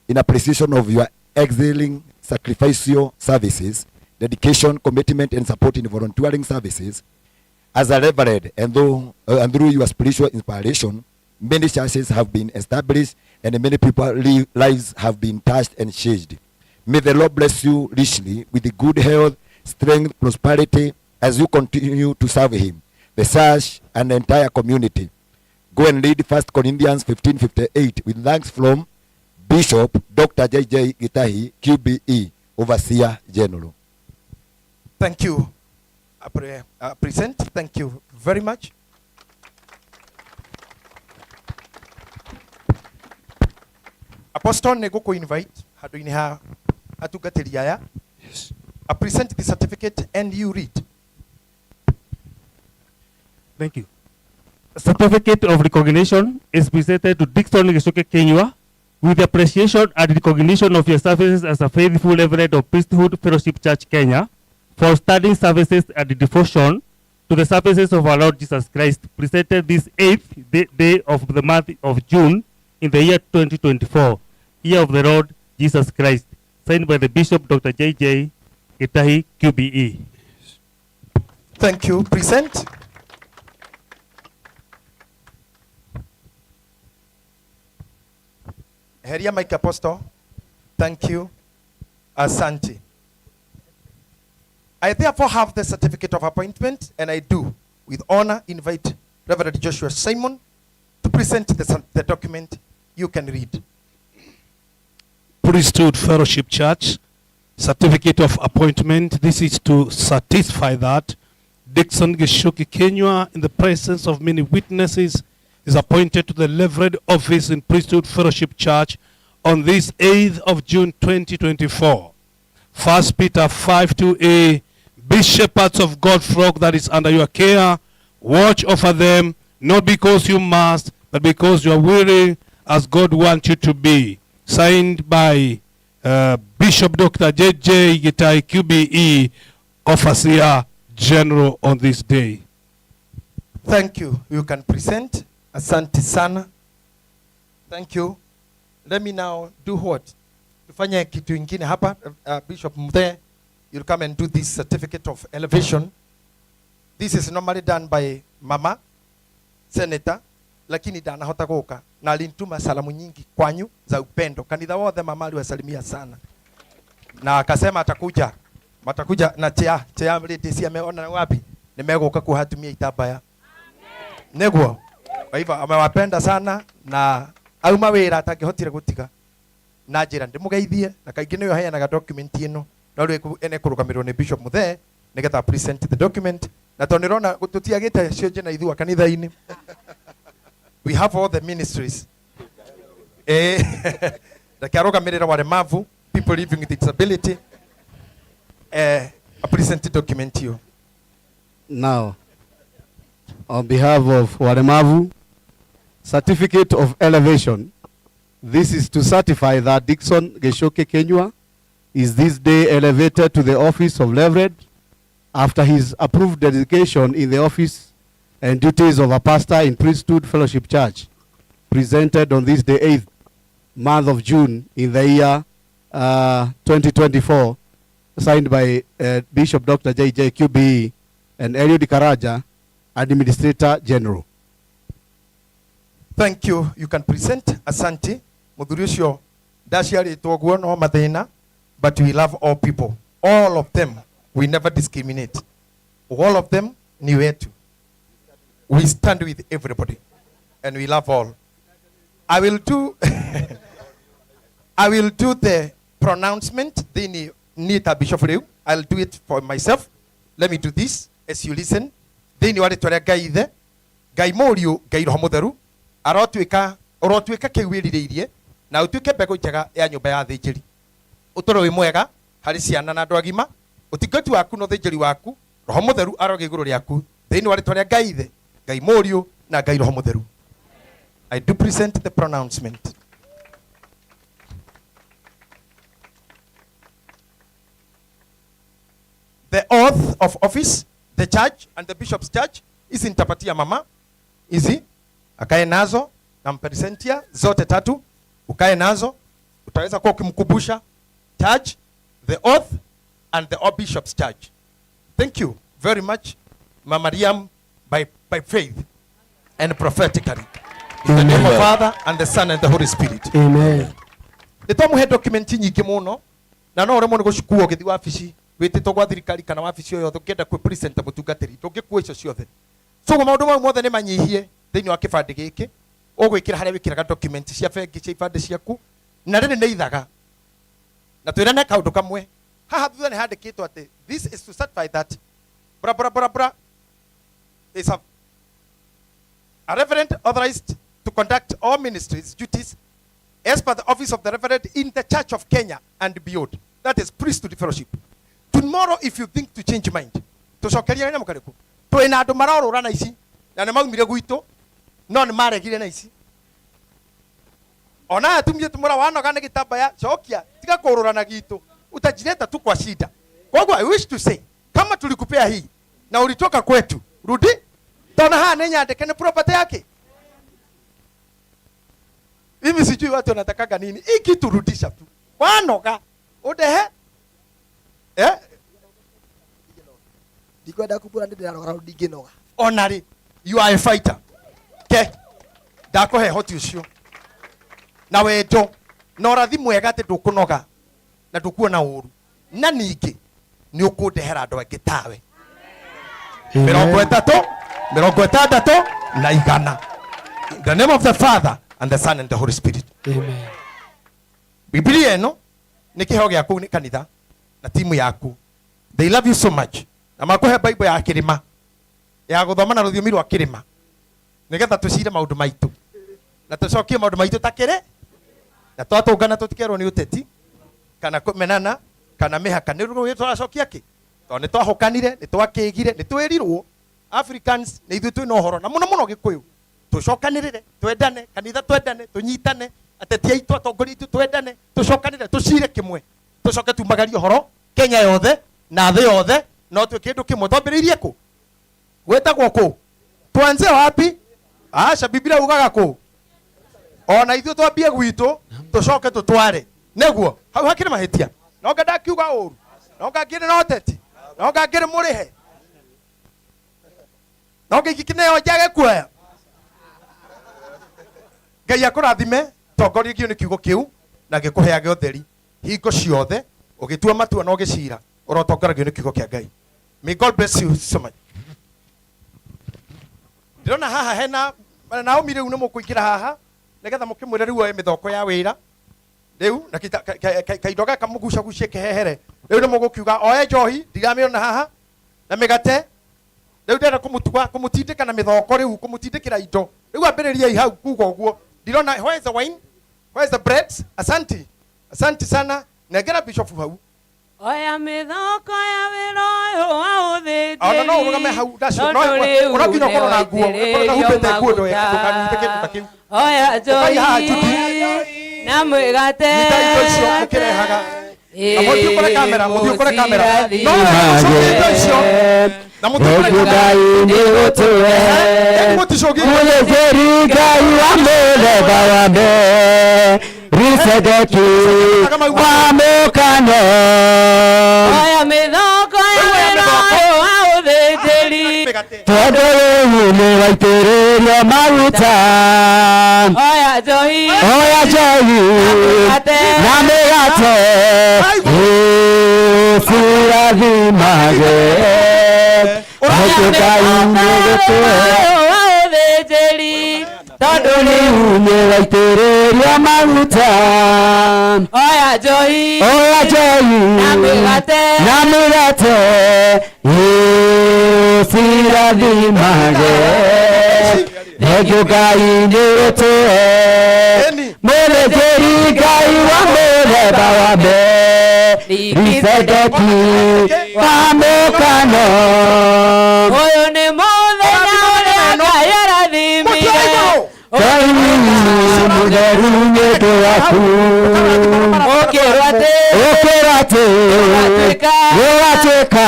in appreciation of your excelling sacrificial services, dedication, commitment, and support in volunteering services. As a reverend and through your spiritual inspiration, many churches have been established and many people's lives have been touched and changed. May the Lord bless you richly with good health, strength, prosperity as you continue to serve him, the church, and the entire community. Go and read 1 Corinthians 15:58 with thanks from Bishop Dr. J.J. Gitahi, QBE, Overseer General. Thank you. Present. Thank you very much. Apostle Negoko invite handu-inĩ ha atungatĩri aya. Yes. I present the certificate and you read. Thank you. Certificate of recognition is presented to Dixon Gichuki Kinyua with appreciation and recognition of your services as a faithful reverend of Priesthood Fellowship Church Kenya for standing services and devotion to the services of our Lord Jesus Christ, presented this 8th day of the month of June in the year 2024, year of the Lord Jesus Christ, signed by the Bishop Dr. J.J. Gitahi, QBE. Thank you. Present. Heria Mike Apostle. Thank you. Asante. I therefore have the certificate of appointment, and I do, with honor, invite Reverend Joshua Simon to present the document. You can read. Priesthood Fellowship Church, certificate of appointment. This is to certify that Dixon Gichuki Kinyua, in the presence of many witnesses, is appointed to the Reverend Office in Priesthood Fellowship Church on this 8th of June 2024. 1 Peter 5:2a, be shepherds of God's flock that is under your care. Watch over them, not because you must, but because you are willing, as God wants you to be. Signed by Bishop Dr. J.J. Gitahi, QBE, Overseer General on this day. Thank you. You can present. Asante sana. Thank you. Let me now do what? Tufanye kitu ingine hapa. Bishop Muthe, you'll come and do this certificate of elevation. This is normally done by Mama, Senator, lakini ndanahota guka na alinituma salamu nyingi kwanyu za upendo. Kanitha wothe mama aliwasalimia sana. Na akasema atakuja. Matakuja na tia ladies ameona wapi? Nimeguka kuhatumia itabaya. Neguo. Kwa hivyo amewapenda sana na auma wira atangĩhotire gũtiga na njĩra ndĩmũgeithie na kaingĩ nĩwe ũheanaga document ĩno no rĩu ene kũrũgamĩrĩrwo nĩ Bishop Muthee nĩgetha present the document na tondũ nĩrona tũtiagĩte cionje na ithua kanitha-inĩ. We have all the ministries. Reke arũgamĩrĩre walemavu, people living with disability. A present document hiyo. Now, on behalf of walemavu, certificate of elevation. This is to certify that Dixon Gichuki Kinyua is this day elevated to the office of Reverend after his approved dedication in the office and duties of a pastor in Priesthood Fellowship Church, presented on this day, 8th month of June in the year 2024, signed by Bishop Dr. J.J. QBE and Eliud Karaja, Administrator General. Thank you. You can present. Asante. Muthuri ucio ndaciarĩtwo guo no mathĩna, but we love all people. All of them. We never discriminate. All of them ni wetu. We stand with everybody and we love all. I will do the pronouncement. Then ni ta Bishop Riu. I'll do it for myself. Let me do this as you listen. Then you are to Ngai ithe, Ngai Mũriũ, Ngai Roho Mũtheru, arotuĩka, ũrotuĩka kĩu wĩrirĩirie, na ũtuĩke mbegũ njega ya nyũmba ya athĩnjĩri. Ũtũũro wĩ mwega harĩ ciana na andũ agima, ũtungati waku na ũthĩnjĩri waku, Roho Mũtheru arogĩa igũrũ rĩaku, thĩinĩ wa rĩtwa rĩa Ngai ithe, Ngai Mũriũ, na Ngai Roho Mũtheru. I do present the pronouncement. The oath of office the church and the bishop's church. Hizi nitapatia mama hizi akae nazo na mperesentia zote tatu ukae nazo, utaweza kuwa ukimkumbusha church, the oath and the bishop's church. Thank you very much, Mama Mariam, by faith and prophetically. In the name of Amen. Father and the Son and the Holy Spirit. Amen. Nä twamũhe document nyingĩ mũno na no ũremwo nĩ gũcukua ũgĩthiĩ wabici wĩtĩtwo gwa thirikari kana wabici o yothe ũkĩenda kwĩ present mũtungatĩri ndũngĩkua icio ciothe. So ũguo maũndũ mau mothe nĩ manyihie thĩinĩ wa kĩbandĩ gĩkĩ ũgwĩkĩra harĩa wĩkĩraga document cia bengi cia ibandĩ ciaku na rĩrĩ nĩ ithaga na twĩrane kaũndũ kamwe haha thutha nĩ handĩkĩtwo atĩ this is to certify that bra bra bra bra is a reverend authorized to conduct all ministries duties as per the office of the reverend in the Church of Kenya and beyond. That is priesthood fellowship. Tomorrow, if you think to change mind, tucokerie kanyamũ karĩkũ twĩna andũ marorũra na ici na nĩ maumire gwitũ no nĩ maregire na ici ona aya tumie tumura wanoga nĩ gĩtambaya cokia tiga kũrũra na gitũ utajileta tu kwa shida. Koguo I wish to say kama tulikupea hii na ulitoka kwetu rudi tona haha nĩ nyandĩke nĩ property yake. Mimi sijui watu wanatakaga nini. Hii kitu rudisha tu. Wanoga. Udehe. Eh? Ndikwenda kumbura nĩ ndĩrarwara ndingĩnoga. Onari, you are a fighter. Ke. Ndakuhe hoti ucio. Na wendo. Na ũrathi mwega atĩ ndũkũnoga. Na ndũkuona ũru. Na ningĩ nĩ ũkũndehera andũ angĩ tawe. 30, 60 na 100. In the name of the Father and the Son and the Holy Spirit. Amen. Biblia ĩno nĩ kĩheo gĩaku nĩ kanitha na timu yaku. They love you so much. Na makũhe Bible ya kĩrĩma ya gũthoma na rũthiomi rwa kĩrĩma nĩgetha tũcire maũndũ maitũ na tũcokie maũndũ maitũ ta kĩrĩ na twatũngana tũtikerwo nĩ ũteti kana kũmenana kana mĩhaka nĩ rũĩ tũracokia kĩ tondũ nĩ twahũkanire nĩ twakĩgire nĩ twĩrirwo Africans nĩ ithuĩ twĩna ũhoro na mũno mũno Gĩkũyũ tũcokanĩrĩre twendane kanitha twendane tũnyitane ateti aitũ atongoria aitũ twendane tũcokanĩrĩre tũcire kĩmwe tũcoke tumagarie ũhoro Kenya yothe na thĩ yothe no twĩ kĩndũ kĩmwe twambĩrĩirie kũ gwĩtagwo kũ twanze wapi aca Biblia ugaga kũ ona ithuĩ twambie gwitũ tũcoke tũtware nĩguo hau hakĩrĩ mahĩtia nonga ndakiuga ũru nonga ngĩrĩ na ũteti nonga ngĩrĩ mũrĩhe nonga ingĩkĩneo njage kuoya. Ngai akũrathime tongoria kĩu nĩ kiugo kĩu na gĩkũheage ũtheri hingo ciothe ũgĩtua matua na ũgĩcira ũrotongoragio nĩ kiugo kĩa Ngai. May God bless you so much. Ndĩrona haha hena Naomi rĩu nĩ mũkũingĩra haha nĩgetha mũkĩmwĩre rĩu oe mĩthoko ya wĩra rĩu na kaindo gaka mũgucagucie kehehere rĩu nĩ mũgũkiuga oe njohi ndiramĩona haha na mĩgate rĩu ndĩrenda kũmũtua kũmũtindĩka na mĩthoko rĩu kũmũtindĩkĩra indo rĩu ambĩrĩriai hau kuga ũguo ndirona where is the wine where is the bread asanti asanti sana nengera bishop hau Oya mĩthoko ya wĩra ũyũ wa ũthĩnjĩri ona no ũrũgame hau ndacio no Tondũ rĩu ona nginya ũkorwo na nguo ũkorwo na humbĩte nguo ndũkanyite kĩndũ ta kĩu Oya Ũkai haha, njohi na mwĩgate nyita indo icio mũkĩrehaga na mũthiĩ ũkore kamera mũthiĩ ũkore kamera no mũcokie indo icio na mũthiĩ ũkore Ngai nĩ gũtũhe mũthĩnjĩri Ngai wa mũthemba wa Melkisedeki wa mũkano. Oya mĩthoko ya wĩra ũyũ wa ũthĩnjĩri Tondũ rĩu nĩ waitĩrĩrio maguta Oya njohi oya njohi na mĩgate ĩcirathimage Thengiũ Ngai nĩ gũtũhe wa ũthĩnjĩri tondũ rĩu nĩ waitĩrĩrio maguta Oya njohi oya njohi na mĩgate na mĩgate ĩcirathimage Thengiũ Ngai nĩ gũtũhe mũthĩnjĩri Ngai wa mũthemba wa Melkisedeki wa mũkano. Ũyũ nĩ mũthenya ũrĩa Ngai arathimire. Ngai Mũtheru nĩ ũndũ waku. Ũkĩrwo atĩ Ũkĩrwo atĩ nĩwatuĩka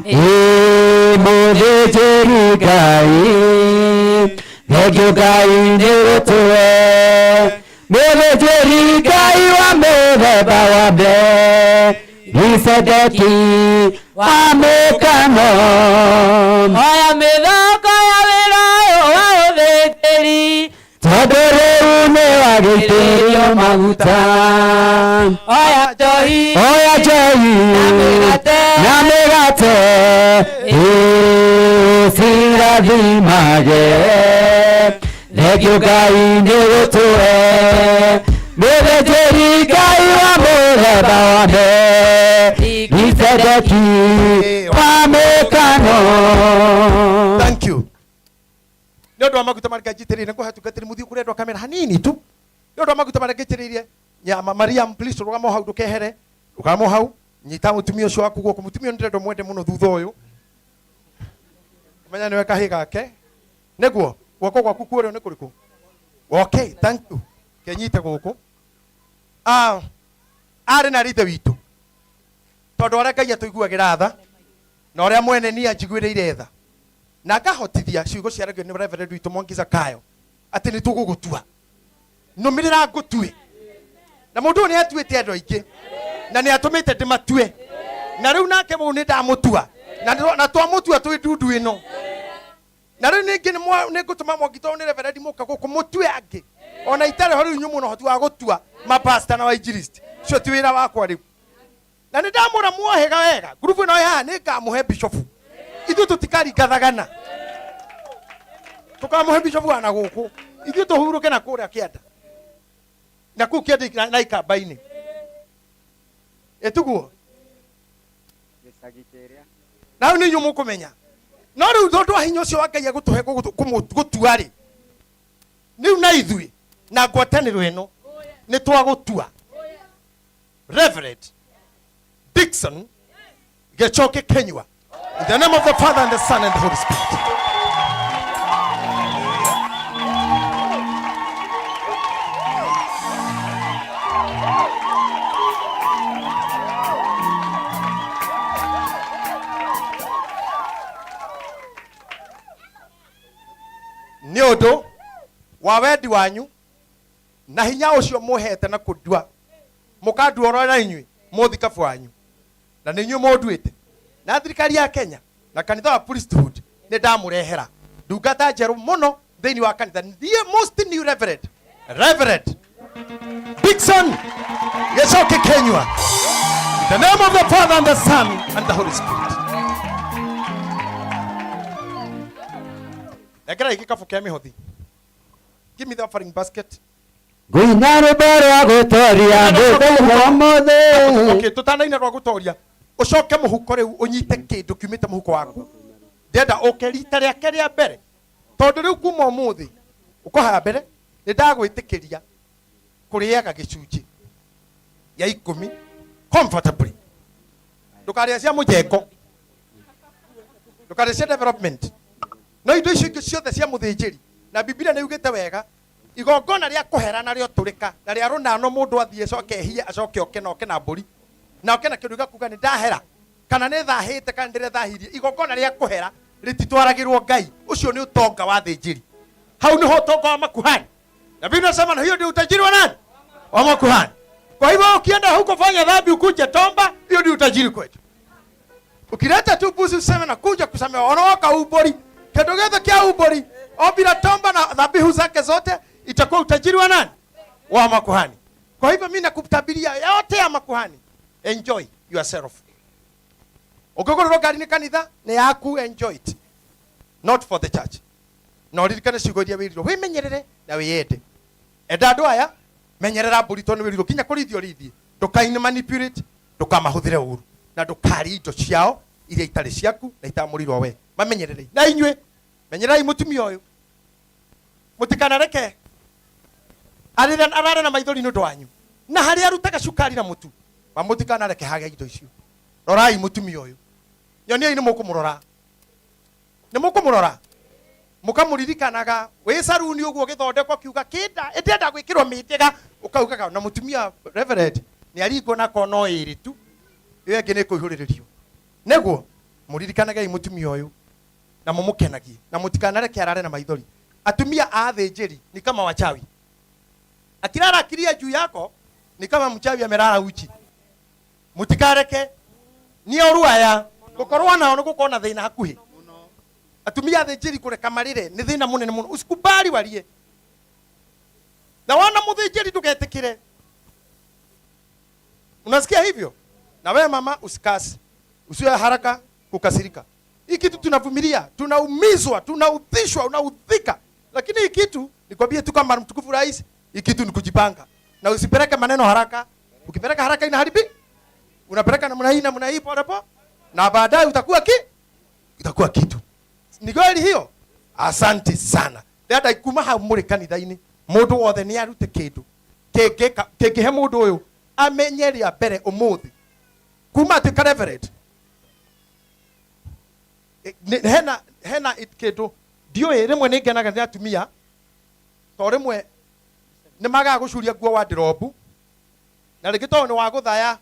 ĩ mũthĩnjĩri Ngai. Thengiũ Ngai nĩ gũtũhe mũthĩnjĩri Ngai wa mũthemba wa Melikisedeki wa mũkano. Oya mĩthako ya wĩra ũyũ wa ũthĩnjĩri Tondũ rĩu nĩwagĩitĩrĩrio maguta. Oya njohi Oya njohi na mĩgate ũcirathimage. Thengiũ Ngai nĩ gũtũhe mũthĩnjĩri Ngai wa mũthemba wa Melikisedeki wa mũkano. Thank you. Nĩ ũndũ wa maguta marĩa njitĩrĩire nĩ ngũhe mũthiĩ kũrĩ andũ a kamera hanini tu. Nĩ ũndũ wa maguta marĩa njitĩrĩirie nyama Mariam please rũgama hau ndũkehere rũgama hau nyita mũtumia ũcio waku guoko mũtumia ũyũ nĩndĩrenda mwende mũno thutha ũyũ menya nĩwe kahĩ gake nĩguo guoko gwaku kuo nĩ kũrĩkũ okay thank you kenyite gũkũ ah arĩ na rithe witũ tondũ arĩa Ngai atũiguagĩra tha na ũrĩa mwene niĩ anjiguĩrĩire tha na ngahotithia ciugo ciaragio nĩ Reverend witũ Mwangi Zakayo atĩ nĩ tũgũgũtua nũmĩrĩra ngũtue na mũndũ ũyũ nĩ atuĩte andũ aingĩ na nĩ atũmĩte ndĩmatue na rĩu nake mũũ nĩ ndamũtua na na twamũtua twĩ ndundu ĩno na rĩu ningĩ nĩ ngũtũma Mwangi tondũ nĩ Reverend mũka gũkũ mũtue angĩ ona itarĩ ho rĩu inyuĩ mũna ũhoti wa gũtua mapasta na wainjilisti ũcio ti wĩra wakwa rĩu na nĩ ndamũra muohega wega ngurubu ĩno ĩ haha nĩ ngamũhe bishofu ithuĩ tũtikaringathagana tũkamũhe bishofu wa na gũkũ ithuĩ tũhurũke na kũrĩa kĩanda na kũu kĩanda na ikamba-inĩ ĩtiguo na hau nĩ inyuĩ mũkũmenya no rĩu tondũ wa hinya ũcio wa Ngai agũtũhe gũtua rĩ rĩu na ithuĩ na ngwatanĩro ĩno nĩ twagũtua Reverend Dickson Gichoke Kinyua. In the name of the Father and the Son and the Holy Spirit. Nĩ ũndũ wa wendi wanyu na hinya ũcio mũhete na kũndua mũkandua oro na inyuĩ mũthikabu wanyu na nĩ inyuĩ mũnduĩte na thirikari ya Kenya na kanitha wa priesthood nĩ ndamũrehera ndungata njerũ mũno thĩinĩ wa kanitha the most new reverend Reverend Dickson Gichoke Kinyua. In the name of the Father and the Son and the Holy Spirit. Nengera gĩkabũ kĩa mĩhothi. Give me the offering basket. Ngũina rwĩmbo rwa gũtoria mũthenya ũmũthĩ. Okay, tũtanaina rwa gũtoria ũcoke mũhuko rĩu ũnyite kĩndũ kiumĩte mũhuko waku ndĩrenda ũke rita rĩake rĩa mbere tondũ rĩu kuma ũmũthĩ ũkohaya mbere nĩ ndagwĩtĩkĩria kũrĩaga gĩcunjĩ gĩa ikũmi comfortably ndũkarĩa cia mũjengo ndũkarĩa cia development no indo icio ingĩ ciothe cia mũthĩnjĩri na Biblia nĩ yugĩte wega igongona rĩa kũhera na rĩotũrĩka na rĩa rũnano mũndũ athiĩ acoke ehie acoke oke na oke na mbũri na oke na kĩndũ gĩakuga nĩ ndahera kana nĩ thahĩte kana ndĩrethahirie igongona rĩa kũhera rĩtitwaragĩrwo Ngai ũcio nĩ ũtonga wa thĩnjĩri hau nĩho ũtonga wa makuhani na Biblia inasema na hiyo ndio utajiri wa nani wa makuhani kwa hivyo ukienda huko fanya dhambi ukuje tomba hiyo ndio utajiri kwetu ukileta tu mbuzi useme na kuja kusamehewa onoka ubori kĩndũ gĩothe kĩa ubori obira tomba na dhabihu zake zote itakuwa utajiri wa nani wa makuhani kwa hivyo mimi nakutabiria yote ya makuhani enjoy yourself ũngĩgũrĩrwo ngari nĩ kanitha nĩ yaku enjoy it not for the church na ũririkane ciugo iria wĩrirwo wĩmenyerere na wĩyende enda andũ aya menyerera mbũri tondũ nĩ wĩrirwo kinya kũrĩithia ũrĩithie ndũkaine manipulate ndũkamahũthĩre ũru na ndũkarĩe indo ciao iria itarĩ ciaku na itamũrirwo we mamenyererei na inyuĩ menyererai mũtumia ũyũ mũtikanareke arĩre arare na maithori nĩ ũndũ wanyu na harĩa arutaga cukari na mũtu mamũtikanareke hage indo icio rorai mũtumia ũyũ nyoniai nĩ mũkũmũrora nĩ mũkũmũrora Mukamuririkanaga wĩ caruni ũguo gĩthondekwo kiuga kĩnda ĩndĩenda gwĩkĩrwo mĩtĩga ũkaugaga na mũtumia reverend nĩ aringwo na kono ĩrĩ tu ĩyo ĩngĩ nĩ kũihũrĩrĩrio nĩguo mũririkanagei mũtumia ũyũ na mũmũkenagie na mũtikanareke arare na maithori. Atumia a athĩnjĩri ni kama wachawi, akilala akilia juu yako ni kama mchawi amelala uchi. Mũtikareke nĩ oru aya gũkorwo nao nĩ gũkorwo na thĩna hakuhĩ. Atumia athĩnjĩri kũreka marĩre nĩ thĩna mũnene mũno, usikubali warie na wana mũthĩnjĩri ndũgetĩkĩre. Unasikia hivyo? Na wewe mama usikasi, usiwe haraka kukasirika. Hii kitu tunavumilia, tunaumizwa, tunaudhishwa, unaudhika, lakini hii kitu nikwambie tu kama mtukufu rais, hii kitu ni kujipanga na usipeleke maneno haraka. Ukipeleka haraka inaharibi, unapeleka namna hii namna hii pole pole, na baadaye utakuwa utakuwa kitu. Ni kweli hiyo? Asante sana. Ndĩrenda kuma hau mũrĩ kanitha-inĩ mũndũ wothe nĩ arute kĩndũ kĩngĩhe mũndũ ũyũ amenye rĩa mbere ũmũthĩ kuma atuĩka reverend. Hena kĩndũ ndiũĩ, rĩmwe nĩ ngenaga nĩ atumia to rĩmwe nĩ magaga gũcuria nguo wardrobe na rĩngĩ tondũ nĩ wa gũthaya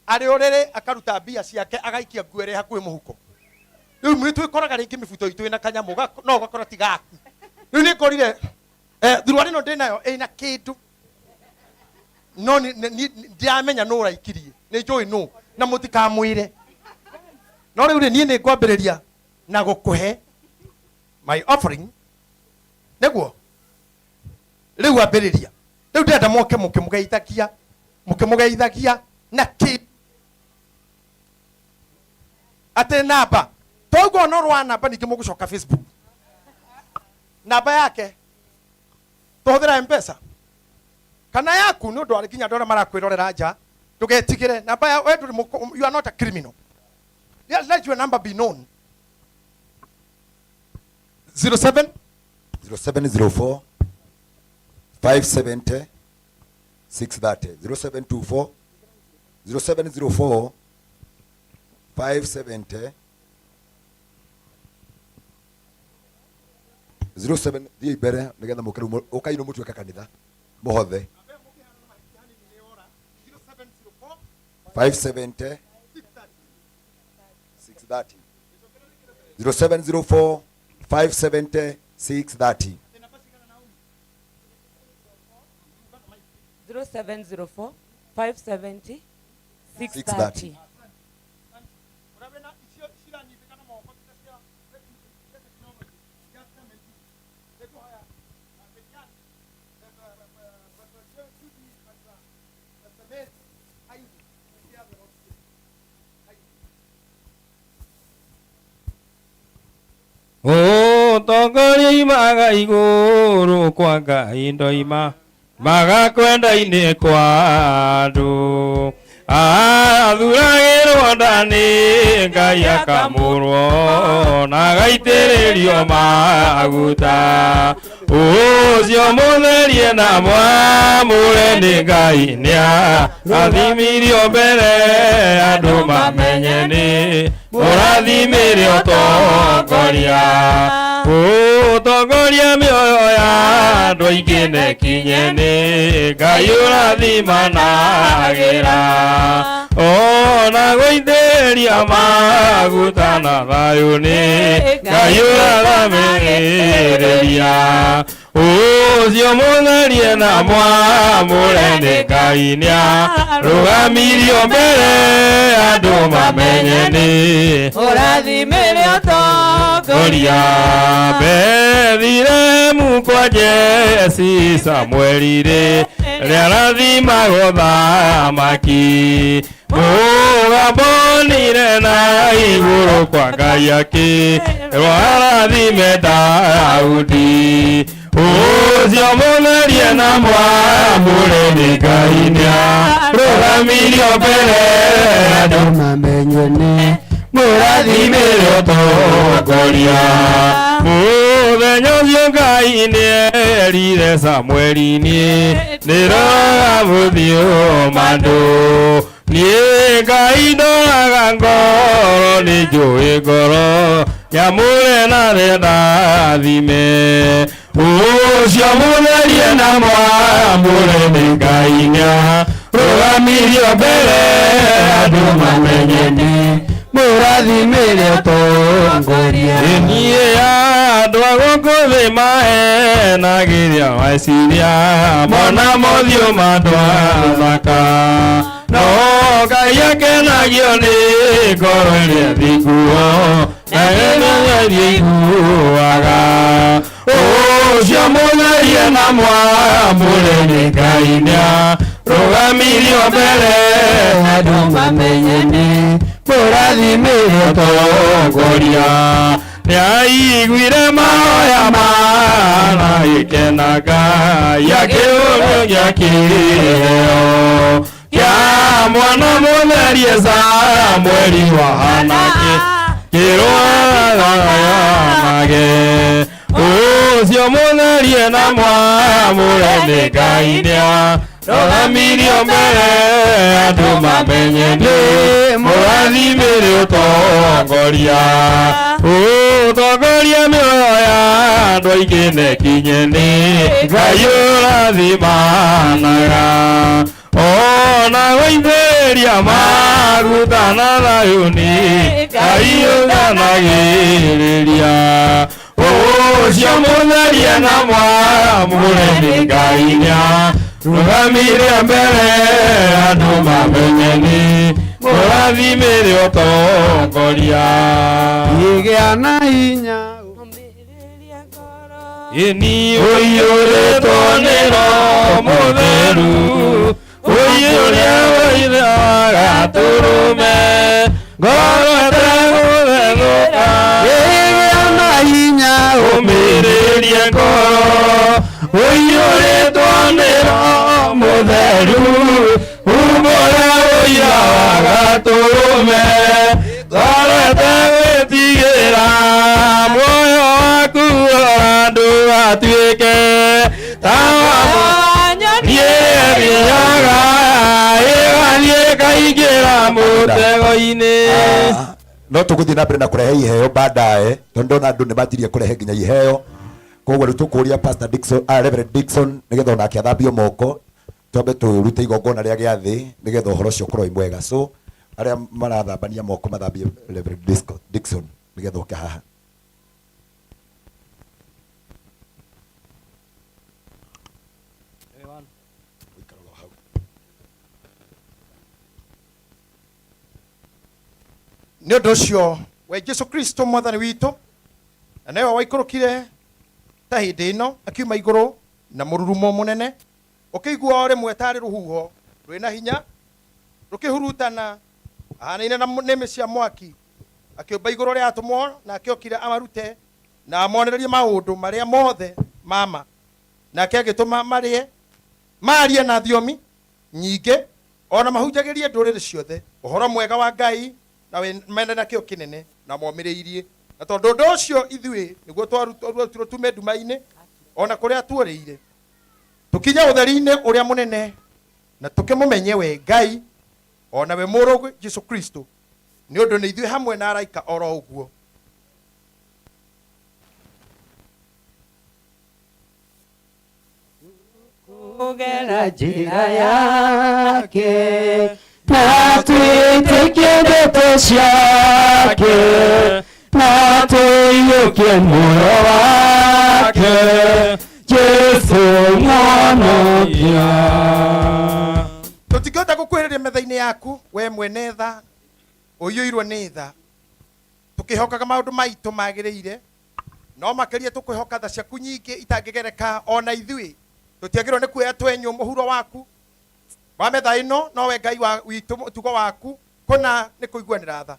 arĩ ũrĩrĩ akaruta mbia ciake agaikia nguo ĩrĩa hakuhĩ mũhuko. Rĩu nĩ twĩkoraga rĩngĩ mĩbuto itũ ĩna kanyamũ no ũgakora ti gaku. Rĩu nĩ ngorire thuruarĩ ĩno ndĩnayo ĩna kĩndũ no ndiramenya nũ ũraikirie, nĩ njũĩ nũ na mũtikamwĩre. No rĩu rĩ niĩ nĩ ngwambĩrĩria na gũkũhe my offering nĩguo rĩu ambĩrĩria. Rĩu ndĩrenda moke mũkĩmũgeithagia, mũkĩmũgeithagia na kĩ atĩ namba toguo no rwa namba ningĩ mũgũcoka Facebook namba yake tũhũthĩra M-Pesa kana yaku nĩ ũndũ wa nginya andũ arĩa marakwĩrorera nja ndũgetigĩre namba ya we ndũrĩ you are not a criminal. Let your number be known. 07 0704 570 630 0724 0704 570 07 thiĩ mbere nĩgetha mũke rĩu ũkai rĩu mũtuĩke kanitha mũhothe 570 630 0704 570 630 0704 570 630. 630. Ũtongoria imaga igũrũ kwa Ngai ndoima magakwenda-inĩ kwa andũ athuragĩrwo nda nĩ Ngai akamũrwo na agaitĩrĩrio maguta ũcio mũtherie na mwamũre nĩ Ngai nĩarathimirio mbere andũ mamenye nĩ mũrathimĩre ũtongoria ũtongoria mĩoyo ya andũ aingĩ nekinye nĩ Ngai ũrathimanagĩra ona gũitĩrĩria maguta na thayũ nĩ Ngai ũrathamĩrĩria ũcio mũtherie na mwamũre nĩ Ngai nĩarũgamirio mbere andũ mamenye nĩ Ũrathimĩre ũtongoria Goria Bethilehemu kwa Jesi Samueli rĩ rĩarathimagwo thamaki mũgambonire na igũrũ kwa Ngai akĩrwo arathime Daudi ũcio mũtherie na mwamũre nĩ Ngai nĩarũgamirio mbere andũ mamenye nĩ mũrathimĩre ũtongoria mũthenya ũcio Ngai nĩerire Samueli niĩ nĩroga mũthiũ mandũ niĩ Ngai ndoraga ngoro nĩ njũĩ ngoro Nyamũre na ndathime ũcio mũtherie na mwamũre nĩ Ngai nĩa rũgamirio mbere andũ mamenye nĩ mũrathimĩre ũtongoria niĩ andũ a gũkũ thĩ mahenagĩria meciria mona mothiũ ma andũ athaka no Ngai akenagio nĩ ngoro ĩrĩa thinguo na ĩrĩa iguaga ũcio mũtherie na mwamũre nĩ Ngai nĩa rũgamirio mbere andũ mamenye nĩ mũrathimĩre ũtongoria nĩaiguire mahoya mana gĩkenaga akĩũrio gĩa kĩheo kĩa mwana mũtherie Samweli wa Hanake kĩrũaganage ũcio mũtherie na mwamũre nĩ Ngai nĩa rũgamirio mbere andũ mamenye nĩ mũrathimĩre ũtongoria ũtongoria mĩoyo ya andũ aingĩ nekinye nĩ Ngai ũrathimanaga ona gũitĩrĩria maguta na thayũ nĩ Ngai ũthanagĩrĩria ũcio mũtherie na mwamũre nĩ Ngai nĩa rũgamire mbere andũ mamenye nĩ mũrathimĩre ũtongoria Gĩa na hinya ĩni ũiyũrĩtwo nĩ Roho Mũtheru ũiyũrĩa ũithaga tũrũme ngoro ĩtegũthethũka Gĩa na hinya ũmĩrĩrie ngoro ũiyũrĩtwo nĩ Roho Mũtheru umbũra ũira wa gatũrũme ngoro ĩtegwĩtigĩra muoyo waku ora ndũgatuĩke ta wa nyoni ĩrĩaga ĩgathiĩ ĩkaingĩra mũtego-inĩ. No tũgũthiĩ na mbere na kũrehe iheo baadaye tondũ ndona andũ nĩ manjirie kũrehe nginya iheo koguo rĩu tũkũria Pastor Dickson, Reverend Dickson nĩgetha onake athambio moko twambe tũrute igongona rĩa gĩathĩ nĩgetha ũhoro ũcio ũkorwo wĩ mwega. So arĩa marathambania moko mathambie Reverend Dickson nĩgetha oke haha. Nĩ ũndũ ũcio we Jesu Kristo mwathani witũ na nĩwe waikũrũkire ta hĩndĩ ĩno akiuma igũrũ na mũrurumo mũnene ũkĩigua o rĩmwe tarĩ rũhuho rwĩna hinya rũkĩhurutana ahanaine na nĩmĩ cia mwaki akĩũmba igũrũ rĩa atũmwo na akĩokire amarute na amonererie maũndũ marĩa mothe mama nake agĩtũma marĩe marie na thiomi nyingĩ ona mahunjagĩrie ndũrĩrĩ ciothe ũhoro mwega wa Ngai na mende na kĩo kĩnene na momĩrĩirie na tondũ ũndũ ũcio ithuĩ nĩguo twarutirwo tume nduma-inĩ ona kũrĩa tuorĩire tũkinye ũtheri-inĩ ũrĩa mũnene na tũkĩmũmenye we Ngai ona we mũrũgwe Jesu Kristo nĩ ũndũ nĩ ithuĩ hamwe na araika oro ũguo. Kũgera njĩra yake na twĩtĩkie ndeto ciake na tũiyũkie muoyo wake Jesu mwonokia. Tũtingĩhota gũkuhĩrĩria metha-inĩ yaku we mwene tha ũiyũirwo nĩ tha tũkĩhokaga maũndũ maitũ magĩrĩire no makĩria tũkwĩhoka tha ciaku nyingĩ itangĩgereka ona ithuĩ tũtiagĩrĩirwo nĩ kuoya twenyũ mũhuro waku wa metha ĩno nowe Ngai wa witũ mũtugo waku kũna nĩ kũiguanĩra tha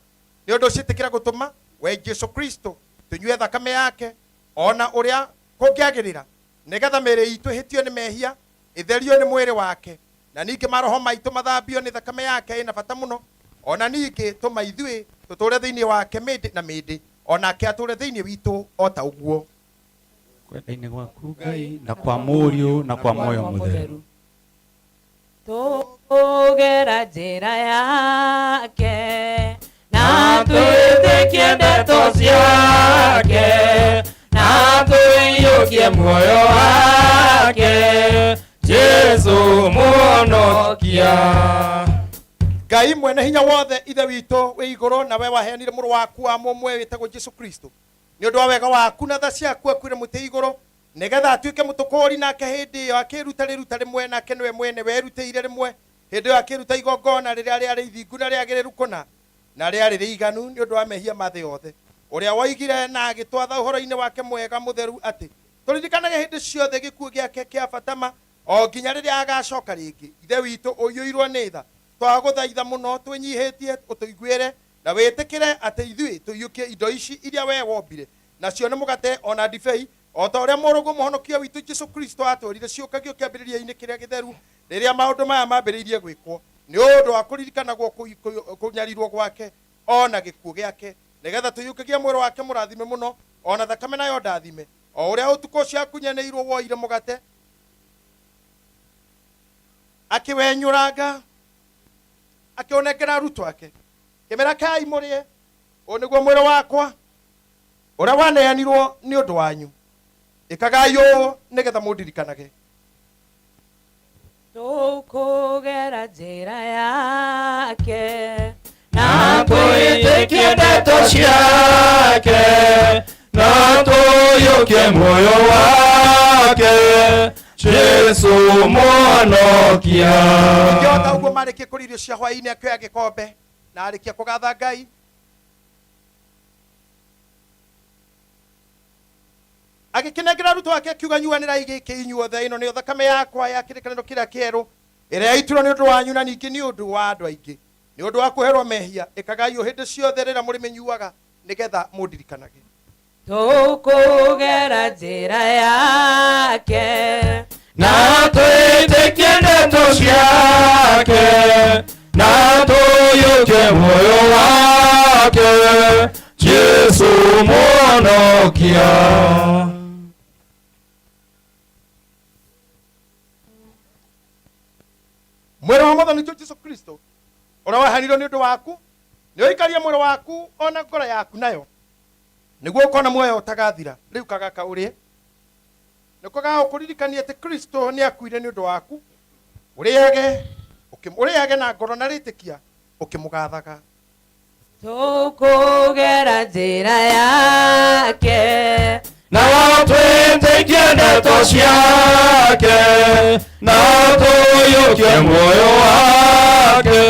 nĩ ũndũ ũcio ĩtĩkĩra gũtũma we Jesu Kristo tũnyue thakame yake ona ũrĩa kũngĩagĩrĩra nĩgetha mĩĩrĩ itũ ĩhĩtio nĩ mehia ĩtherio nĩ mwĩrĩ wake na ningĩ maroho maitũ mathambio nĩ thakame yake ĩna bata mũno ona ningĩ tũma ithuĩ tũtũre thĩinĩ wake mĩndĩ na mĩndĩ onake atũre thĩinĩ witũ o ta ũguo. Kwenda-inĩ gwaku Ngai na kwa Mũriũ na kwa Muoyo Mũtheru Tũkũgera njĩra yake na twĩtĩkie twĩtĩkie ndeto ciake na tũiyũkie muoyo wake Jesu mũhonokia. Ngai mwene hinya wothe ithe witũ wĩ igũrũ nawe waheanire mũrũ waku wa mũmwe wĩtagwo Jesu Kristo nĩ ũndũ wa wega waku na tha ciaku akuire mũtĩ igũrũ nĩgetha atuĩke mũtũkũri nake hĩndĩ ĩyo akĩruta rĩruta rĩmwe nake nĩwe mwene werutĩire rĩmwe hĩndĩ ĩyo akĩruta igongona rĩrĩa rĩarĩ ithingu na rĩagĩrĩru kũna na rĩarĩ rĩiganu nĩ ũndũ wa mehia ma thĩ yothe ũrĩa woigire na agĩtwatha ũhoro-inĩ wake mwega mũtheru atĩ tũririkanage hĩndĩ ciothe gĩkuũ gĩake kĩa bata ma o nginya rĩrĩa agacoka rĩngĩ. Ithe witũ ũiyũirwo nĩ tha twagũthaitha mũno twĩnyihĩtie ũtũiguĩre na wĩtĩkĩre atĩ ithuĩ tũiyũkie indo ici iria we wombire nacio nĩ mũgate ona ndibei o ta ũrĩa mũrũguo mũhonokia witũ Jesu Kristo atwĩrire ciũkagio kĩambĩrĩria-inĩ kĩrĩa gĩtheru rĩrĩa maũndũ maya mambĩrĩirie gwĩkwo nĩ ũndũ wa kũririkanagwo kũnyarirwo gwake ona gĩkuũ gĩake nĩgetha tũiyũkagie mwĩrĩ wake mũrathime mũno ona thakame nayo ndathime o ũrĩa ũtukũ ũcio akunyanĩirwo woire mũgate akĩwenyũranga akĩũnengera arutwo ake kĩmera kai mũrĩe ũyũ nĩguo mwĩrĩ wakwa ũrĩa waneanirwo nĩ ũndũ wanyu ĩkagai ũũ nĩgetha mũndirikanage. Tũkũgera njĩra yake na twĩtĩkie ndeto ciake na tũiyũkie muoyo wake Jesu mũhonokia. Ngĩota ũguo marĩkie kũrĩa irio cia hwaĩ-inĩ akĩoya gĩkombe na arĩkia kũgatha Ngai agĩkĩnengera arutwo ake akiuga nyuanĩrai gĩkĩ inyuothe ĩno nĩyo thakame yakwa ya kĩrĩkanĩro kĩrĩa kĩerũ ĩrĩa yaitirwo nĩ ũndũ wanyu na ningĩ nĩ ũndũ wa andũ aingĩ nĩ ũndũ wa kũherwo mehia ĩkagai o hĩndĩ ciothe rĩrĩa mũrĩmĩnyuaga nĩgetha mũndirikanage. Tũkũgera njĩra yake na twĩtĩkie ndeto ciake na tũiyũkie muoyo wake Jesu mũhonokia. Mwĩrĩ wa mwathani witũ Jesu Kristo ũrĩa waheanirwo nĩ ũndũ waku nĩ ũikarie mwĩrĩ waku ona ngoro yaku nayo nĩguo ũkona muoyo ũtagathira. Rĩu kagaka ũrĩe nĩko gagũkũririkania atĩ Kristo nĩ akuire nĩ ũndũ waku ũrĩage na ngoro na rĩtĩkia ũkĩmũgathaga. Tũkũgera njĩra yake na twĩtĩkie ndeto ciake na tũiyũkie muoyo wake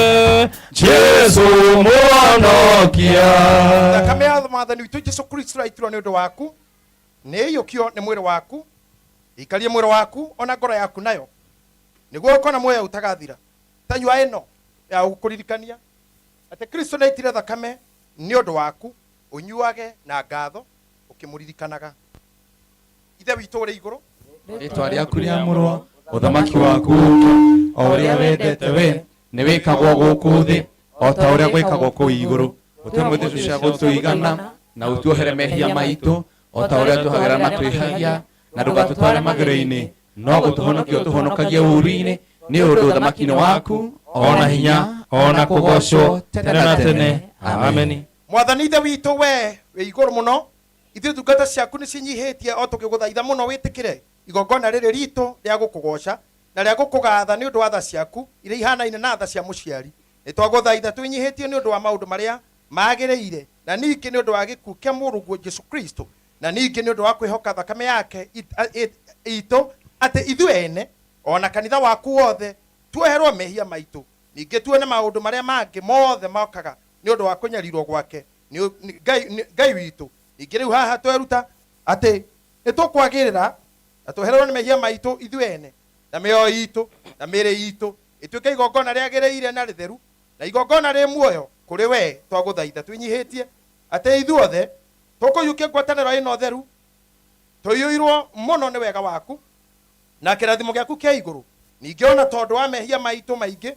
Jesu mũhonokia. Thakame ya mwathani witũ Jesu Kristo ĩraitirwo nĩ ũndũ waku nĩ ĩiyũkio nĩ mwĩrĩ waku ĩikarie mwĩrĩ waku ona ngoro yaku nayo nĩguo ũkona muoyo ũtagathira. Tanyua ĩno ya gũkũririkania atĩ Kristo nĩaitire thakame nĩ ũndũ waku ũnyuage na ngatho ũkĩmũririkanaga. Ithe witũ ũrĩ igũrũ rĩtwa rĩaku rĩamũrwo ũthamaki waku ũũke o ũrĩa wendete we nĩ wĩkagwo gũkũ thĩ o ta ũrĩa gwĩkagwo kũu igũrũ ũtũhe mũthithũ cia gũtũigana na ũtuohere mehia maitũ o ta ũrĩa tuohagĩra matwĩhagia na ndũgatũtware magerio-inĩ no gũtũhonokia ũtũhonokagie ũũru-inĩ nĩ ũndũ ũthamaki-inĩ waku ona hinya ona kũgocwo tene na tene ameni. Mwathani ithe witũ we wĩ igũrũ mũno ithuĩ ndungata ciaku nĩ cinyihĩtie o tũkĩgũthaitha mũno wĩtĩkĩre igongona rĩrĩ ritũ rĩa gũkũgoca na rĩa gũkũgatha nĩ ũndũ wa tha ciaku iria ihanaine na tha cia mũciari. Nĩ twagũthaitha twĩnyihĩtie nĩ ũndũ wa maũndũ marĩa magĩrĩire na ningĩ nĩ ũndũ wa gĩkuũ kĩa mũrũguo Jesu Kristo na ningĩ nĩ ũndũ wa kwĩhoka thakame yake itũ atĩ ithuĩ ene ona kanitha waku wothe tuoherwo mehia maitũ ningĩ tuone maũndũ marĩa mangĩ mothe mokaga nĩ ũndũ wa kũnyarirwo gwake Ngai witũ. Ningĩ rĩu haha tweruta atĩ nĩ tũkwagĩrĩra na twehererwo nĩ mehia maitũ ithuĩ ene na mĩoyo itũ na mĩĩrĩ itũ ĩtuĩke igongona rĩagĩrĩire na rĩtheru na igongona rĩ muoyo kũrĩ we twagũthaitha twĩnyihĩtie atĩ ithuothe tũkũiyũkia ngwatanĩro ĩno theru tũiyũirwo mũno nĩ wega waku na kĩrathimo gĩaku kĩa igũrũ ningĩ ona tondũ wa mehia maitũ maingĩ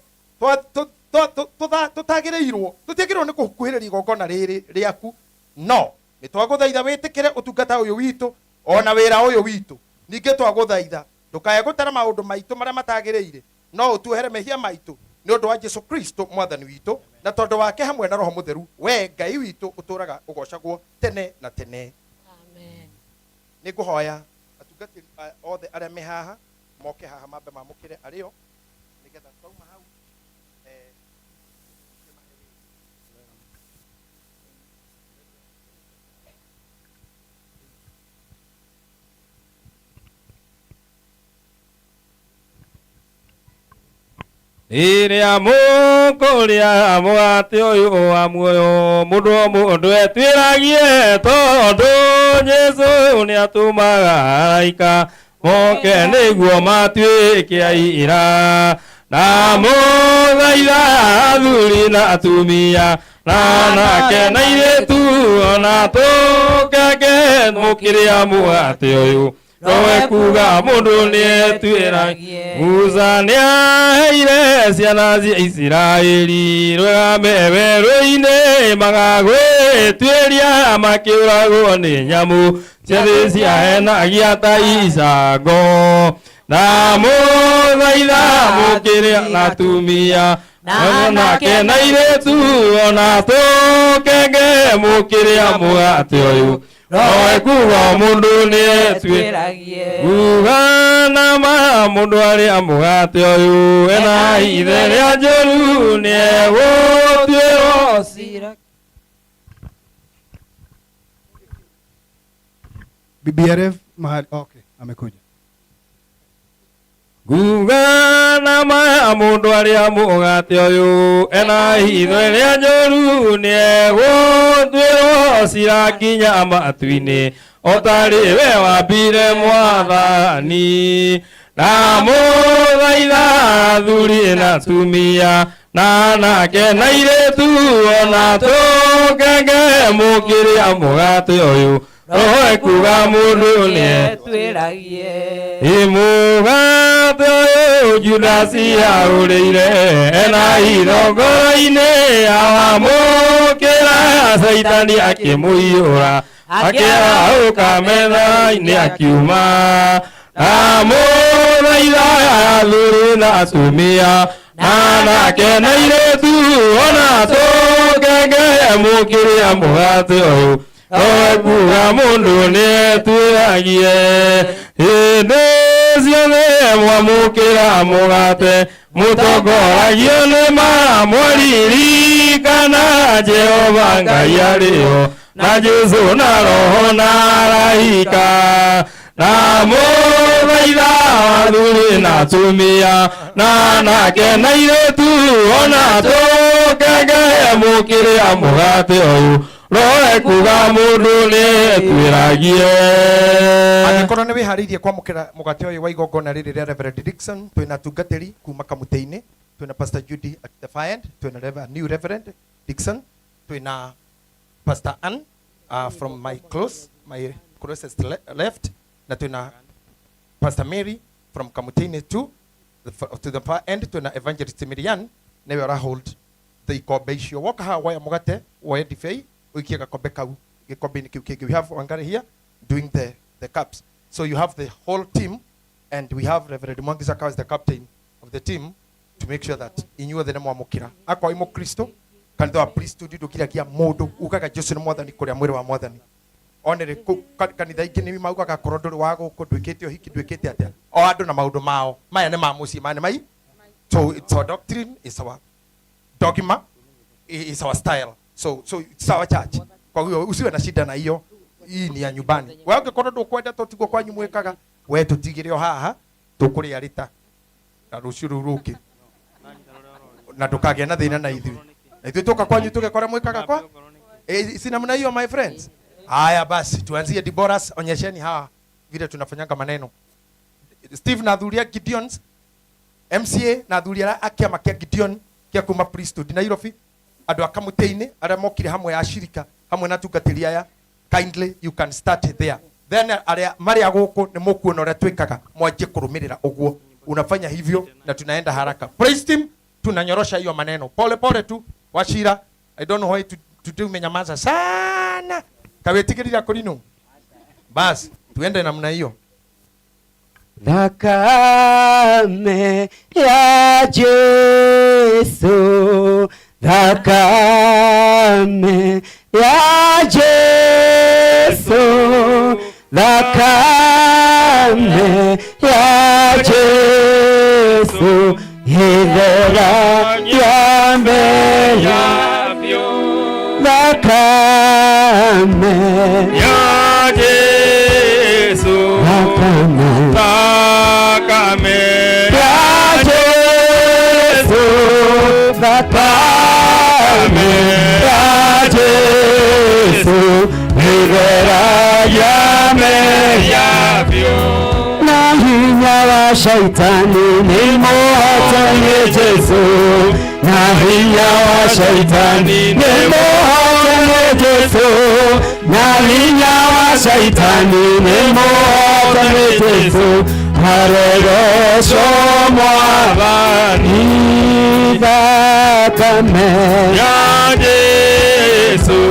tũtagĩrĩirwo tũtiagĩrĩirwo nĩ gũkuhĩrĩria igongona rĩrĩ rĩaku no nĩ twagũthaitha wĩtĩkĩre ũtungata ũyũ witũ ona wĩra ũyũ witũ ningĩ twagũthaitha ndũkae gũtara maũndũ maitũ marĩa matagĩrĩire no ũtuohere mehia maitũ Nĩ ũndũ wa Jesu Kristo mwathani witũ, na tondũ wake hamwe na Roho Mũtheru, we Ngai witũ ũtũũraga ũgocagwo tene na tene. Amen. Nĩ ngũhoya atungatĩri othe arĩa me haha moke haha mambe mamũkĩre arĩo nĩgetha twauma hau Rĩrĩa mũkũrĩa mũgate ũyũ wa muoyo mũndũ o mũndũ etuĩragie tondũ Jesũ nĩatũmaga araika moke nĩguo matuĩke aira na mũthaitha athuri na atumia na anake na airĩtu ona tũkenge mũkĩrĩa mũgate ũyũ nowe kuga mũndũ nĩetuĩragie. Musa nĩaheire ciana cia Isiraeli rwĩgame werũ-inĩ magagwĩtuĩria makĩũragwo nĩ nyamũ ciathĩ ciahenagia ta icango. Na mũthaitha mũkĩrĩa na atumia anake na airĩtu ona tũkenge mũkĩrĩa mũgate ũyũ nowe kuga mũndũ nĩetuĩragie. Kuga na ma mũndũ arĩa mũgate ũyũ ena ithe rĩa njũru nĩegũtuĩrwo cira. BBRF mahali, okay, amekuja. Nguga na ma mũndũ arĩa mũgate ũyũ ena hitho ĩrĩa njũru nĩegũtuĩrwo cira nginya matu-inĩ o tarĩ we wambire mwathani. Na mũthaitha athuri na atumia na anake na airĩtu ona tũkenge mũkĩrĩa mũgate ũyũ roho ekuga mũndũ nĩetuĩragie. Mũgate ũyũ Judasi ahũrĩire ena hitho ngoro-inĩ awamũkĩra Caitani akĩmũiyũra akĩarahũka metha-inĩ akiuma. Na mũthaitha athuri na atumia na anake na airĩtu ona tũkenge mũkĩrĩa mũgate ũyũ nowe kuga mũndũ nĩetuĩragie. Hĩndĩ ciothe mwamũkĩra mũgate mũtongoragio nĩ ma mwaririkana Jehova Ngai arĩho na Jesũ na Roho na araika. Na mũthaitha athuri na atumia na anake na airĩtu ona tũkenge mũkĩrĩa mũgate ũyũ roho ekuga mũndũ nĩetuĩragie. Angĩkorwo nĩ wĩharĩirie kwamũkĩra mũgate ũyũ wa igongona rĩrĩ rĩa Reverend Dickson, twĩna atungatĩri kuma kamũtĩ-inĩ, twĩna Pastor Judy at the far end, twĩna new Reverend Dickson, twĩna Pastor Ann from my closest left, na twĩna Pastor Mary from Kamutini to the far end, twĩna Evangelist Mirian nĩwe ũra hold the ikombe icio. Woka haha woya mũgate, woye ndibei, ũikie gakombe kau gĩkombe-inĩ kĩu kĩngĩ. We have Wangari here doing the cups. So you have the whole team, and we have Reverend Mwangi Zakayo as the captain of the team to make sure that inyuothe nĩ mwamũkĩra. Akorwo wĩ mũkristo, kanitha wa priesthood ndũkiragia mũndũ ugaga Jesu nĩ mwathani kũrĩa mwĩrĩ wa mwathani. One rĩ, kanitha ingĩ nĩ maugaga korwo ndũrĩ wa gũkũ, ndwĩkĩte ũhiki, ndwĩkĩte atĩa. O andũ na maũndũ mao. Maya nĩ ma mũciĩ, maya nĩ mai. So it's our doctrine, it's our dogma, it's our style. So it's our church. Kwa hiyo usiwe na shida na hiyo. Hii ni ya nyumbani. Wewe ũngĩkorwo ndũkwenda to tiguo kwanyu mwĩkaga, we tũtigĩre o haha, tũkũrĩa rĩta na rũciũ rũu rũngĩ. Na ndũkagĩa na thĩna na ithuĩ. Na ithuĩ tũka kwanyu tũgekora mwĩkaga kwa? Si namna hiyo my friends. Haya basi tuanzie Deborahs, onyesheni hawa vile tunafanyanga maneno. Steve na athuria Gideons, MCA na athuria a kĩama kĩa Gideon kĩa kuma priesthood Nairobi, andũ a kamũtĩ-inĩ arĩa mokire hamwe a shirika hamwe na atungatĩri aya, kindly you can start there. Then arĩa marĩ a gũkũ nĩ mũkuona ũrĩa twĩkaga, mwanjie kũrũmĩrĩra ũguo. Unafanya hivyo na tunaenda haraka. Praise team, tunanyorosha hiyo maneno pole pole tu. Wachira, I don't know why today umenyamaza sana. Kawetigirira korino. Bas, tuende namna hiyo. Thakame ya Jesu, thakame ya Jesu, thakame ya Jesu, ithera ya mbere thakame ya Jesu, thakame ya Jesu, thakame ya Jesu, ithera ya mbere na hinya wa shaitani ni muhotani Jesu, na hinya wa shaitani ni muhotani Jesu, na hinya wa shaitani ni muhotani Jesu, haregesho mwathani thakame ya Jesu,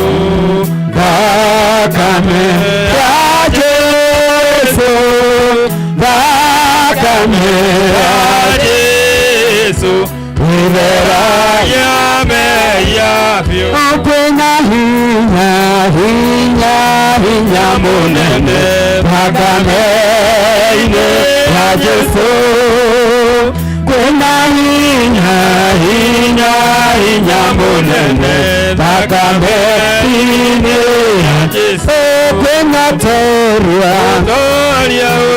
thakame ya Jesu, thakame ya Jesu, ithera ya meyavyo kwĩna hinya hinya hinya mũnene thakame-inĩ ya Jesu, kwĩna hinya hinya hinya mũnene thakame-inĩ ya Jesu, kwĩna toria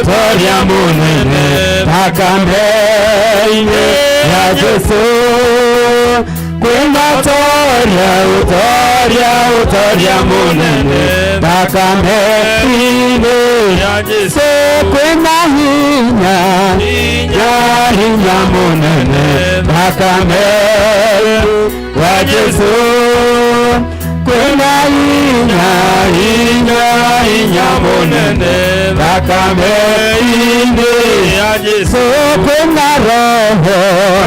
toria mũnene thakame-inĩ ya Jesu, kwĩna toria utoria utoria mũnene thakame-inĩ ya Jesu, kwĩna hinya hinya hinya mũnene thakame ya Jesu, kwĩna hinya hinya hinya mũnene thakame-inĩ ya Jesu, kwĩna roho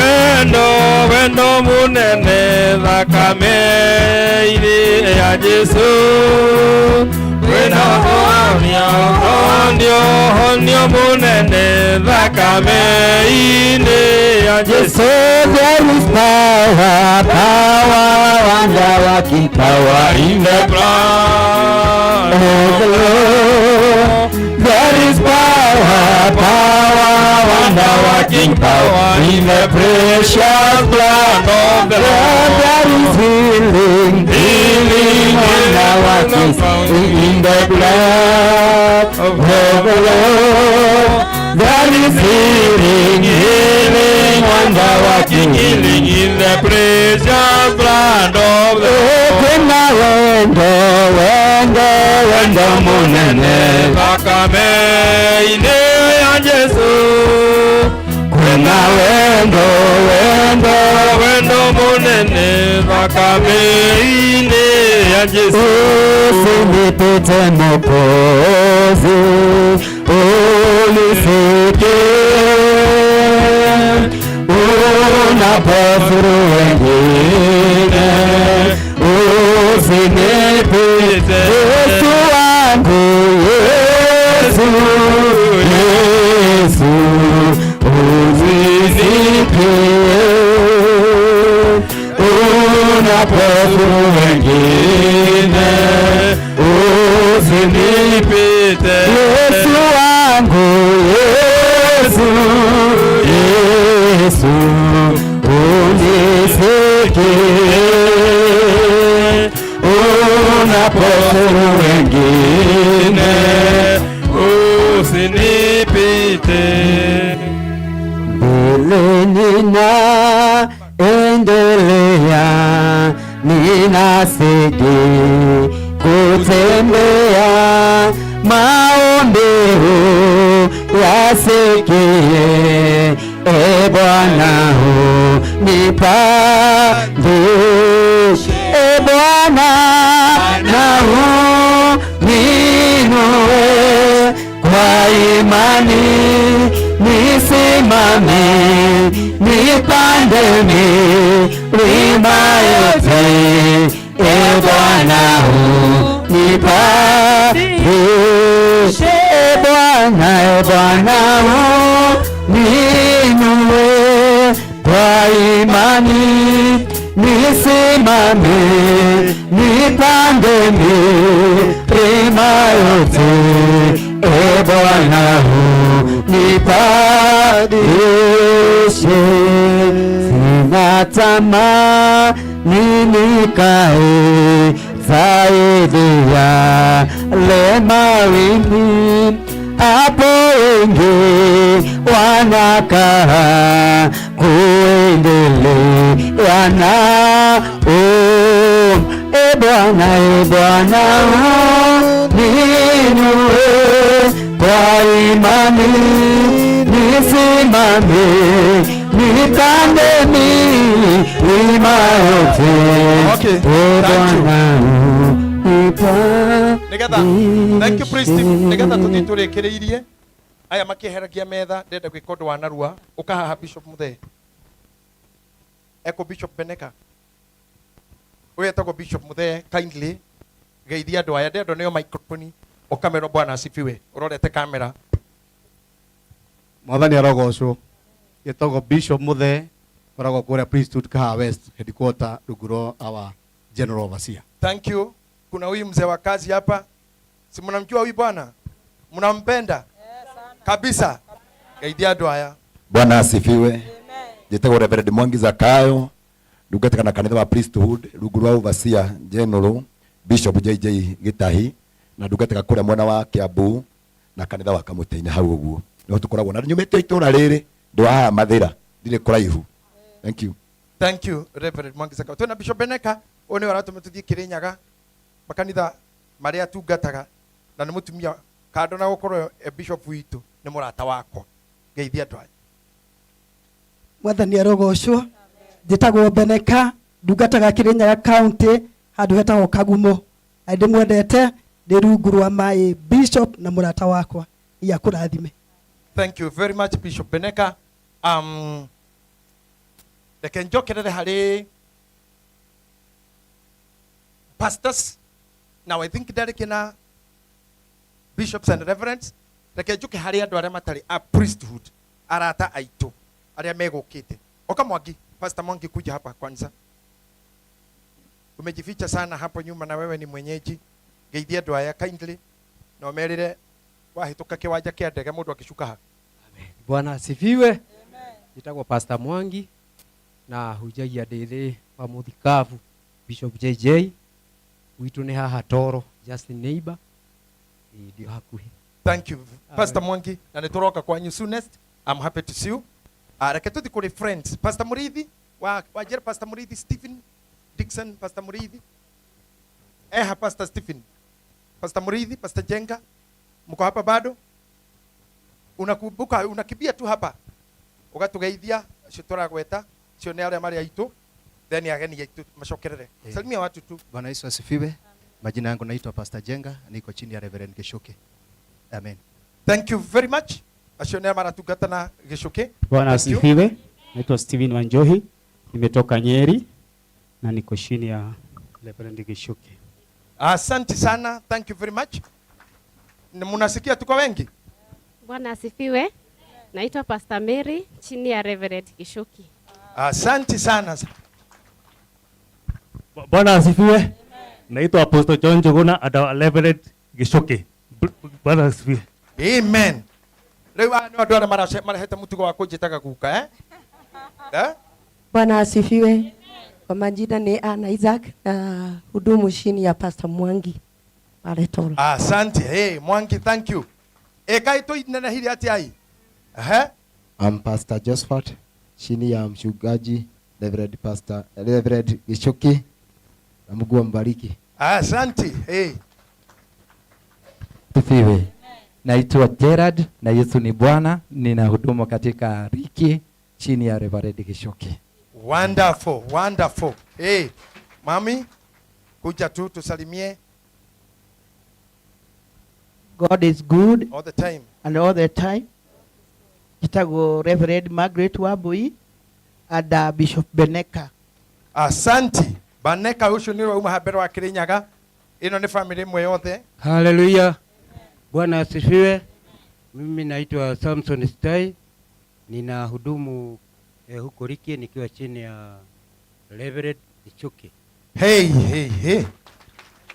wendo wendo munene thakame-inĩ ya Jesu, kwĩna honio honio honio munene thakame-inĩ ya Jesu. There is power, power, wonder working power in the blood of the Lord. There is power, power, wonder working power in the precious blood of the Lord. There is healing, healing, wonder working in the blood of the Lord. There is healing, healing, wonder working healing in the precious blood of the Lord. Kwĩna wendo, wendo, wendo mũnene thakame-inĩ ya Jesu, kwĩna wendo, wendo, wendo mũnene thakame-inĩ ya Jesu. Usinipite Mwokozi, unisikie unapozuru wengine, usinipite Yesu wangu, Yesu, Yesu, unisikie unapozuru wengine, usinipite Yesu wangu, Yesu, Yesu, unisikie unapozuru wengine, usinipite. Mbele ninaendelea, ninazidi kutembea, maombi yasikie, e Bwana unipandishe, e Bwana na uninue kwa imani, nisimame nipande milima yote, e Bwana unipandishe, e Bwana, e E Bwana niinue kwa imani, nisimame nipande milima yote. E Bwana unipandishe, sina tamaa nikae zaidi ya le mawimbi, hapo wengi wanakaa kuendelea na E Bwana, E Bwana niinue kwa imani, nisimame nipande milima yote. Okay, E thank you. Bwana Nigetha, thank you priest, nigetha tuthi turikiriirie aya makieheragia metha ndenda gwika undu wa narua ukahaha Bishop Muthee eko Bishop Beneka uyu etagwo Bishop Muthee, kindly geithia andu aya, ndenda nio microphone ukamerwo bwana asifiwe urorete kamera. Mwathani arogocwo. Gĩtagwo Bishop Muthee, koragwo kũrĩa Priesthood Kahawa West headquarter, rungu rwa our general overseer. Thank you. Kuna huyu mzee wa kazi hapa, si mnamjua huyu bwana? Mnampenda kabisa. Geithia andu aya. Bwana asifiwe. Njĩtagwo Reverend Mwangi Zakayo, ndungataga na kanitha wa Priesthood rungu rwa overseer general Bishop JJ Gitahi, na ndungataga kũrĩa mwena wa Kiambu na kanitha wa Kamũtĩ-inĩ hau ũguo nĩho tũkoragwo, na nyumĩte itũra rĩrĩ ndĩ wa haha Mathĩra, ndirĩ kũraihu. Thank you. Thank you Reverend Mwangi Zakayo. Twĩna Bishop Beneka, ũyũ nĩwe aratũma tũthiĩ Kĩrĩnyaga makanitha marĩa atungataga, na nĩ mũtumia kando na gũkorwo e bishop witũ nĩ mũrata wakwa. Geithia andũ aya. Mwathani arogocwo. Njĩtagwo Beneka, ndungataga Kĩrĩnyaga county handũ hetagwo Kagumo, na ndĩmwendete, ndĩ rungu rwa my bishop na mũrata wakwa. Iya kũrathime. Thank you very much Bishop Beneka. Reke njokerere harĩ pastors. Now I think ndarĩkia na bishops and reverends. Reke njuke harĩ andũ arĩa matarĩ a priesthood, arata aitũ arĩa megũkĩte. Oka Mwangi, Pastor Mwangi, kuja hapa kwanza. Umejificha sana hapo nyuma na wewe ni mwenyeji. Geithia andũ aya kindly na ũmerĩre wahĩtũka kĩwanja kĩa ndege mũndũ akĩcuka ha. Bwana asifiwe. Njĩtagwo Pastor Mwangi na hunjagia ndĩ thĩ wa mũthikabu Bishop JJ witũ nĩ haha Toro, just neighbor. Ĩĩ, ndio hakuhĩ. Thank you Pastor Mwangi, na nĩ tũroka kwanyu soonest. I'm happy to see you. Reke tũthiĩ kũrĩ friends. Pastor Muriithi wa Wajir, Pastor Muriithi Stephen Dixon, Pastor Muriithi eha, Pastor Stephen, Pastor Muriithi, Pastor Jenga, mko hapa bado? Unakumbuka, unakimbia tu hapa ukatugeithia acio tũragweta acio nĩ arĩa marĩ aitũ, then ageni aitũ macokerere. Salimia watu tu. Bwana Yesu asifiwe. Majina yangu naitwa Pastor Jenga, niko chini ya Reverend Gichuki. Amen. Thank you very much. Acio nĩ maratungata na Gichuki. Bwana Thank you. asifiwe. Naitwa Steven Wanjohi, nimetoka Nyeri na niko chini ya Reverend Gichuki. Asante sana, thank you very much. Ni munasikia tuko wengi? Bwana asifiwe. Naitwa Pastor Mary chini ya Reverend Gichuki. Asante sana. Bwana asifiwe. Naitwa Apostle John Njuguna and our Reverend Gichuki. Bwana asifiwe. Amen. Rĩu aya nĩ andũ arĩa marehete mũtugo wa kũnjĩtaga guka, eh? Eh? Bwana asifiwe. Kwa majina ni Anna Isaac na hudumu chini ya Pastor Mwangi pale Toro. Asante. Hey, Mwangi, thank you. Kai tu inenehire atia ai? Ehe. I'm Pastor Josephat chini ya mchungaji Reverend Pastor Reverend Gichuki, na Mungu ambariki. Asante. Hey. Tufiwe. Naitwa Gerard na Yesu ni Bwana, ninahudumu katika Riki chini ya Reverend Gichuki. Wonderful, wonderful. Hey, mami, kuja tu tusalimie. God is good all the time. And all the time. Njĩtagwo Reverend Margaret Wambui and Bishop Beneka. Asante. Baneka ucio nĩ wauma mbere wa Kirinyaga. Ĩno nĩ family ĩmwe yothe. Haleluya. Bwana asifiwe. Mimi naitwa Samson Stai, ninahudumu huko Rikie nikiwa chini ya Reverend Ichuki. Hey, hey, hey.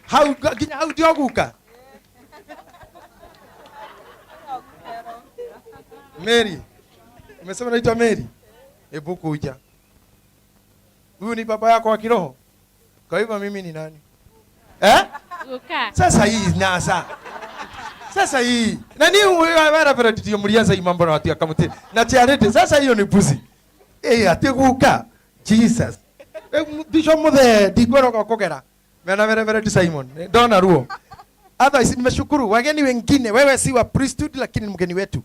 Hau nginya hau ndio guka. Mary. Umesema naitwa Mary? Hebu kuja. Huyu ni baba yako wa kiroho? Kwa hivyo mimi ni nani? Eh? Guka. Sasa hii nasa. Sasa hii. Nani huyu Reverend ndio mlianza hii mambo na watu ya kamuti. Na charity sasa hiyo ni pusi. Eh, ati guka. Jesus. Bishop Muthe ndigwĩroga kũgera. Mena Reverend Simon. Ndona ruo. Otherwise nimeshukuru wageni wengine, wewe si wa priesthood lakini ni mgeni wetu.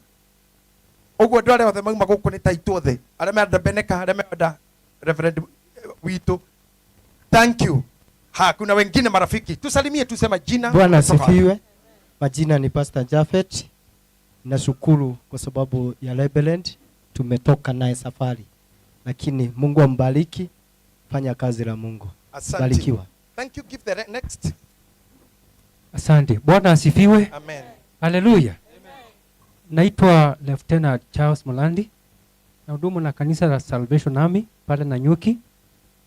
Ũguo andũ arĩa othe mauma gũkũ nĩ ta itũ othe. Arĩa menda Beneka, arĩa menda Reverend witũ. Thank you. Ha, kuna wengine marafiki. Tusalimie tusema jina. Bwana Kutoka wapi? asifiwe. Majina ni Pastor Jafet. Nashukuru kwa sababu ya Reverend tumetoka naye safari. Lakini Mungu ambariki, fanya kazi la Mungu. Asante. Barikiwa. Thank you. Give the next. Asante. Bwana asifiwe. Amen. Haleluya. Naitwa Lieutenant Charles Mulandi. Nahudumu na kanisa la Salvation Army pale Nanyuki.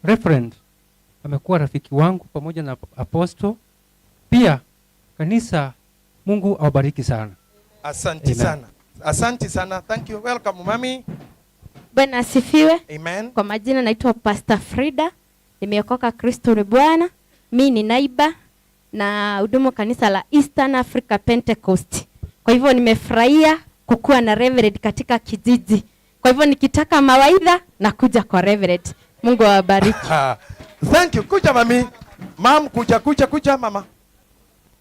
Reverend amekuwa rafiki wangu pamoja na apostle. Pia kanisa, Mungu awabariki sana. Asante Amen. sana. Asante sana. Thank you. Welcome, mami. Bwana asifiwe. Amen. Kwa majina naitwa Pastor Frida. Nimeokoka, Kristo ni Bwana. Mi ni naiba na hudumu kanisa la Eastern Africa Pentecost. Kwa hivyo nimefurahia kukuwa na Reverend katika kijiji. Kwa hivyo nikitaka mawaidha nakuja kwa Reverend. Mungu awabariki. Thank you. Kuja mami. Mam, kuja, kuja, kuja mama.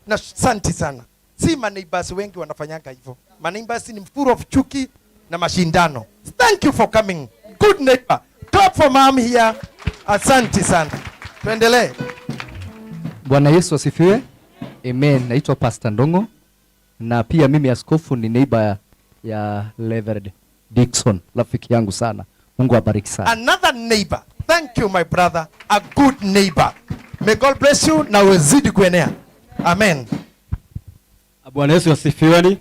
Na asante sana. Si maneighbors wengi wanafanyanga hivyo. Maneighbors ni full of chuki na mashindano. Thank you for coming. Good neighbor. Clap for mom here. Asante sana. Tuendelee. Bwana Yesu asifiwe. Amen. Naitwa Pastor Ndongo na pia mimi askofu ni neighbor ya Reverend Dickson, rafiki yangu sana. Mungu abariki sana. Another neighbor. Thank you my brother. A good neighbor. May God bless you na uzidi kuenea. Amen. Bwana Yesu asifiwe. Ni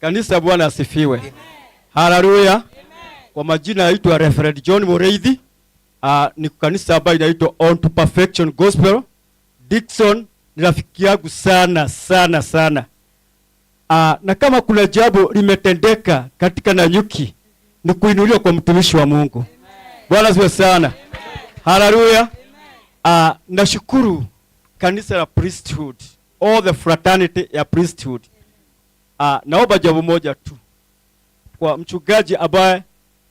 kanisa, Bwana asifiwe. Haleluya. Kwa majina naitwa Reverend John Mureithi. Ni kanisa ambayo inaitwa On to Perfection Gospel. Dickson ni rafiki yangu sana sana sana. Na kama kuna jambo limetendeka katika Nanyuki ni kuinuliwa kwa mtumishi wa Mungu. Bwana asifiwe sana. Haleluya. Nashukuru kanisa la priesthood, all the fraternity ya priesthood. Naomba jambo moja tu kwa mchungaji ambaye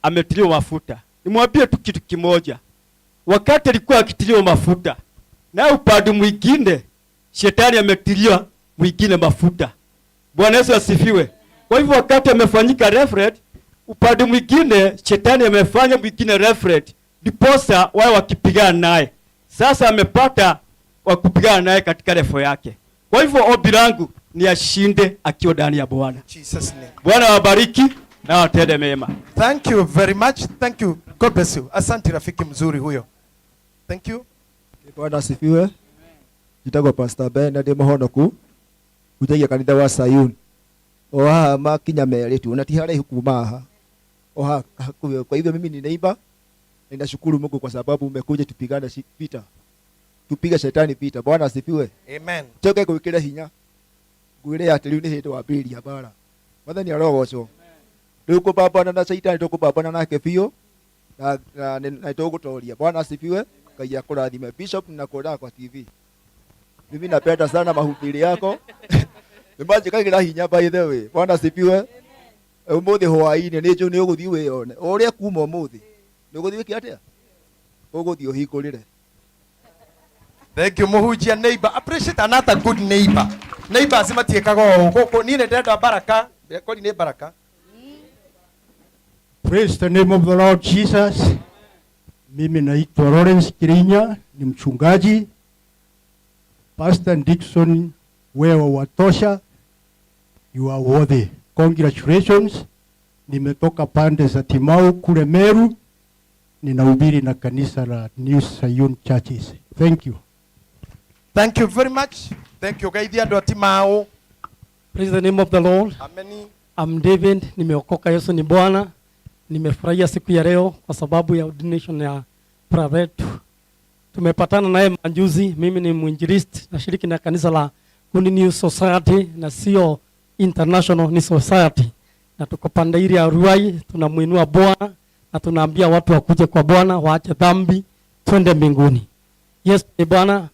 ametiliwa mafuta, nimwambie tu kitu kimoja. Wakati alikuwa akitiliwa mafuta, na upande mwingine shetani ametiliwa mwingine mafuta. Bwana Yesu asifiwe. Kwa hivyo wakati amefanyika reverend, upande mwingine shetani amefanya mwingine reverend, ndiposa wao wakipigana naye. Sasa amepata wa kupigana naye katika refu yake. Kwa hivyo ombi langu ni ashinde akiwa ndani ya Bwana. Jesus name. Bwana awabariki na watende mema. Thank you very much. Thank you. God bless you. Asante rafiki mzuri huyo. Thank you. Bwana asifiwe. Njĩtagwo Pastor Ben na ndĩ mũhonoku hunjagia kanitha wa Sayuni o haha makinya merĩ tu na ti haraihu kuma haha o haha hakuhĩ. Kwa hivyo mimi ni neighbor, ninashukuru Mungu kwa sababu umekuja tupigane vita, tupige shetani vita. Bwana asifiwe. Amen. Njoke gwĩkĩre hinya ngwĩre atĩ rĩu nĩ hĩndĩ wambĩrĩria mbara. Mwathani arogocwo. Rĩu kũpambana na shaitani tũkũpambana nake biũ na tũgũtoria. Bwana asifiwe. Ngai akũrathime. Bishop, ninakuona kwa TV. Mimi napenda sana mahubiri yako. Nĩmanjĩkagĩra hinya by the way. Bwana asifiwe. Ũmũthĩ hwaĩ-inĩ nĩ njũĩ nĩ ũgũthiĩ wĩyone. O ũrĩa kuma ũmũthĩ, nĩ ũgũthiĩ wĩke atĩa? Ũgũthiĩ ũhingũrĩre. Thank you mũhunjia neighbor. Appreciate another good neighbor. Neighbors matiĩkaga ũũ. Gũkũ niĩ nĩ ndĩrenda baraka. Kweli nĩ baraka. Praise the name of the Lord Jesus. Mimi naitwa Lawrence Kirinya, ni mchungaji. Pastor Dickson, wewe watosha. You are worthy. Congratulations. Nimetoka pande za Timau kule Meru. Ninahubiri na kanisa la New Sayun Churches. Thank you. Thank you very much. Thank you. Geithia andũ a Timau. Praise the name of the Lord. Amen. I'm David, nimeokoka, Yesu ni Bwana. Nimefurahia siku ya leo kwa sababu ya ordination ya brother yetu. Tumepatana naye majuzi. Mimi ni mwinjilisti, nashiriki na kanisa la Good News Society na sio international, ni society. Na tuko pande ile ya Ruai, tunamuinua Bwana na tunaambia watu wakuje kwa Bwana, waache dhambi, twende mbinguni. Yesu ni Bwana.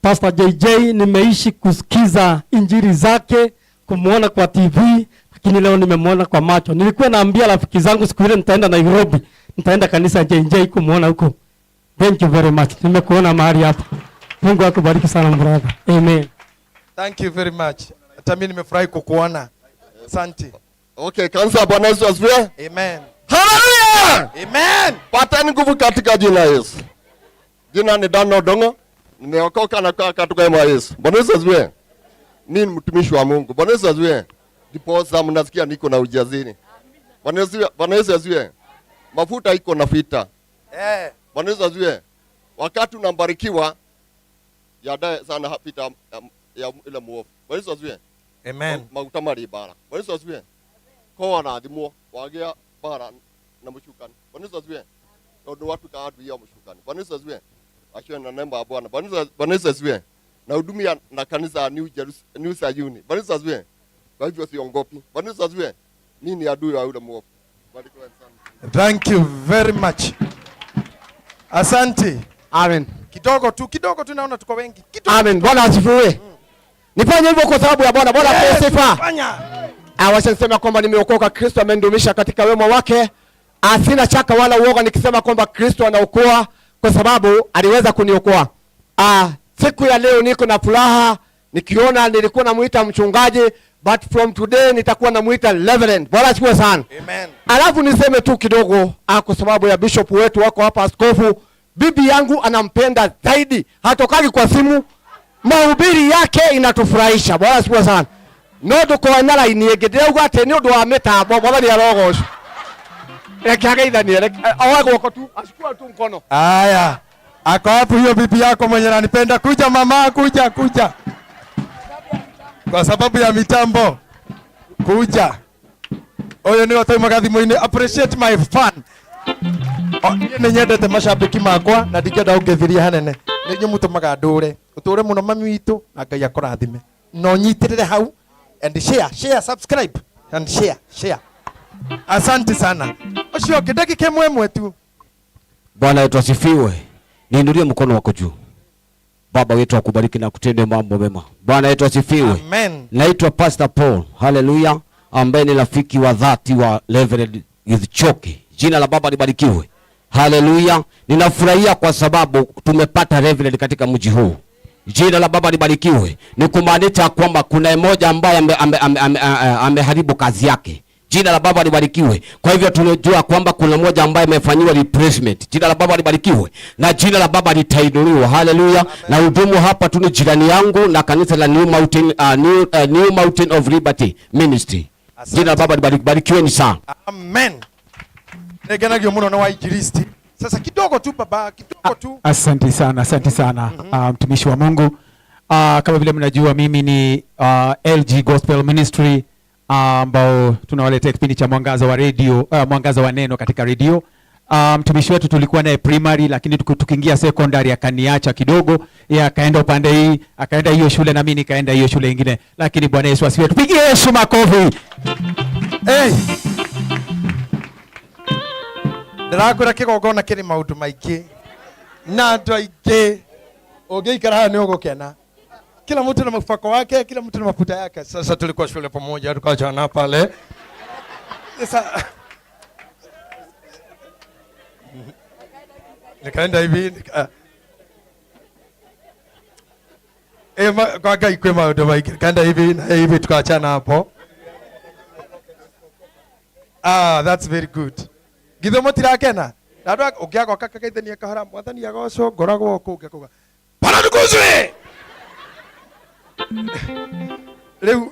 Pastor JJ nimeishi kusikiza injili zake, kumuona kwa TV, lakini leo nimemuona kwa macho. Nilikuwa naambia rafiki zangu siku ile nitaenda Nairobi, nitaenda kanisa JJ kumuona huko. Thank you very much. Nimekuona mahali hapa. Mungu akubariki sana brother. Amen. Thank you very much. Hata mimi nimefurahi kukuona. Asante. Okay, kanisa, Bwana Yesu asifiwe. Amen. Hallelujah! Amen. Pateni nguvu katika jina la Yesu. Jina ni Dan Odongo. Nimeokoka na kukaa katika hema ya Yesu. Bwana Yesu asifiwe. Mimi ni mtumishi wa Mungu. Bwana Yesu asifiwe. Ndiposa mnasikia niko na ujasiri. Bwana Yesu, Bwana Yesu asifiwe. Mafuta iko na vita. Bwana Yesu asifiwe. Wakati unabarikiwa yadaye sana vita ya ile muovu. Bwana Yesu asifiwe. Amen. Maguta mari bara. Bwana Yesu asifiwe. Ko warathimwo wagĩa bara na mũcukani. Bwana Yesu asifiwe. Tondũ watuĩka adui ya mũcukani. Bwana Yesu asifiwe. Acio na neema ya Bwana. Bwana Yesu, Bwana Yesu asifiwe. Na hudumia na kanisa ya New Sayuni. Bwana Yesu asifiwe. Kwa hivyo siongopi. Bwana Yesu asifiwe. Mimi ni adui wa yule mwovu. Barikiwa sana. Thank you very much. Asante. Amen. Kidogo tu, kidogo tu naona tuko wengi. Kidogo. Amen. Bwana asifiwe. Nifanye hivyo kwa sababu ya Bwana. Bwana Yes, apewe sifa. fanya. Wacha niseme kwamba nimeokoka, Kristo amenidumisha katika wema wake. Sina shaka wala uoga nikisema kwamba Kristo anaokoa kwa sababu aliweza kuniokoa. Siku ya leo niko na furaha nikiona nilikuwa namuita mchungaji, but from today nitakuwa namuita Reverend. Bwana asifiwe sana. Amen. Alafu niseme tu kidogo, kwa sababu ya bishop wetu wako hapa, askofu, bibi yangu anampenda zaidi, hatokagi kwa simu, mahubiri yake inatufurahisha. Bwana asifiwe sana. No ndukoe na raini ĩngĩ, ndĩrauga atĩ nĩ ũndũ wa mĩtambo, Mwathani arogocwo. Reke ageithanie, reke, oe guoko tu, achukue tu mkono. Haya, ako wapi huyo bibi yako mwenye ananipenda? Kuja mama, kuja, kuja. Kwa sababu ya mitambo. Kuja. Oyo ni watu thimũ-inĩ. Appreciate my fan. O, niĩ nĩ nyendete macambĩki makwa na ndingĩenda ũngĩthirie hanene. Nĩ inyuĩ mũtũmaga ndũre. Ũtũre mũno mami witũ na Ngai akũrathime. Na ũnyitĩrĩre hau and share, share, subscribe and share, share. Asante sana. Ũcio ũngĩ ndagĩka ĩmwe ĩmwe tu. Bwana wetu asifiwe. Niinulie mkono wako juu. Baba wetu akubariki na kutende mambo mema. Bwana wetu asifiwe. Amen. Naitwa Pastor Paul. Hallelujah. Ambaye ni rafiki wa dhati wa Reverend Gichoki. Jina la Baba libarikiwe. Hallelujah. Ninafurahia kwa sababu tumepata Reverend katika mji huu. Jina la Baba libarikiwe. Ni kumaanisha kwamba kuna mmoja ambaye ameharibu kazi yake. Jina la Baba libarikiwe. Kwa hivyo tunajua kwamba kuna mmoja ambaye amefanyiwa replacement. Jina la Baba libarikiwe. Na jina la Baba litainuliwa. Hallelujah. Na hudumu hapa tu ni jirani yangu na kanisa la New Mountain of Liberty Ministry. Asante. Jina la Baba libarikiweni sana. Amen. Nĩngenagio mũno na wainjilisti. Sasa kidogo tu baba, kidogo tu. Asante sana, asante sana. Mtumishi wa Mungu. Kama vile mnajua mimi ni LG Gospel Ministry, ambao tunawaletea kipindi cha mwangaza wa radio, mwangaza wa neno katika radio. Mtumishi wetu tulikuwa naye primary, lakini tukiingia secondary akaniacha kidogo. Yeye akaenda upande hii, akaenda hiyo shule na mimi nikaenda hiyo shule nyingine. Lakini Bwana Yesu asifiwe. Tupigie Yesu makofi. Hey. Ndĩrakwĩra kĩgongona kĩrĩ maũndũ maingĩ na andũ aingĩ. Ũngĩikara haha nĩ ũgũkena. Kila mtu na mfako wake, kila mtu na mafuta yake. Sasa tulikuwa shule pamoja, tukaachana pale. Sasa nikaenda hivi, kwa Ngai kwĩ maũndũ maingĩ. Nikaenda hivi na hivi, tukaachana hapo. That's very good. Githĩ mũtirakena? Na andũ ũngĩagoka kagaithania kahora, Mwathani agocwo, ngoragwo kũu, ngakauga, Bwana tukuzwe! Rĩu,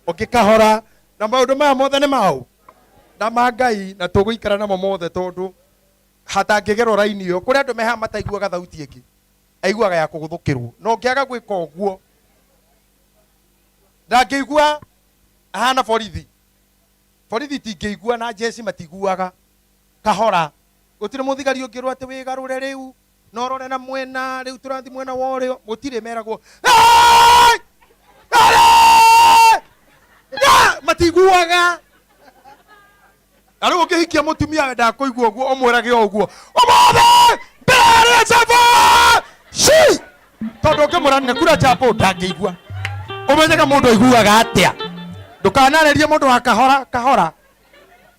ũngĩkahora, na maũndũ maya mothe nĩ mau? Na ma Ngai, na tũgũikara namo mothe tondũ hatangĩgerwo raini ĩyo. Kũrĩ andũ me haha mataiguaga thauti ĩngĩ, aiguaga ya kũgũthũkĩrwo. Na ũngĩaga gwĩka ũguo, ndangĩigua ahana borithi. Borithi itingĩigua na njeci matiguaga kahora. Gũtirĩ mũthigari ũngĩrwo atĩ wĩgarũre rĩu na ũrore na mwena rĩu tũrathiĩ mwena wa ũrĩo, gũtirĩ, meragwo "Hey! Hey! Yeah!" Matiguaga. Na rĩu ũngĩhikia mũtumia wendaga kũigua ũguo, ũmwĩrage o ũguo ũmũthĩ mbere caba ci, tondũ ũngĩmwĩra nĩ kura chapo ndangĩigua. Ũmenyage mũndũ aiguaga atĩa. Ndũkanarĩrie mũndũ wa kahora kahora,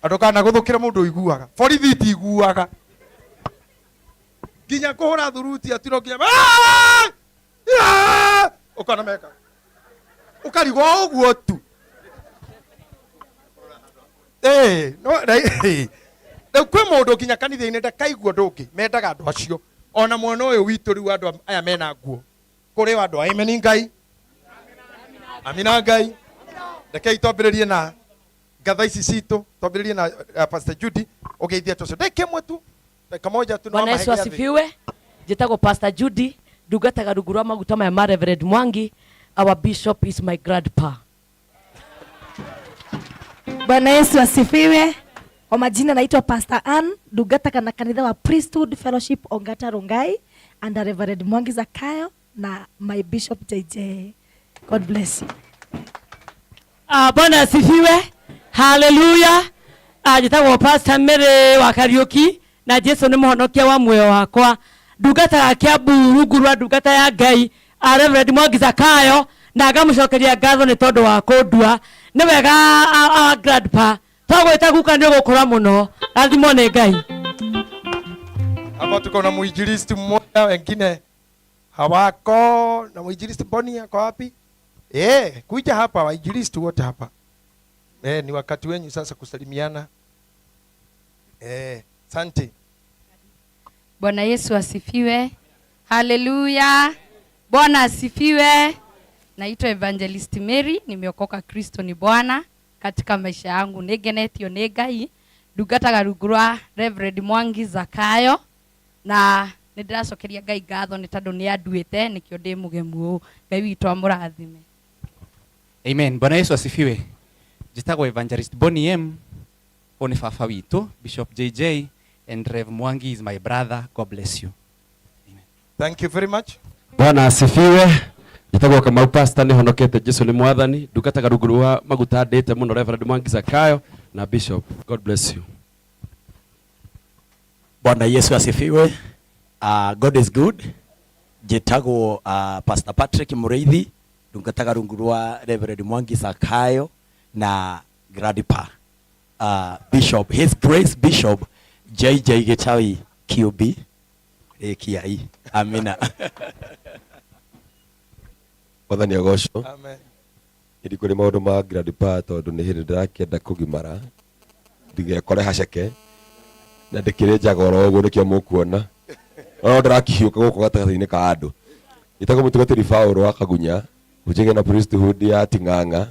na ndũkanagũthũkĩre mũndũ ũiguaga. Borithi itiguaga nginya kũhũra thuruti atiro nginya ũkona meka ũkarigwo o ũguo tu. No rĩu kwĩ mũndũ nginya kanitha-inĩ ndakaigua ũndũ ũngĩ, mendaga andũ acio. Ona mwena ũyũ witũ rĩu andũ aya mena nguo, kũrĩ o andũ a Amen Ngai, amina Ngai. Rekei twambĩrĩrie na ngatha ici citũ, twambĩrĩrie na Pastor Judy ũgeithia tũcio ndagĩka ĩmwe tu, dakika moja tu. Bwana Yesu asifiwe. Njĩtagwo Pastor Judy, ndungataga rungu rwa maguta maya ma Reverend Mwangi. Our bishop is my grandpa. Bwana Yesu asifiwe. Kwa majina naitwa Pastor Ann, ndungataga na kanitha wa Priesthood Fellowship Ongata Rongai under Reverend Mwangi Zakayo na my bishop JJ. God bless you. Bwana asifiwe. Haleluya. Njĩtagwo Pastor Mary wa Kariuki na Jesu nĩ mũhonokia wa muoyo wakwa. Ndungataga Kiambu rungu rwa ndungata ya Ngai Reverend Mwangi Zakayo na ngamũcokeria ngatho nĩ tondũ wa kũndua. Nĩ wega grandpa, twagwĩta guka nĩ ũgũkũra mũno. Rathimwo nĩ Ngai. Hapa tuko na mwinjilisti mmoja, wengine hawako. Na mwinjilisti Mboni ako wapi? Kuja hapa wainjilisti wote hapa. Ni wakati wenyu sasa kusalimiana. Asante. Bwana Yesu asifiwe. Haleluya. Bwana asifiwe. Naitwa Evangelist Mary, nimeokoka, Kristo ni Bwana katika maisha yangu, nĩngenetio nĩ Ngai. Ndungataga rungu rwa Reverend Mwangi Zakayo na nĩ ndĩracokeria Ngai ngatho nĩ tondũ nĩ anduĩte, nĩkĩo ndĩ mũgemu ũũ. Ngai witũ amũrathime. Amen. Bwana Yesu asifiwe. Njĩtagwo Evangelist Bonnie M. Ũyũ nĩ baba witũ, Bishop JJ, and Rev Mwangi is my brother. God bless you. Amen. Thank you very much. Bwana asifiwe. Njĩtagwo Kamau Pastor, nĩhonokete, Jesu nĩ mwathani. Ndungataga rungu rwa maguta ndĩte mũno Reverend Mwangi Zakayo na Bishop. God bless you. Bwana Yesu asifiwe. God is good. Njĩtagwo Pastor Patrick Mũrĩithi, ndungataga rungu rwa Reverend Mwangi Zakayo na Grandpa Bishop, His Grace Bishop JJ Gitawi QB AKI. Amina. Mwathani agocwo. Amen. Ĩndĩ kũrĩ maũndũ ma grandpa tondũ nĩ hĩndĩ ndĩrakĩenda kũgimara ndigekore haceke na ndĩkĩrĩ njaga oro ũguo nĩkĩo mũkuona no ndĩrakihiũka gũkũ gatagatĩ-inĩ ka andũ. Njĩtagwo mũtungatĩri Paul wa Kagunya, hunjagia na priesthood ya Ting'ang'a.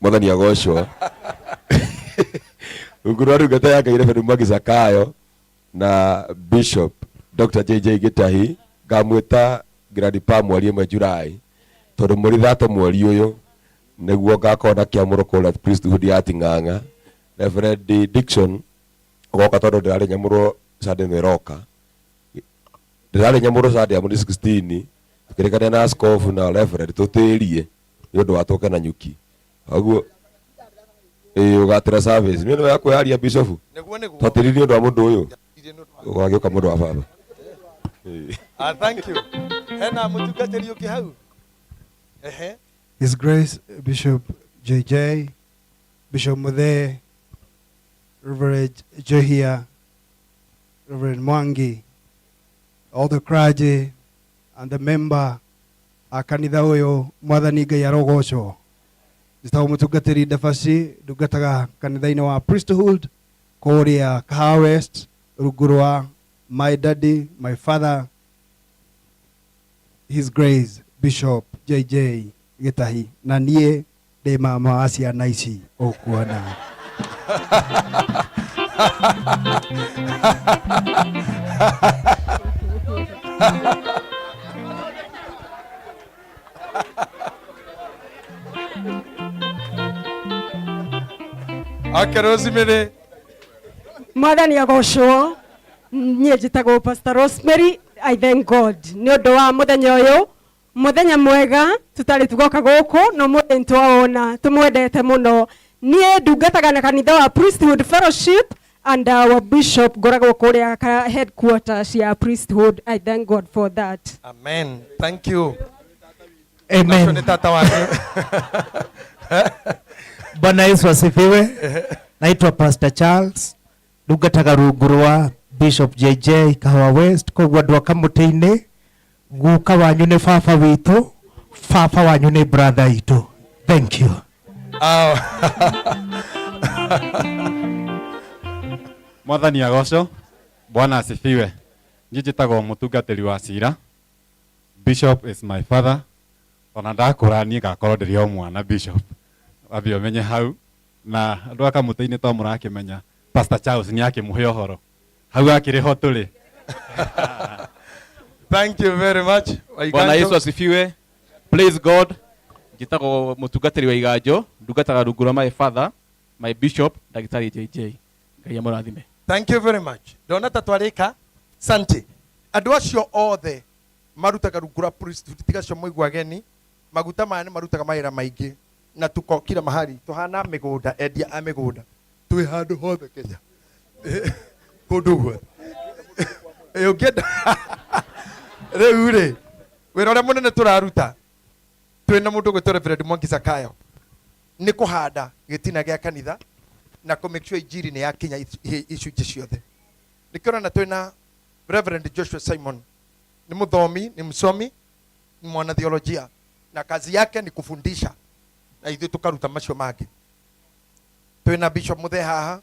Mwathani agocwo. Rungu rwa ndungata ya Ngai Reverend Mwangi Zakayo na Bishop Dr. JJ Gitahi, ngamwĩta grandpa mweri ĩmwe July tondũ mweri 30 mweri ũyũ nĩguo ngakorwo na kĩamũro kũrĩa priesthood ya Ting'ang'a. Reverend Dickson ũgoka tondũ ndĩrarĩ nyamũrwo Sunday ĩno ĩroka, ndĩrarĩ nyamũrwo Sunday ya mweri 16, tũkĩrĩkania na askofu na Reverend tũtĩrie nĩ ũndũ wa tũke na nyuki ũguo ũgatĩra service nĩ ũndũ wa kwĩyaria bishop. Nĩguo, nĩguo. Twatĩririe nĩ ũndũ wa mũndũ ũyũ ũgagĩũka mũndũ wa baba. Thank you. Hena mũtungatĩri ũngĩ hau? Ehe. His Grace Bishop JJ, Bishop Muthee, Reverend Johia, Reverend Mwangi, all the clergy and the member a kanitha ũyũ, Mwathani Ngai arogocwo. Njĩtagwo mũtungatĩri Ndabaci, ndungataga kanitha-inĩ wa Priesthood kũrĩa Kahawa West, rungu rwa my daddy, my father, His Grace Bishop JJ Gitahi, na niĩ ndĩ mama wa ciana ici ũkuona. Okay, Rosemary. Mwathani agocwo. Niĩ njĩtagwo Pastor Rosemary. I thank God nĩ ũndũ wa mũthenya ũyũ, mũthenya mwega tũtarĩ tugoka gũkũ no mũthĩ nĩtwawona, tũmwendete mũno. Niĩ ndungataga na kanitha wa Priesthood Fellowship and our bishop ngoragwo kũrĩa headquarters ya Priesthood. I thank God for that. Amen. Thank you. Amen. Nacio nĩ tata wanyu. Bwana Yesu asifiwe. Naitwa Pastor Charles, ndungataga rungu rwa Bishop JJ Kahawa West, koguo andũ a Kamũtĩ-inĩ, guka wanyu nĩ baba witũ, baba wanyu nĩ brother itũ. Thank you. Mwathani agocwo. Bwana asifiwe. Niĩ njĩtagwo mũtungatĩri wa cira. Bishop is my father. Ona ndakũra niĩ ngakorwo ndĩrĩ o mwana Bishop. Wambe ũmenye hau. Na andũ a Kamũtĩ-inĩ to mũrakĩmenya Pastor Charles nĩ akĩmũhe ũhoro. Hau akĩrĩ ho tũrĩ. Thank you very much. Waiganjo. Bwana Yesu asifiwe. Praise God. Njĩtagwo mũtungatĩri wa Iganjo, ndungataga rungu rwa my father, my bishop, Ndagĩtarĩ JJ. Ngai amũrathime. Thank you very much. Ndona ta twarĩka. Sante. Andũ acio othe marutaga rungu rwa priesthood, tiga acio mũigua ageni, maguta maya nĩ marutaga mawĩra maingĩ na tuko kila mahali, tuhana mĩgũnda, endia a mĩgũnda. Twĩ handũ hothe Kenya. Kũndũ guothe. Ũngĩenda. Rĩu rĩ, wĩra ũrĩa mũnene tũraruta, twĩna mũndũ ũgwĩtwo Reverend Mwangi Zakayo, nĩ kũhanda gĩtina gĩa kanitha na kũ make sure injiri nĩ yakinya icunjĩ ciothe. Nĩkĩo ũrona twĩna Reverend Joshua Simon, ni muthomi, ni msomi, ni mwanatheolojia, na kazi yake ni kufundisha, na ithuĩ tukaruta macio mangĩ. Twĩna Bishop Muthee haha,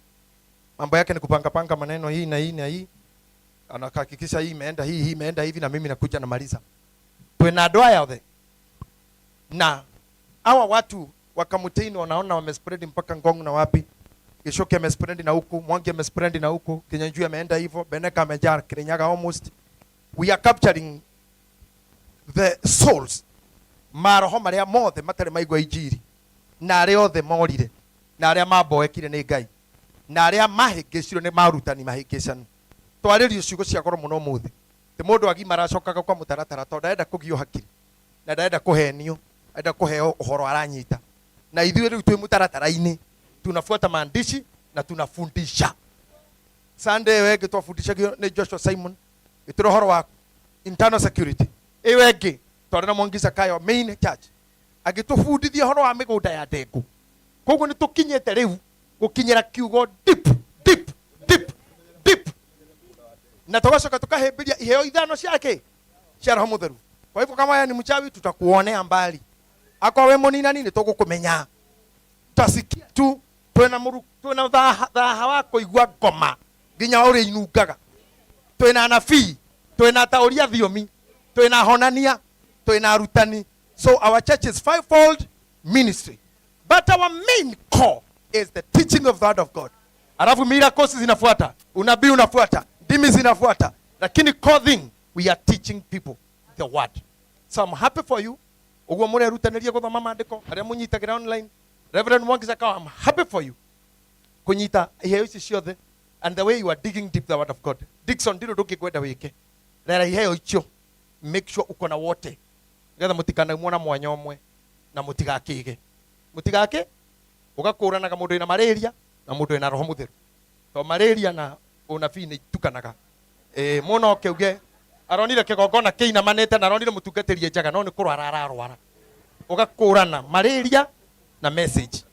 mambo yake ni kupanga panga maneno hii na hii na hii, anahakikisha hii imeenda hii, hii imeenda hivi, na mimi nakuja namaliza. Twĩna andũ aya othe, na hawa watu wa Kamũtĩ-inĩ wanaona wamespread mpaka Ngong na wapi. Gichuki amespread na huku, Mwangi amespread na huku, Kinyanjui ameenda hivyo, Beneka amejaa Kirinyaga almost. We are capturing the souls, maroho maria mothe matarĩ maigua injiri, na arĩa othe morire, na arĩa mamboekire nĩ Ngai, na arĩa mahĩngĩcirwo nĩ marutani mahĩngĩcanu. Twarĩrio ciugo cia goro mũno ũmũthĩ. Ti mũndũ agima aracokaga kwa mũtaratara tondũ ndarenda kũgio hakiri, na ndarenda kũhenio, arenda kũheo ũhoro aranyita. Na ithuĩ rĩu twĩ mũtaratara-inĩ, tunafuata maandishi na tunafundisha. Sunday ĩyo ĩngĩ twafundishagio nĩ Joshua Simon, ĩtũra ũhoro wa internal security. Ĩyo ĩngĩ twarĩ na Mwangi Zakayo main church, agĩtũbundithia ũhoro wa mĩgũnda ya ndengũ. Koguo nĩ tũkinyĩte rĩu gũkinyĩra kiugo deep, deep, deep, deep, na tũgacoka tũkahĩmbĩria iheo ithano ciake cia Roho Mũtheru. Kwa hivyo kama wewe ni mchawi tutakuonea mbali, akorwo we mũninani nĩ tũgũkũmenya, tutasikia tu twĩna mũru, twĩna thaha wa kũigua ngoma nginya ũrĩa inungaga. Twĩna anabii, twĩna ataũri a thiomi, twĩna ahonania, twĩna arutani. So our church is fivefold ministry, but our main core is the teaching of the word of God. Alafu miracles zinafuata, unabii unafuata, ndimi zinafuata, lakini core thing, we are teaching people the word. So I'm happy for you. Uguo mũrerutanĩria gũthoma maandĩko arĩa mũnyitagĩra online. Reverend Mwangi Zakayo, I'm happy for you kũnyita iheo ici ciothe and the way you are digging deep the word of God. Dickson, ndiro ndũngĩkwenda wĩke, rera iheo icio, make sure uko na wote, nĩgetha mũtikanaumwo na mwanya ũmwe na mũtigakĩge, mũtigake ũgakũranaga mũndũ wĩna malaria na mũndũ wĩna roho mũtheru, to malaria na ũnabii nĩ itukanaga. Mũno ũkĩuge aronire kĩgongona kĩinamanĩte na aronire mũtungatĩri njaga, no nĩ kũrwara ararwara. Ũgakũrana malaria na message.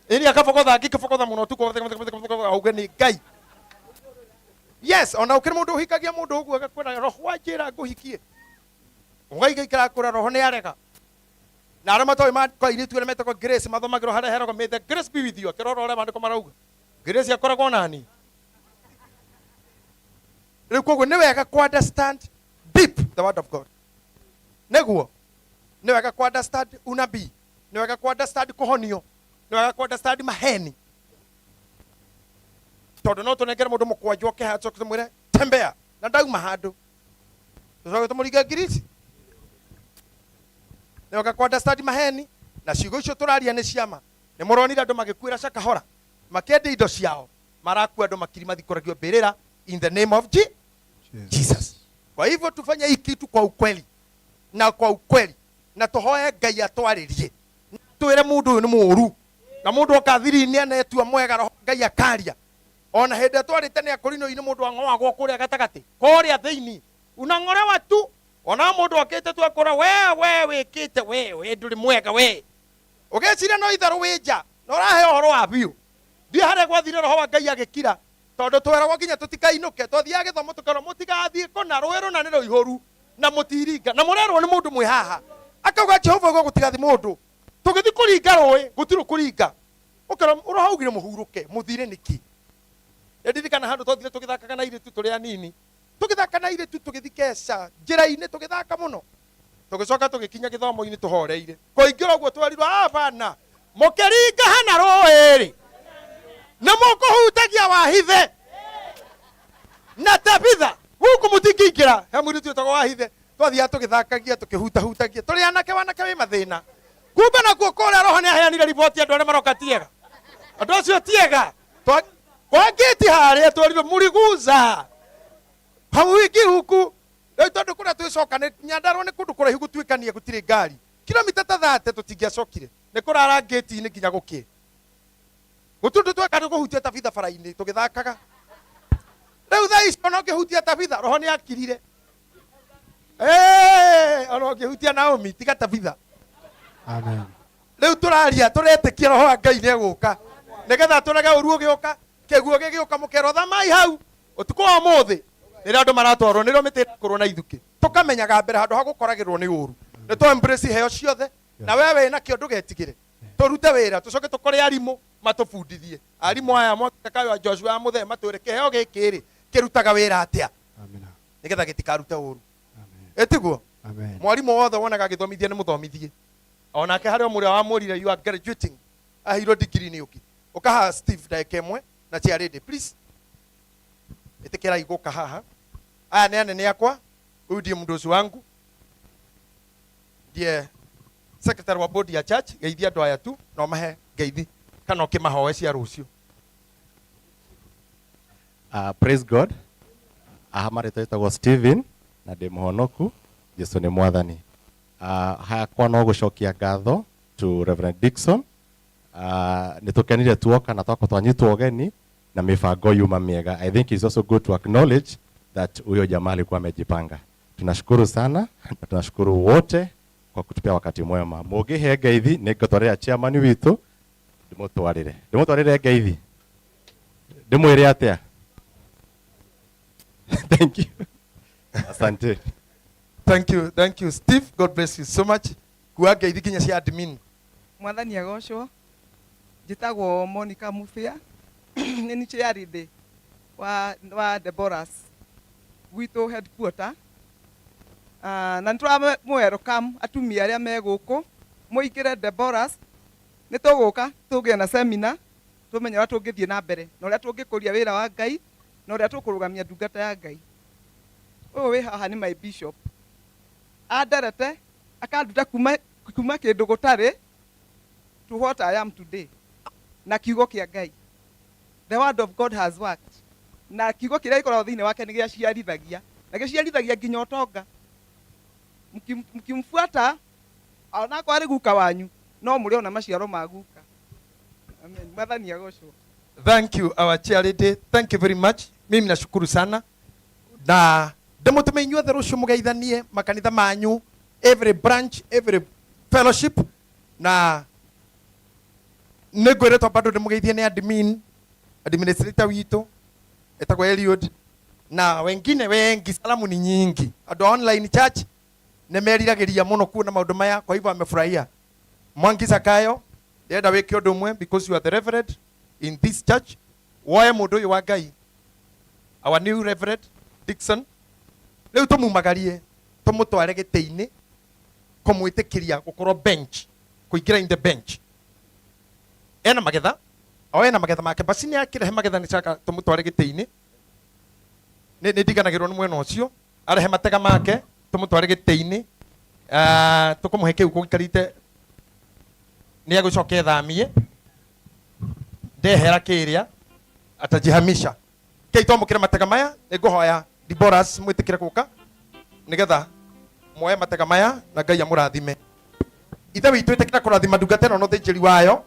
Ĩrĩa akabogotha, angĩkĩbogotha mũno ũtukũ, auge nĩ Ngai. Yes, ona ũkĩrĩ mũndũ ũhikagia mũndũ ũguo agakwĩra roho wa njĩra ngũhikie. Ũgaigaikara kũra roho nĩ arega. Na arĩa matoĩ kwa airĩtu arĩa metagwo Grace mathomagĩrwo harĩa heragwo may the grace be with you, akĩrora ũrĩa maandĩko marauga. Grace akoragwo nani? Rĩu koguo nĩ wega ku understand deep the word of God. Nĩguo nĩ wega ku understand unabii, nĩ wega ku understand kũhonio, nĩ wega ku understand maheni. Tondũ no tũnengere mũndũ mũkwanjũ oke haha tũcoke tũmwĩre tembea na ndauma handũ, tũcoke tũmũringe ngirisi. Nĩ wega ku understand maheni, na ciugo icio tũraria nĩ ciama. Nĩ mũronire andũ magĩkuĩra Shakahola, Makendia indo ciao, marakua andũ makiri mathikoragio mbĩrĩra in the name of Jesus. Kwa hivyo tufanye hii kitu kwa ukweli na kwa ukweli, na tuhoe Ngai atwarĩrie, twĩre mũndũ ũyũ nĩ mũũru, na mũndũ oka thiri-inĩ anetua mwega, roho Ngai akaria. Ona hĩndĩ ĩrĩa twarĩte nĩ akũrino-inĩ, mũndũ ang'oagwo kũrĩa gatagatĩ, kũrĩa thĩinĩ unang'orewa tu. Ona mũndũ okĩte tu akora we we wĩkĩte we we ndũrĩ mwega we, ũgeciria no itherũ wĩ nja na ũrahe ũhoro wa biũ. Thiĩ harĩa gwathire roho wa Ngai agĩkira, tondũ tweragwo nginya tũtikainũke, twathiaga gĩthomo tũkerwo mũtigathiĩ kũna, rũĩ rũna nĩ rũihũru na mũtiringa, na mũrerwo nĩ mũndũ mwĩ haha akauga Jehova auga gũtigathi mũndũ. Tũgĩthiĩ kũringa rũĩ gũtirĩ kũringa, ũkera roho augire mũhurũke mũthire nĩkĩ. Ndirikana handũ twathire tũgĩthakaga na airĩtu tũrĩ anini, tũgĩthaka na airĩtu tũgĩthiĩ keca njĩra-inĩ tũgĩthaka mũno, tũgĩcoka tũgĩkinya gĩthomo-inĩ tũhoreire. Kũingĩra ũguo twerirwo abana mũkĩringa hana rũĩ-rĩ nĩ mũkũhutagia wahithe na Tabitha gũkũ mũtingĩingĩra. He mũirĩtu wĩtagwo Wahithe, twathiaga tũgĩthakagia tũkĩhutahutagia tũrĩ anake, wanake wĩ mathĩna. Kumbe nakuo kũrĩa roho nĩ aheanire riboti andũ arĩa maroka tiega, andũ acio tiega. Kwa ngĩti harĩa twerirwo mũriguza hauingĩ huku. Rĩu tondũ kũrĩa twĩcoka nĩ Nyandarua nĩ kũndũ kũraihu gũtuĩkania gũtirĩ ngari, kilomita ta 30 tũtingĩacokire, nĩ kũrara ngĩti-inĩ nginya gũkĩe. Gũtũndũ tweka nĩ kũhutia Tabitha bara-inĩ tũgĩthakaga. Rĩu thaa ici ona ũngĩhutia Tabitha roho nĩ akirire. Ona ũngĩhutia Naomi tiga Tabitha. Amen. Rĩu tũraria tũretĩkia roho wa Ngai nĩ egũka nĩgetha tũrege ũru ũgĩũka, kĩguũ gĩgĩũka mũkerwo thamai hau ũtukũ wa ũmũthĩ nĩrĩo andũ maratwarwo, nĩrĩo mĩtĩ ĩrakũrwo na ithukĩ. Tũkamenyaga mbere handũ ha gũkoragĩrwo nĩ ũru. Nĩ tũ embrace iheo ciothe, na we wĩna kĩo ndũgetigĩre. Tũrute wĩra tũcoke tũkore arimũ matũbundithie. Arimũ aya mwakakayo Joshua Mũthee matwĩre kĩheo gĩkĩ rĩ kĩrutaga wĩra atĩa nĩgetha gĩtikarute ũru. Ĩtiguo? Amen. Mwarimũ wothe wonaga agĩthomithia nĩ mũthomithie. Onake harĩ o mũrĩa wamwĩrire you are graduating, aheirwo degree nĩ ũngĩ. Ũka haha Steve ndagĩka ĩmwe na chair lady please. Ĩtĩkĩrai gũka haha. Aya nĩ anene akwa, huyu ndiye mdosi wangu, ndiye secretary wa board ya church. Geithia andũ aya tu no mahe ngeithi kana ũkĩmahoe cia rũciũ. Praise God. Aha marĩtwa ĩtagwo Steven na ndĩ mũhonoku, Jesu nĩ mwathani. Hakwa no gũcokia ngatho to Reverend Dickson. Nĩ tũkenire tuoka na twakwa twanyitwo ũgeni na mibango yuma miega. I think it's also good to acknowledge that huyo jamaa alikuwa amejipanga. Tunashukuru sana na tunashukuru wote kwa kutupea wakati mwema. Mũngĩhe ngeithi nĩ ngũtwarĩra chairman witũ ndĩmũtwarĩre. Ndĩmũtwarĩre ngeithi. Ndĩmwĩre atĩa? Thank you. Asante. Thank you, thank you Steve. God bless you so much. Kua ngeithi nginya cia admin. Mwathani agocwo. Njĩtagwo Monica Mubia. Nĩ niĩ chair lady wa Deborahs gwitũ headquarter. Na nĩ tũramũ welcome atumia arĩa me gũkũ mũingĩre Deborahs. Nĩ tũgũka tũgĩe na seminar tũmenye ũrĩa tũngĩthiĩ na mbere na ũrĩa tũngĩkũria wĩra wa Ngai na ũrĩa tũkũrũgamia ndungata ya Ngai. Ũyũ wĩ haha nĩ my bishop. Anderete akanduta kuma kĩndũ gũtarĩ to what I am today. Na kiugo kĩa Ngai. The word of God has worked. Na kiugo kĩrĩa gĩkoragwo thĩinĩ wake nĩ gĩaciarithagia. Na gĩciarithagia nginya ũtonga. Mkimfuata, onakorwo arĩ guka wanyu, no mũrĩona maciaro ma guka. Amen. Mwathani agocwo. Thank you our chair lady. Thank you very much. Mimi nashukuru sana. Na ndĩmũtũme inyuothe rũciũ mũgeithanie makanitha manyu, every branch, every fellowship. Na nĩngwĩrĩtwo bado ndĩmũgeithie nĩ admin, administrator witũ etagwo Eliud na wengine wengi. Salamu ni nyingi. Andũ a online church nĩmeriragĩria mũno kuona maũndũ maya, kwa hivyo amefurahia. Mwangi Zakayo, ndĩrenda wĩke ũndũ ũmwe because you are the reverend in this church. Woe mũndũ ũyũ wa Ngai, our new reverend Dickson, rĩu tũmumagarie tũmũtware gĩtĩ-inĩ kũmwĩtĩkĩria gũkorwo bench, kũingĩra in the bench. Ena magetha, o ena magetha make, basi nĩ akĩrehe magetha nĩ caka tũmũtware gĩtĩ-inĩ. Nĩ ndiganagĩrwo nĩ mwena ũcio, arehe matega make tũmũtware gĩtĩ-inĩ. Tũkũmũhe kĩu kũgĩkarite nĩ egũcoka ethamie. Ndehera kĩrĩa atajihamisha. Kei twamũkĩre matega maya, nĩ ngũhoya Deborahs mwĩtĩkĩre gũka nĩgetha muoye matega maya na Ngai amũrathime. Ithe witũ, ĩtĩkĩra kũrathima ndungata ĩno na ũthĩnjĩri wayo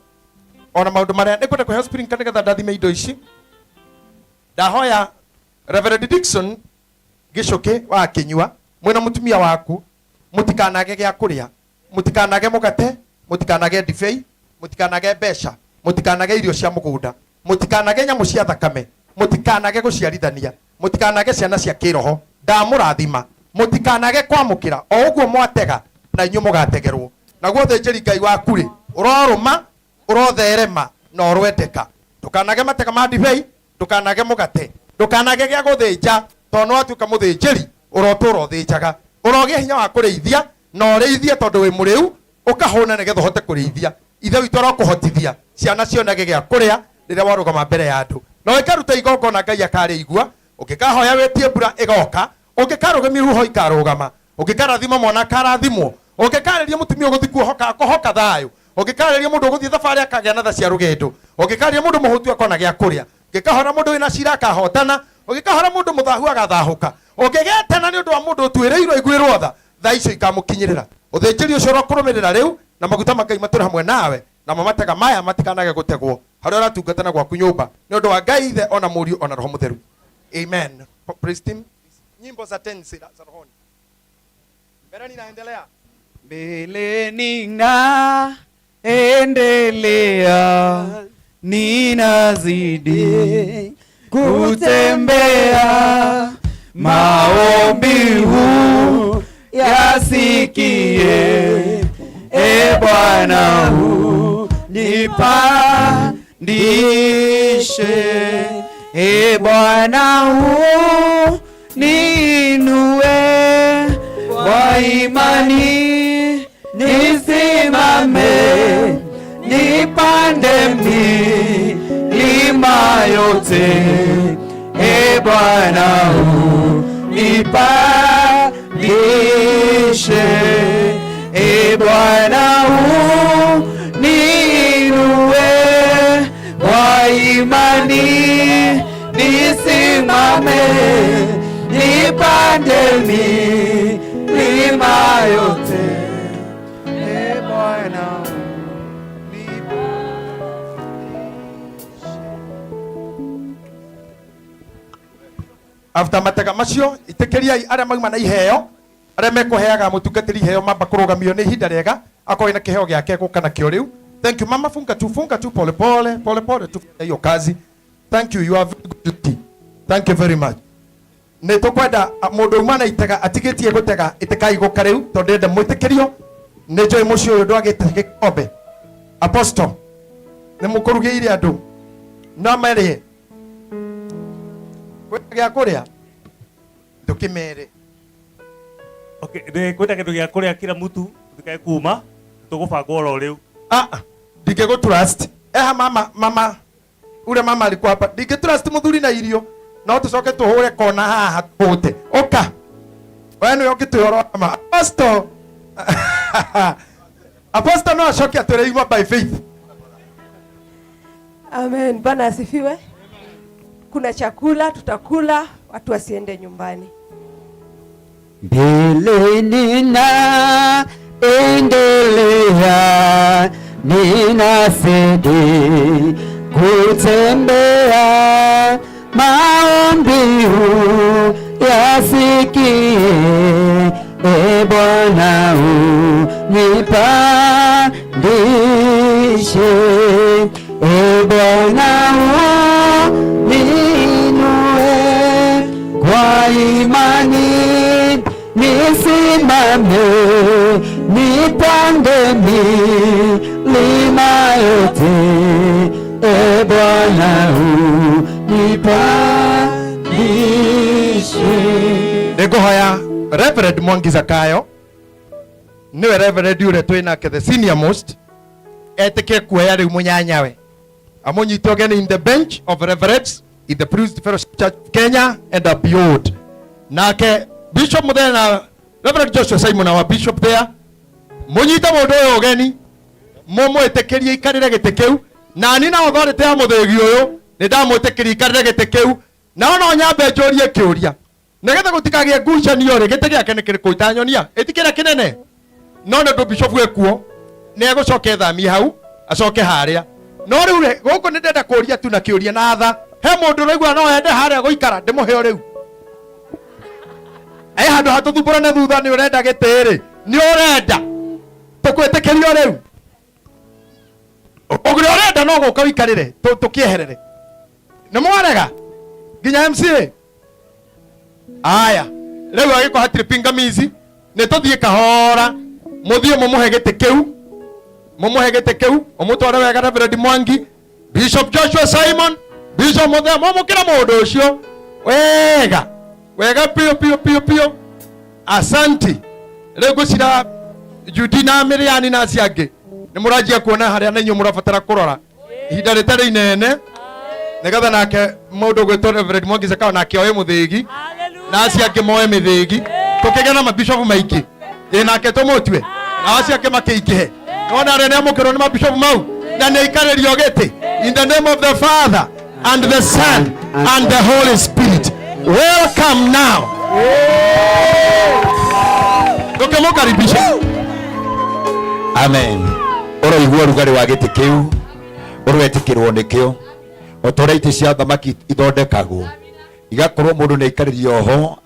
ona maũndũ marĩa nĩ ngwenda kũheo sprinkler nĩgetha ndathime indo ici. Ndahoya Reverend Dickson Gĩcũkĩ wa Kĩnyua mwĩna mũtumia waku mũtikanage gĩa kũrĩa, mũtikanage mũgate, mũtikanage ndibei, mũtikanage mbeca, mũtikanage irio cia mũgũnda, mũtikanage nyamũ cia thakame, mũtikanage gũciarithania, mũtikanage ciana cia kĩroho. Ndamũrathima mũtikanage kwamũkĩra o ũguo mwatega na inyuĩ mũgategerwo. Naguo ũthĩnjĩri Ngai waku rĩ, ũrorũma, ũrotherema na ũrwendeka. Ndũkanage matega ma ndibei, ndũkanage mũgate, ndũkanage gĩa gũthĩnja, tondũ nĩwatuĩka mũthĩnjĩri ũrotũra ũthĩnjaga. Ũrogĩa hinya wa kũrĩithia na ũrĩithie tondũ wĩ mũrĩu, ũkahũna nĩgetha ũhote kũrĩithia. Ithe witũ arokũhotithia ciana cionage gĩa kũrĩa rĩrĩa warũgama mbere ya andũ, na ũngĩkaruta igongona Ngai akarĩigua. Ũngĩkahoya wĩtie mbura ĩgoka, ũngĩkarũgamia huho ikarũgama, ũngĩkarathima mwana akarathimwo, ũngĩkarĩria mũtumia ũgũthiĩ kuohoka akohoka thayũ, ũngĩkarĩria mũndũ ũgũthiĩ thabarĩ akagĩa na tha cia rũgendo, ũngĩkarĩria mũndũ mũhũtu akona gĩa kũrĩa, ũngĩkahora mũndũ wĩna cira akahotana, ũngĩkahora mũndũ mũthahu agathahũka, ũngĩgetana nĩ ũndũ wa mũndũ ũtuĩrĩirwo aiguĩrwo tha, tha icio ikamũkinyĩrĩra. Ũthĩnjĩri ũcio ũrokũrũmĩrĩra rĩu, na maguta ma Ngai matũre hamwe nawe, namo matega maya matikanage gũtegwo harĩa ũratungata na gwaku nyũmba, nĩ ũndũ wa Ngai Ithe ona Mũriũ ona Roho Mũtheru. Amen. Praise team. Nyimbo za tenzi za rohoni. Mbele ninaendelea. Mbele ninaendelea, ninazidi kutembea, maombi huu yasikie, e Bwana unipandishe, e Bwana uniinue, kwa imani nisimame, nipande milima yote, e Bwana unipandishe, e Bwana uniinue, kwa imani nisimame, nipande milima yote, e Bwana. After matega macio, itikiriai aria mauma na iheo, aria mekuheaga mutungatiri iheo mamba kurugamio ni ihinda riega, akorwo na kiheo giake guka nakio riu. Thank you mama, funga tu, funga tu pole pole, pole pole tu hiyo kazi. Thank you, you are very good lady. Thank you very much. Nĩ tũkwenda mũndũ uma na itega atigĩtie gũtega itikaigũka rĩu tondũ ndĩrenda mwĩtĩkĩrio. Nĩ njũĩ mũciĩ ũyũ ndwagĩte gĩkombe. Apostle, nĩ mũkũrugĩire andũ no marĩe kwĩna gĩa kũrĩa ndũkĩmere. Okay, nĩ kwĩna kĩndũ gĩa kũrĩa kila mtu ndikae kuma tũgũbangwo oro rĩu. Ah, ndingĩgũ trust. Eha mama, mama ule mama alikuwa hapa. Ndingĩ trust mũthuri na irio no tũcoke tũhũre kona haha tũte. Ũka we nĩwe ũngĩtwĩra ũhoro wa ma. Apostle. Apostle no acoke atwĩre ima by faith. Amen. Bwana asifiwe. Kuna chakula tutakula, watu wasiende nyumbani. Mbele ninaendelea, ninazidi kutembea, maombi huu yasikie, e Bwana unipandishe, e Bwana uninue, kwa imani nisimame, nipande milima yote, e Bwana unipandishe. Nĩngũhoya Reverend Mwangi Zakayo, nĩwe Reverend ũrĩa twĩ nake the senior most, etĩkĩre kuoya rĩu mũnyanyawe amũnyite ũgeni in the bench of reverends in the Priesthood Fellowship Church of Kenya and beyond. Nake Bishop Muthee na Reverend Joshua Simon, our bishop there, mũnyite mũndũ ũyũ ũgeni, mũmwĩtĩkĩrie ikarĩre gĩtĩ kĩu Na ni na authority ya muthigi uyu ni ndamwitikiria ikarire giti kiu, na no nyambe njurie kiuria nigetha gutikagie ngucanio ri, giti giake ni kiriku itanyonia itikira kinene, no nĩ ũndũ bishop ekuo nĩ egũcoka ethamie hau acoke harĩa. No rĩu rĩ, gũkũ nĩ ndenda kũria tu na kĩũria na tha, he mũndũ ũraigua no ende harĩa gũikara ndĩmũhe o rĩu? Ĩ handũ ha tũthumbũrane thutha nĩ ũrenda gĩtĩ rĩ, nĩ ũrenda tũkwĩtĩkĩrio rĩu? Ũrĩa ũrenda no gũka ũikarĩre tũkĩeherere. Nĩ mwarega nginya MCA? Aya, rĩu agĩkorwo hatirĩ pingamizi, nĩ tũthiĩ kahora, mũthiĩ mũmũhe gĩtĩ kĩu, mũmũhe gĩtĩ kĩu, ũmũtware wega Reverend Mwangi, Bishop Joshua Simon, Bishop Muthee, mwamũkĩra mũndũ ũcio wega wega piũ piũ piũ piũ. Asanti. Rĩu ngwĩciria Judy na Miriani na acio angĩ nĩ mũranjia kuona harĩa na inyuĩ mũrabatara kũrora ihinda rĩtarĩ inene, nĩgetha nake mũndũ ũgwĩtwo Reverend Mwangi Zakayo nake oe mũthĩgi na acio angĩ moe mĩthĩgi, tũkĩgĩa na mabishopu maingĩ, ĩ nake tũmũtue na acio angĩ makĩingĩhe. Nona arĩa nĩamũkĩrwo nĩ mabishopu mau na nĩ aikarĩrio gĩtĩ. In the name of the Father and the Son and the Holy Spirit, welcome now. Tũkĩmũkaribisha. Amen. Ũroigua ũrugarĩ wa gĩtĩ kĩu, ũroetĩkĩrwo nĩkĩo, o ta ũrĩa itĩ cia thamaki ithondekagwo, igakorwo mũndũ nĩ aikarĩrio ho,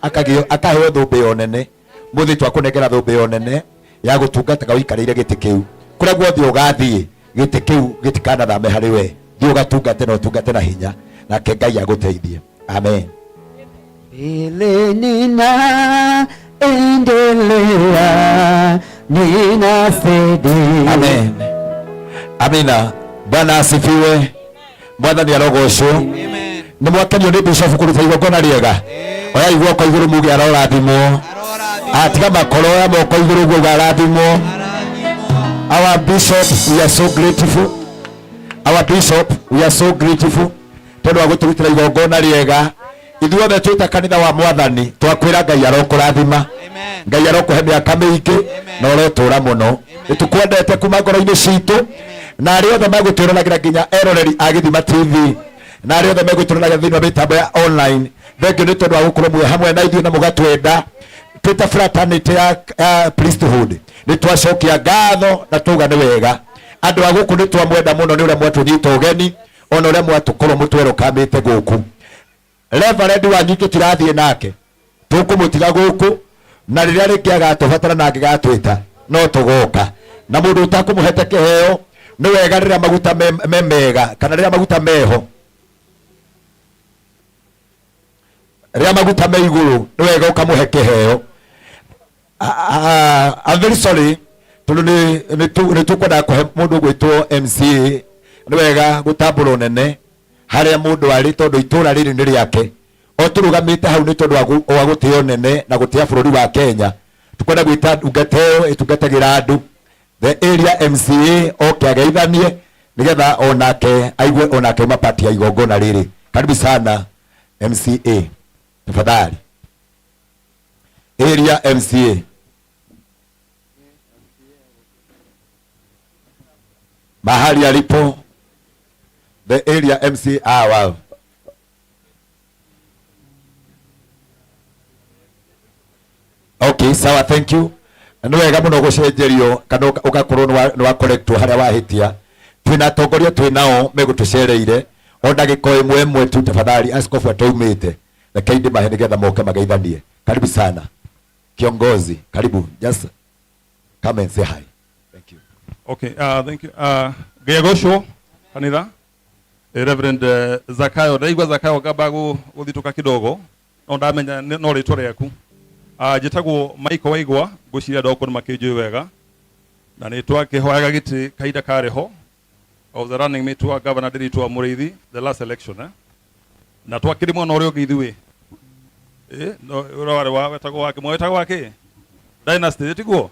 akaheo thũmbĩ yo nene. Mũthĩ twakũnengera thũmbĩ yo nene ya gũtungataga ũikarĩire gĩtĩ kĩu. Kũrĩa guothe ũgathiĩ, gĩtĩ kĩu gĩtikanathame harĩ we. Thiĩ ũgatungate na ũtungate na hinya, nake Ngai agũteithie. Amen. Mbele nina endelea, ninasedi. Amen. Amina. Bwana asifiwe. Mwathani arogocwo. Nĩ mwakenio nĩ bishop kũruta igongona rĩega. Oyai guoko igũrũ muge arorathimwo. Atiga makoro oya moko igũrũ ũguo uga arathimwo. Our bishop, we are so grateful. Our bishop, we are so grateful. Tondũ wa gũtũrutĩra igongona rĩega. Ithuothe twĩ ta kanitha wa Mwathani, twakwĩra Ngai arokũrathima. Ngai arokũhe mĩaka mĩingĩ na ũrotũra mũno. Nĩtũkwendete kuma ngoro-inĩ citũ, na arĩa othe megũtwĩroragĩra nginya eroreri a Gĩthima TV, na arĩa othe megũtwĩroragĩra thĩinĩ wa mĩtambo ya online, thengio nĩ tondũ wa gũkorwo mwĩ hamwe na ithuĩ na mũgatwenda. Twĩ ta fraternity ya priesthood, nĩ twacokia ngatho na twauga nĩ wega. Andũ a gũkũ nĩ twamwenda mũno nĩ ũrĩa mwatũnyita ũgeni, ona ũrĩa mwatũkorwo mũtwerũkamĩte gũkũ. Reverend wanyu tũtirathiĩ nake, tũkũmũtiga gũkũ, na rĩrĩa rĩngĩ agatũbatara na angĩgatwĩta no tũgoka. Na mũndũ ũtakũmũhete kĩheo, nĩ wega rĩrĩa maguta me mega, kana rĩrĩa maguta meho, rĩrĩa maguta me igũrũ, nĩ wega ũkamũhe kĩheo. I'm very sorry tondũ nĩ tũkwendaga kũhe mũndũ ũgwĩtwo MCA. Nĩ wega gũtambũra ũnene harĩa mũndũ arĩ, tondũ itũra rĩrĩ nĩ rĩake. O tũrũgamĩte hau nĩ tondũ wa gũtĩa ũnene na gũtĩa bũrũri wa Kenya. Tũkwenda gwĩta ndungata ĩyo ĩtungatagĩra andũ, the area MCA, oke ageithanie nĩgetha onake aigue onake auma part ya igongona rĩrĩ. Karibu sana MCA, tafadhali. Area MCA. Mahali alipo the area MCA. Wow. Okay, sawa, thank you. Nĩ wega mũno gũcenjerio kana ũgakorwo nĩ wa correctwo harĩa wahĩtia. Twĩna atongoria twĩ nao megũtũcereire o ndagĩka o ĩmwe ĩmwe tu, tafadhali. Askofu ataumĩte, reke ndĩmahe nĩgetha moke mageithanie. Karibu sana kiongozi, karibu, just come and say hi. Thank you. Okay, thank you. Ngai agocwo kanitha. Reverend Zakayo, ndaigua Zakayo ngamba gũthitũka kidogo, no ndamenya no rĩtwa rĩaku. Njĩtagwo Michael Waigwa, ngwĩciria andũ akwa nĩ makĩnjũĩ wega, na nĩ twakĩhoyaga gĩtĩ kahinda karĩ ho. I was the running mate wa Governor Ndiritu wa Mũrĩithi the last election, Na twakĩrĩ mwena ũrĩa ũngĩ ithuĩ. No, ũrĩa warĩ wa, wetagwo wa kĩ? Mwetagwo wa kĩ? Dynasty, tiguo?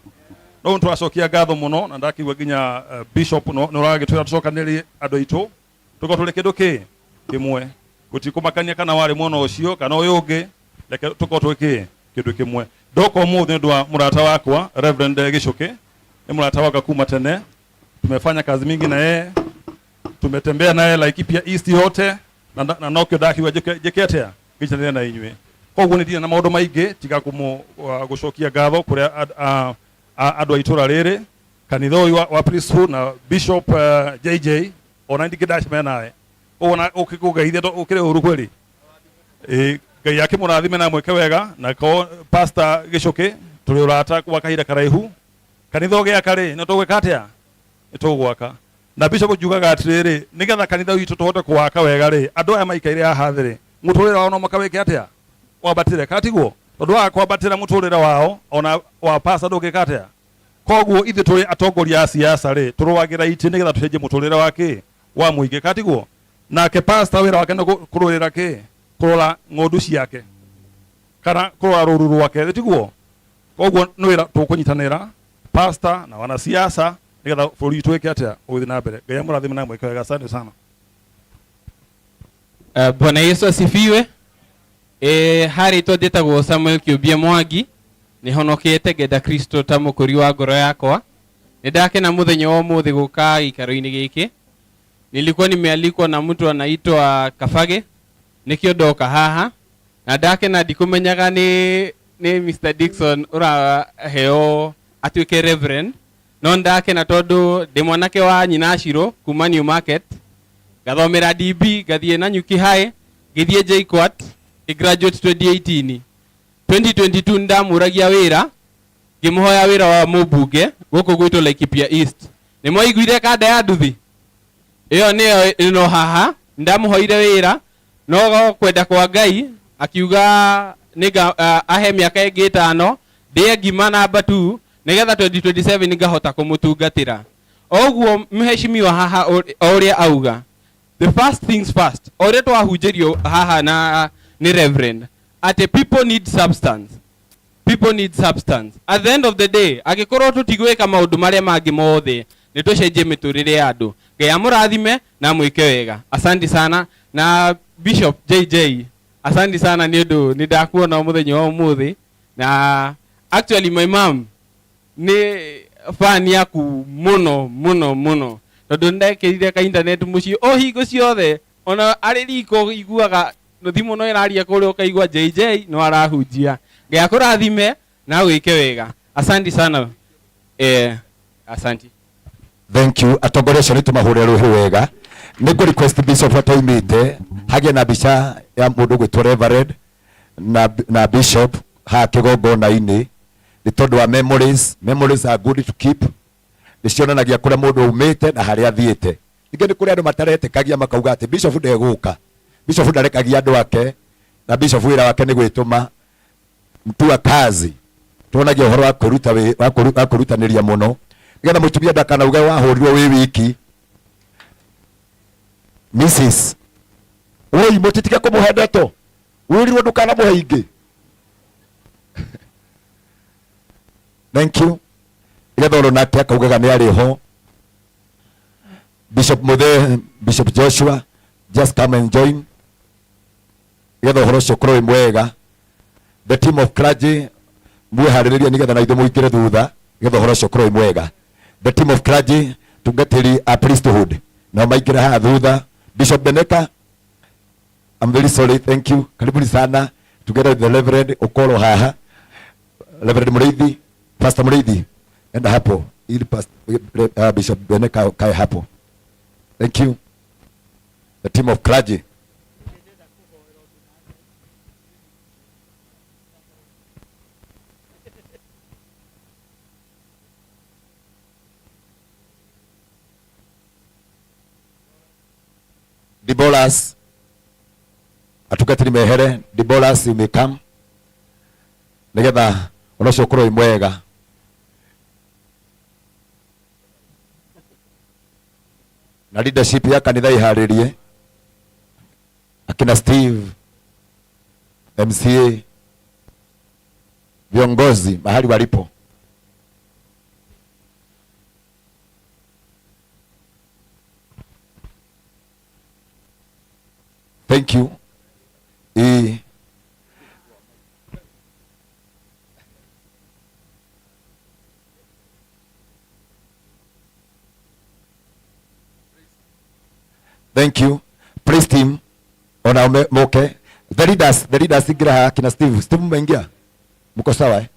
No nĩ twacokia ngatho mũno, na ndakĩigua nginya Bishop nĩ ũragĩtwĩra tũcokanĩrĩrie andũ aitũ, tũkorwo tũrĩ kĩndũ kĩ kĩmwe. Gũtikũmakania kana warĩ mwena ũcio kana ũyũ ũngĩ, reke tũkorwo tũrĩ kĩ kĩndũ kĩmwe. Ndoka ũmũthĩ nĩ ũndũ wa mũrata wakwa Reverend Gĩcũkĩ, nĩ mũrata wakwa kuma tene, tumefanya kazi mingi na yeye. Tumetembea naye Laikipia East yote na nokio ndakiuga njĩke atĩa ngĩitanĩre na inyuĩ. Koguo nĩ ndirĩ na maũndũ maingĩ tiga gũcokia ngatho kũrĩa andũ a itũra rĩrĩ, kanitha ũyũ wa priesthood na Bishop JJ ona ndingĩ ndacemania nawe koguo na ũkĩkũgeithia ũkĩrĩ ũru kweli. Ngai akĩmũrathime na mwĩke wega. Na ko Pastor Gĩcũkĩ tũrĩ ũrata kwa kahinda karaihu. Kanitha ũgĩaka rĩ, nĩ tũgwĩka atĩa? Nĩ tũgwaka. Na Bishop njugaga atĩrĩrĩ, nĩgetha kanitha witũ tũhote kũwaka wega rĩ, andũ aya maikaire haha thĩ rĩ, mũtũrĩre wao no mũhaka wĩke atĩa? Wambatĩre, kana tiguo? Tondũ waga kwambatĩra mũtũrĩre wao ona wa pastor ndũngĩka atĩa? Koguo ithuĩ tũrĩ atongoria a siasa rĩ, tũrũagĩra itĩ nĩgetha tũcenjie mũtũrĩre wa kĩ? Wa mũingĩ, kana tiguo? Nake pastor wĩra wake nĩ kũrũĩrĩra kĩ? Kũrora ng'ondu ciake kana kũrora rũru rwake, nĩ tiguo? Koguo nĩ wĩra tũkũnyitanĩra pastor na wanasiasa nĩgetha bũrũri witũ wĩke atĩa? Ũgĩthiĩ na mbere. Ngai amũrathime na mwĩke wega. Asante sana. Bwana Yesu asifiwe. Harĩ twa njĩtagwo Samuel Kĩũmbia Mwangi, nĩhonokete ngenda Kristo ta mũkũri wa ngoro yakwa. Nĩ ndakena mũthenya wa ũmũthĩ gũka gĩikaro-inĩ gĩkĩ. Nilikuwa nimealikwa na mtu anaitwa Kafage, nĩkĩo ndoka haha. Na ndakena ndikũmenyaga nĩ Mr. Dickson ũraheo atuĩke reverend. No ndakena tondũ ndĩ mwanake wa nyina Shiro kuma New Market. Ngathomera DB, ngathiĩ Nanyuki High, ngĩthiĩ JKUAT, ngĩ-graduate 2018. 2022 ndamũragia wĩra, ngĩmũhoya wĩra wa mũmbunge gũkũ gwitũ Laikipia East. Nĩ mwaiguire kanda ya nduthi? Ĩyo nĩyo ĩno haha, ndamũhoire wĩra, no kwenda kwa Ngai akiuga ahe mĩaka ĩngĩ 5 ndĩe ngima namba 2 nĩgetha 2027 ngahota kũmũtungatĩra. Oguo mheshimiwa haha o ũrĩa auga, the first things first, o ũrĩa twahunjĩrio haha na nĩ reverend atĩ people need substance. People need substance. At the end of the day, angĩkorwo tũtigwĩka maũndũ marĩa mangĩ mothe, nĩ tũcenjie mĩtũrĩre ya andũ. Ngai amũrathime na amwĩke wega. Asante sana. Na Bishop JJ, asante sana nĩ ũndũ nĩ ndakuona mũthenya wa ũmũthĩ. Na actually my mom nĩ fan yaku mũno mũno mũno, tondũ nĩndekĩrire ka internet mũciĩ o hingo ciothe, ona arĩ riko iguaga thimũ no ĩraria kũrĩa ũkaigua JJ no arahunjia. Ngai akũrathime na wĩke wega. Asante sana. Asante. Thank you. Atongoria acio nĩ tũmahũrĩre rũhĩ wega. Nĩ ngũ request Bishop ataumĩte hagĩe na mbica ya mũndũ ũgwĩtwo Reverend na Bishop haha kĩgongona-inĩ, nĩ tondũ wa memories. Memories are good to keep. Nĩ cionanagia kũrĩa mũndũ aumĩte na harĩa athiĩte. Ningĩ nĩ kũrĩ andũ mataretĩkagia makauga atĩ Bishop ndegũka, Bishop ndarekagia andũ ake, na Bishop wĩra wake nĩ gwĩtũma mtu wa kazi. Tuonagia ũhoro wa kwĩruta wĩ-, wa kwĩru-, wa kwĩrutanĩria mũno, nĩgetha mũtumia ndakanauge wahũrirwo wĩ wiki. Mrs. Oi, mũtitige kũmũhe ndeto, wĩrirwo ndũkanamũhe ingĩ. Thank you. Nĩgetha oro nake akaugaga nĩ arĩ ho. Bishop Muthe, Bishop Joshua, just come and join. Nĩgetha ũhoro ũcio ũkorwo wĩ mwega. The team of clergy mwĩharĩrĩrie nĩgetha na ithuĩ mũingĩre thutha, nĩgetha ũhoro ũcio ũkorwo wĩ mwega. The team of clergy, tungatĩri a priesthood, nao maingĩre haha thutha. Bishop Beneka, I'm very sorry, thank you. Karibuni sana. Together with the Reverend Okoro haha. Reverend Muriithi, Pastor Muriithi, enda hapo ili Bishop Beneka kae hapo. Thank you. The team of clergy. Debolas, atungatĩri mehere. Debolas, you may come. Nĩgetha ũndũ ũcio ũkorwo wĩ mwega. Na leadership ya kanitha iharĩrie, akina Steve, MCA, viongozi mahali walipo. Thank you. Thank you. Praise team ona moke. The leaders, the leaders ingira haha kina Steve. Steve mmeingia? Mko sawa eh?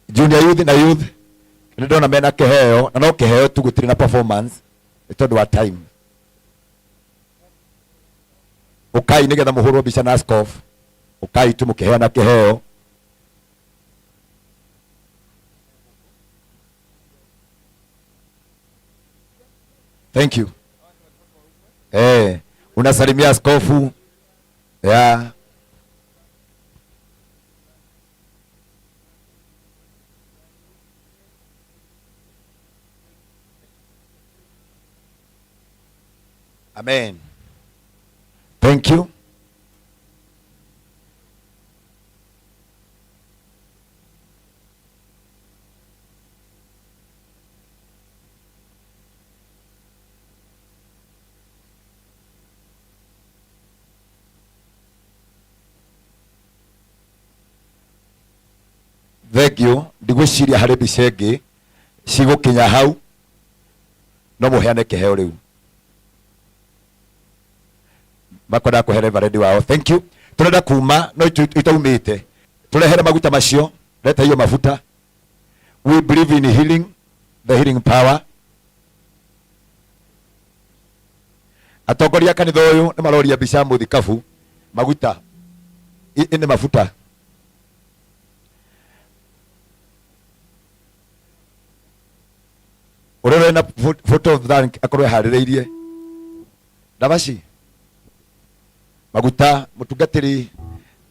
Junior youth na youth nĩ ndona mena kĩheo na no kĩheo tu gũtirĩ na performance nĩ tondũ wa time. Ũkai nĩgetha mũhũrwo mbica na scof. Ũkai tu mũkĩheana kĩheo. Thank you. Eh, unasalimia askofu. Yeah. Amen. Thank you. Thank you. Ndigwiciria harĩ mbica ĩngĩ cigũkinya hau, no mũheane kĩheo rĩu makwendaga kũhe reverend wao. Thank you. Tũrenda kuma no itaumĩte, tũrehere maguta macio, leta hiyo mafuta. We believe in healing, the healing power. Atongoria a kanitha ũyũ nĩ maroria mbica ya mũthikabu maguta nĩ mafuta. Ũrĩa ũrĩ na photo of thank akorwo eharĩrĩirie ndabaci maguta. Mũtungatĩri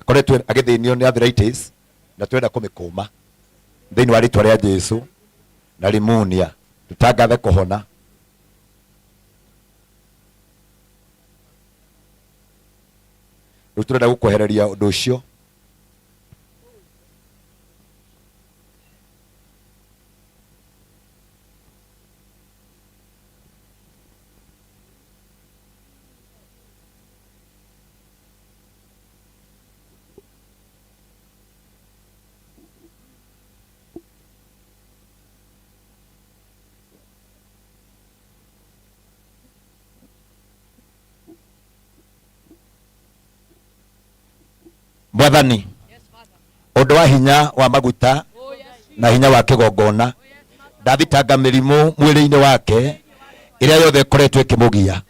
akoretwo agĩthĩnio nĩ arthritis na twenda kũmĩkũma thĩinĩ wa rĩtwa rĩa Jesu na rimunia tũtangathe kũhona. Rĩu tũrenda gũkwehereria ũndũ ũcio. Mwathani, ũndũ wa hinya wa maguta na hinya wa kĩgongona, ndathitanga mĩrimũ mwĩrĩ-inĩ wake ĩrĩa yothe ĩkoretwo ĩkĩmũgia.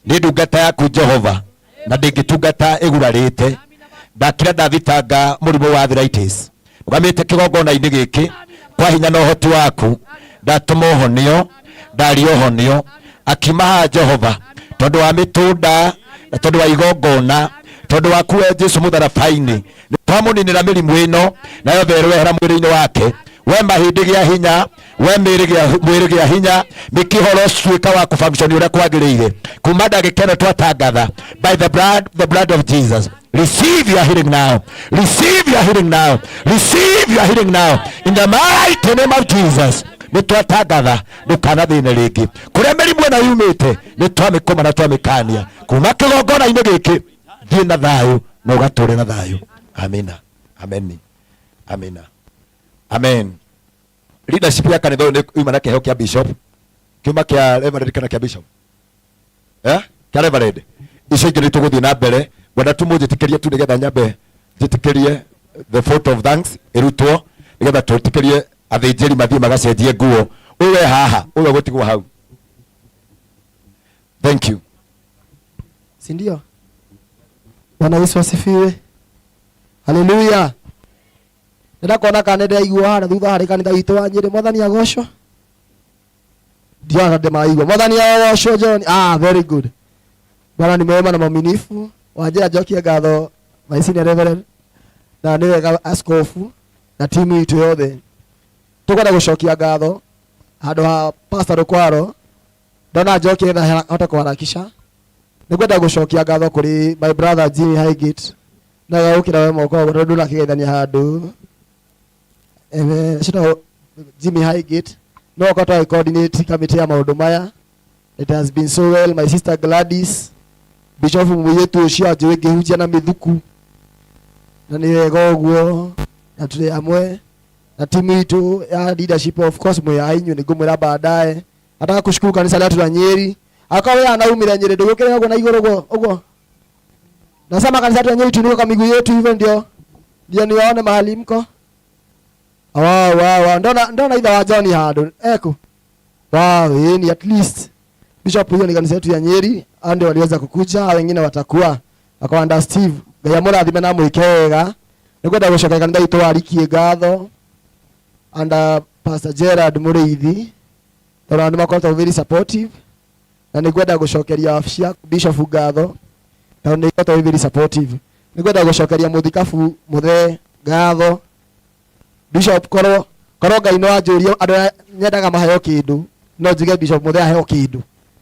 Nĩ ndungata yaku Jehova na ndĩngĩtungata ĩgurarĩte. Ndakira ndathitanga mũrimũ wa arthritis rũgamĩte kĩgongona-inĩ gĩkĩ kwa hinya na ũhoti waku. Ndatũma ũhonio, ndaria ũhonio akiuma haha Jehova, tondũ wa mĩtũnda na tondũ wa igongona, tondũ waku we Jesu mũtharaba-inĩ, twamũninĩra mĩrimũ ĩno na yothe ĩrwehera mwĩrĩ-inĩ wake. We mahĩndĩ gĩa hinya, we mĩĩrĩ gĩa mwĩrĩ gĩa hinya, mĩkĩhoro tuĩka wa kũfunction ũrĩa kwagĩrĩire. Kuma ndagĩka ĩno twatangatha by the blood, the blood of Jesus, receive your healing now, receive your healing now, receive your healing now in the mighty name of Jesus. Nĩ twatangatha ndũkanathĩne rĩngĩ. Kũrĩa mĩrimũ ĩno yumĩte nĩ twamĩkũma na twamĩkania kuma kĩgongona-inĩ gĩkĩ. Thiĩ na thayũ na ũgatũre na thayũ. Amina, ameni, amina, amen. Leadership ya kanitha ũyũ nĩ yuma na kĩheo kĩa bishop, kiuma kĩa reverend kana kĩa bishop, eh, kĩa reverend. Icio ingĩ nĩ tũgũthiĩ na mbere. Ngwenda tu mũnjĩtĩkĩrie tu nĩgetha nyambe njĩtĩkĩrie the vote of thanks ĩrutwo, nĩgetha twĩtĩkĩrie athĩnjĩri mathiĩ magacenjie nguo. Ũyũ we haha, ũyũ egũtigwo hau. Thank you. Si ndio? Bwana Yesu asifiwe. Haleluya. Ndĩrakuona kana nĩndĩraigua haha thutha harĩ kanitha witũ wa Nyĩrĩ. Mwathani agocwo. Ndiona ndĩmaigua. Mwathani agocwo John. Ah, very good. Bwana ni mwema na mwaminifu. Wanjĩra njokie ngatho my senior reverend na nĩ wega askofu na timu itũ yothe. Tũkwenda gũcokia ngatho handũ ha Pastor Rukwaro, ndona njokie getha hote kũharakisha. Nĩngwenda gũcokia ngatho kũrĩ my brother Jimmy Highgate na gũkĩra we moko ũguo tondũ ndũnakĩgeithania handũ. Cĩtagwo Jimmy Highgate no ũkorwo twa coordinate committee ya maũndũ maya. It has been so well. My sister Gladys, Bishop mũirĩtu ũcio anjũĩ ngĩhunjia na mĩthuku na nĩ wega ũguo na tũrĩ amwe na timu itũ ya leadership, of course mwĩ a inyuĩ nĩ ngũmwĩra baadaye. Nataka kushukuru kanisa letu la Nyeri. Akorwo wewe anaumire Nyeri ndũgũkĩre ũguo na igũrũ ũguo ũguo. Nasema kanisa letu la Nyeri tuinuke kwa miguu yetu hivyo ndio ndio niwaone mahali mko. Wow, wow, wow. Ndona ndona itha wa John handu eku. Wow, hii ni at least Bishop, hiyo ni kanisa yetu ya Nyeri, hao ndio waliweza kukuja, hao wengine watakuwa akawanda Steve. Ngai amũrathime na amwĩke wega. Nĩngwenda gũcokia kanitha witũ wa Rikie ngatho and Pastor Gerard Mũrĩithi tondũ nĩ makoretwo very supportive, na nĩngwenda gũcokeria wabici ya Bishop ngatho tondũ nĩ ikoretwo very supportive. Nĩngwenda gũcokeria mũthikabu mũthee ngatho. Bishop, korwo korwo Ngai no anjũrie andũ arĩa nyendaga maheo kĩndũ, no njuge Bishop mũthee aheo kĩndũ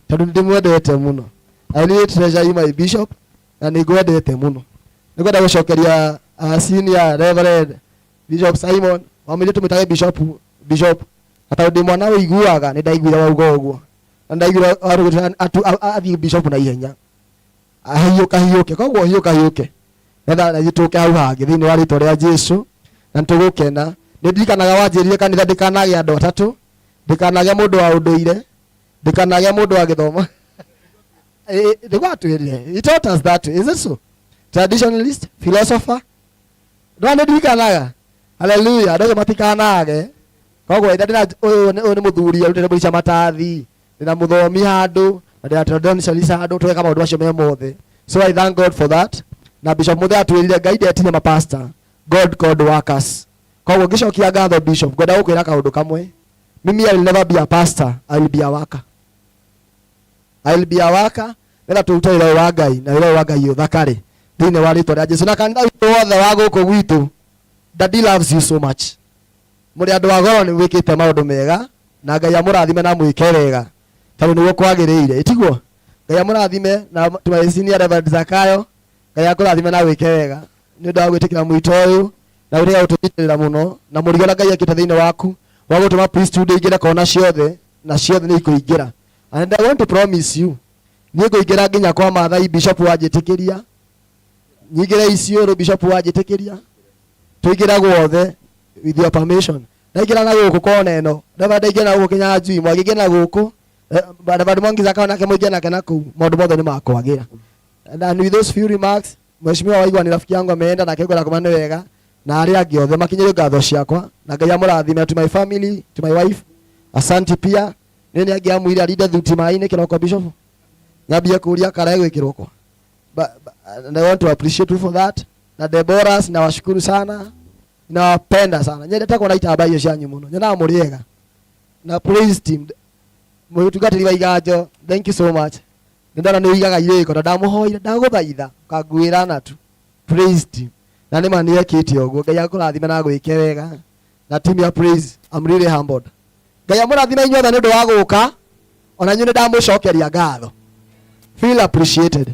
tondũ nĩ ndĩmwendete mũno. I really treasure you, my bishop, na nĩ ngwendete mũno. Nĩngwenda gũcokeria senior Reverend Bishop Simon wamwĩrire tũmwĩtage Bishop Bishop, na tondũ ndĩ mwana ũiguaga nĩ ndaiguire wauga ũguo na ndaiguire warũgĩte athiĩ Bishop na ihenya ahiũka hiũke, koguo hiũka hiũke nĩgetha na ithuĩ tũke hau hangĩ thĩinĩ wa rĩtwa rĩa Jesu na nĩtũgũkena. Nĩ ndirikanaga wanjĩrire kanitha ndĩkanagĩe andũ atatũ, ndĩkanagĩe mũndũ wa ũndũire, ndĩkanagĩe mũndũ wa gĩthomo. Nĩguo atwĩrire. He taught us that. Is it so? Traditionalist, philosopher. Ndona nĩ ndirikanaga. Hallelujah. Andũ acio matikanage. Koguo ĩrĩa ndĩra ũyũ nĩ ũyũ nĩ mũthuri arutĩte mbũri cia matathi, ndĩna mũthomi handũ, na ndĩna traditionalist handũ, tũgeka maũndũ macio me mothe. So I thank God for that. Na Bishop Mũthee atwĩrire Ngai ndetire mapastor, God called workers. Koguo ngĩcokia ngatho Bishop, ngwenda gũkwĩra kaũndũ kamwe. Mimi I will never be a pastor, I will be a worker. I will be a worker nĩgetha tũrute wĩra ũyũ wa Ngai na wĩra ũyũ wa Ngai ũthakare thĩinĩ wa rĩtwa rĩa Jesu. Na kanitha witũ wothe wa gũkũ gwitũ, Daddy loves you so much. Mũrĩ andũ a goro, nĩ mwĩkĩte maũndũ mega na Ngai amũrathime na mwĩke wega tondũ nĩguo kwagĩrĩire, ĩtiguo? Ngai amũrathime na to my senior Reverend Zakayo, Ngai akũrathime na wĩke wega nĩ ũndũ wa gwĩtĩkĩra mwĩto ũyũ na gwĩtĩkĩra gũtũnyitĩrĩra mũno na mũrigo ũrĩa Ngai ekĩte thĩinĩ waku wa gũtũma priesthood ĩingĩre kona ciothe na ciothe nĩ ikũingĩra. And I want to promise you, niĩ ngũingĩra nginya kwa Maathai Bishop wanjĩtĩkĩria, nyingĩre Isiolo Bishop wanjĩtĩkĩria, tũingĩra guothe with your permission. Ndaingĩra na gũkũ kona ĩno, ndaba ndaingĩra na gũkũ Kinyanjui, mwangĩingĩra na gũkũ, Reverend Mwangi Zakayo nake mũingĩre nake na kũu, maũndũ mothe nĩ makwagĩra. And with those few remarks, Mheshimiwa Waigwa ni rafiki yangu ameenda na akegwara kuma nĩ wega na arĩa angĩ othe makinyĩrio ngatho ciakwa na Ngai amũrathime. To my family, to my wife, asanti pia. Nĩ nĩ angĩamwire arinde thuti maĩ-inĩ kĩroko Bishop, nyambie kũria kara ĩgwĩkĩrwo kwa. And I want to appreciate you for that. Na Deborah, nawashukuru sana, nawapenda sana, nyendete kuona itamba icio cianyu mũno, nyonaga mũrĩ ega. Na praise team, mũtungatĩri wa iganjo, thank you so much. Nĩ ndona nĩ ũigaga irĩko na ndamũhoire ndagũthaitha ũkanguĩra na tu praise team, na nĩ ma nĩ ekĩte ũguo. Ngai akũrathime na agwĩke wega. Na team ya praise, I'm really humbled. Ngai amũrathime inyuothe nĩ ũndũ wa gũka, ona inyuĩ nĩ ndamũcokeria ngatho. Feel appreciated.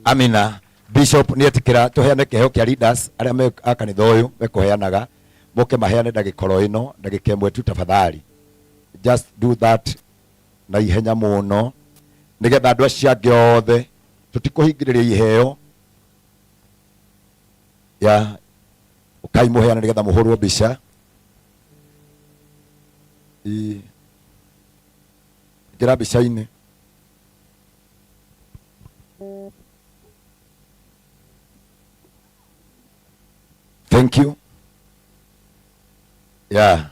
Amina. Bishop nĩ etĩkĩra tũheane kĩheo kĩa leaders arĩa me a kanitha ũyũ mekũheanaga, moke maheane ndagĩka oro ĩno, ndagĩka ĩmwe tu tafadhali. Just do that na ihenya mũno nĩgetha andũ acio angĩ othe tũtikũhingĩrĩria iheo ya ũkai mũheane nĩgetha mũhũrwo mbica. Ingĩra mbica-inĩ. Thank you. Yeah.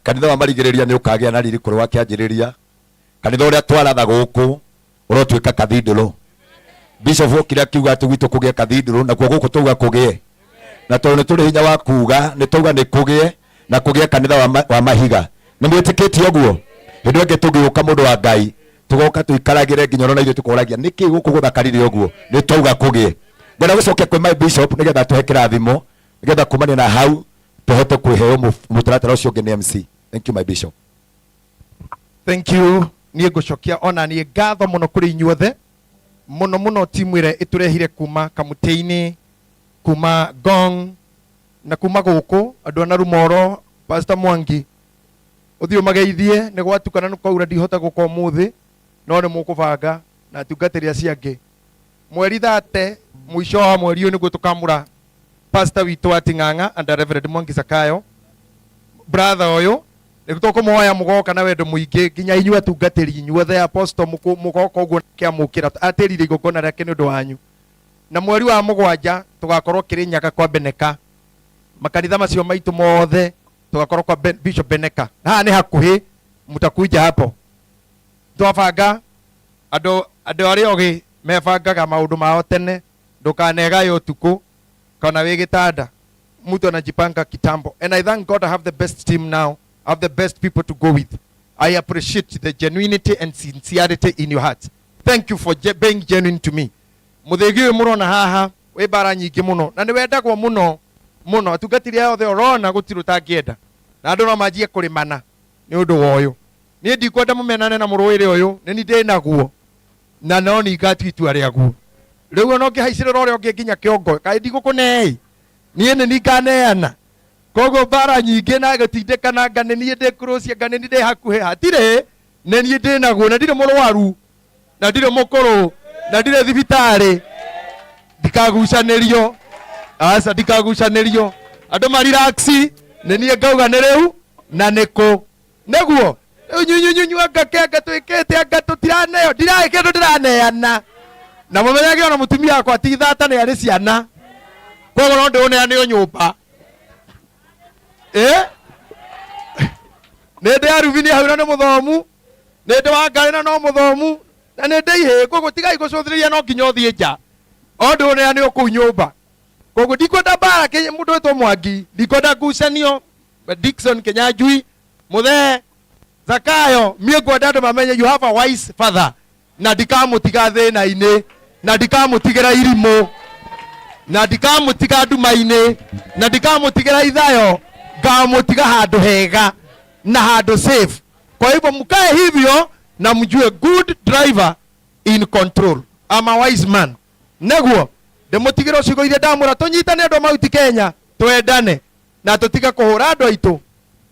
Kanitha wa marigĩrĩria nĩ ũkagĩa na riri kũrĩ wa kĩanjĩrĩria. Kanitha ũrĩa twaratha gũkũ ũrotuĩka cathedral. Bishop okire akiuga atĩ gwitũ kũgĩe cathedral, nakuo gũkũ tauga kũgĩe. Na tondũ nĩ tũrĩ hinya wa kuga, nĩ tauga nĩ kũgĩe na kũgĩe kanitha wa mahiga. Nĩ mwĩtĩkĩtie ũguo? Hĩndĩ ĩyo ĩngĩ tũgĩũka mũndũ wa Ngai, tũgoka tũikaragĩre nginya ona ithuĩ tũkoragia nĩkĩ gũkũ gũthakarire ũguo, nĩ twauga kũgĩe. Ngwenda gũcokia kwĩ my bishop nĩgetha atũhe kĩrathimo, nĩgetha kumania na hau tũhote kwĩheo mũtaratara ũcio ũngĩ nĩ MC. Thank you, my bishop. Thank you. Niĩ ngũcokia ona niĩ ngatho mũno kũrĩ inyuothe, mũno mũno timu ĩrĩa ĩtũrehire kuma kamũtĩ-inĩ, kuma Ngong na kuma gũkũ andũ a Narumoro, Pastor Mwangi. Ũthiĩ ũmageithie nĩ gwatukana nĩ kwaura ndihota gũka ũmũthĩ no nĩ mũkũbanga na atungatĩri acio angĩ. Mweri 30 mũico wa mweri ũyũ nĩguo tũkamũra pastor witũ wa Ting'ang'a and Reverend Mwangi Zakayo brother ũyũ nĩ tũkũmũhoya mũgoka na wendo mũingĩ nginya inyuĩ atungatĩri inyuothe apostle mũgoka ũguo kĩamũkĩra atĩrire igongona rĩake nĩ ũndũ wanyu. Na mweri wa 7 tũgakorwo Kĩrĩnyaga kwa Beneka, makanitha macio maitũ mothe tũgakorwo kwa Bishop Beneka. Haha nĩ hakuhĩ, mtakuja hapo. Twabanga andũ arĩa ogĩ mebangaga maũndũ mao tene, ndũkanegae ũtukũ kana wĩ gĩtanda. Mtu anajipanga kitambo. And I thank God I have the best team now. I have the best people to go with. I appreciate the genuinity and sincerity in your heart. Thank you for being genuine to me. Mũthĩgi ũyũ mũrona haha wĩ mbara nyingĩ mũno na nĩ wendagwo mũno mũno. Atungatĩri aya othe ũrona gũtirĩ ũtangĩenda, na andũ no manjie kũrĩmana nĩ ũndũ wa ũyũ. Niĩ ndikwenda mũmenane na mũrũĩre ũyũ, nĩ niĩ ndĩ naguo na no niĩ ngatua itua rĩaguo. Rĩu ona ũngĩhaicĩrĩra ũrĩa ũngĩ nginya kĩongo, kaĩ ndigũkũnei? Niĩ nĩ niĩ nganeana. Koguo mbara nyingĩ na gũtindĩkana nga nĩ niĩ ndĩ close, nga nĩ niĩ ndĩ hakuhĩ, hatirĩ, nĩ niĩ ndĩ naguo, na ndirĩ mũrwaru, na ndirĩ mũkũrũ, na ndirĩ thibitarĩ. Ndikagucanĩrio. Aca, ndikagucanĩrio. Andũ ma relax, nĩ niĩ ngauga nĩ rĩu na nĩ kũ. Nĩguo rĩu nyunyunyunyu anga kenge twĩkĩte anga tũtiraneo, ndirarĩ kĩndũ ndĩraneana. Na mũmenyage ona mũtumia wakwa ti thata nĩ arĩ ciana, koguo no ndĩũneane o nyũmba. Nĩ ndĩ Arubini hau na nĩ mũthomu, nĩ ndĩ Wangarĩ na no mũthomu, na nĩ ndĩ ihĩĩ, koguo tigai gũcũthĩrĩria no nginya ũthiĩ nja, o ndĩũneane o kũu nyũmba. Koguo ndikwenda mbara, mũndũ wĩtwo Mwangi, ndikwenda ngucanio. Dickson Kinyanjui, Muthee Zakayo, niĩ ngwenda andũ mamenye you have a wise father, na ndikamũtiga thĩna-inĩ, na ndikamũtigĩra irimũ, na ndikamũtiga nduma-inĩ, na ndikamũtigĩra ithayo, ngamũtiga handũ hega na handũ safe. Kwa hivyo mkae hivyo na mjue good driver in control. I'm a wise man. Neguo ndĩmũtigĩre ciugo iria ndamwĩra, tũnyitane andũ a Mount Kenya, twendane na tũtige kũhũra andũ aitũ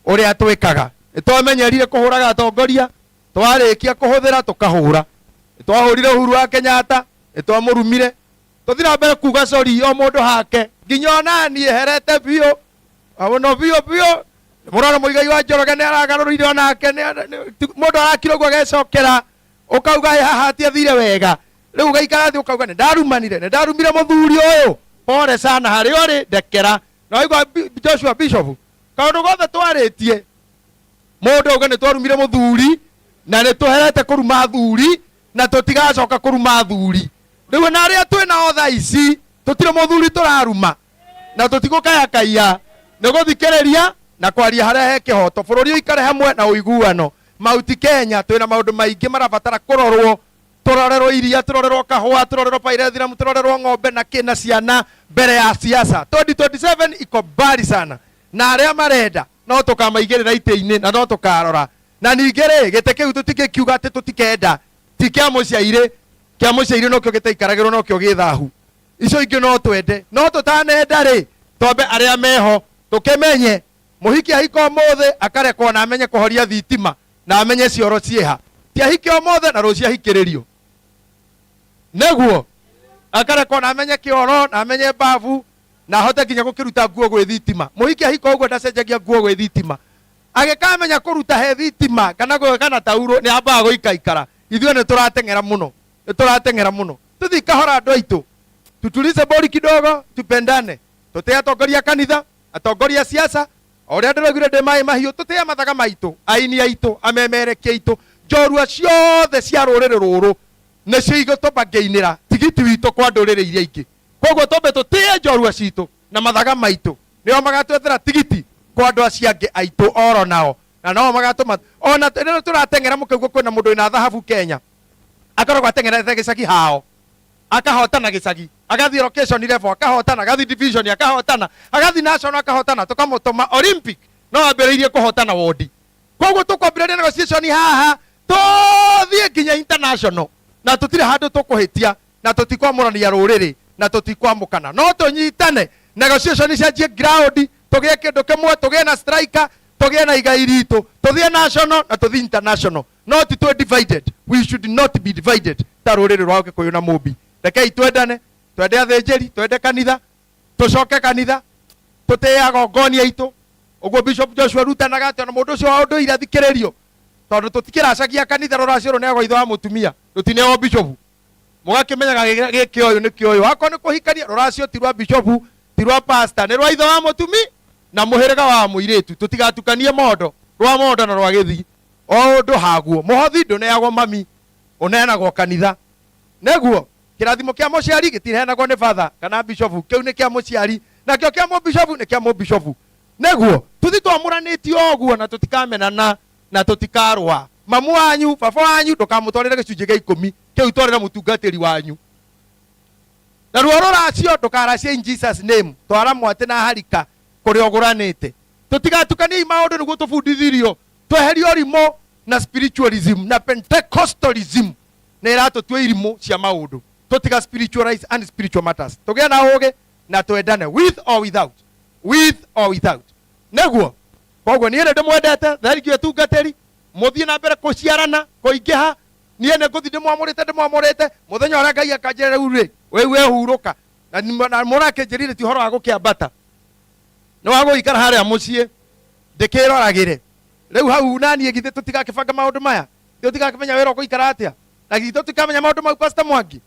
ũrĩa twĩkaga. Nĩtwamenyerire kũhũraga atongoria, twarĩkia kũhũthĩra tũkahũra. Nĩtwahũrire Uhuru wa Kenyatta, nĩtwamũrumire. Tũthiĩ na mbere kuga sorry o mũndũ hake, nginya ona niĩ herete biũ, mũno biũ biũ. Mũrona Mũigai wa Njoroge nĩ aragarũrire onake, mũndũ arakira ũguo agecokera, ũkauga ĩ haha hatiathire wega. Rĩu ũgaikara thĩ ũkauga nĩ ndarumanire, nĩ ndarumire mũthuri ũyũ, pole sana harĩa ũrĩ, ndekera. Na waigua Joshua Bishop, kaũndũ gothe twarĩtie, mũndũ auga nĩ twarumire mũthuri, na nĩ tũherete kũruma athuri, na tũtigacoka kũruma athuri. Rĩu ona arĩa twĩ nao thaa ici, tũtirĩ mũthuri tũraruma, na tũtigũkayakaya, nĩ gũthikĩrĩria na kwaria harĩa he kĩhoto. Bũrũri ũikare hamwe na ũiguano. Mount Kenya twĩna maũndũ maingĩ marabatara kũrorwo, tũrorerwo iria, tũrorerwo kahũa, tũrorerwo pyrethrum, tũrorerwo ng'ombe na kĩ na ciana mbere ya siasa. 2027 iko mbali sana, na arĩa marenda no tũkamaigĩrĩra itĩ-inĩ na no tũkarora. Na ningĩ rĩ, gĩtĩ kĩu tũtingĩkiuga atĩ tũtikenda, ti kĩa mũciairĩ, kĩa mũciairĩ nokĩo gĩtaikaragĩrwo, nokĩo gĩ thahu. Icio ingĩ no twende, no tũtanenda rĩ, twambe arĩa meho tũkĩmenye. Mũhiki ahika ũmũthĩ akarekwo na amenye kũhoria thitima na amenye cioro ciĩha. Ti ahike ũmũthĩ na rũciũ ahikĩrĩrio. Nĩguo akarekwo na amenye kĩoro na amenye mbabu na ahote nginya gũkĩruta nguo gwĩ thitima. Mũhiki ahika ũguo ndacenjagia nguo gwĩ thitima. Agĩkamenya kũruta he thitima kana gwĩka na taurũ nĩ ambaga gũikaikara. Ithuĩ nĩ tũrateng'era mũno, nĩ tũrateng'era mũno. Tũthiĩ kahora andũ aitũ, tutulize bori kidogo, tupendane. Tũtĩe atongoria a kanitha, atongoria a siasa, o ũrĩa ndĩraugire ndĩ maĩ mahiũ, tũtĩe mathaga maitũ, aini aitũ, amemerekia aitũ, njorua ciothe cia rũrĩrĩ rũrũ nĩcio igũtũbangĩinĩra tigiti witũ kwa ndũrĩrĩ iria ingĩ. Koguo twambe tũtĩe njorua citũ na mathaga maitũ, nĩo magatwethera tigiti kwa andũ acio angĩ aitũ oro nao, na no magatũma ona rĩrĩa tũrateng'era mũkaigua kwĩna mũndũ wĩna thahabu Kenya, akoragwo ateng'erete gĩcagi hao, akahotana gĩcagi, agathiĩ location level akahotana, agathiĩ division akahotana, agathiĩ national akahotana, tũkamũtũma Olympic no ambĩrĩirie kũhotana wodi. Koguo tũkwambĩrĩria negotiation haha tũthiĩ nginya international, na tũtirĩ handũ tũkũhĩtia, na tũtikwamũrania rũrĩrĩ, na tũtikwamũkana, no tũnyitane negotiation cianjie ground, tũgĩe kĩndũ kĩmwe, tũgĩe na striker. Tũgĩe na igai ritũ, tũthiĩ national na tũthiĩ international. No ti twĩ divided. We should not be divided ta rũrĩrĩ rwa Gĩkũyũ na Mũmbi. Rekei twendane, twende athĩnjĩri, twende kanitha, tũcoke kanitha, tũtĩe agongoni aitũ. Ũguo Bishop Joshua rutanaga atĩ ona mũndũ ũcio wa ũndũire athikĩrĩrio, tondũ tũtikĩracagia kanitha rũracio rũneagwo ithe wa mũtumia, rũtineagwo bishop. Mũgakĩmenyaga gĩkĩ ũyũ nĩ kĩũyũ. Akorwo nĩ kũhikania, rũracio ti rwa bishop, ti rwa pastor, nĩ rwa ithe wa mũtumi na mũhĩrĩga wa mũirĩtu. Tũtigatukanie mondo, rwa mondo na rwa gĩthii. O ũndũ haguo. Mũhothi ndũneagwo mami, ũneanagwo kanitha. Nĩguo kĩrathimo kĩa mũciari gĩtiheanagwo nĩ father kana bishop, kĩu nĩ kĩa mũciari, nakĩo kĩa mũbishopu nĩ kĩa mũbishopu. Nĩguo tũthi twamũranĩtio ũguo na tũtikamenana na tũtikarũa. Mamu wanyu, baba wanyu, ndũkamũtwarĩre gĩcunjĩ gĩa ikũmi, kĩu twarĩra mũtungatĩri wanyu. Na ruo rũracio ndũkaracie in Jesus name, twara mwatĩ na harika kũrĩa ũgũranĩte. Tũtigatukanie maũndũ nĩguo tũbundithirio, tweherie ũrimũ na spiritualism na Pentecostalism nĩ ĩratũtua irimũ cia maũndũ. Tũtiga spiritualize and spiritual matters. Tũgĩe na ũgĩ na twendane with or without, with or without. Nĩguo koguo niĩ nĩ ndĩmwendete, thengiũ atungatĩri, mũthiĩ na mbere kũciarana, kũingĩha. Niĩ nĩ ngũthiĩ ndĩmwamũrĩte, ndĩmwamũrĩte mũthenya ũrĩa Ngai akanjĩra rĩu rĩ, wĩu wĩhurũka. Na mũrakĩnjĩrire ti ũhoro wa gũkĩambata, nĩ wa gũikara harĩa mũciĩ ndĩkĩroragĩre. Rĩu hau na niĩ githĩ tũtigakĩbanga maũndũ maya, tũtigakĩmenya wĩra ũgũikara atĩa, na githĩ tũtikamenya maũndũ mau Pastor Mwangi,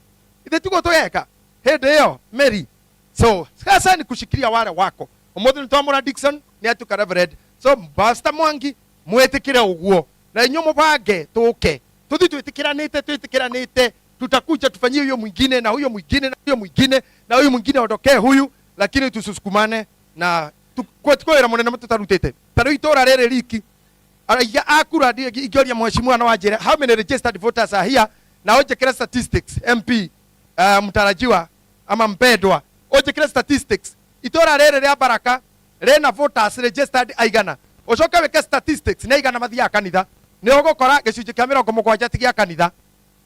githĩ tiguo tũgeka hĩndĩ ĩyo Mary. So sasa ni kushikilia wale wako. Ũmũthĩ nĩ twamũra Dickson nĩ atuĩka reverend. So Pastor Mwangi mwĩtĩkĩre ũguo na inyuĩ mũbange tũke tũthiĩ twĩtĩkĩranĩte, twĩtĩkĩranĩte, tutakuja tufanyie huyo mwingine na huyo mwingine na huyo mwingine na huyu mwingine ondokee huyu, lakini tususukumane na kwĩra mũnene tũtarutĩte. Ta rĩu itũra rĩrĩ riki araiya akura ingĩoria mheshimiwa no anjĩre how many registered voters are here, na ũnjĩkĩre statistics MP, mtarajiwa ama mpendwa, ũnjĩkĩre statistics itũra rĩrĩ rĩa Baraka rĩna voters registered aigana, ũcoke wĩke statistics nĩ aigana mathiaga kanitha. Nĩ ũgũkora gĩcunjĩ kĩa mĩrongo mũgwanja ti gĩa kanitha,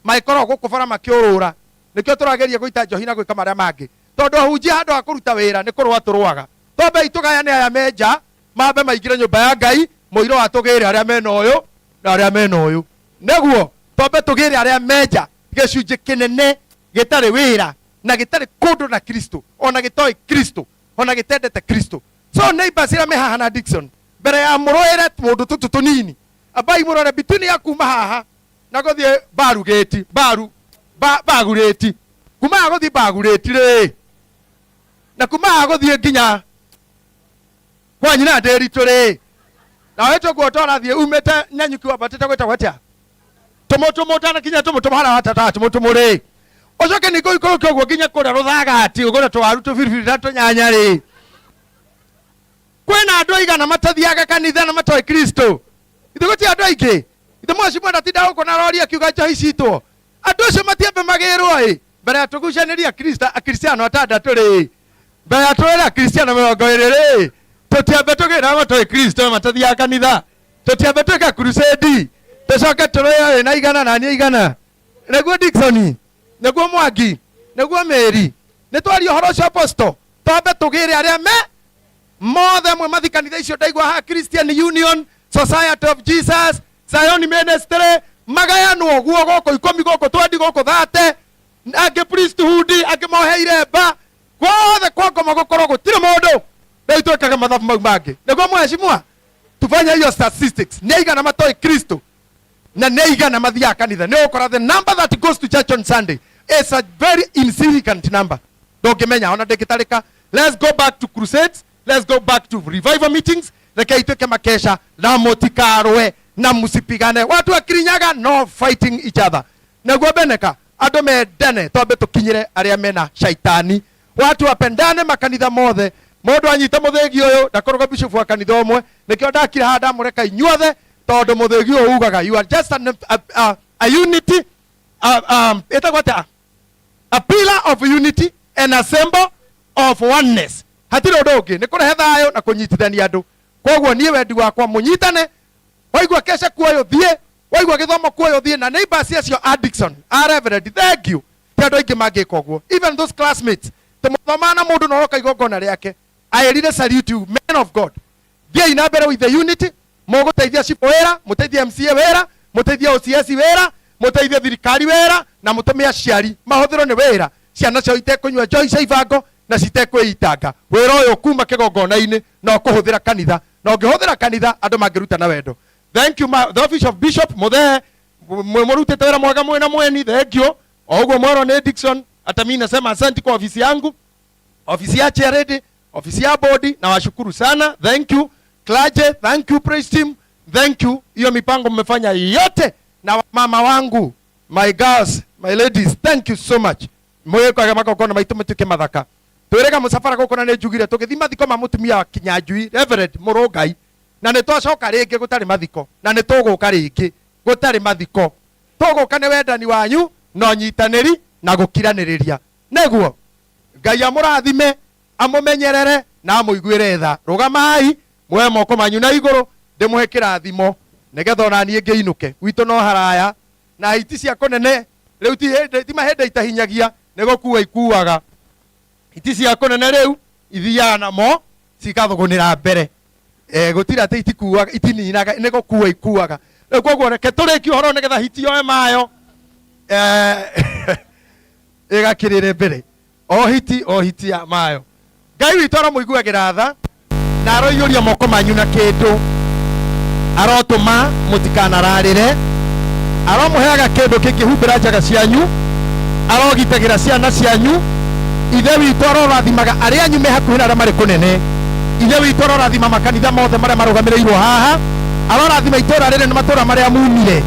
magĩkorwo gũkũ bara makĩũrũra. Nĩkĩo tũrageria gũita njohi na gwĩka marĩa mangĩ, tondũ ahunjia handũ ha kũruta wĩra nĩ kũrũa tũrũaga. Twambei tũgayane aya menja mambe maingĩre nyũmba ya Ngai, mũiro wa tũgĩre arĩa mena ũyũ na arĩa mena ũyũ. Nĩguo twambe tũgĩre arĩa menja gĩcunjĩ kĩnene gĩtarĩ wĩra na gĩtarĩ kũndũ na Kristo, ona gĩtoĩ Kristo, ona gĩtendete Kristo. So neighbors ĩrĩa me haha na Dickson, mbere ya mũrũĩre mũndũ tũtũ tũnini, ambai mũrore between ya kuma haha na gũthiĩ barugĩti, baru, ba, bagurĩti, kuma haha gũthiĩ bagurĩti rĩ, na kuma haha gũthiĩ nginya kwa nyina Ndĩritũ rĩ, na wĩtwo guo twarathiĩ umĩte Nanyuki wambatĩte gwĩtagwo atĩa, tũmũtũmũ ũtanakinya tũmũtũmũ harĩa watataga tũmũtũmũ rĩ, ũcoke ningĩ ũikũrũke ũguo nginya kũrĩa rũthagati ũgũre tũwaru tũbiribiri na tũnyanya rĩ, kwĩna andũ aigana matathiaga kanitha na matoĩ Kristo? Ithe gũtirĩ andũ aingĩ. Ithe mwaci mwenda tinda gũkũ na rori akiuga njohi citwo. Andũ acio matiambe magĩrwo ĩ mbere ya tũgucanĩrie Akristiano atandatũ rĩ, mbere ya tũrere Akristiano mĩrongo ĩrĩ rĩ, tũtiambe tũgĩre matoĩ Kristo matathiaga kanitha, tũtiambe twĩke crusade, tũcoke tũrũe na igana na niĩ igana. Nĩguo Dickson, nĩguo Mwangi, nĩguo Mary, nĩ twaria ũhoro ũcio apostle, twambe tũgĩre arĩa me mothe amwe mathi kanitha icio ndaigua haha, Christian Union, Society of Jesus, Zion Ministry, magayanwo ũguo gũkũ ikũmi, gũkũ twendi, gũkũ thate, angĩ priesthood, angĩ moheire mba, guothe kwa ngoma gũkorwo gũtirĩ mũndũ. Rĩu twĩkage mathabu mau mangĩ. Nĩguo mheshimiwa, tufanye hiyo statistics, nĩ aigana matoĩ Kristo na nĩ aigana mathiaga kanitha. Nĩ ũgũkora the number that goes to church on Sunday is a very insignificant number, ndũngĩmenya ona ndĩngĩtarĩka. Let's go back to crusades, let's go back to revival meetings. Rekei twĩke makesha na mũtikarũe na mũcipigane. Watu wa Kirinyaga, no fighting each other. Nĩguo beneka andũ mendane, twambe tũkinyĩre arĩa mena shaitani. Watu wapendane makanitha mothe. Mũndũ anyita mũthĩgi ũyũ ndakoragwo bishop wa kanitha ũmwe, nĩkĩo ndakira haha ndamũreka inyuothe, tondũ mũthĩgi ũyũ ugaga you are just a unity, ĩtagwo atĩa, a pillar of unity and a symbol of oneness. Hatirĩ ũndũ ũngĩ, nĩ kũrehe thayũ na kũnyitithania andũ. Koguo niĩ wendi wakwa mũnyitane, waigua kesha kuoyo thiĩ, waigua gĩthomo kuoyo thiĩ, na neighbors acio a Dickson, a Reverend, thank you. Ti andũ aingĩ mangĩka ũguo, even those classmates tũmũthomaga na mũndũ na ũroka igongona rĩake. I really salute you, men of God. Thiĩi na mbere with the unity. Mũgũteithia cibũ wĩra, mũteithie MCA wĩra, mũteithie OCS wĩra, mũteithie thirikari wĩra, na mũtũme aciari mahũthĩrwo nĩ wĩra, ciana ciao itekũnyua njohi cia ibango na citekwĩitanga. Wĩra ũyũ kuma kĩgongona-inĩ no kũhũthĩra kanitha, na ũngĩhũthĩra kanitha andũ mangĩruta na wendo. Thank you ma, the office of bishop muthee mũrutĩte wĩra mwega mwĩna mweni. Thank you. O ũguo mwerwo nĩ Dickson, hata mimi nasema asante kwa ofisi yangu, ofisi ya chairlady, ofisi ya bodi, na washukuru sana. Thank you clergy, thank you praise team, thank you. Hiyo mipango mmefanya yote, na mama wangu, my girls, my ladies, thank you so much. Mwĩkaga magongona maitũ matuĩke mathaka. Twĩrĩga mũcabara gũkũ, na nĩ njugire tũgĩthiĩ mathiko ma mũtumia wa Kinyanjui, Reverend Mũrũngai, na nĩ twacoka rĩngĩ gũtarĩ mathiko, na nĩ tũgũka rĩngĩ gũtarĩ mathiko. Tũgũka nĩ wendani wanyu na ũnyitanĩri na gũkiranĩrĩria, nĩguo Ngai amũrathime, amũmenyerere na amũiguĩre tha. Rũgamai muoe moko manyu na igũrũ, ndĩmũhe kĩrathimo nĩgetha ona niĩ ngĩinũke gwitũ no haraya na hiti cia kũnene. Rĩu ti hĩndĩ, ti mahĩndĩ itahinyagia, nĩ gũkua ikuaga. Hiti cia kũnene rĩu ithiaga namo cikathũgũnĩra mbere. Gũtirĩ atĩ itikuaga, itininaga, nĩ gũkua ikuaga. Rĩu koguo reke tũrĩkie ũhoro nĩgetha hiti yoe mayo, ĩgakĩrĩre mbere o hiti o hiti ya mayo. Ngai witũ aromũiguagĩra tha na aroiyũria moko manyu na kĩndũ, arotũma mũtikanararĩre, aromũheaga kĩndũ kĩngĩhumbĩra njaga cianyu, arogitagĩra ciana cianyu. Ithe witũ arorathimaga arĩa anyu me hakuhĩ na arĩa marĩ kũnene. Ithe witũ arorathima makanitha mothe marĩa marũgamĩrĩirwo haha, arorathima itũra rĩrĩ na matũra marĩa mumire.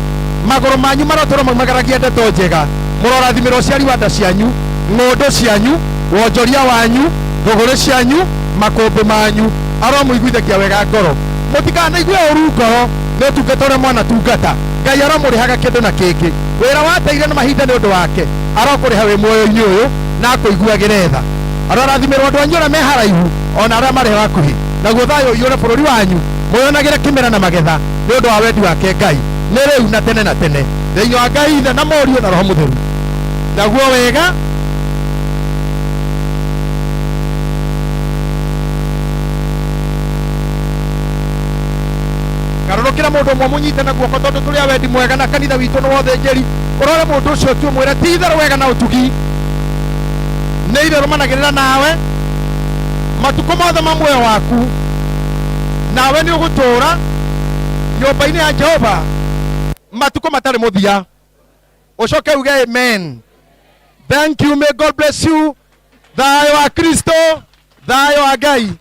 Magũrũ manyu marotũra maumagaragia ndeto njega. Mũrorathimĩrwo ũciari wa nda cianyu, ng'ũndũ cianyu, wonjoria wanyu, thũgũrĩ cianyu, makũmbĩ manyu. Aromũiguithagia wega ngoro, mũtikanaigue ũru ngoro nĩ ũtungata ũrĩa mwanatungata. Ngai aromũrĩhaga kĩndũ na kĩngĩ. Wĩra wateire na mahinda nĩ ũndũ wake, arokũrĩha wĩ muoyo-inĩ ũyũ na akũiguagĩre tha. Arorathimĩrwo andũ anyu arĩa me haraihu ona arĩa marĩ hakuhĩ, naguo thayũ ũiyũre bũrũri wanyu, mwĩonagĩre kĩmera na magetha nĩ ũndũ wa wendi wake Ngai, nĩ rĩu na tene na tene, thĩinĩ wa Ngai Ithe na Mũriũ na Roho Mũtheru. Naguo wega garũrũkĩra mũndũ ũmwe mũnyite na guoko, tondũ tũrĩ a wendi mwega na kanitha witũ nĩ wa ũthĩnjĩri. Ũrore mũndũ ũcio tu, ũmwĩre ti itherũ wega na ũtugi nĩ irĩrũmanagĩrĩra nawe matukũ mothe ma muoyo waku, nawe nĩ ũgũtũũra nyũmba-inĩ ya Jehova matukũ matarĩ mũthia. Ũcoke uge amen. Thank you, may God bless you. Thayũ wa Kristo, thayũ wa Ngai.